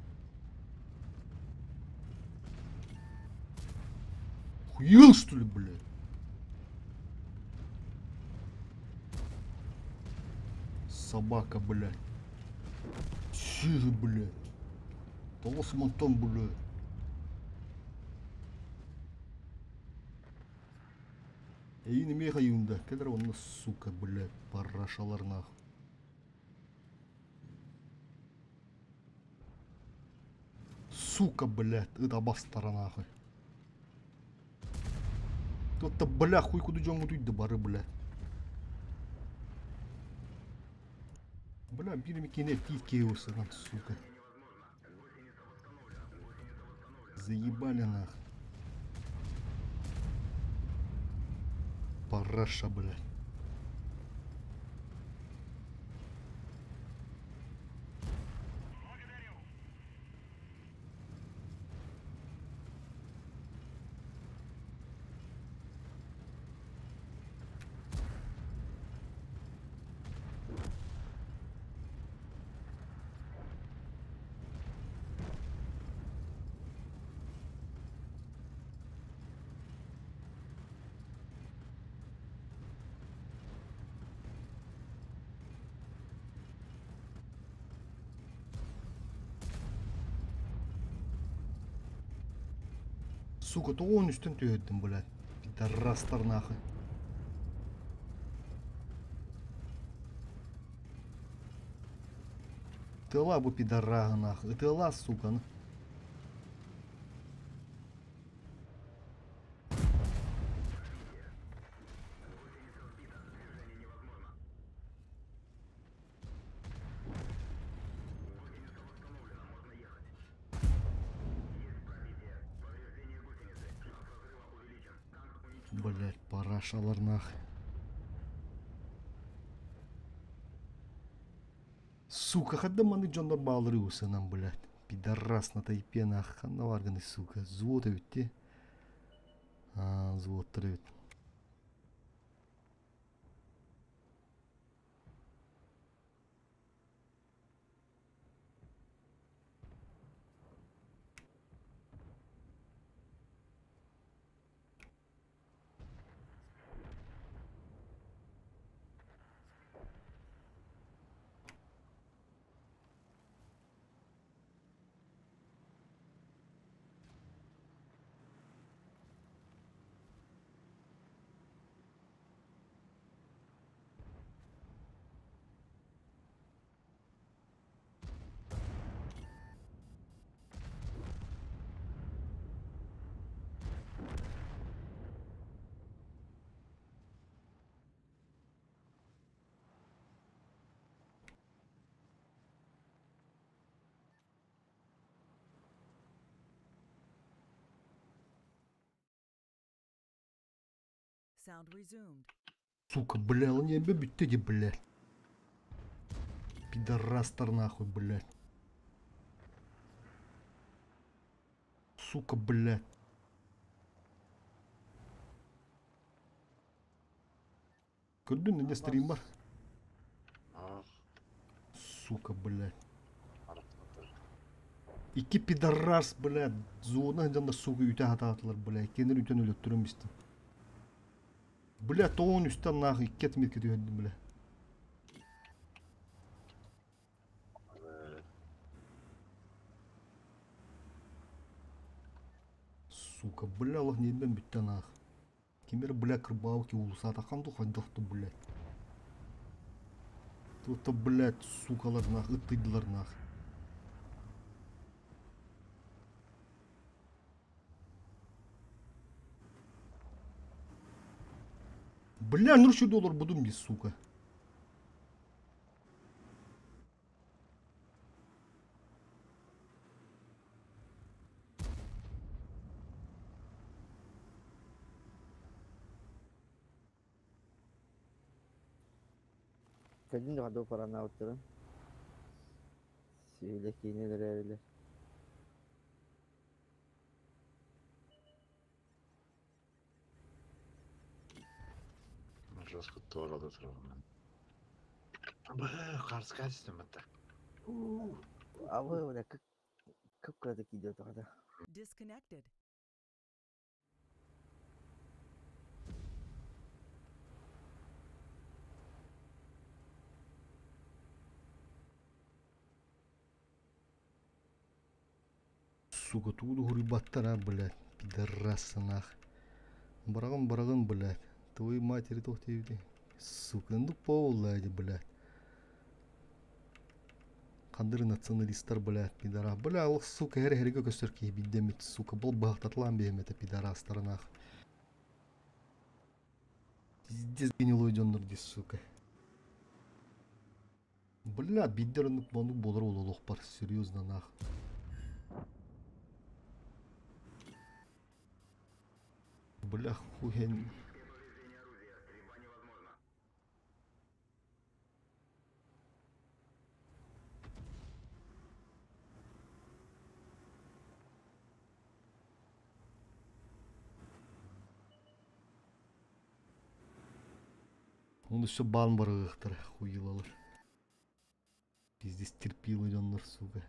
Охуел, что ли, блядь? Собака, блядь. Чиж, блядь. Толос мантан, блядь. Эйин эмиэ хайыында. Кэлэр онно, сука, блядь, парашалар нахуй. Сука, блядь, ыт абастара нахуй. Тут-то, бля, хуй куду дьоҥҥутуй да бары, блядь. Бля, биир микине тиит сука. Заебали нах. Параша, блядь. Сука, тоҕо үстэн түһэрдим, блядь. Пидорастар нахуй. Тыла бу пидорага нахуй. Тыла, сука. Ну. Блять, парашалар нахуй. Сука, хадда маны дьоннор баалары усанан, блядь. Пидорас на тайпе нах, ханна барганы, сука. Взвод эбитти. А, взводтар эбит. Sound resumed. Сука, бля, он не бүттэ блядь. Пидорастар нахуй, блядь. Сука, блядь. Көрдүн не стрим бар? Сука, блядь. Икки пидорас, блядь, зона дьоннор сука үтэ хатаатылар, блядь. Кенер үтэн өлөттөрөн бистим. Бля, тоон үстэн нахуй икки отметка түһэрдим, бля. Сука, бля, олох ньиэрбэм бүттэ наах. Ким эрэ, бля, кырбаабыт уулусаатаххан дуу, хайдах да, блядь. Туох-то, блядь, сукалар наах, ыттыйдылар наах. Бля, нұршы доллар будум дии, сука. Кэлин да паранаабыттарын. Сүүлэ киинэлэр эрэлэр. Жестко туорада турабын. Бэ, харска системата. Абы бля кып-кыратык киирдэ тоҕо. Disconnected. Сука, тугу да уһуруйбаттар а, блядь, пидорасы нах. Быраҕын, быраҕын, блядь. Твою матери туох диэбитий? Сука, ну поллади, блядь. Хандыр националистар, блядь, пидора. Бля, ол, сука, эр эһэригэ көстөр киһи биирдэммит, сука, бұл быһахтатылаан биэһим этэ пидорастары нах. Пиздец гнилой дьоннор дии, сука. Бля, биирдэр оннук оннук буолар олохпор, серьезно нах. Бля, хуй Оны все баан барыгыахтара хуилалар. Пиздец терпилы дьоннор, сука.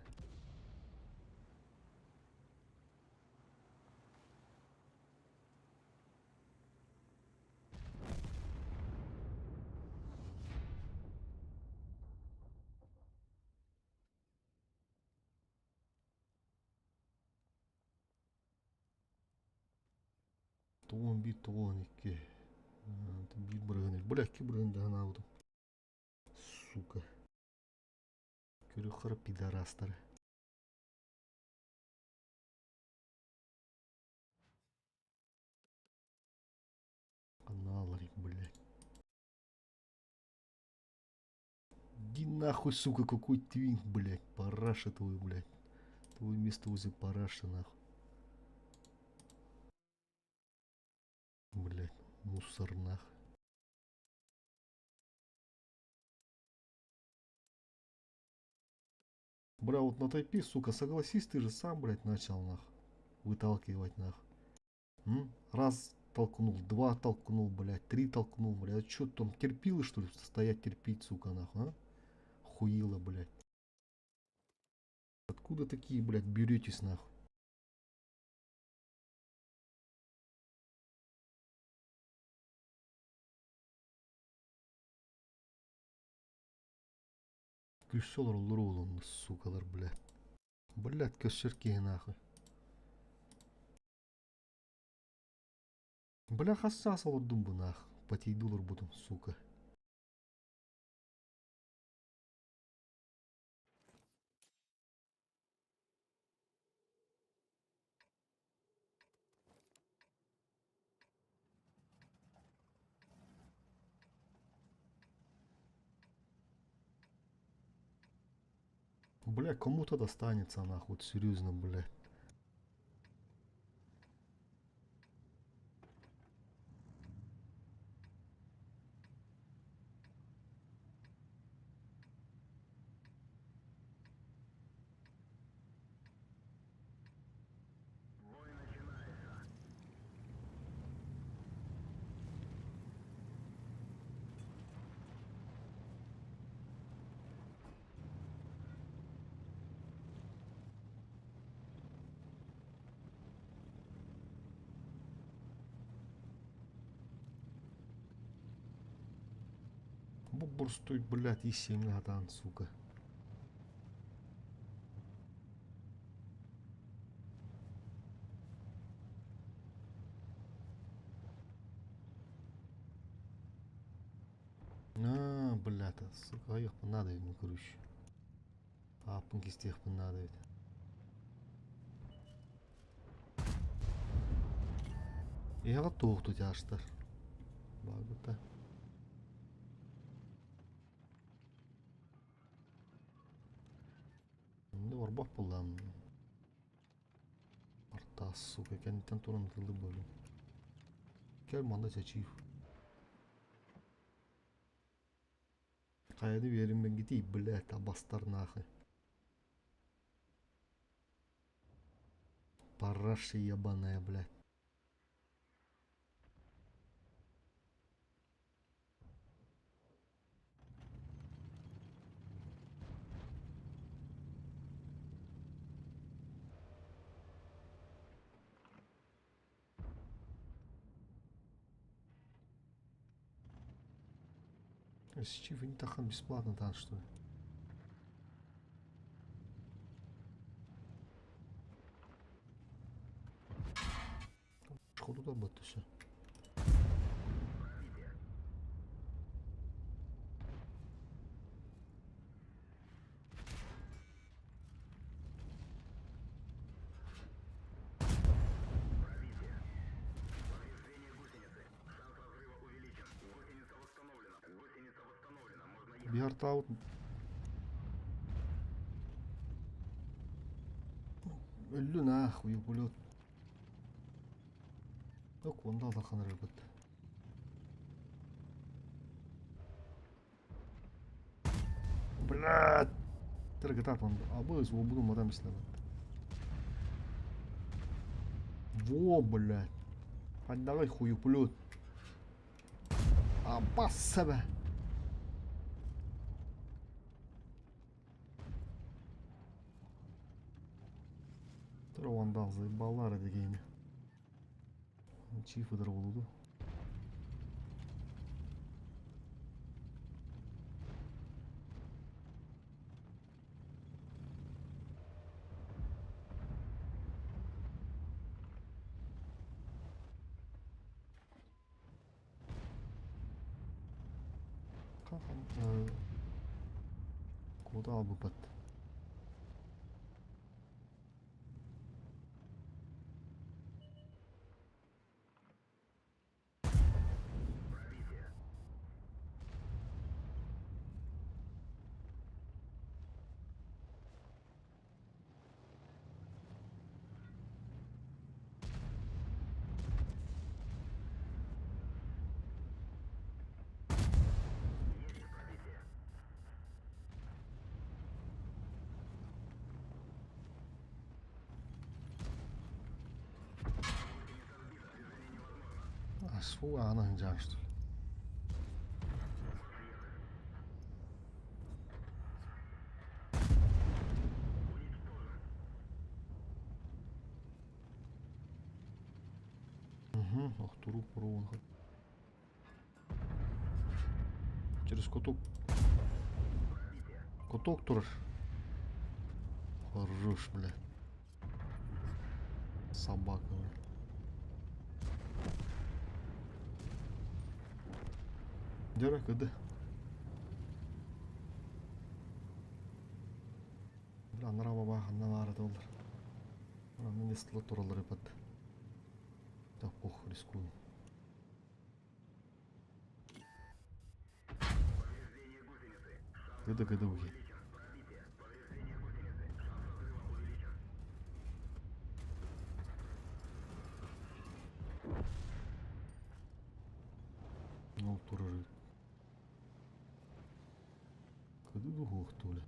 91, 92. Биир бырыһыан, бля, икки бырыһыан даһанаабытым. Сука. Көрүөххэ пидорастары. Аналарик, блядь. Иди нахуй, сука, какой твинк, блядь, параша твою, блядь. Твое место возле параши, нахуй. Блядь, мусор, нахуй. Бля, вот на тайпе, сука, согласись, ты же сам, блядь, начал, нах. Выталкивать, нах. М? Раз толкнул, два толкнул, блядь, три толкнул, блядь. А чё там, терпилы, что ли, стоять терпеть, сука, нахуй, а? Хуила, блядь. Откуда такие, блядь, беретесь, нахуй? Күссолор олору сукалар, блядь. Блядь, көссөр киһи нахуй. Бля, хас саас олордум бу нах. Потейду олорбутум, сука. Бля, кому-то достанется нахуй, вот серьезно, бля. Бу блядь, и семь гадан, сука. Сука, айыахпын наада эбит, короче. Ааппын кистиэхпин наада эбит. Эһэҕэ туох туташтар? Баарбыта. Инде орбох буллам. Артас, сука, кэнниттэн туран ытыллы буолуҥ. Кэл манна чэчиив. Хайаны биэриммэҥҥитий, блядь, абастар нахуй. Параша ебаная, блядь. Чиф не тахан бесплатно там что ли? Шкоду да бат все. Биартаут Өллү нахуй блядь. Ок, онда алахан ырбыт. Блядь! Тыргытат он. Абыз, буду мадам ислабат. Во, блядь. Отдавай хую, плют. Абассаба. Тур заебалар дегейни. Чифыдыр болуду. Куда албыппат. Асфу ана что ли? Угу, ох, туру Через куток. Куток турар. Хорош, бля. Собака, бля. Дера, кыды. Бля, нрава баха, навара доллар. Аны не стало туралар ипат. Так, пох, рискую. Кыды, кыды ухи. Ну, турары. Кыды дух туля.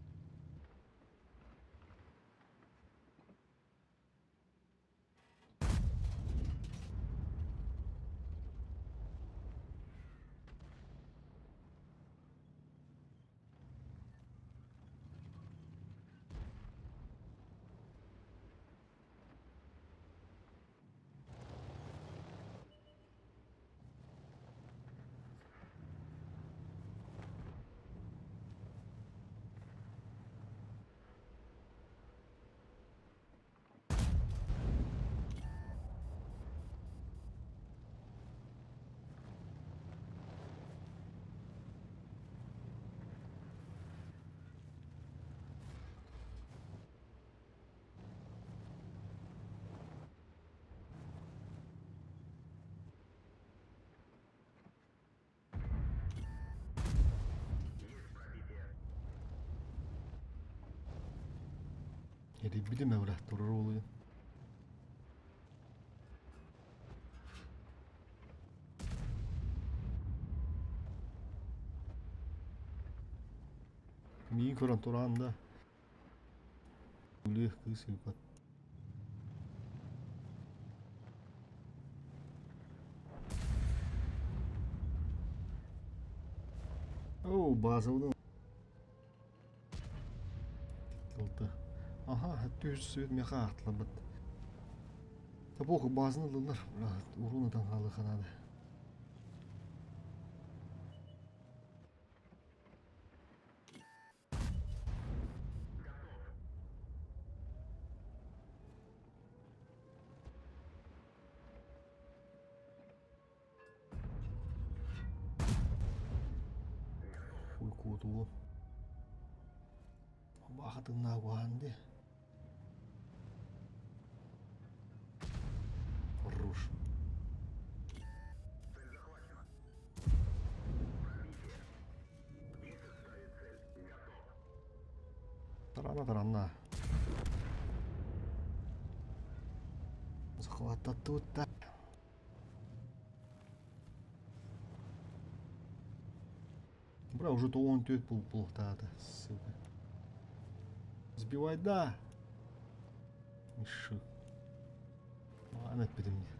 Эрийбитим ээ бля, турар уолуйун. Миигин көрөн тураан да Үлүөх кыыс ыыппат. Оо, базабын Алта. Аха, түс свет меха атлабыт. Да похуй, базаны ыллылар. Урун ытан хаалыха надо. Хуй куотугу. Баахатыннаа куһаан дии. Хорош. Тарана таранна. Захваттаттыбыт да. Бра, уже то он тёт пул пултаата, сука. Сбивай, да! Мишу. Аны эппитим дии.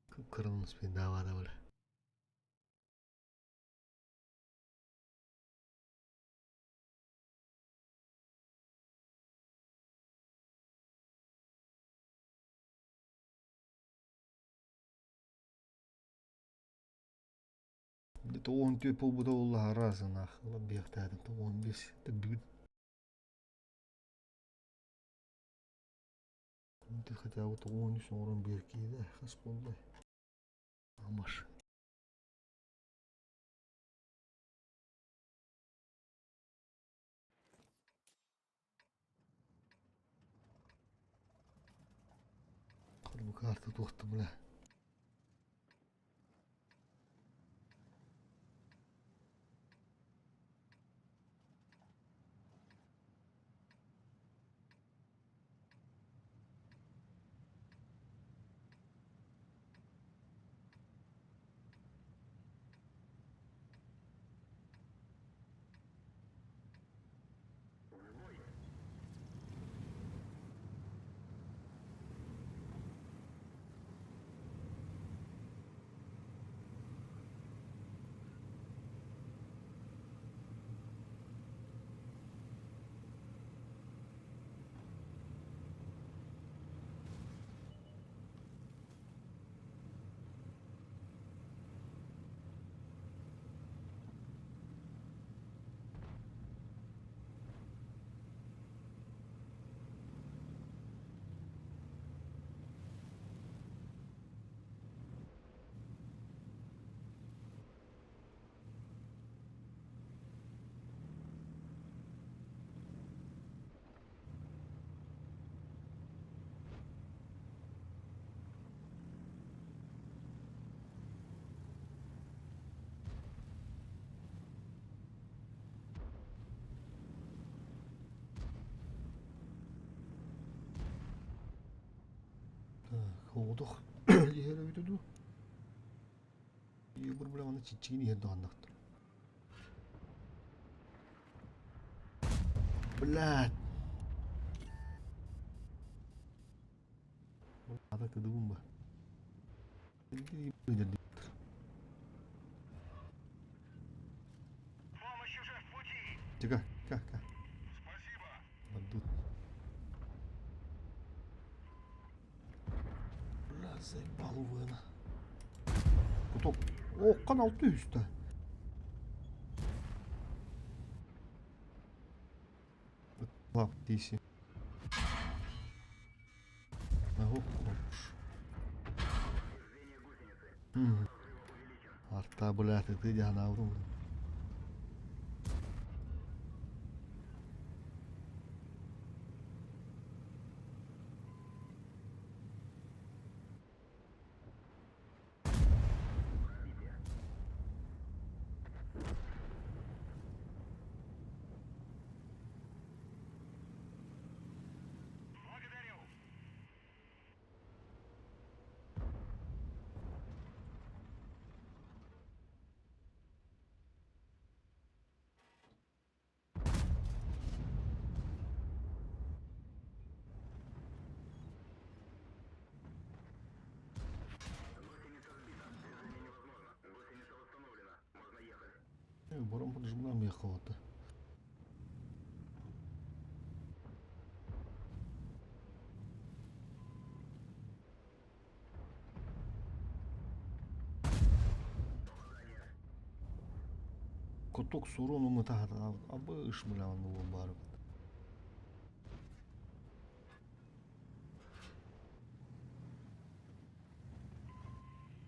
Кып-кырыл спиндаабата бile. Где-то он түөрт буолбута буолла араас ынах ылан биэхтээтим 15 төрдүгүт хотя бы 13 оҥорон биэр киһи хас буоллай Амаш. Бу карта туохта бля. Так, оҕотох иһэр эбитэ дуу? Егор бля аны чиччигин иһэр даҕаннахтар. Блядь! Ата кыдыбын ба. Тихо, ка, ка. Бандут. Бля, заебал увена. Куток. О, канал түстэ. Лап, тиси. Ого, хорош. Арта, бля, ты ты дьаһанаабытым. Бором поджимнам ехала-то. Кутук сурун умутаһат абы ышмылаан буолан барыбыт.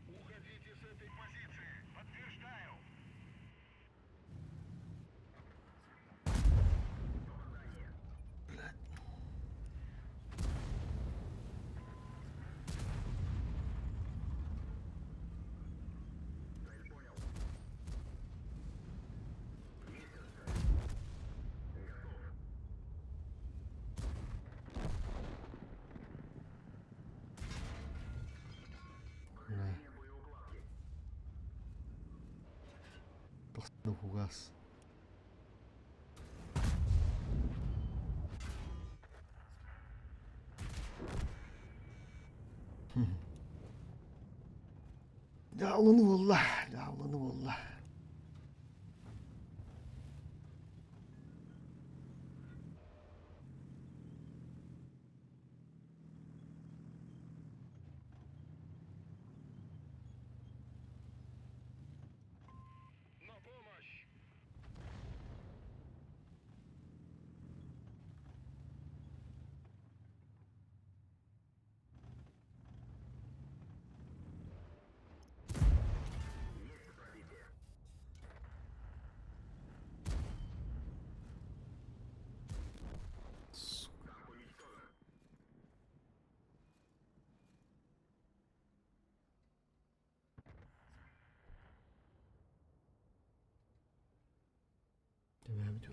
Уходите с этой позиции. Подтверждаю. Блядь. Бля. Тахсыда фугас. Дьаалыны булла, дьаалыны булла. На помощь! Сука. Төбөбүт